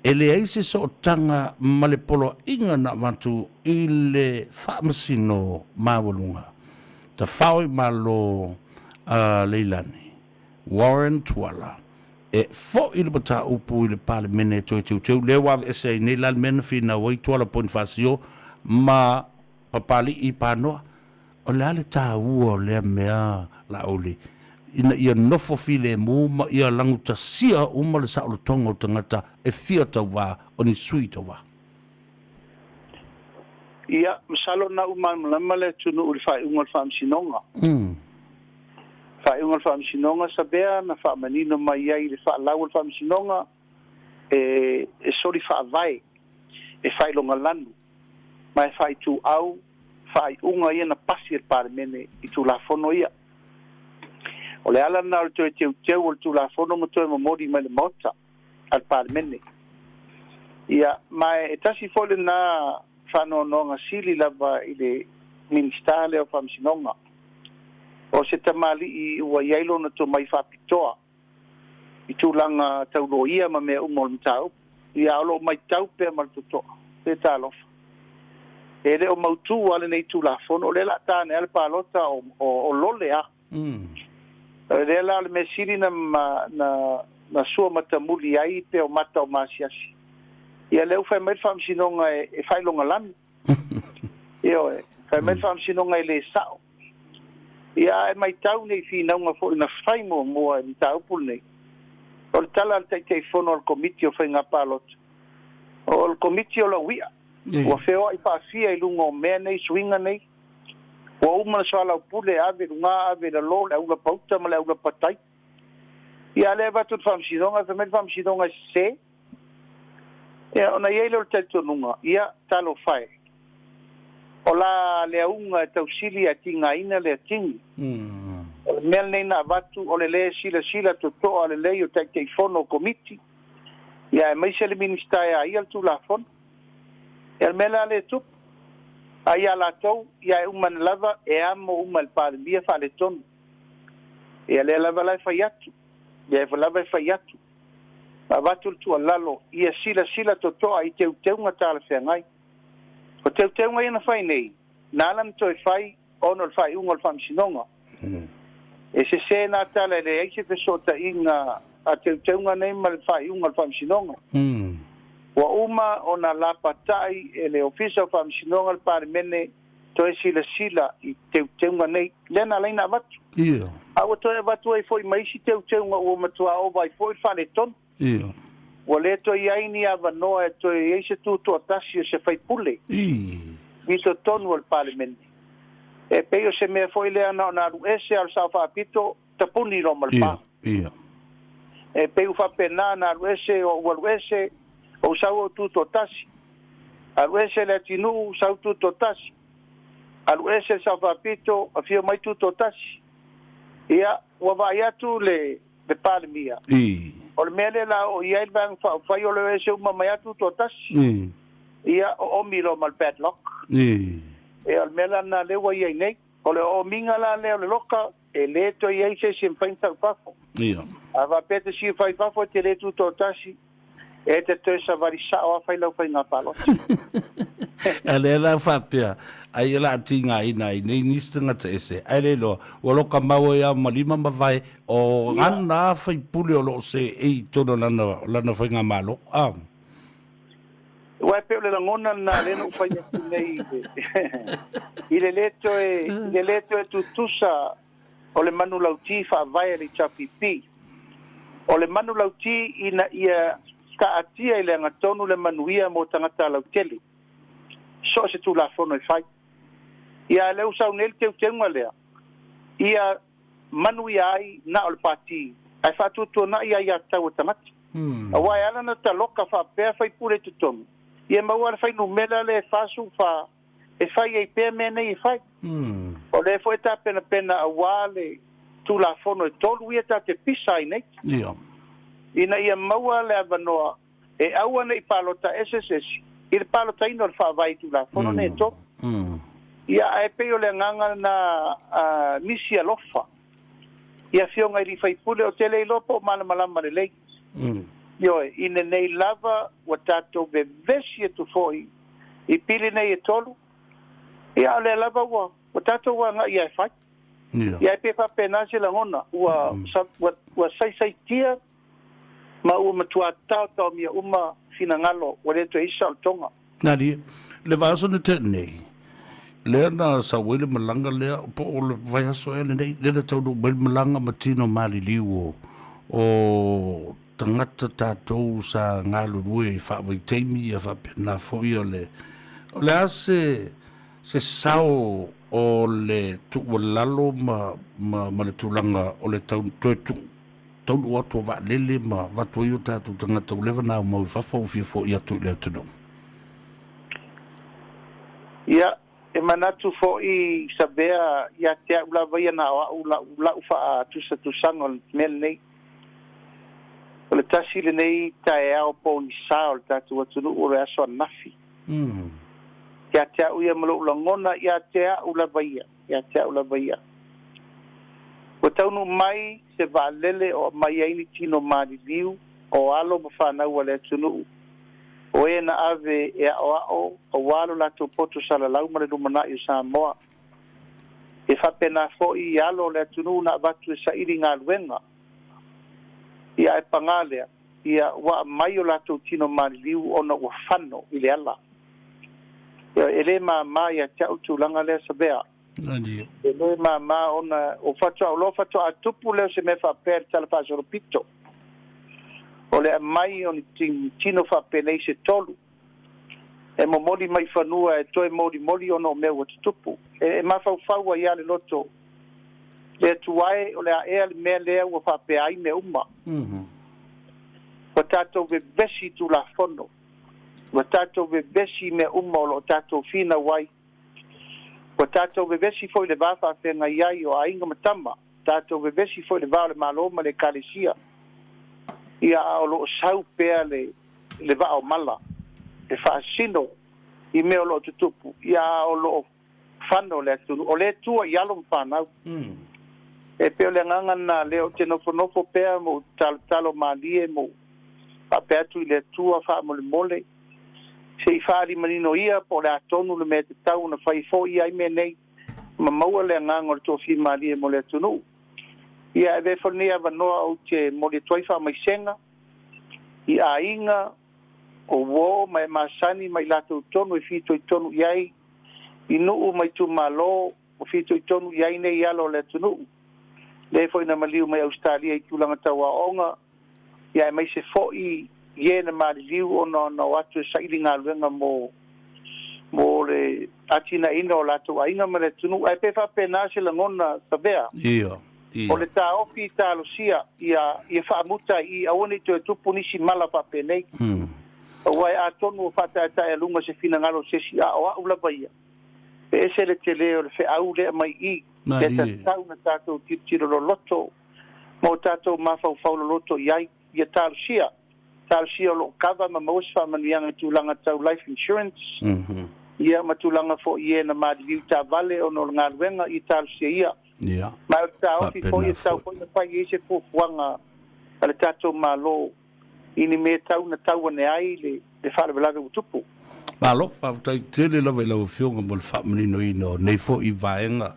e leai se sootaga ma le poloaiga na avatu i le Faamasino Maualuga Tafao i Malo a Leilani Warren Tuala e fo'i le mataupu i le Palemene e toe teuteu. Lea ua aveese ai nei la le mea na finau ai Tuala Ponifasio ma Papali'i Panoa. O le a le taua o lea mea, Laauli, ina ia nofo filemu ma ia lagutasia uma le saolotoga o tagata e fia tauvā, o ni sui tauvā? Ia, masalo na u malamalama le atunuu i le faaiuga o le Faamasinoga. Faaiuga o le Faamasinoga Savea na faamanino mai ai i le faalau o le Faamasinoga e e soli faavae, e faailogalanu ma e faaituau faaiuga ia na pasi e le Palemene i Tulafono ia. O le ala lena o le toe teuteu o le Tulafono ma toe momoli mai le Maota a le Palemene. Ia, ma e tasi foi lena faanoanoaga sili lava i le Minisita lea o Faamasinoga. O se tamalii ua i ai lona tomai faapitoa i tulaga tau loia ma mea uma o le mataupu. Ia, a o lo o matau pea ma le totoa, se talofa. E le o mautu lava lenei Tulafono, o lea o le a ta ane lava le palota o, o, o lole lava. O lea la o le mea sili na, na, na sua matamuli ai pea o mata o maasiasi. Ia lea ua fai mai le Faamasinoga e, e faailogalanu. Ioe, fai mai le Faamasinoga e le sa'o. Ia a e maitau nei finauga foi na fai muamua i le mataupu lenei, o le tala a le Taitaifono a le Komiti o Faiga Palota, o le Komiti o Laui'a, ua feoa'i faafia i luga o mea nei, suiga nei, ua uma ona soalaupule, ave i luga, ave i lalo, le aula pauta ma le aula patai. Ia a lea e avatu i le Faamasinoga, fai mai le Faamasinoga e sese. Ia, ona i ai lea o le talitonuga, ia, talofa e, o la le auga e tausili ae tigaina le atigi. O le mea lenei na avatu, o le lē silasila totoa lelei o Taitaifono o Komiti, ia aemaise le Minisita e a ia le Tulafono. Ia, o le mea la lea e tupu, a ia latou, ia e uma ane lava e amo uma e le Palemia faaletonu. Ia, lea lava la e fai atu, lea lava e fai atu. Ma avatu le tuualalo ia silasila totoa i teuteuga talafeagai. O teuteuga ia na fai nei, na ala ona toe fai ona o le faaiuga o le Faamasinoga. E sese na tala e leai se fesootaiga a teuteuga nei ma le faaiuga o le Faamasinoga. Ua uma ona lapatai e le Ofisa o Faamasinoga le Palemene toe silasila i teuteuga nei, lea na ala ai ona avatu. Io. A ua toe avatu ai foi ma isi teuteuga ua matua ova ai foi le faaletonu. Io. Ua le toe i ai ni avanoa e toe i ai se tutoatasi o se faipule I. i totonu o le Palemene. E pei o se mea foi lea na ona alu ese a o le Sao Faapito tapuni loa ma le pa. Io. Io. E pei ua faapena na alu ese o ou alu ese, ou sau ou tutoatasi. Alu ese le atinuu, sau tutoatasi. Alu ese le Sao Faapito, afio mai tutoatasi. Ia, ua vaai atu le, le Palemia. I. O le mea lea la o i ai le Vaega Faaupufai o le o ese uma mai lava tutoatasi. I. Ia, oomi loa ma le padlock. I. Ia, o le mea la lena lea ua i ai nei. O le oomiga la lea o le loka, e le toe i ai se isi e mafai ona tau i fafo. Ia. A faapea e te siu fai i fafo e te le tutoatasi, e te toe savali sao lava fai lau faiga palota. A lea la faapea, ai o le a tigaina ai nei nisi tagata ese, ae le iloa, ua loka mau ai lava ma lima ma vae o lana lava faipule o lo o seei i totonu o lana, lana faigamalo. A. Aua e pei o le lagona lena lea na ou fai atu nei i le le toe, i le le toe tutusa o le manulauti faavae a le HRPP. O le manulauti ina ia taatia i le agatonu le manuia mo tagata lautele, so o se Tulafono e fai. Ia, a o lea ua sau nei le teuteuga lea, ia manuia ai na o le Pati, ae faatuatuanai aiatatau a tagata. Aua e ala ona taloka faapea faipule i totonu, ia maua le fuainumera lea e 44 e fai ai pea mea nei e fai. O lea foi e tapenapena aua le Tulafono e tolu ia tatou te pisa ai nei. Ia. Ina ia maua le avanoa e aua ne i palota ese se isi i le palotaina o le Faavae i Tulafono nei e tolu. Ia, ae pei o le agaga lena a nisi alofa i afioga i alii faipule, ou te le iloa po o malamalama lelei. Ioe, i lenei lava ua tatou vevesi atu foi i pili nei e tolu, ia a o lea lava ua ua tatou agai ia e fai. Ia, e pei faapena se lagona, ua ua ua saisaitia ma ua matua taotaomia uma finagalo, ua le toe i ai se saolotoga. Nani, le vaiaso na tea nei, lea na sau ai le malaga lea, po o le vaiaso ea lenei, lea na taunuu mai le malaga ma tino maliliu o, o tagata tatou sa galulue i faavaitaimi ia faapena foi o le, o le a se, se sao o le tuualalo ma, ma, ma le tulaga o le tau, toe tuu taunuu atu o vaalele ma avatu ai o tatou tagata ua leva ona aumau i fafo ua fia fo'i atu i le atunuu. Ia, e manatu foi Savea ia te au lava ia na o a'u la'u la'u faatusatusaga o le mea lenei. O le tasi lenei taeao pogisa o le tatou atunuu o le aso ananafi. Ia te a'u ia ma lo'u lagona ia te a'u lava ia. Ia te a'u lava ia. Ua taunuu mai se vaalele o aumai ai ni tino maliliu o alo ma fanau a le atunuu, o e na ave e aʻoaʻo auā lo latou poto salalau ma le lumanaʻi o Samoa. E faapena foi i alo o le atunuu na avatu e saili galuega. Ia ae pagā lea, ia ua aumai o latou tino maliliu ona ua fano i le ala. Ia, e le māmā ia te a'u tulaga lea Savea. E le māmā ona o faatoa o loa faatoa tupu lea o se mea faapea i le tala faasolopito. O le aumai o ni tino faapenei se tolu e momoli mai fanua e toe molimoli ona o mea ua tutupu. E mafaufau ai lava le loto le Atua e, o le a ea le mea lea ua faapea ai mea uma. Ua tatou vevesi i Tulafono. Ua tatou vevesi i mea uma o lo o tatou finau ai. Ua tatou vevesi foi i le va faafeagai ai o aiga ma tama, tatou vevesi foi i le va o le Malo ma le Ekalesia. Ia, a o lo o sau pea le, le vaa o mala e faasino i mea o lo o tutupu, ia, a o lo o fano le atunuu. O lea e tua i alo ma fanau. E pei o le agaga lena lea ou te nofonofo pea ma ou talotalo malie ma ou faapea atu i le Atua faamolemole se i faalimanino ia po o le a tonu le mea e tatau ona fai foia ai mea nei ma maua le agaga o le toafimalie mo le atunuu. Ia e avea foi lenei avanoa ou te momoli atu ai faamaisega i aiga o uo ma e masani ma i latou tonu e fitoitonu i ai i nuu ma itumalo o fitoitonu i ai nei alo o le atunuu. Lea foi na maliu mai Ausetalia i tulaga tau aoaoga, ia aemaise foi i e na maliliu ona na o atu e saili galuega mo mo le atinaeina o latou aiga ma le atunuu. Ae pe faapena se lagona Savea? Ia, ia. O le taofi i talosia ia ia faamuta i i aua ne i toe tupu nisi mala faapenei. Aua e atonu o faataetaealuga se finagalo o se isi, a o a'u lava ia, e ese le tele o le feau lea mai i, e tatau na tatou tilotilo loloto ma o tatou mafaufau loloto i ai, ia talosia, talosia o lo o kava ma maua se faamanuiaga i tulaga tau life insurance, ia ma tulaga foi i e na maliliu taavale ona o le galuega, ia talosia ia. Ma o le taofi foi e tatau foi ona fai i ai se fuafuaga a le tatou Malo i ni mea tau na tau ane ai le faalavelave ua tupu. Malo, faafetai tele lava i lau Afioga mo le faamaninoina o nei foi vaega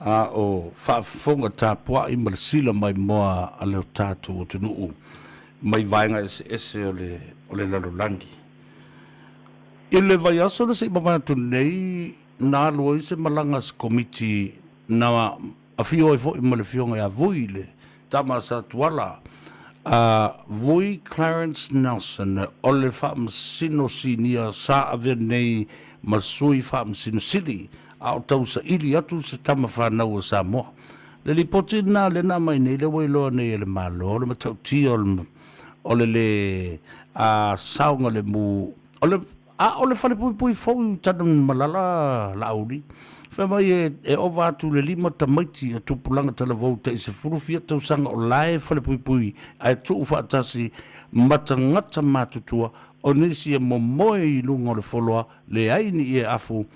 a o faafofoga tapuai ma le sila maimoa a le tatou atunuu mai vaega eseese o le, o le lalolagi. I le vaiaso na se i mavae atu nei, na alu ai se malaga a se komiti na afio ai foi ma le Afioga ia Vui le tama a Satuala, a Vui Clarence Nelson o le Faamasino Sinia sa avea nei ma Sui Faamasino Sili a o tausaili atu se tama fanau a Samoa. Le lipoti lena lea na aumai nei lea ua iloa nei e le Malo le matautia o le o le le saogalemu o le. A o le falepuipui fou i Tanumalala Laauli, fai mai e ova atu i le lima tamaiti o tupulaga talavou tai sefulu fia tausaga o la e falepuipui ae tuu faatasi ma tagata matutua o nisi e momoe i luga o le foloa leai ni ie afu.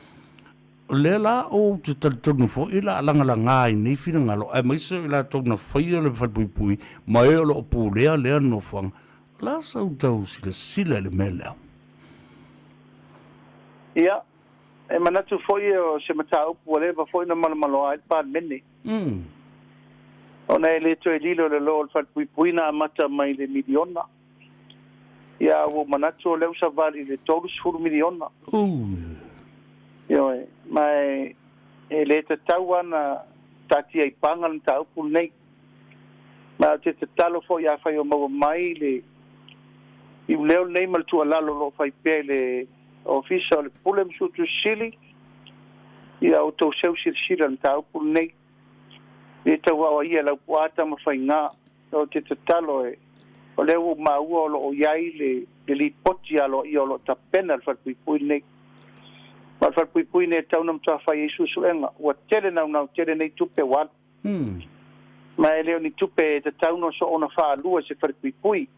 O lea la ou te talitonu foi o le a lagalaga ai nei finagalo aemaise o i latou na faia le falepuipui ma e o lo o pulea lea nofoaga. O le a sau tau silasila i le mea lea? Ia, e manatu foi o se mataupu ua leva foi ona malomaloa ai le Palemene. Ona e le toe lilo i le loo o le falepuipui na amata mai i le miliona. Ia, a ua ou manatu o lea ua savali i le 30 miliona. Ioe, ma e le tatau lava ona taatia i paga le mataupu lenei. Ma ou te tatalo foi afai o maua mai le iuleo lenei ma le tuualalo o lo o fai pea i le Ofisa o le Pule ma Suetusi Sili, ia outou seu silasila i le mataupu lenei. E le tau aoaia e Laupua Tamafaiga. Ou te tatalo e, o lea ua ou maua o lo o i ai le le lipoti aloaia o lo o tapena e le falepuipui lenei. Ma o le falepuipui lenei e tatau ona matua fai ai suesuega. Ua tele naunau tele nei tupe ua alu. Ma e le o ni tupe e tatau ona soona faalua i se falepuipui.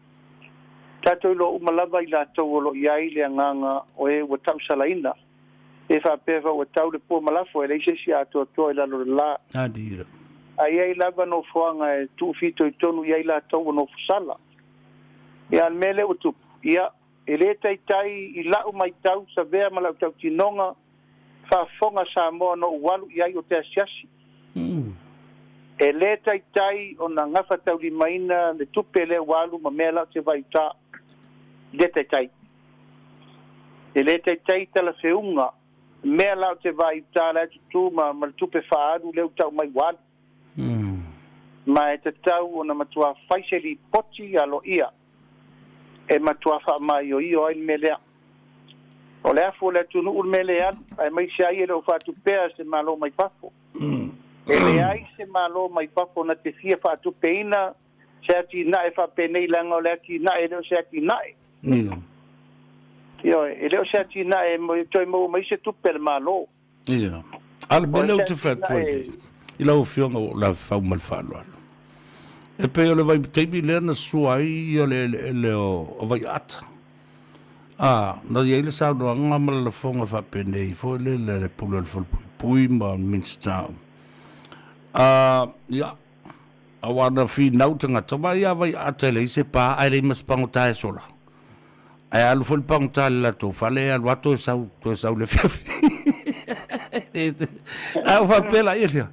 Tatou iloa uma lava i latou o lo o i ai le agaga o e ua tausalaina, e faapea fa ua tau le pua malafo e leai se isi atoatoa i lalo o le la. A i ai lava nofoaga e tuufitoitonu i ai latou ua nofosala. Ia, a o le mea lea ua tupu, ia, e le taitai i la'u maitau savea ma la'u tautinoga faafofoga Samoa na ou alu i ai o te asiasi. E le taitai ona gafataulimaina le tupe lea ua alu ma mea la ou te vaai uta. E le taitai. E le taitai talafeuga mea la ou te vaai uta la e tutū ma ma le tupe faaalu lea ua tau mai ua alu. Ma e tatau ona matuā fai se lipoti aloaia e matuā faamaioio ai le mea lea. O le afu o le atunuu le mea lea e alu, aemaise ai e le o faatupea se Malo mai fafo. E leai se Malo mai fafo na te fia faatupeina se atinae faapenei leaga o le atinae e le o se atinae. Ioe, e le o se atinae e toe maua mai se tupe a le Malo. Ia. A o le mea lea ou te fai atu ai nei, i lau Afioga ua ou lavevau ma le faaaloalo, e pei o le vaitaimi lea na sua ai le eleele o Vaiaata. A, na i ai le saunoaga ma le lafoga faapenei foi lele a le Pule o le Falepuipui ma le Minisita. A, ia, aua na finau tagata, vaai ia Vaiaata e leai se pa ae leai ma se pagota e sola. Ae alu foi le pagota i le latou fale, e alu lava toe sau, toe sau i le afiafi. Ae ou faapea la ia lea,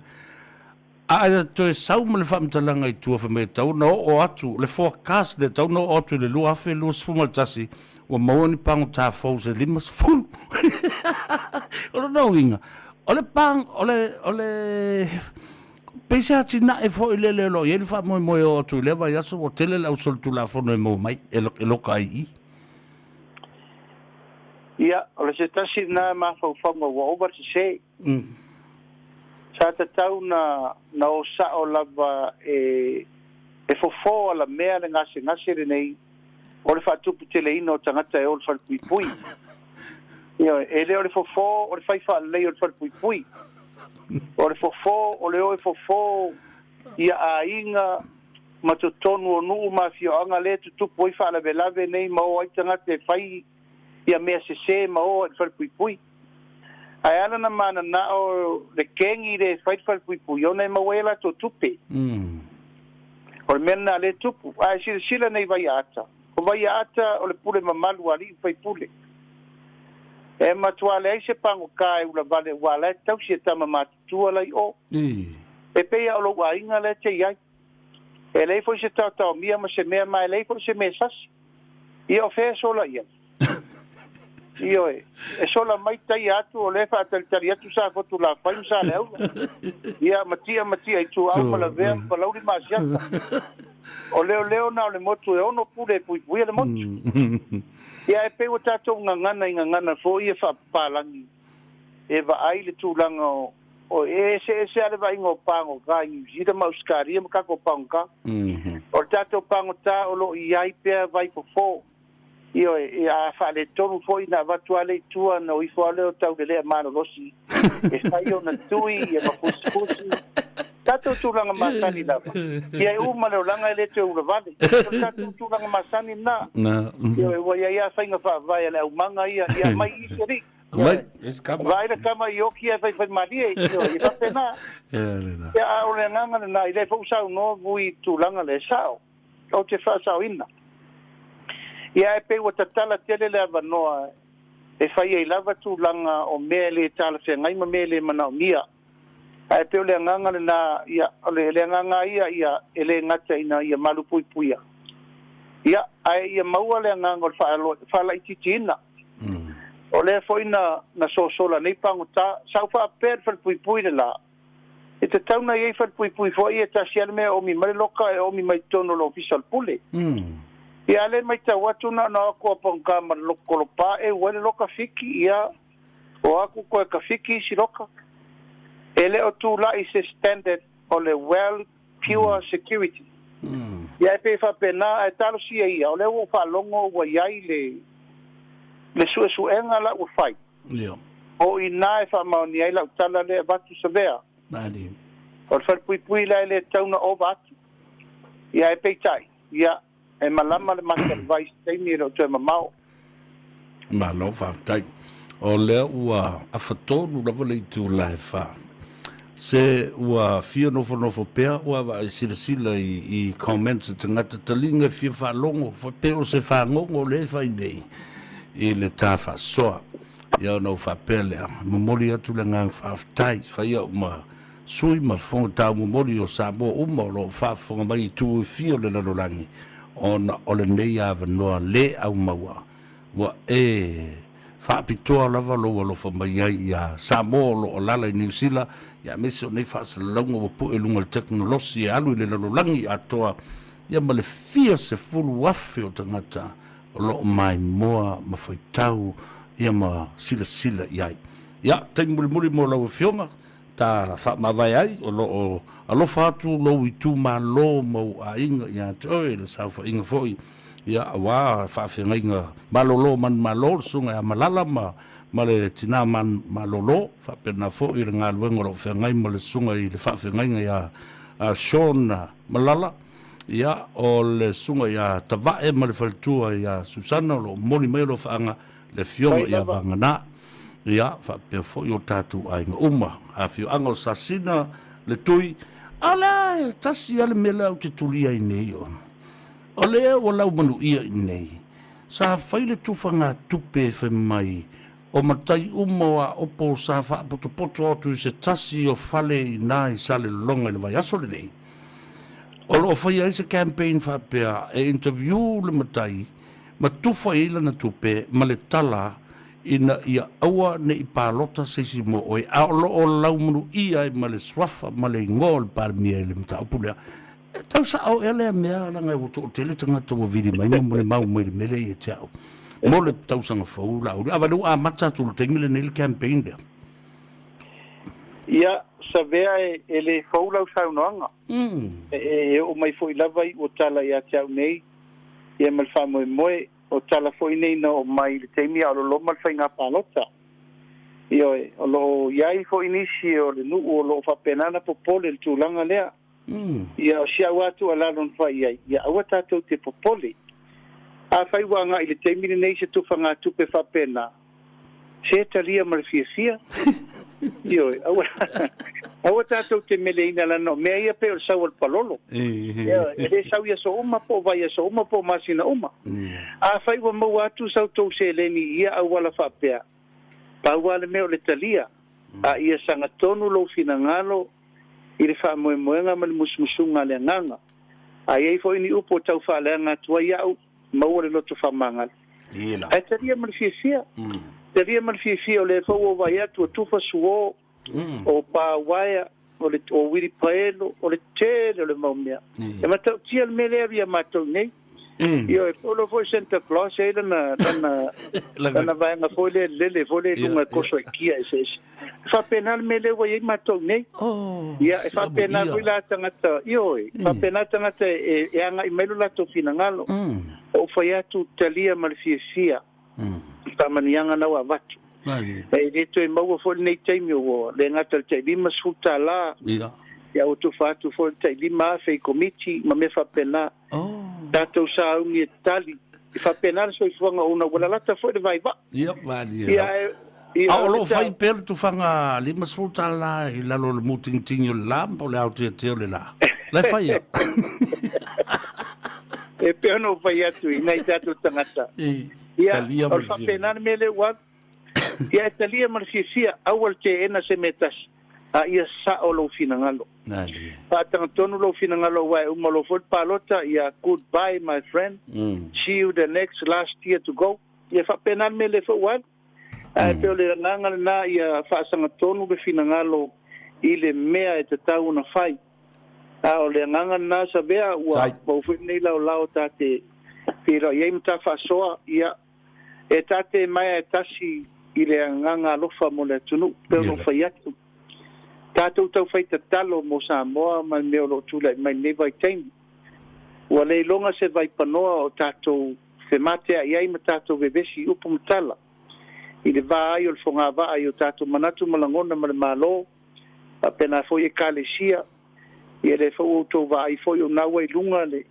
a toe sau ma le faamatalaga i tua fai mai e tatau ona oo atu, le forecast lea e tatau ona oo atu i le 2021, ua maua ni pagota fou se 50. O lona uiga, o le pag, o le, o le, pei se atinae foi lele o lo o i ai le faamoemoe e oo atu i lea vaiaso ua tele le ausolitulafono e maua mai e loka ai i i. Ia, o le se tasi lena mafaufauga ua ova le sese. Sa tatau na na o sa'o lava e e fofo alamea le gasegase lenei o le faatuputeleina o tagata e o le falepuipui. Ioe, e le o le fofo o le fai faalelei o le falepuipui. O le fofo o le o e fofo ia aiga ma totonu o nuu ma afioaga lea e tutupu ai faalavelave nei ma o ai tagata e fai ia mea sese ma o ai i le falepuipui. Ae ala na mananao le kengi le e fai le falepuipui ona e maua ai a latou tupe. O le mea lena lea e tupu. Ae silasila nei Vaiaata. O Vaiaata o le pule mamalu a alii ma faipule. E matua leai se pagota e ulavale aua la e tausi e tama matutua la i o. E pei a o lou aiga la e te i ai. E leai foi se taotaomia ma se mea ma e leai foi se mea e sasi. Ia o fea e sola i ai? Ioe, e sola mai tai atu o lea e faatalitali atu Safotu Lafai ma Saleaula. Ia, matia matia i Tuaau ma Lavea ma Palauli ma Asiata. O leoleo na o le motu e ono pule e puipuia le motu. Ia, e pei ua tatou gagana i gagana foi ia faapapalagi e vaai le tulaga o o e eseese lava le vaaiga o pagota i Niu Sila ma Ausetalia ma tatou pagota. O le tatou pagota o lo o i ai pea vai fofo. Ioe, ia a faaletonu foi na avatu lava lea i tua ona o ifo lava lea o taulelea malolosi e fai ona tui ia ma fusifusi. Tatou tulaga masani lava, ia e uma le olaga e le toe ulavale. O le tatou tulaga masani lena. Ioe, ua i ai lava faiga faavae a le aumaga ia, ia aumai i isi alii. Aumai, isi kama. Vaai le kama i oki ae faifaimalie, ioe, e faapena. Ia, a o le agaga lena, i lea foi ua saunoa Vui i le tulaga lea, e sao. Ou te faasaoina. Ia ae pei ua tatala tele le avanoa e fai ai lava tulaga o mea e le talafeagai ma mea e le manaomia. Ae pei o le agaga lena, ia, o le, le agaga lava ia, ia, e le gata ina ia malupuipuia, ia, ae ia maua le agaga o le faalo, faalaitiitiina. O lea foi na, na sosola nei pagota, sa ou faapea i le falepuipui le la, E tatau ona i ai falepuipui foi e tasi lava le mea e oomi mai le loka e oomi mai totonu o le ofisa o le pule. Ia a lea e maitau atu na ona o atu a pagota ma le loka kolopa e ua ai le loka fiki ia o atu toe ka fiki isi loka. E le o tulai se standard o le well pure security. Ia e pei e faapena ae talosia ia o lea ua ou faalogo ua i ai le le suesuega la ua fai. Ia. O i ina e faamaonia ai lau tala lea e avatu Savea. Malie. O le falepuipui la e le tatau ona ova atu. Ia ae peitai, ia, e malama le mata i le vai i se taimi e le o toe mamao. Malo faafetai. O lea ua afatolu lava le itula e fa. Se ua fia nofonofo pea ua vaai silasila i, i comments a tagata taliga e fia faalogo pe o se fagogo lea e fai nei i le ta faasoa. Ia ona ou faapea lea, momoli atu le agaga faafetai, fai au ma sui ma fofoga taumomoli o Samoa uma o lo o faafofoga mai i itu e fia o le lalolagi ona o lenei avanoa le aumaua ua e faapitoa lava lou alofa mai ai iā Samoa o lo o alaala i Niu Sila, ia aemaise o nei faasalalauga ua pue i luga o le tekonolosi e alu i le lalolagi atoa, ia ma le fia 10,000 o tagata o lo o maimoa ma faitau ia ma silasila i ai. Ia, taimi mulimuli mo lau Afioga, ta faamavae ai, o lo o alofa atu lou itumalo ma ou aiga ia te oe, le saofaiga foi, ia, aua faafeagaiga malolo manumalo, le susuga ia Malala ma, ma le tina man, malolo, faapena foi le galuega o lo o feagai ma le susuga i le faafeagaiga ia a Sean Malala, ia, o le susuga ia Tavae ma le faletua ia Susana o lo o momoli mai alofaaga le afioga ia Vagana. Ia, faapea foi o tatou aiga uma, afioaga o Sasina, le Tui, a o lea e tasi lava le mea lea ou te tulia ai nei, o, o lea ua laumanuia i inei, sa fai le tufagatupe fai mai o matai uma o Aopo sa faapotopoto atu i se tasi o fale i ina i Salelologa i le vaiaso lenei, o lo o faia ai se campaign faapea e interview le matai ma tufa i ai lana tupe ma le tala ina ia aua ne i palota se isi mo oe, a o lo o laumanuia ai ma le suafa ma le igoa o le Palemia i le mataupu lea. E tau sa'o ea lea mea leaga ua toatele tagata ua vili mai ma molimau mai le mea lea ia te au mo le tausaga fou Laauli. A vale ua amata atu i le taimi lenei le campaign lea? Ia, Savea e le fou lau saunoaga. E oo mai foi lava i ua tala ia te au nei, ia ma le faamoemoe. O tala foi nei na oo mai i le taimi a o loloma le faiga palota. Ioe, o lo o i ai foi nisi o le nuu o lo o faapena ona popole i le tulaga lea. Ia, o si au lava tuualalo na fai i ai, ia aua tatou te popole. Afai ua agai i le taimi lenei se tufagatupe faapena, Se talia ma le fiafia. Ioe, aua, aua tatou te meleina lana o mea ia pei o le sau o le palolo. Ioe, e le sau i aso uma po o vaiaso uma po o masina uma. Afai ua maua atu sa outou seleni i ia auala faapea, pau lava le mea o le talia, a ia sagatonu lou finagalo i le faamoemoega ma le musumusuga a le Agaga. A i ai foi ni upu o tau faaleaga atu ai au, maua le loto faamagalo. Ae talia ma le fiafia. Talia ma le fiafia o lea foi ua ou vaai atu ua tufa suo, o pa uaea, o le o uilipaelo, o le tele o le mau mea. E matautia le mea lea ia matou nei. Ioe, po o le foi Santa Claus e ai lana, lana, lana vaega foi lea lele foi lea i luga e koso ai kia eseese. E faapena le mea lea ua i ai matou nei. Ia, e faapena foi la tagata, ioe, e faapena tagata e, e agai mai lo latou finagalo. Ou fai atu, talia ma le fiafia i faamanuiaga na ua avatu. E le toe maua foi lenei taimi ua le gata i le tai $50, ia ua tufa atu foi le tai $5,000 i komiti ma mea faapena. Tatou sauni e tali, e faapena le soifuaga ona ua lalata foi le vaivaa. Ia, malie lava. Ia, A o lo o fai pea le tufaga $50 i lalo o le mutingitigi o le la po o le aoteatea o le la? La e fai a? E pei ona ou fai atu i nai tatou tagata, ia, Talia o ma le le fiafia. faapena le mea lea ua alu. Ia e talia ma le fiafia, aua le teena se mea tasi, a ia sao lou finagalo. Faatagatonu lou finagalo aua e uma loa foi le palota, ia goodbye my friend, see you the next last year to go. Ia faapena le mea lea foi ua alu. Ae pei o le agaga lena ia faasagatonu le finagalo i le mea e tatau ona fai. A o le agaga lena Savea ua pau foi lenei laolao ta te feiloai ai ma ta faasoa, ia E ta te maea e tasi i le agaga alofa mo le atunuu, pei ona ou fai atu. Tatou tau fai tatalo mo Samoa ma le mea o lo o tulai mai lenei vaitaimi. Ua le iloga se vaipanoa o tatou fematea'i ai ma tatou vevesi i upu ma tala i le va ai o le fogavaa i o tatou manatu ma lagona ma le Malo, faapena foi Ekalesia. Ia lea foi ua outou vaai foi o na ua i luga le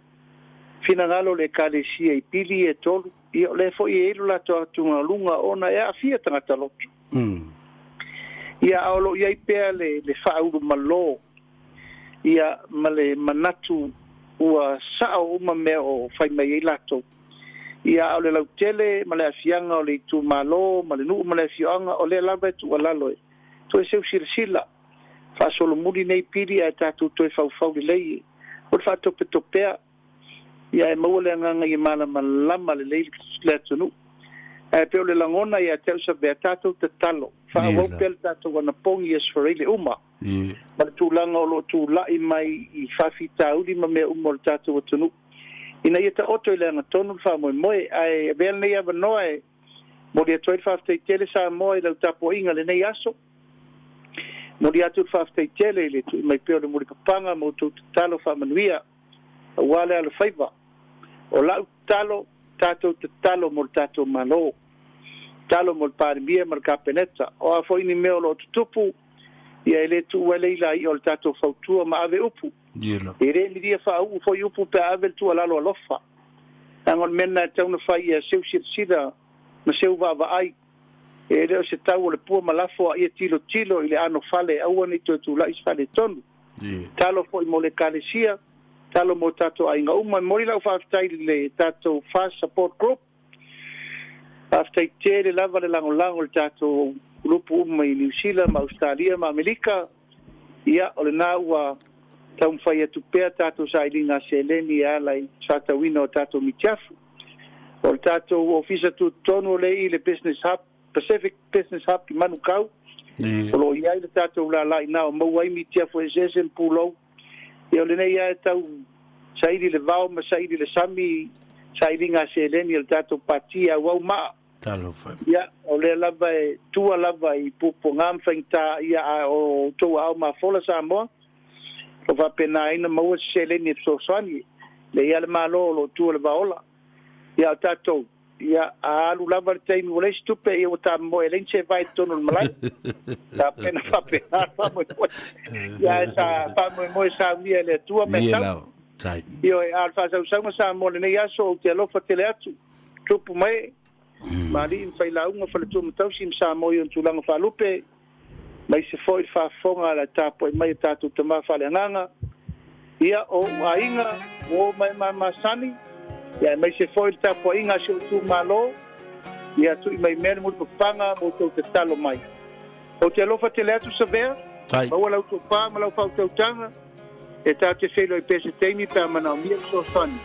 finagalo o le Ekalesia i pili e tolu, ia o lea foi e i ai lo latou atugaluga ona e aafia tagata loto. Ia a o lo o i ai pea le, le faaulumalō, ia ma le manatu ua sao uma mea o fai mai ai latou. Ia a o le lautele ma le aafiaga o le itumalo ma le nuu ma le afioaga, o lea lava e tuualalo e toe seu silasila faasolomuli nei pili ae tatou toe faufau lelei o le faatopetopea ia ae maua le agaga ia malamalama lelei le atunuu. Ae pei o le lagona ia te au Savea, tatou tatalo, faaauau pea le tatou anapogi i aso faraile uma ma le tulaga o lo o tulai mai i faafitauli ma mea uma o le tatou atunuu ina ia taoto i le agatonu le faamoemoe. Ae avea lenei avanoa e Momoli atu ai le faafetai tele Samoa i lau tapuaiga i lenei aso. Momoli atu le faafetai tele i le tui mai pea o le mulipapaga ma outou tatalo faamanuia aua le alofaiva. O lau tatalo, tatou tatalo mo le tatou Malo. Tatalo mo le Palemia ma le Kapeneta. O a foi ni mea o lo o tutupu, ia e le tuua ai le ila i'a o le tatou fautua ma ave upu. E le milia faauu foi upu pe a ave le tuualalo alofa. Leaga o le mea lena e tatau ona fai ia seu silasila ma seu vaavaai. E le o se tau o le pua ma lafo a ia tilotilo i le anofale aua ne i toe tulai se faaletonu. Talo foi mo le Ekalesia, talo mo tatou aiga uma. E momoli lau faafetai i le tatou Fast Support Group. Faafetai tele lava le lagolago i le tatou kulupu uma i Niu Sila ma Ausetalia ma Amerika. Ia, o lena ua taumafai atu pea tatou sailiga seleni e ala i le faatauina o tatou mitiafu. O le tatou ofisa tutotonu o lea i le Business Hub, Pacific Business Hub i Manukau, o lo o i ai le tatou lala i ina o maua ai mitiafu eseese ma pulou. Ia o lenei lava e tau saili le vao ma saili le sami i sailiga seleni a le tatou pati e auau maa. Talofa. Ia, o lea lava e tua lava i puapuaga ma faigata, ia, a o outou aao mafola Samoa, o faapena ai ona maua se seleni e fesoasoani. Lea ia le Malo o lo o tua le vaola. Ia, o tatou, ia, a alu lava le taimi ua leai se tupe, ia ua tamomoe e leai ni sevae i totonu o le malae. Sa pena faapena le faamoemoe. Ia, ae sa faamoemoe saunia e le Atua mea tau. Ioe, a o le faasausauga Samoa i lenei aso, ou te alofa tele atu. Tupu mai, ma alii ma failauga, faletua ma tausi ma Samoa i ona tulaga faalupe, aemaise foi le faafofoga a le tapuai mai a tatou tama faaleagaga, ia, o ou aiga, uo ma e mamasani, ia, aemaise foi le tapuaiga a si ou itumalo, ia, tui mai mea le mulipapaga ma outou tatalo mai. Ou te alofa tele atu Savea, maua lau tofa ma lau faautautaga, E ta te feiloai pea se taimi pe a manaomia fesoasoani.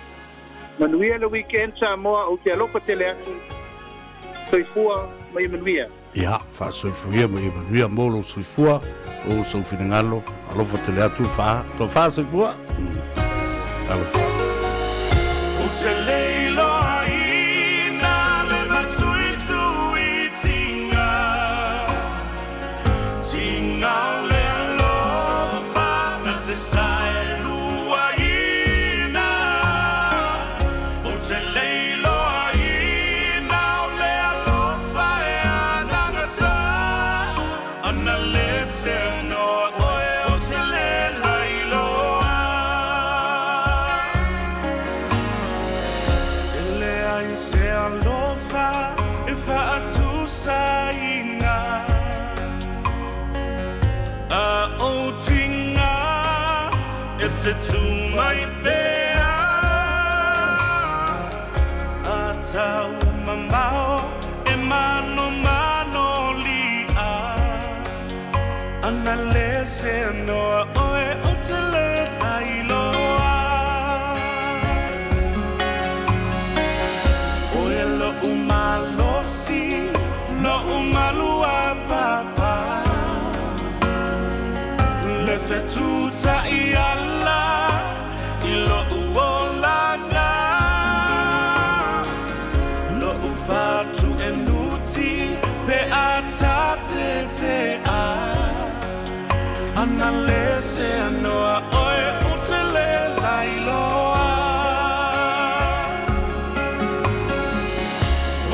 Manuia le weekend Samoa ou te alofa tele atu. Soifua ma ia manuia. Ia, faasoifuia ma ia manuia mo lou soifua, o sou finagalo, alofa tele atu, fa, tofa soifua. Talofa. te le iloaina le matuituitiga. Tiga o le alofa na te saeluaina. Ou te le iloaina o le alofa e anagata. Ana le seanoa oe o te le lailoa. E leai se alofa e faatusaina. A o tiga e te tū mai pea. A tau mamao e manomano li'a. Ana le seanoa oe o te le lailoa. Oe lo'u malosi, lo'u maluapapa. Le fetuta'i ala i lo'u olaga. Lo'u fatu'enuti pe a tatete'a. Ana le seanoa oe o te le lailoa.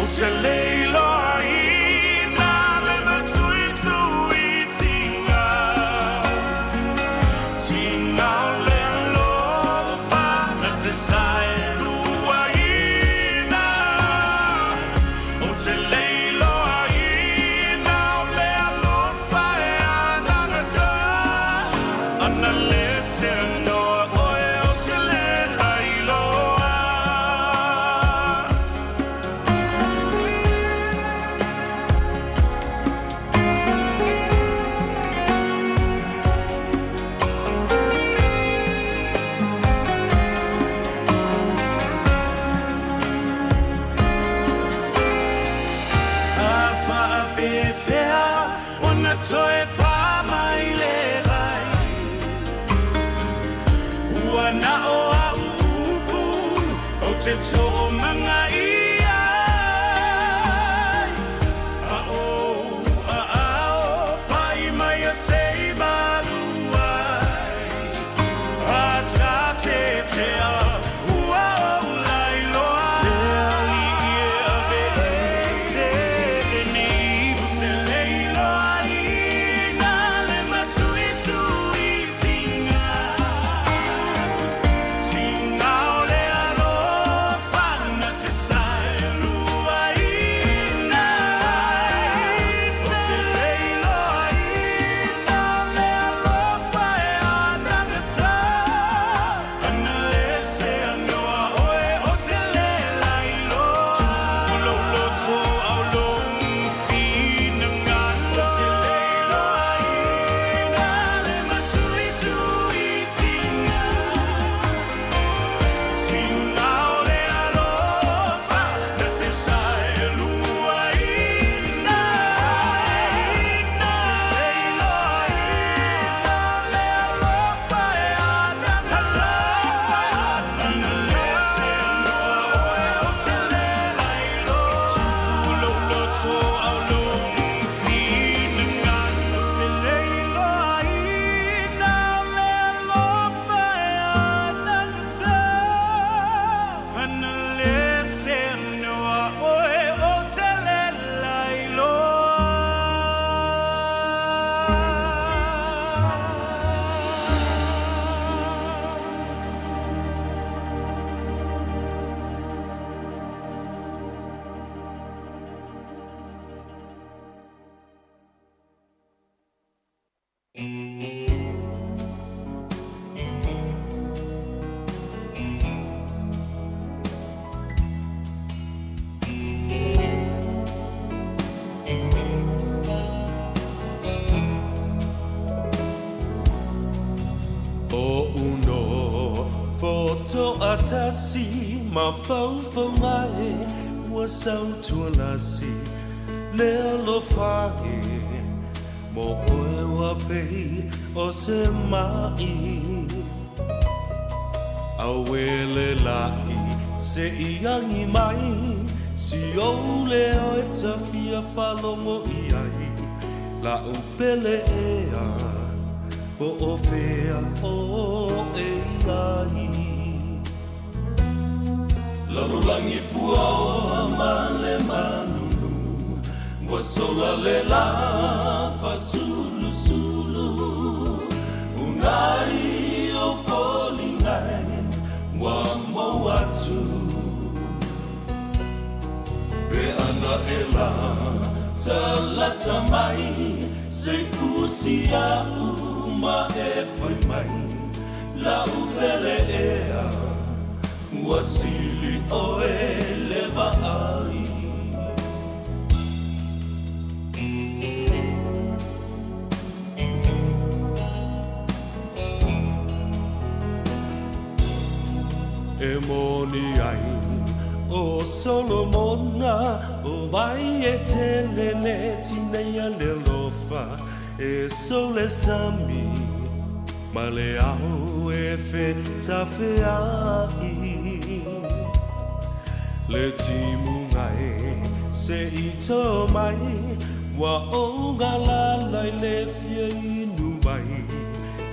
O te le iloaina le matuituitiga. Tiga o le alofa na te saeluaina. O te le iloaina o le alofa e anagata. Ana le seanoa oe o te le lailoa. A faapefea ona toe faamailegai. Ua na o a'u upu ou te to'omaga'i ai. A o aao pa'i mai ia se i malu ai. A tatetea ua ou lailoa. Le ali'i e aveese lenei. Ou te le iloaina le matuituitiga. Tiga o le alofa na te saeluaina. Ou te le iloaina le alofa e anagata. Ana le seanoa oe o te le lailoa. Tu'u lou loto a o lou finagalo. Ou te le iloaina le matuituitiga. Tiga o le alofa na te saeluaina. Ou te le iloaina le alofa e anagata. Ana le seanoa oe o te le lailoa. Tu'u lou loto a o lou finagalo. Ou te le iloaina le alofa e anagata. Ana le seanoa oe o te le lailoa. O uno foto atasi ma faufauga e ua sautualasi le alofa e mo oe ua pei o se ma'i auele la'i. Se i agi mai si ou leo e ta fia faalogo i ai La'u pele ea po o fea oe i ai Lalolagi puaoa ma le malulu Ua sola le la fasulusulu Unai o foliga e ua mou atu Pe ana e la talata mai Se i fusi a'u ma e fai mai La'u pele ea Ua sili ʻoe le vaai. E moni ai ʻo Solomona, ʻO wai e tele le tineia le alofa, E sou le sami ma le ao e fetafeaʻi. Le timuga e se i tō mai, Ua ou galala i le fia inu wai,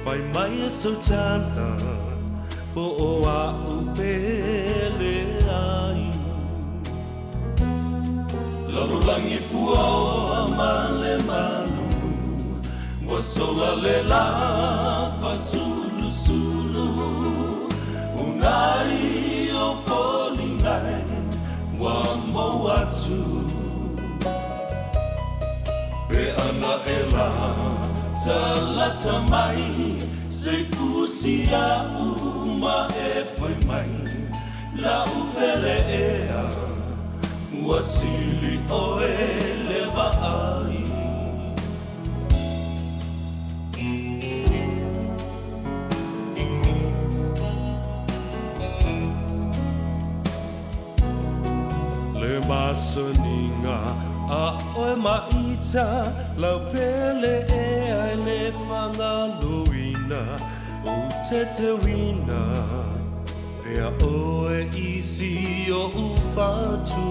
Fai mai e sou tala, po o a'u pele ai. Lalolagi puaoa ma le malulu, Ua sola le la fasulusulu, Unai o foliga e ua mou atu. Pe ana e la talata mai, Se i fusi a'u ma e fai mai, La'u pele ea Ua sili ʻoe le vaai. Le masaniga a ʻoe ma ita Lau pele ea e le fagaloina Ou tetewina Pea ʻoe i si oʻu fatu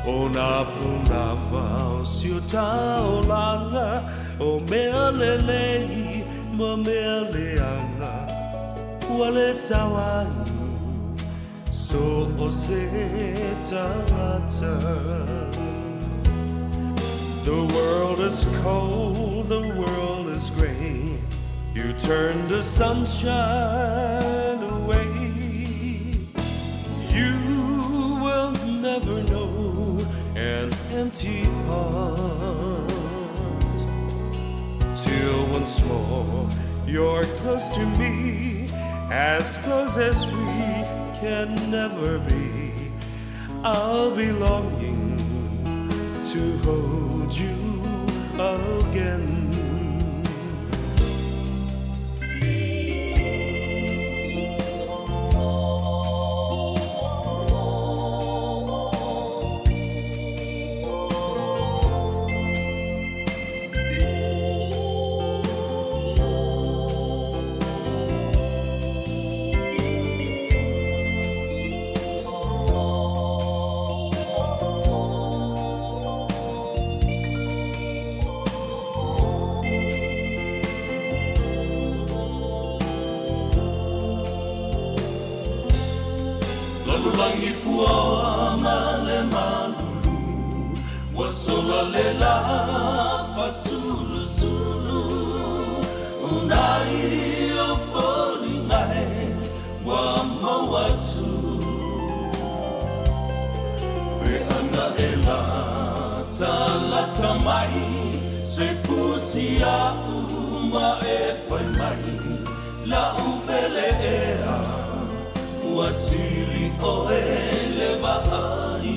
ʻO nā pūnawa o si o taolaga ʻO mea lelei ma mea leaga Ua le sao ai so o se tagata The world is cold, the world is grey You turn the sunshine away You will never know an empty heart Till once more you're close to me As close as we can never be I'll be longing to hold you again. Lalolagi puaoa ma le malulu Ua sola le la fasulusulu Unai o foliga e Ua mau atu Pe ana e latalata mai Se fusi a'u ma e fai mai La'u pele ea Ua sili ʻoe le vaai.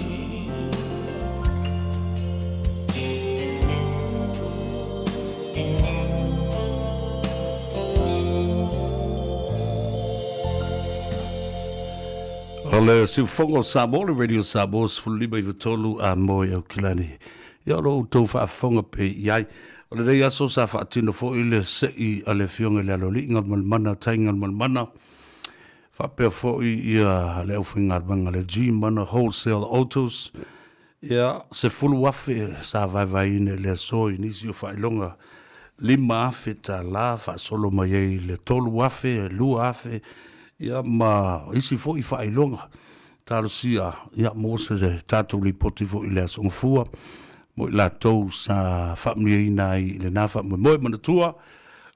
O le siufogo o Samoa, le Radio Samoa 15 93 a moe Aukilani. Ia o lo outou faafofoga pe i ai. O lenei aso sa faatino foi le se'i a le Afioga i le Aloalii Galumalemana Tai Galumalemana. Faapea foi ia le aufaigaluega a le Gmana Wholesale Autos, ia, $10,000 sa vaevaeina i le aso i nisi o faailoga, $5,000 faasolo mai ai i le $3,000, $2,000, ia ma isi foi faailoga. Talosia ia maua se tatou lipoti foi i le Aso Gafua mo i latou sa faamanuiaina ai i lena faamoemoe. Manatua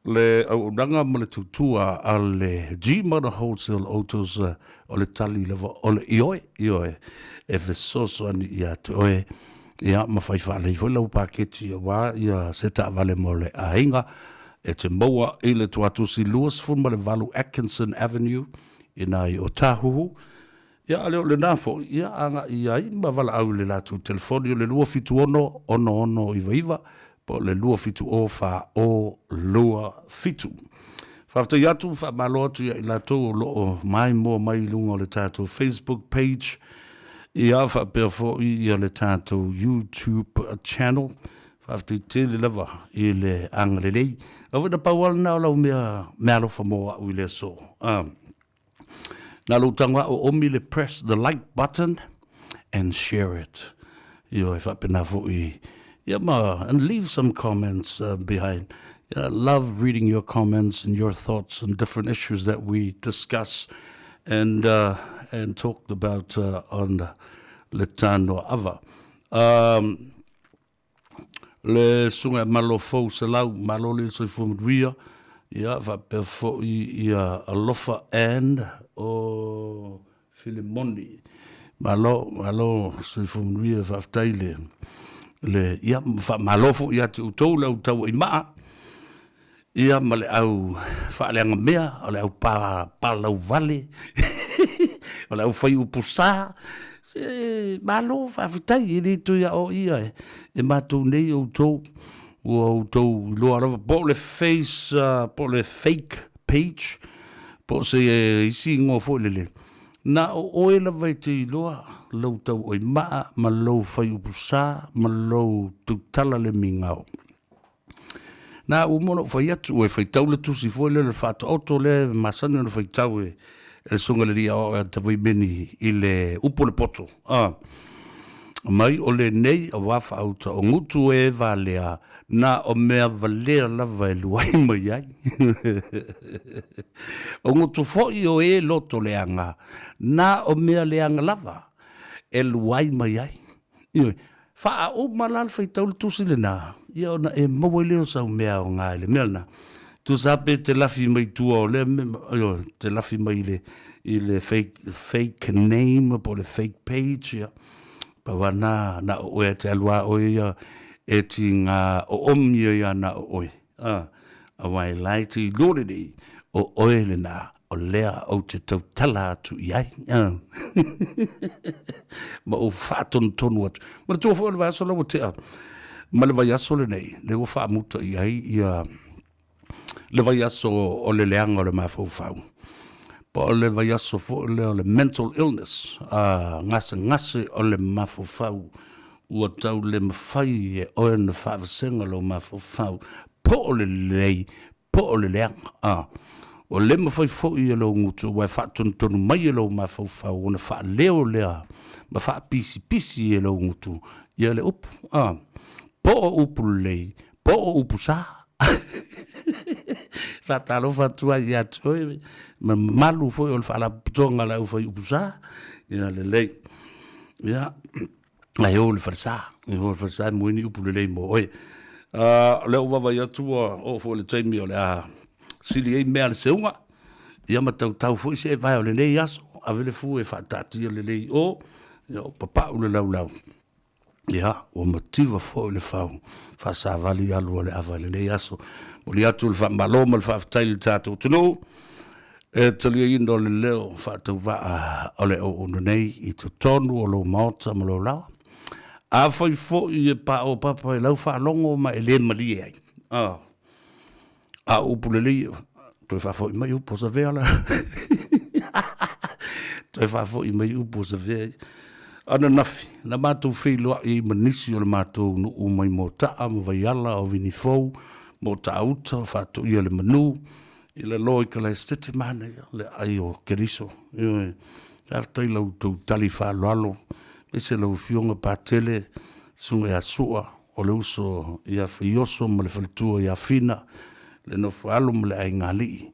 le auaunaga ma le tautua a le Gmart Wholesale Autos, o le tali lava o le ioe, ioe, e fesoasoani ia te oe, ia ma fai faalelei foi lau paketi aua ia se taavale mo le aiga. E te maua i le Tuatusi 28 Atkinson Avenue i ina i Otahuhu. Ia, a le o lena foi, ia agai ai ma valaau i le latou telefoni o le 276 6699 po o le 270 4027. Faafetai atu ma faamalo atu ia i latou o lo o maimoa mai i luga o le tatou Facebook page, ia faapea foi ia le tatou YouTube channel. Faafetai tele lava i le agalelei. Aua na pau lava lena o lau mea meaalofa mo au i le aso. Ah. Na lou tago a oomi le press the like button and share it. Ioe, faapena foi ia ma and leave some comments behind. I love reading your comments and your thoughts on different issues that we discuss and and talked about on Le Tanoa Ava. Um, le Susuga ia Malo Fou Selau, malo le soifua manuia, ia faapea foi ia Alofa and o Filimoni. Malo, malo soifua manuia, faafetai le, le, ia faamalo foi ia te outou le au tauaimaa, ia ma le au faaleagamea, o le au palauvale, o le au faiupu sa, se malo faafetai, e le toe aoaia e matou nei outou, ua outou iloa lava po o le face, po o le fake page, po o se isi igoa foi lele, na o oe lava e te iloa lou tauaimaa ma lou faiupu sa ma lou tautala le migao. Na ua uma ona ou fai atu, ua e faitau le tusi foi lea o le Faataoto lea e masani ona faitau e le Susuga i le Alii Aoao ia Tavaimeni i le upu o le poto, a. Mai o lenei aua faauta o gutu e valea, na o mea valea lava e luai mai ai. O gutu foi o e loto leaga, na o mea leaga lava e luai mai ai. Ioe, faauma la le faitau le tusi lena, ia ona e maua ai lea o sau mea aoga i le mea lena. Tusa pe te lafi mai tua o lea mea, ioe, te lafi mai i le, i le fake, fake name po o le fake page, ia. Pau lava lena, na o oe e te alu lava oe ia e tiga oomi ai lava na o oe. A, aua e la e te iloa lelei, o oe lena o lea ou te tautala atu i ai. Ma ou faatonutonu atu. Manatua foi o le vaiaso la ua tea, ma le vaiaso lenei, lea ua faamuta i ai ia le vaiaso o le leaga o le mafaufau. Po o le vaiaso foi lea o le mental illness, a gasegase o le mafaufau ua tau le mafai e oe ona faavasega lou mafaufau, po o le lelei, po o le leaga. A, ua le mafai foi e lou gutu aua e faatonutonu mai e lou mafaufau ona faaleo lea ma faapisipisi e lou gutu ia le upu. A, po o upu lelei, po o upu sa. Faatalofa atu ai ia te oe ma mamalu foi o le Faalapotopotoga a le Aufai Upu Sa. Ia lelei. Ia. Ae o i le falesa, e o i le falesa e moe ni upu lelei mo oe. O lea ua vaavaai atu ua oo foi i le taimi o le a sili ai mea a le seuga, ia ma tautau foi se evae o lenei aso, ave le fue e faataatia lelei i o, ia o papau le laulau. Ia, ua mativa foi le fau faasavali alu a le ava i lenei aso. Momoli atu le faamalo ma le faafetai i le tatou atunuu. E taliaina o le leo faatauvaa o le auauna nei i totonu o lou maota ma lou laoa. Afai foi e paopapa i lau faalogo ma e le malie ai, a, a o upu lelei, toe faafoi mai upu o Savea la. Toe faafoi mai upu o Savea. Ananafi, na matou feiloai ai ma nisi o le matou nuu mai Mota'a ma Vaiala o Vinifou, Mota'auta, Faatoia le Manu. I lalo i Kalaesetete manaia le aai o Keriso. Ioe. Faafetai i la outou tali faaaloalo, aemaise lau Afioga Patele, Susuga ia Sua, o le uso ia Faioso ma le faletua ia Fina, le nofo alo ma le aigaalii,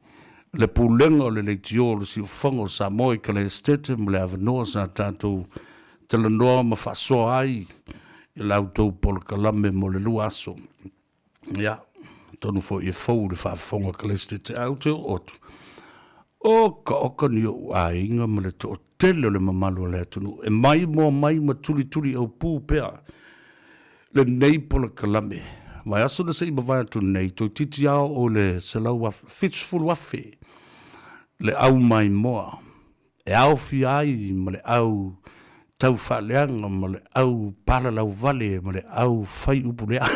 le pulega o le leitio o le siufofoga o Samoa i Kalaesetete ma le avanoa sa tatou talanoa ma faasoa ai i la outou polokalame mo le 2 aso. Ia, atonu foi e fou i le faafofoga a Kalaesetete, ae ou te oo atu, oka oka ni ou aiga ma le toatele o le mamalu o le atunuu e maimoa mai ma tulituliaupu pea lenei polokalame. Vaiaso na se i mavae atu nei, toeitiiti lava oo i le 170,000 le au maimoa e aofia ai ma le au taufaaleaga ma le au palalauvale ma le au fai upu lea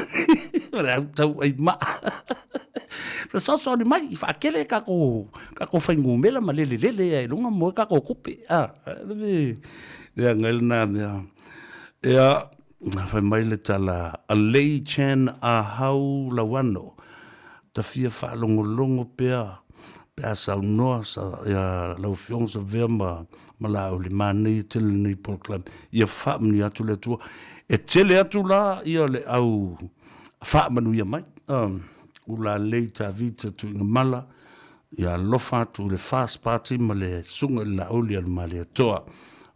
ma le au tauai maa. Fesoasoani mai i faatele tatou tatou fuainumera ma lelelele ai i luga mo tatou tupe. A, le leaga ai lena mea. Ia, fai mai le tala a Lei Chan A Hau Lauano, ta fia faalogologo pea pe a saunoa ia lau Afioga Savea ma ma Laauli, manaia tele lenei polokalame, ia faamanuia atu le Atua. E tele atu la ia le au faamanuia mai. Ulalei Tavita Tuigamala, ia alofa atu i le Fast Party ma le Susuga i le Laauli a le Malietoa.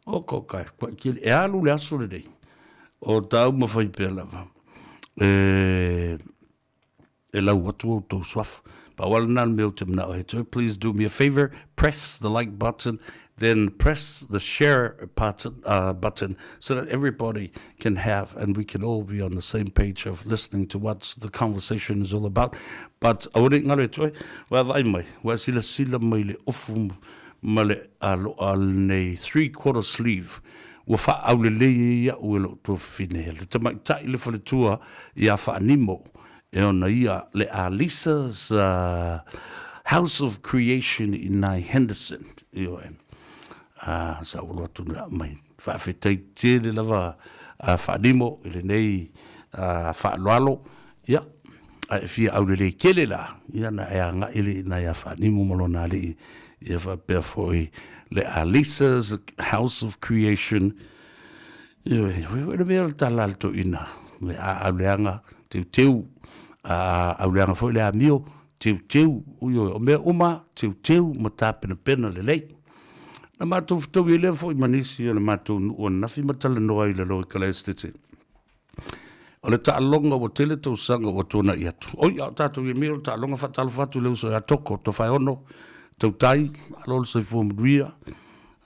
Oka oka e, kuai tele. E alu le aso lenei, o taumafai pea lava. E e lau atu outou suafa. Pau lava lena o le mea ou te manao e toe, please do me a favour, press the like button, then press the share button, button so that everybody can have and we can all be on the same page of listening to what the conversation is all about. But aua ne i galo e toe, vaavaai mai, ua e silasila mai i le ofu ma le aloa lenei three quarter sleeve ua faaaulelei ai au e lou tuafafine, le tamaitai le faletua ia Faanimo e ona ia le Alisa's House of Creation i nai Henderson. Ioe. A, sa ou alu atu na mai. Faafetai tele lava a Faanimo i lenei faaaloalo. Ia, a e fia aulelei tele la, ia na e agai lea i nai a Faanimo ma lona alii, ia faapea foi le Alisa's House of Creation. Ioe, fai foi le mea o le tala a le toeaina, le aau leaga teuteu, aau leaga foi le amio teuteu, ioe, o mea uma teuteu ma tapenapena lelei. Na matou fetaui ai lea foi ma nisi o le matou nuu ananafi ma talanoa i lalo i Kalaesetete. O le taaloga ua tele tausaga ua tuanai atu. Oi, a o tatou i mea o le taaloga faatalofa atu i le uso ia Toko, Tofaeono, Tautai, malo le soifua manuia,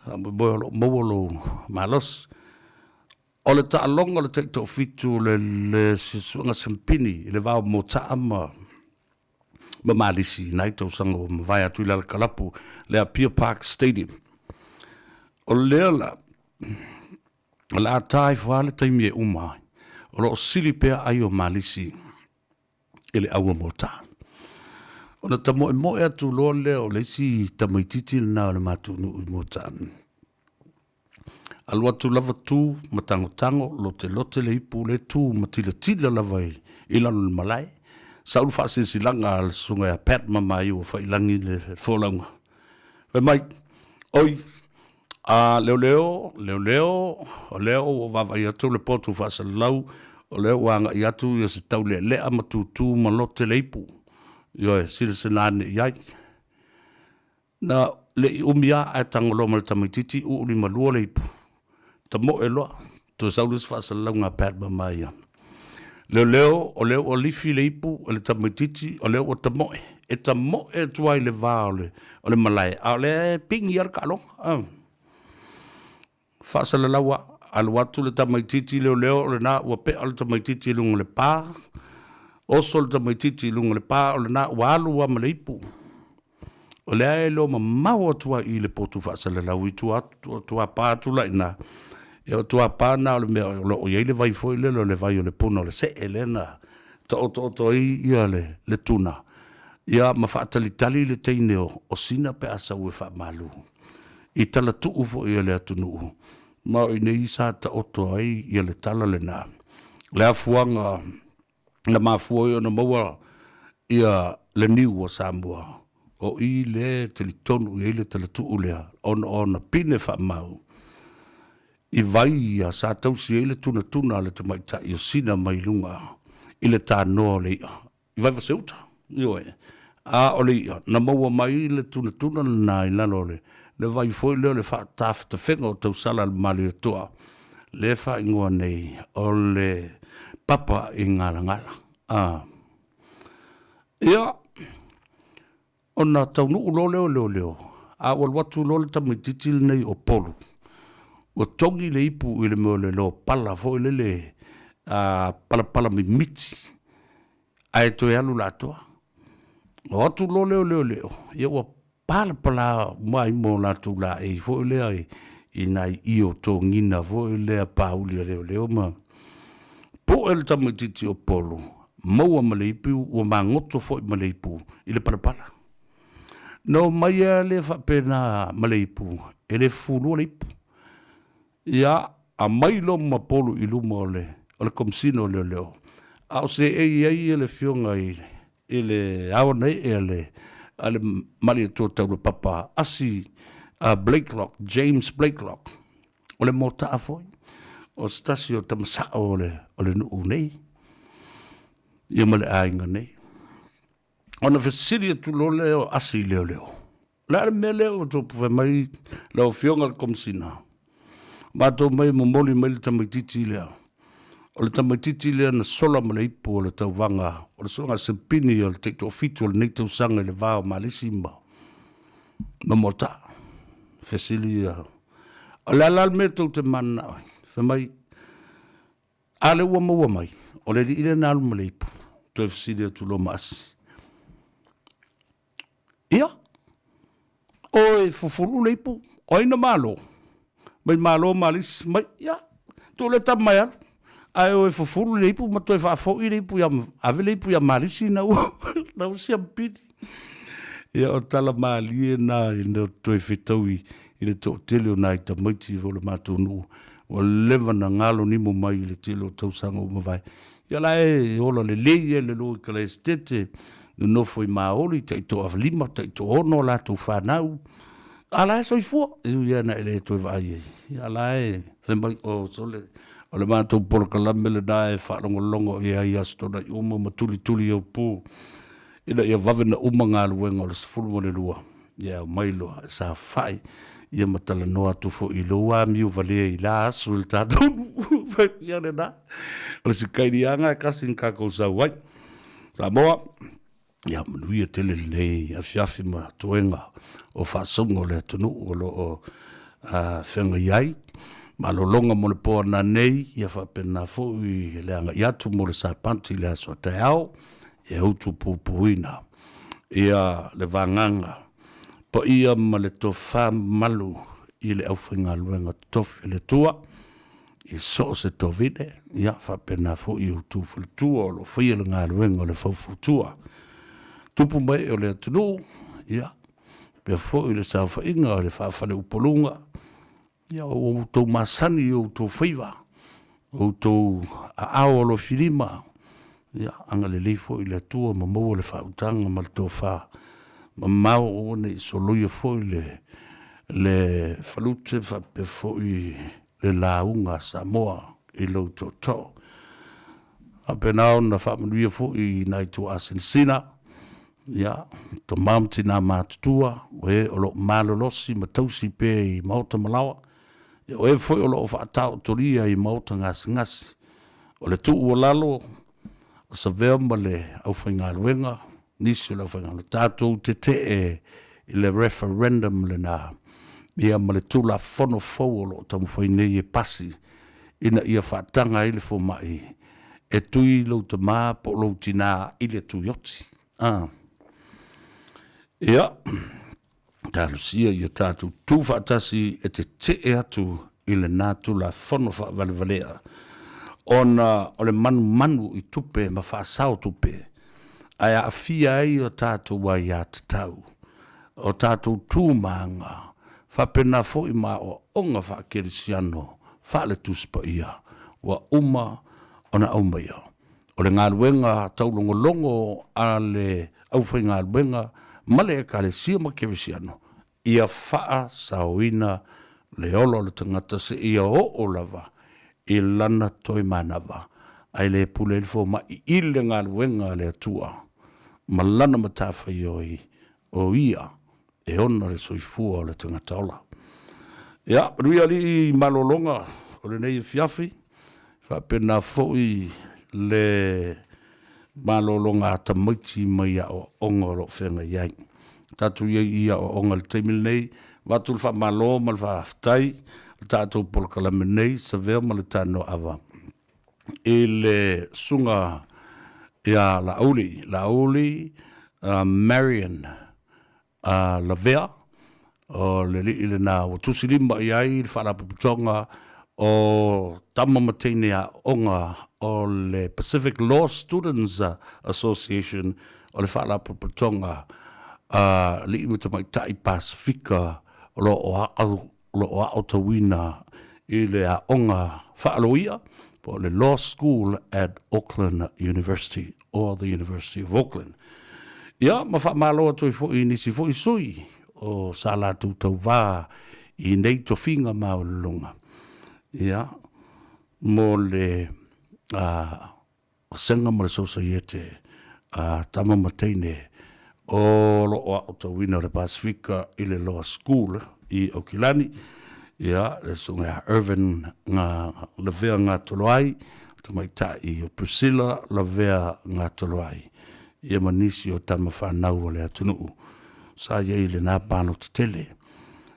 faamoemoe o lo o maua lou malosi. O le taaloga o le taitoafitu le, le suesuega sempini i le va o Motaa ma ma Malisi i nai tausaga ua mavae atu i le alakalapu le Apia Park Stadium. O lea la, O le a ta ifo lava le taimi e uma ai, o lo o sili pea ai o Malisi i le aua mota. Ona tamoemoe atu loa lea o le isi tamaitiiti lena o le matou nuu i Mota. Alu atu lava tu ma tagotago, lotelote le ipu le tu ma tilatila lava i lalo o le malae. Sau le faasilasilaga a le susuga ia Pat Mamaio ua faiilagi le folauga. Fai mai, Oi, A leoleo, leoleo, o lea ua ou vaavaai atu le potu faasalalau, o lea ua agai atu ia se taulealea ma tutū ma lote le ipu. Ioe, silasila ane i ai. Na le i umi lava ae tago loa ma le tamaitiiti uu limalua le ipu. Tamoe loa, toe sau le isi faasalalauga a Pat ma ia. Leoleo, o lea ua lifi le ipu e le tamaitiiti, o lea ua tamoe. E tamoe atu lava i le va o le, o le malae, a o lea e pigi lava le taaloga. Ah. Faasalalau lava, alu atu le tamaitiiti leoleo, o lena ua pea le tamaitiiti i luga o le pa, oso le tamaitiiti i luga o le pa, o lena ua alu lava ma le ipu. O lea e iloa mamao atu ai i le potu faasalalau i tua atu, tuapa atu la i ina. Ia o tuapa na o le mea o lo o i ai le vai foi lele o le vai o le puna o le see lea na taotooto ai ia le, le tuna. Ia ma faatalitali le teine o, o Sina pe a sau e faamalu. I talatuu foi a le atunuu, ma o i inei sa taoto ai ia le tala lena. Le afuaga na mafua ai ona maua ia le niu o Samoa. O i lea e talitonu i ai le talatuu lea ona o ana pine faamau i vai ia sa tausi ai le tunatuna a le tamaitai o Sina mai luga i le tanoa o le i'a i Vaivaseuta, ioe, a o le i'a na maua mai le tunatuna lena i lalo o le le vai foi lea o le faatafetafega o tausala a le Malietoa lea e faaigoa nei o le Papa i Galagala. A. Ia, ona taunuu loa lea o leoleo, a ua alu atu loa le tamaitiiti lenei o Polu, ua togi le ipu i le mea o le lopala foi lele a palapala mimiti ae toe alu le atoa. O atu loa lea o leoleo, ia ua palapala uma ai ma o latou laei foi lea i nai io togina foi lea pauli a leoleo ma pue le tamaitiiti o Polu, maua ma le ipu, ua magoto foi ma le ipu i le palapala. Na omai lava lea faapena ma le ipu, e le fufulua le ipu. Ia, aumai loa ma Polu i luma o le o le Komesina o Leoleo, a o seei ai le Afioga i i le ao nei e le a le Malietoa Taulapapa Asi Blaiklock, James Blaiklock, o le motaa foi, o se tasi o tama sa'o o le o le nuu nei, ia ma le aiga nei. Ona fesili atu loa lea o Asi i leoleo, O le a le mea lea ua outou fai mai lau Afioga i le Komesina? Matou mai e momoli mai le tamaitiiti lea. O le tamaitiiti lea na sola ma le ipu o le tauvaga o le Susuga Sempini o le taitoafitu o lenei tausaga i le va o Malisi ma ma Moataa. Fesili ia, O le a la le mea tou te mananao ai? Fai mai, A lea ua maua mai, o le alii lea na alu ma le ipu. Toe fesili atu loa ma Asi. Ia, oi fufulu le ipu, o ai na malo? Mai malo Malisi, mai, ia, tuu le tama e alu. Ae o e fufulu le ipu ma toe faafoi le ipu ia, ave le ipu ia Malisi na ua, na ua siampili. Ia, o tala malie na ina toe fetaui i le toatele o nai tamaiti o le matou nuu ua leva na galo nimo mai i le tele o tausaga ua mavae. Ia la e ola lelei e le lo i Kalaesetete, nonofo i Maoli, taitoalima, taitoaono a latou fanau, a la e soifua, e ui lava ina e le toe vaai ai, a la e fai mai, oh sole, o le matou polokalame lena e faalogologo i ai i Aso Toonai uma ma tulituli au pu ina ia vave ona uma galuega o le 12, ia aumai loa e saofai ia ma talanoa atu foi i lou amio valea i la aso i le tatou nuu. Ia lena, o le sikailiaga e kasi na tatou sau ai. Samoa, ia manuia tele lenei afiafi ma toega o faasauga o le atunuu o lo o feagai ai. Malologa mo le po ananei, ia faapena foi le agai atu mo le Sapati i le aso a taeao, e utupupuina ia le vagaga paia ma le tofa mamalu i le aufaigaluega totofi a le Atua i so o se tovine, ia faapena foi i outou faletua o lo o faia le galuega o le faufautua tupu ma ee o le atunuu, ia faapea foi le saofaiga o le faafaleupoluga, ia o outou masani i outou faiva, outou aao alofilima, ia agalelei foi le Atua ma maua le faautaga ma le tofa mamao aua ne i soloia foi le le falute faapea foi le lauga a Samoa i lou tootoo. Faapena ona faamanuia foi i nai tuaasinasina, ia, tama ma tina matutua, o e o lo o malolosi ma tausi pea i maota ma laoa, ia, o e foi o lo o faataotolia i maota gasegase. O le tuualalo o Savea ma le aufaigaluega, nisi o le aufaigaluega, tatou tetee i le referendum lena, ia ma le Tulafono fou o lo o taumafai nei e pasi ina ia faataga ai le fomai e tui lou tama po o lou tina i le tuioti. A. Ia, talosia ia tatou tu faatasi e tetee atu i lena Tulafono faavalevalea ona o le manumanu i tupe ma faasao tupe ae aafia ai o tatou aiatatau, o tatou tu ma aga, faapena foi ma aoaoga faakerisiano faale Tusi Paia ua uma ona aumaia. O le galuega taulogologo a le aufaigaluega ma le Ekalesia ma Kerisiano, ia faasaoina le ola o le tagata seia oo lava i lana toe manava, ae le pule ai le fomai i le galuega a le Atua ma lana matafaioi o ia e ona le soifua o le tagata ola. Ia, manuia alii malologa o lenei afiafi, faapena foi le malologa a tamaiti mai aoaoga o lo o feagai ai. Tatou i ai i aoaoga i le taimi lenei, avatu le faamalo ma le faafetai i le tatou polokalame nei, Savea ma le Tanoava i le Susuga ia Laauli, Laauli Marion Lavea, o le alii lena ua tusilima i ai le Faalapotopotoga o Tama ma Teine Aoga o le Pacific Law Students Association, o le Faalapotopotoga a Alii ma Tamaitai Pasefika o lo o aotauina i le aoga faaloia po o le Law School at Auckland University or the University of Auckland. Ia, ma faamalo atu ai foi i nisi foi sui o sa latou tauvā i nei tofiga maualuluga, ia, mo le vasega ma le Sosaiete a Tama ma Teine o lo o aotauina le Pasefika i le Law School i Aukilani, ia, le Susuga ia Irvin Nga Lavea Ngatoloai, tamaitai o Priscilla Lavea Ngatoloai, ia ma nisi o tama fanau a le atunuu sa i ai i lena palota tele.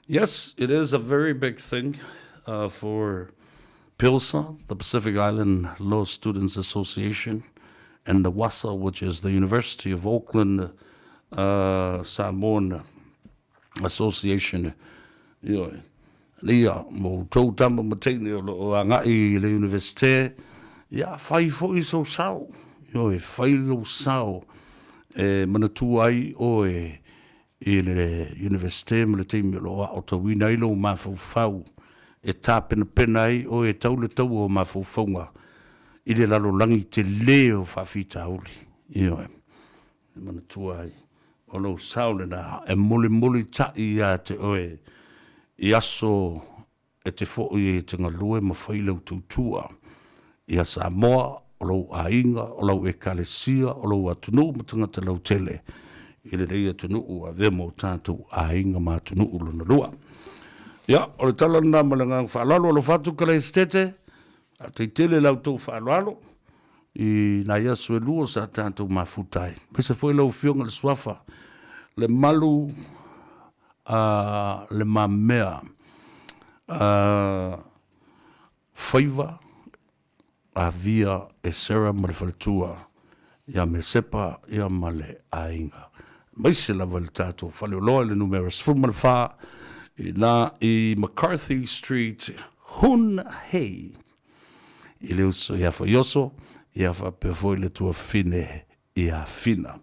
Yes, it is a very big thing for PILSA, the Pacific Island Law Students Association, and the WASA, which is the University of Auckland Samoan Association. Ioe. Ia, mo outou tama ma teine o lo o agai i le Universite, ia, fai foi sou sao. Ioe, fai lou sao e manatua ai oe i le Universite ma le taimi o lo o aotauina ai lou mafaufau e tapenapena ai oe e tau le taua o mafaufauga i le lalolagi tele o faafitauli. Ioe, e manatua ai o lou sao lena e mulimulitai ia te oe i aso e te foi ai e te galue ma fai lau tautua ia Samoa, o lou aiga, o lau Ekalesia, o lou atunuu ma tagata lautele i lenei atunuu ua avea ma o tatou aiga ma atunuu lona lua. Ia, o le tala lena ma le agaga faaaloalo. Alofa atu Kalesetete, faafetai tele i la outou faaaloalo i nai aso e lua sa tatou mafuta ai. Aemaise foi lau Afioga i le Suafa, le malu a le mamea a faiva avia e Sarah ma le faletua ia Mesepa ia ma le aiga. Aemaise lava i le tatou faleoloa i le numera 14 i ina i McCarthy Street, Hun Hei, i le uso ia Faioso ia faapea foi le tuafafine ia Fina.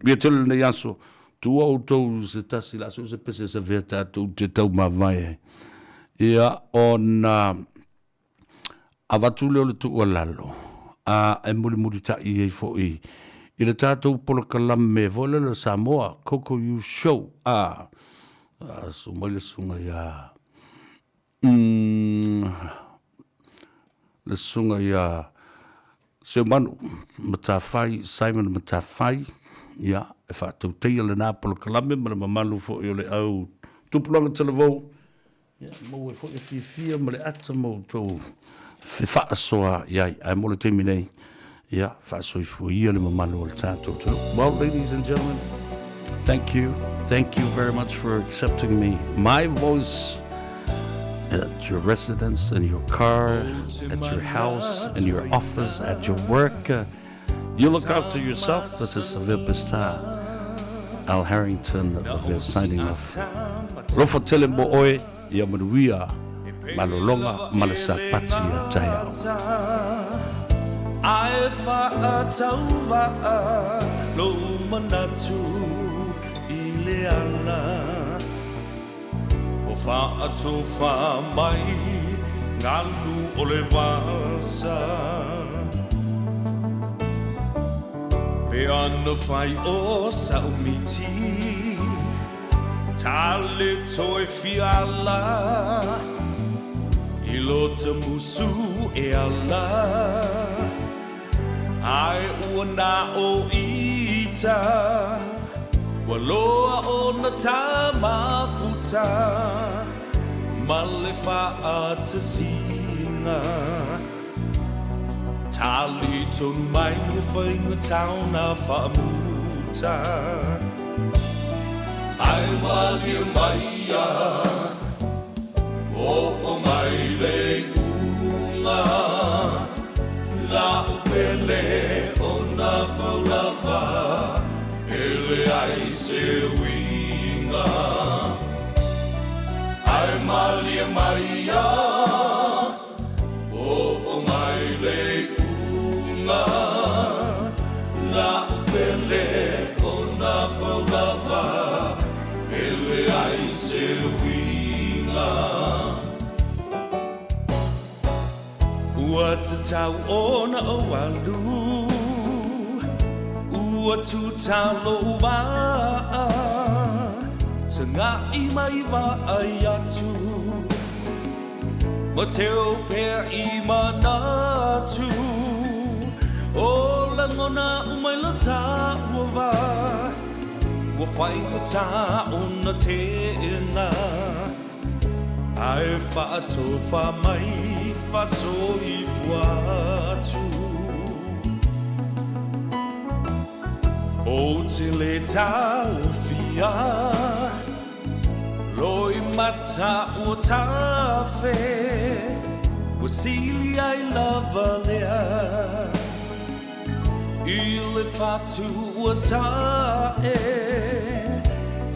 Ia tele lenei aso, tuua outou i se tasi la so se pese se vea tatou te taumavae ai. Ia ona avatu lea o le tuualalo, a e mulimulitai ai foi i le tatou polokalame foi lea o le Samoa Koko Youth Show, a susu mai le susuga ia le susuga ia Seumanu Matafai, Simon Matafai, ia, e faatautaia lena polokalame ma le mamalu foi o le au tupulaga talavou, ia, maua ai foi le fiafia ma le ata ma outou fefaasoa i ai. Ae mo le taimi nei, ia, faasoifua ia le mamalu o le tatou atunuu. Well, ladies and gentlemen, thank you. Thank you very much for accepting me. My voice at your residence, in your car, at your house, in your office, at your work. You look after yourself. This is Savea Pestar. Al Harrington of signing off. Alofa tele mo oe, ia manuia, malologa ma le Sapati a taeao. Ae faatauvaa lou manatu i le ala O faatofa mai galu o le vasa Pe ana fai o sa'u miti. Tale toe fiala I lota musu e ala Ai ua na o ita Ua loa o na tamafuta Ma le fa'atasiga Tali tonu mai e faiga tauna fa'amuta Ai malie mai ia O'o mai le iuga La'u pele ona pau lava E leai se uiga Ae malie mai ia Oo mai le iuga La'u pele ona pau lava E leai se uiga Ua tatau ona ou alu Ua tuta lo'u va'a Taga'i mai vaai atu Ma teu pea i manatu O lagona uma i lo tāua vā Ua faigata ona teena Ae faatofa mai faasoifua atu Ou te le taofia Loimata ua tafe Ua sili ai lava lea I le fatu ua ta'e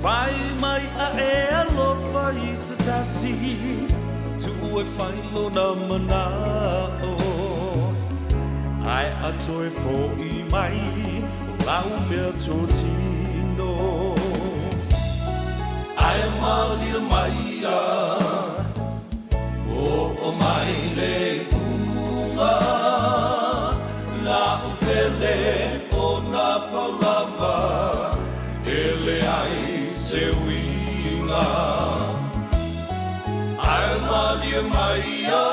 Fai mai a e alofa i se tasi Tu'u e fai lona mana'o Ae a toe fo'i mai O lau mea totino Ae malie mai ia Oo mai le iuga La'u pele ona pau lava E leai se uiga Ae malie mai ia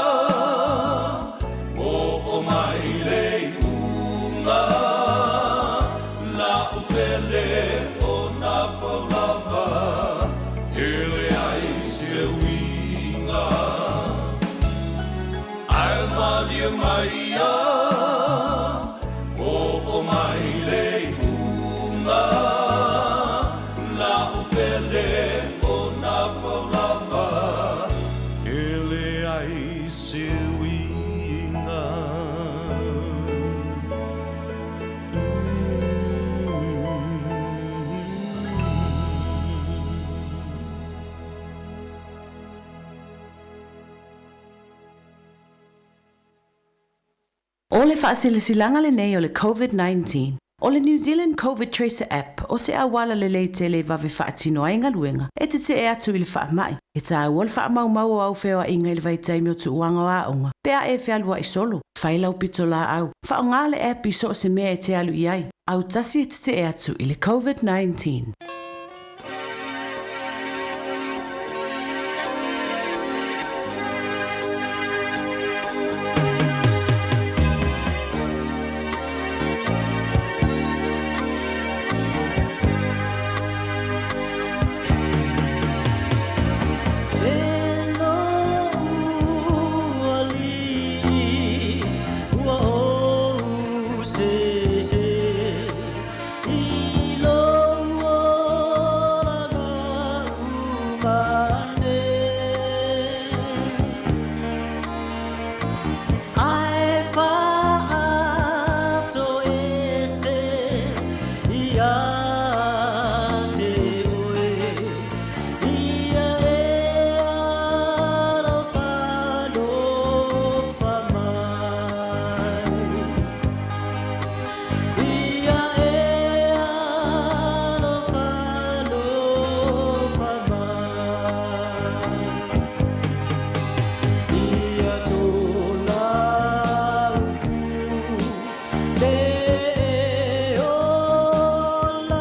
Oo mai le iuga La'u pele ona pau lava E leai se uiga Ae malie mai ia Oo mai le iuga La'u pele ona pau lava E leai se uiga. O le fa'asilasilaga lenei o le COVID-19, o le New Zealand Covid Tracer App o se auala lelei tele e vave fa'atino ai galuega e tete'e atu i le fa'ama'i. E tāua le fa'amaumau o au feoa'iga i le vaitaimi o tu'uaga o a'oga pe a e fealua'i solo. Fai lau pitolā'au. Fa'aogā le app i so o se mea e te alu i ai. Autasi e tete'e atu i le COVID-19. E lou alii, ua ou sese i lou olaga umane. Ae faatoese ia te oe, ia e alofa alofa mai. Ia e alofa alofa mai. Ia tola upu le ola.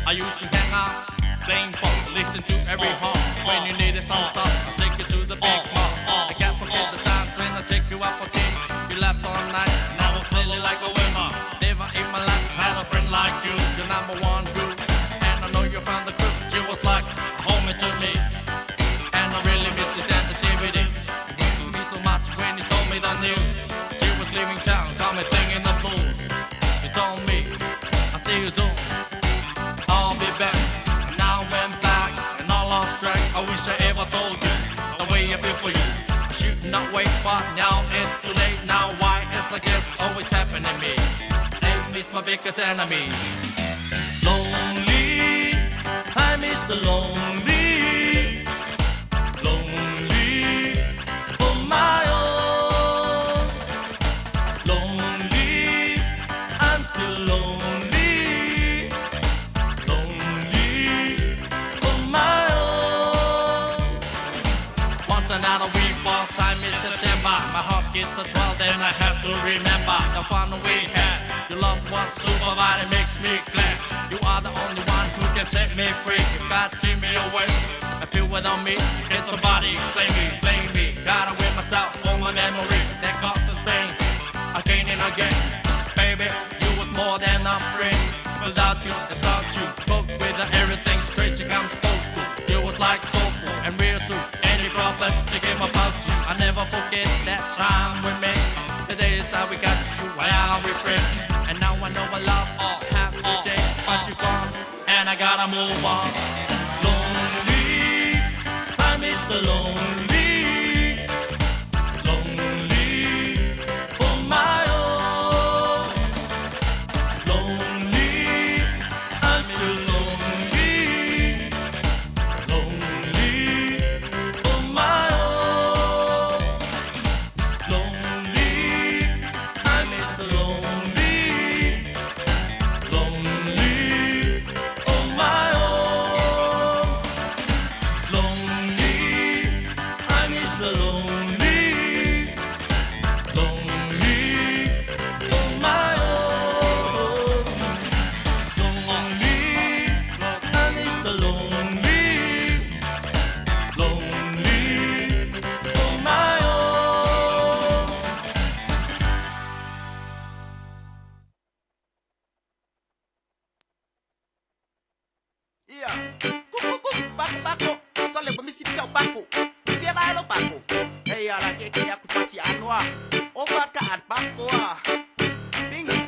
I used to hang out, playing ball, listen to every horn. When you needed some stuff, I take you to the big mall. I can't forget the times when I take you out for tea. You laughed all night, and I was feeling like a winner. Never in my life had a friend like you, your number one boo. And I know you found the crew. She was like a homie to me, and I really miss your sensitivity. You me so much when you told me the news. She was leaving town, got me thinking the blues. You told me I see you soon. I'll be back. And now I'm back, and I lost track. I wish I ever told you the way I feel for you. I should not wait, but now it's too late. Now why it's like this always happening to me? Name is my biggest enemy. Lonely, I miss the lonely, lonely on my own. Lonely, I'm still lonely, lonely on my own. Once another week, for time is September. My heart gets a 12, then I have to remember the fun we had. Your love was super, but it makes me glad. You are the only one who can set me free. If God keep me away, I feel without me. Can somebody explain me? Blame me. Gotta win myself for my memory that causes pain again and again. Baby, you was more than a friend. Without you, it's out you. Cook with everything straight you come supposed to. You was like soulful and real too. Any problem thinking about you. I never forget that time we met. The days that we got you, why are we friends? And now I know I love all have to take, but you gone, and I gotta move on. Lonely, I miss the lonely, lonely on my own. Lonely, I'm still lonely, lonely on my own. Lonely, I miss the lonely, lonely on my own. Lonely, I miss the lonely, lonely on my own. Lonely, I miss the lonely, lonely on my own. Ia. Kuku kuku bako bako. Sole ba misi piau bako. Via vai lo bako. Ei ala ke ke aku pasi anoa. O baka at bako a. Bingi.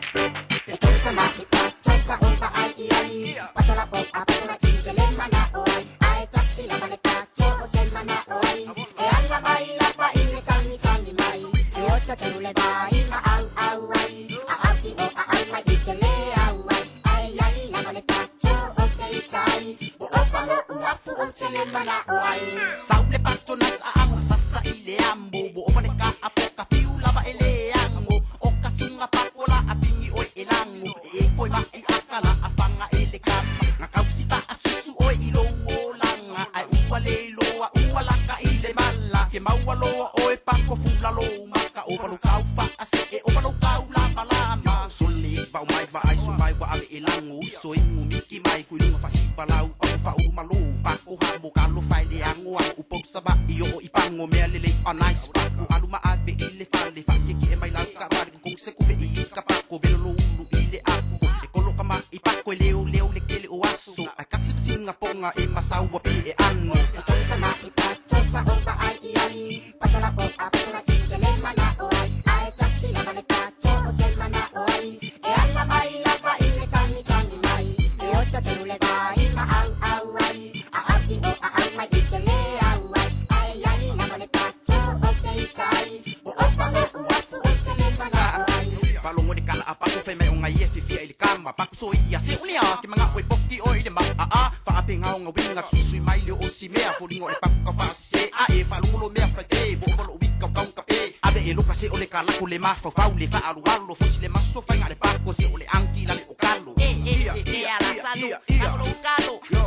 E tosa ma i patosa o pa ai i ai. Patola po a patola ti te le mana o ai. Ai tasi la le pato o te mana o ai. E ala mai la pa i le tangi tangi mai. E o te tenu le vai ma au au ai. A au i o a au mai i te le au ai. Ai ai la le pato o te i tai. O o pa mo uafu o te le mana o ai. Sau le pato nas a anga sasa i le ambo. Bo o le ka a poka fiu lava e le ango. O ka sunga pakola a pingi oi e lango. E foi ma i akala a fanga e le kama. Nga kausi pa a susu oi i lo o langa. Ai ua le loa ua laka i le mala. Ke maua loa oi pako fula lo maka. O palu kau fa a se e o palu kau lama lama. Sole vau mai va ai so mai wa ave e lango. So ingu miki mai kui lunga fa si palau. Paku fa uru malo. Pako hamo kalo fai le ango a upo saba i o i pango mea lele a nice pako. Alu ma ave i le fale. Fa ke ki e mai lau ka mari kung se kupe i ka pako. Velo lo ulu i le ako. E kolo ka ma i pako e leo leo le kele o aso. Ai kasi singa ponga e masaua pi e ano. E tosa ma i patosa o pa ai i ai. Patola po a patola ti te le mana o ai. Ai tasi lava le pato o te mana o ai. E ala mai lava i le tangi tangi mai. E o te tenu le vai ma au au ai. A au i o a au mai i te le au ai. Ai ai lava le pato o te i tai. O o pa mo uafu o te le mana o ai. Falongo le kala a paku fai mai o ngai e fifia i le kama. Paku so ia se ulia ke manga oi poki oi le ma a a. Fa a penga o ngawinga susui mai le o si mea. Folingo le paku ka fa se a e falongo lo mea fa te. Bo o lo wika o kaunga pe. Ave e loka se o le kalako le mafau le fa alu alo. Fosi le maso fai nga le pako se o le anki la le o kalo. E e Ia, e e ia, ala ia, salu. ia, ia. Kalo kalo. Yo,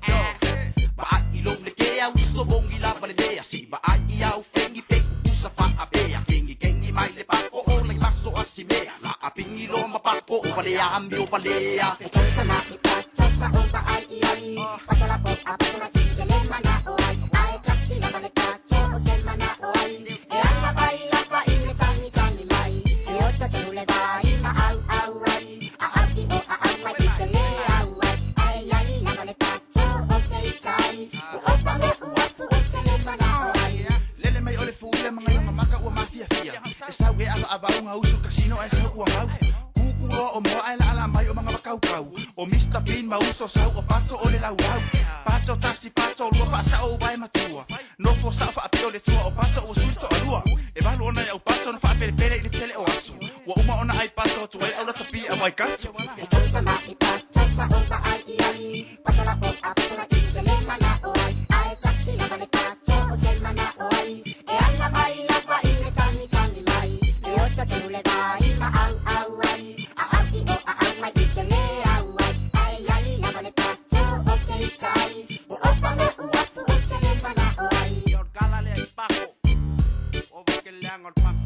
yo. Ba i lo le ke au so bongi la ba le bea. Si ba ai i au fengi pe kukusa pa a bea. Kengi kengi mai le pako o le maso a si mea. La a pingi lo ma pako o ba le a mi o ba le a. E tosa ma i patosa o pa Levine ma uso sau o pato o le laulau. Pato tasi pato lua faasa'o uvae matua. Nofo sa'o faapio le tua o pato ua sui le to'alua. E valu ona ia'u pato na faapelepele i le tele o aso. Ua uma ona ai pato atu ai le aulatapi a Waikato. E tautamai pato sa'o vaai i ai. Pato la po a pato la titi te le mana'o ai. Ae tasi lava le pato o te mana'o ai. E ala mai lava i le tagitagi mai. E ota tonu le vai ma auau ai. A au i o a au mai i te le au ai. Ae ai lava le pato o te ita ai. O opa le uafu o te le mana'o ai. Ia o le kala lea i pako. Ova ke leaga o le pako.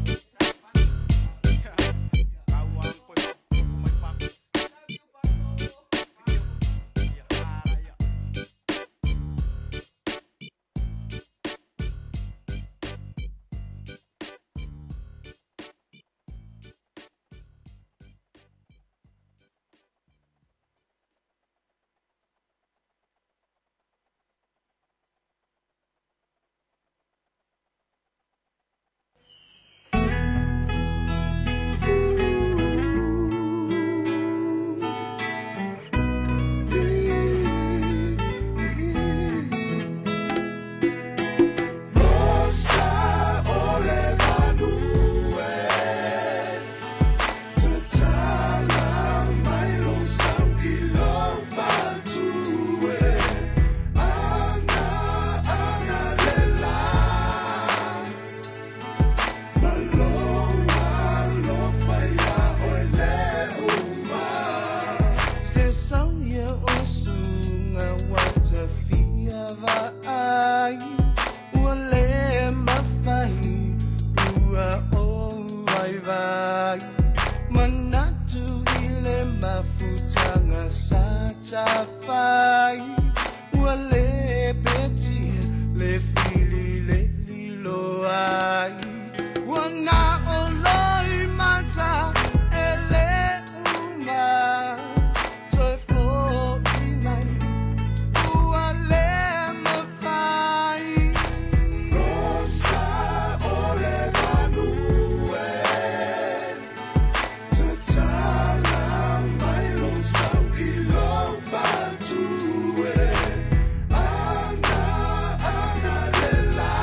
Rosa o le vanue Tatala mai lou sau i lou fatue Ana ana le la Ma lou alofa iā oe le uma Se sau ia o suga ua tafia vaai ua le mafai ua ou vaivai manatu i le mafutaga sa tafai ua le petia le fili le lilo ai ua na o loimata e le uma toe fo'i mai ua le mafai. Rosa o le vanue Tatala mai lou sau i lou fatue Ana ana le la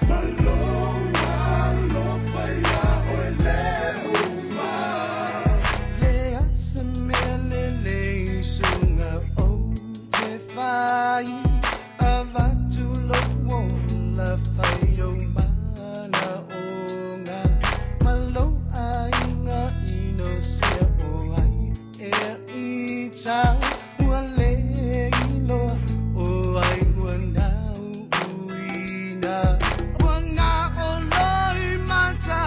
Ma lou alofa iā oe le uma Le asa mea lelei suga ou te fai avatu lou ola fai ou manaʻoga ma lou aiga inosia o ai ea ita ua lē iloa o ai ua nauuina ua na o loimata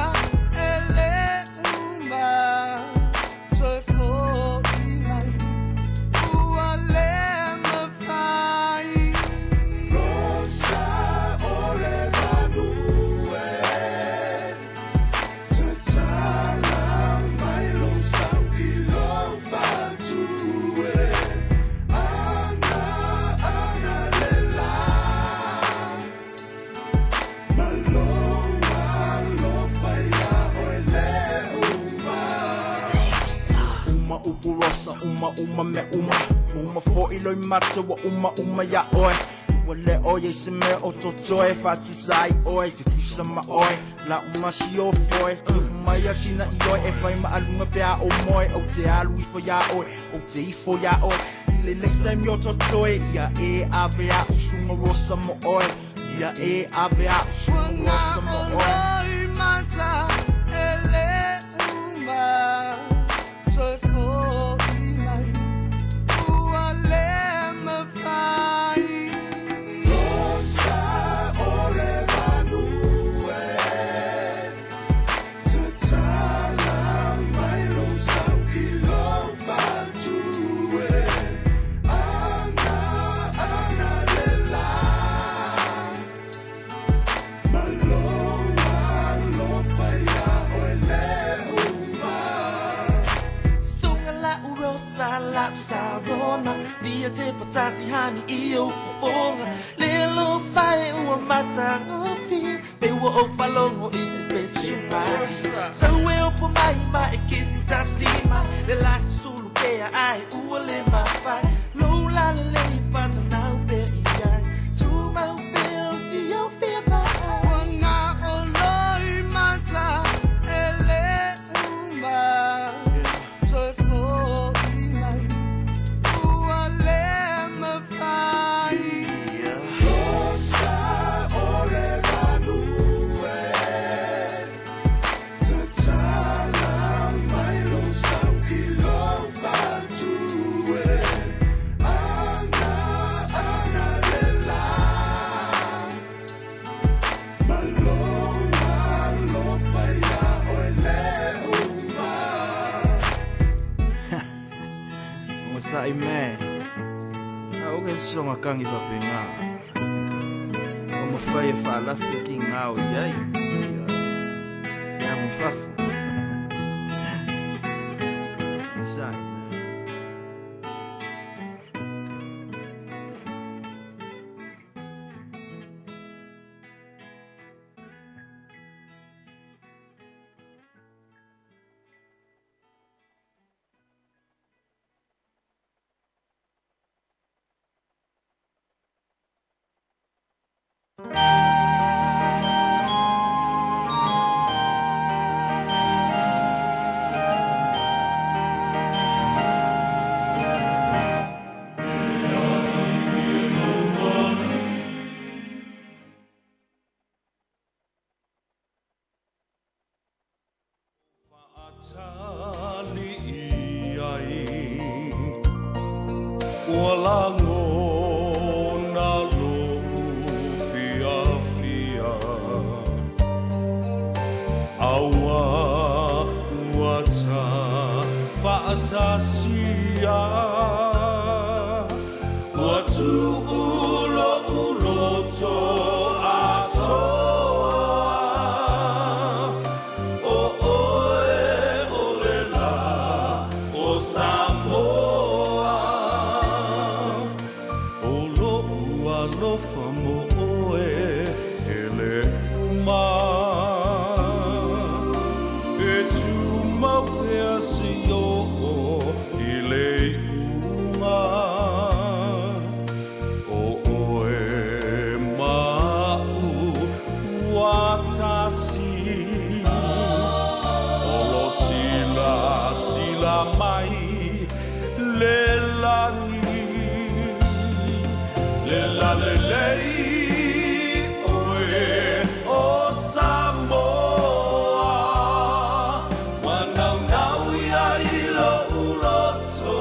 e le uma toe fo'i mai ua le mafai. Rosa o le vanue Tatala mai lou sau i lou fatue Ana ana le la Ma lou alofa iā oe le uma Uma upu rosa, uma uma mea uma. Uma fo'i loimata ua uma uma iā oe. Ua le o iai se mea o totoe Faatusa ai oe, tutusa ma oe La'u masiofo e Tu'u mai a sina ioe E fai ma'aluga pe a ou moe Ou te alu ifo iā oe Ou te ifo iā oe I lenei taimi o totoe Ia e ave a'u suga rosa mo oe Ia e ave a'u Ua suga na rosa mo o oe loimata e le uma toe fo'i mai ua le mafai. Rosa o le vanue Tatala mai lou sau i lou fatue Ana ana le la Ma lou alofa iā oe le uma Suga la'u rosa la'u sarona Via te patasi hani i o fofoga Le alofa e ua matagofie Pe ua ou faalogo i se pese mai Sau e ofo mai ma e kisi tasi mai Le la susulu pea ai ua le mafai Lou lalelei fananau pea i ai Tumau pea o si ou fia vaai Ua na o loi mata e le uma Toe fo'i mai ua le mafai Losa o le manu e Tatala mai lou sau i lou fatu e Ana ana le la Ma lou alofa iā oe le uma. Onosai me. Aua ke sosoga kagi faapena. Ua mafai e faalafi tiga o i ai. Feago fafo. Onosai. Fa'atali'i ai ua lagona lo'u fiafia Auā ua ta fa'atasia Ua tu'u lo'u loto atoa O oe o le lā o Samoa O lo'u alofa mo oe e le uma E tumau pea seia oo i le iuga O oe ma a'u ua tasi O lo silasila mai le lagi Le lalelei oe o Samoa Ua naunau i ai lo'u loto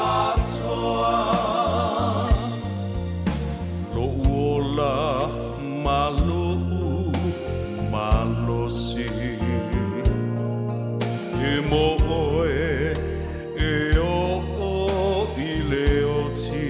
atoa Lo'u ola ma lo'u malosi E mo oe e oo i le oti.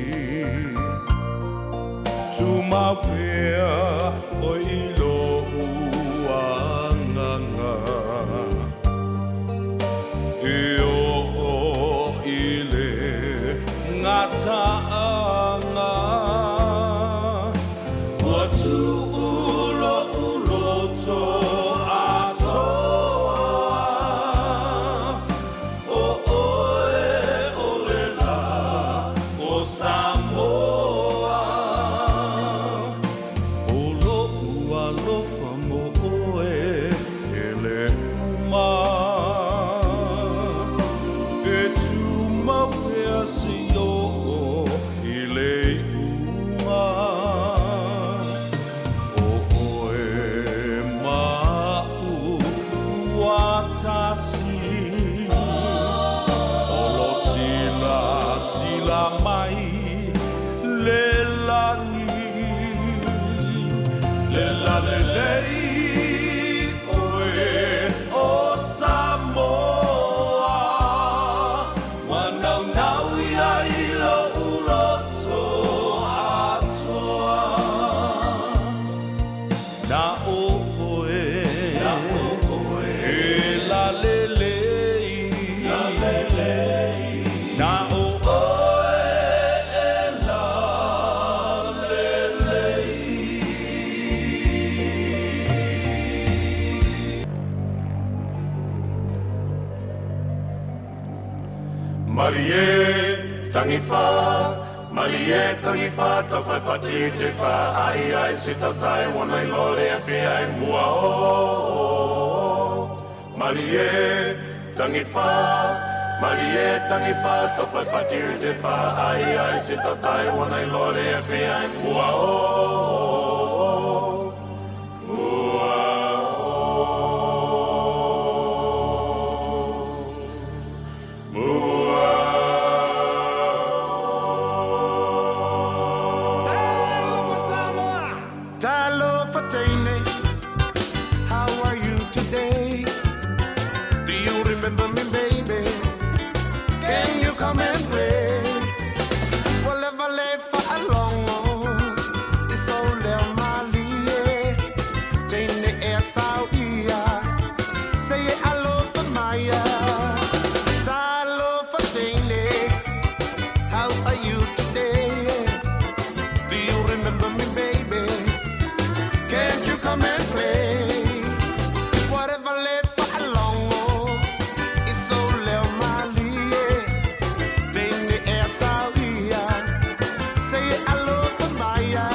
Malie tangiwha Malie tangiwha Tawhai whati te wha Ai ai se tautai Wana i lole a whia e mua o Malie tangiwha Malie tangiwha Tawhai whati te wha Ai ai se tautai Wana i lole a whia e mua o Talofa Teine, how are you today? Do you remember me, baby? Can you come and play? Whatever lay for a long it's all there, Malie. Teine air Saudia, say alofa Maya. Talofa Teine, how are you today? Do you remember me, baby? Can't you come and play? Whatever led for a long it's so lil malie. Ding the air sauia. Say it I love the Maya.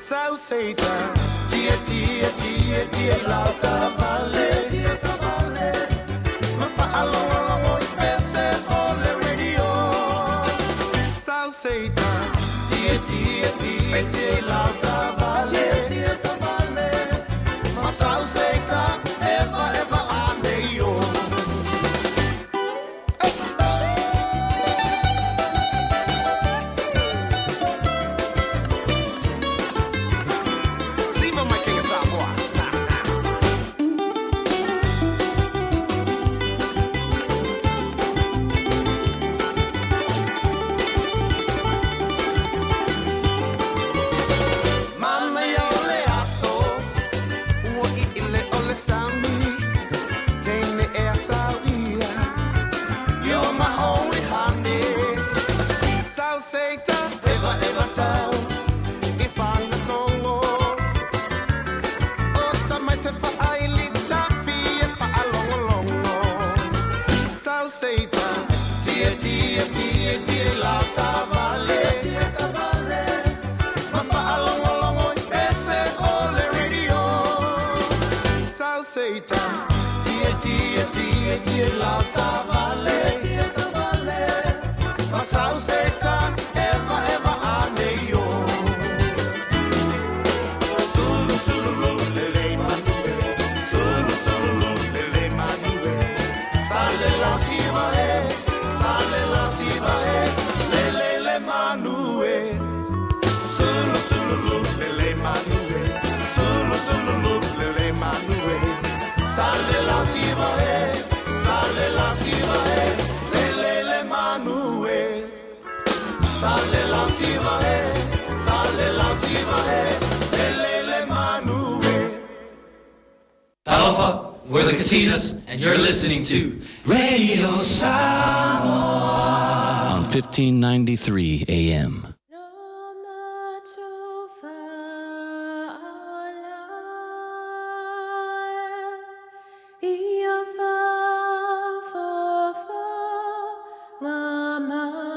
South Satan. Tia tia tia tia lauta vale. Ma fa along along oi pese ole radio. South Satan. Tia tia tia tia lauta vale. Ma South Satan eva eva ane yo. Siva my king of Samoa. Mana ia o le aso, ua i ile o le sami, teine e a sau ia, you're my only honey. Sau seita, eva eva tau, i whangatongo. O tamai se whaaili tapi e whaalongolongo. Sau seita, tia tia tia tia lauta vale. Ma whaalongolongo i pese o le radio. Sau seita, tia tia tia tia lauta vale. Ma sau seita, eva eva ane yo. Sulu sulu lu lele manue, sulu sulu lu lele manue. Sale la siva e, sale la siva e, lele le manue. Sulu sulu lu lele manue, sulu sulu lu lele manue. Sale la siva e, sale la siva e, lele le manue. Sale la siva e, sale la siva e, lele le manue. Talofa, we're the Katinas, and you're listening to Radio Samoa on 1593 AM. Ia fa fo fo ngā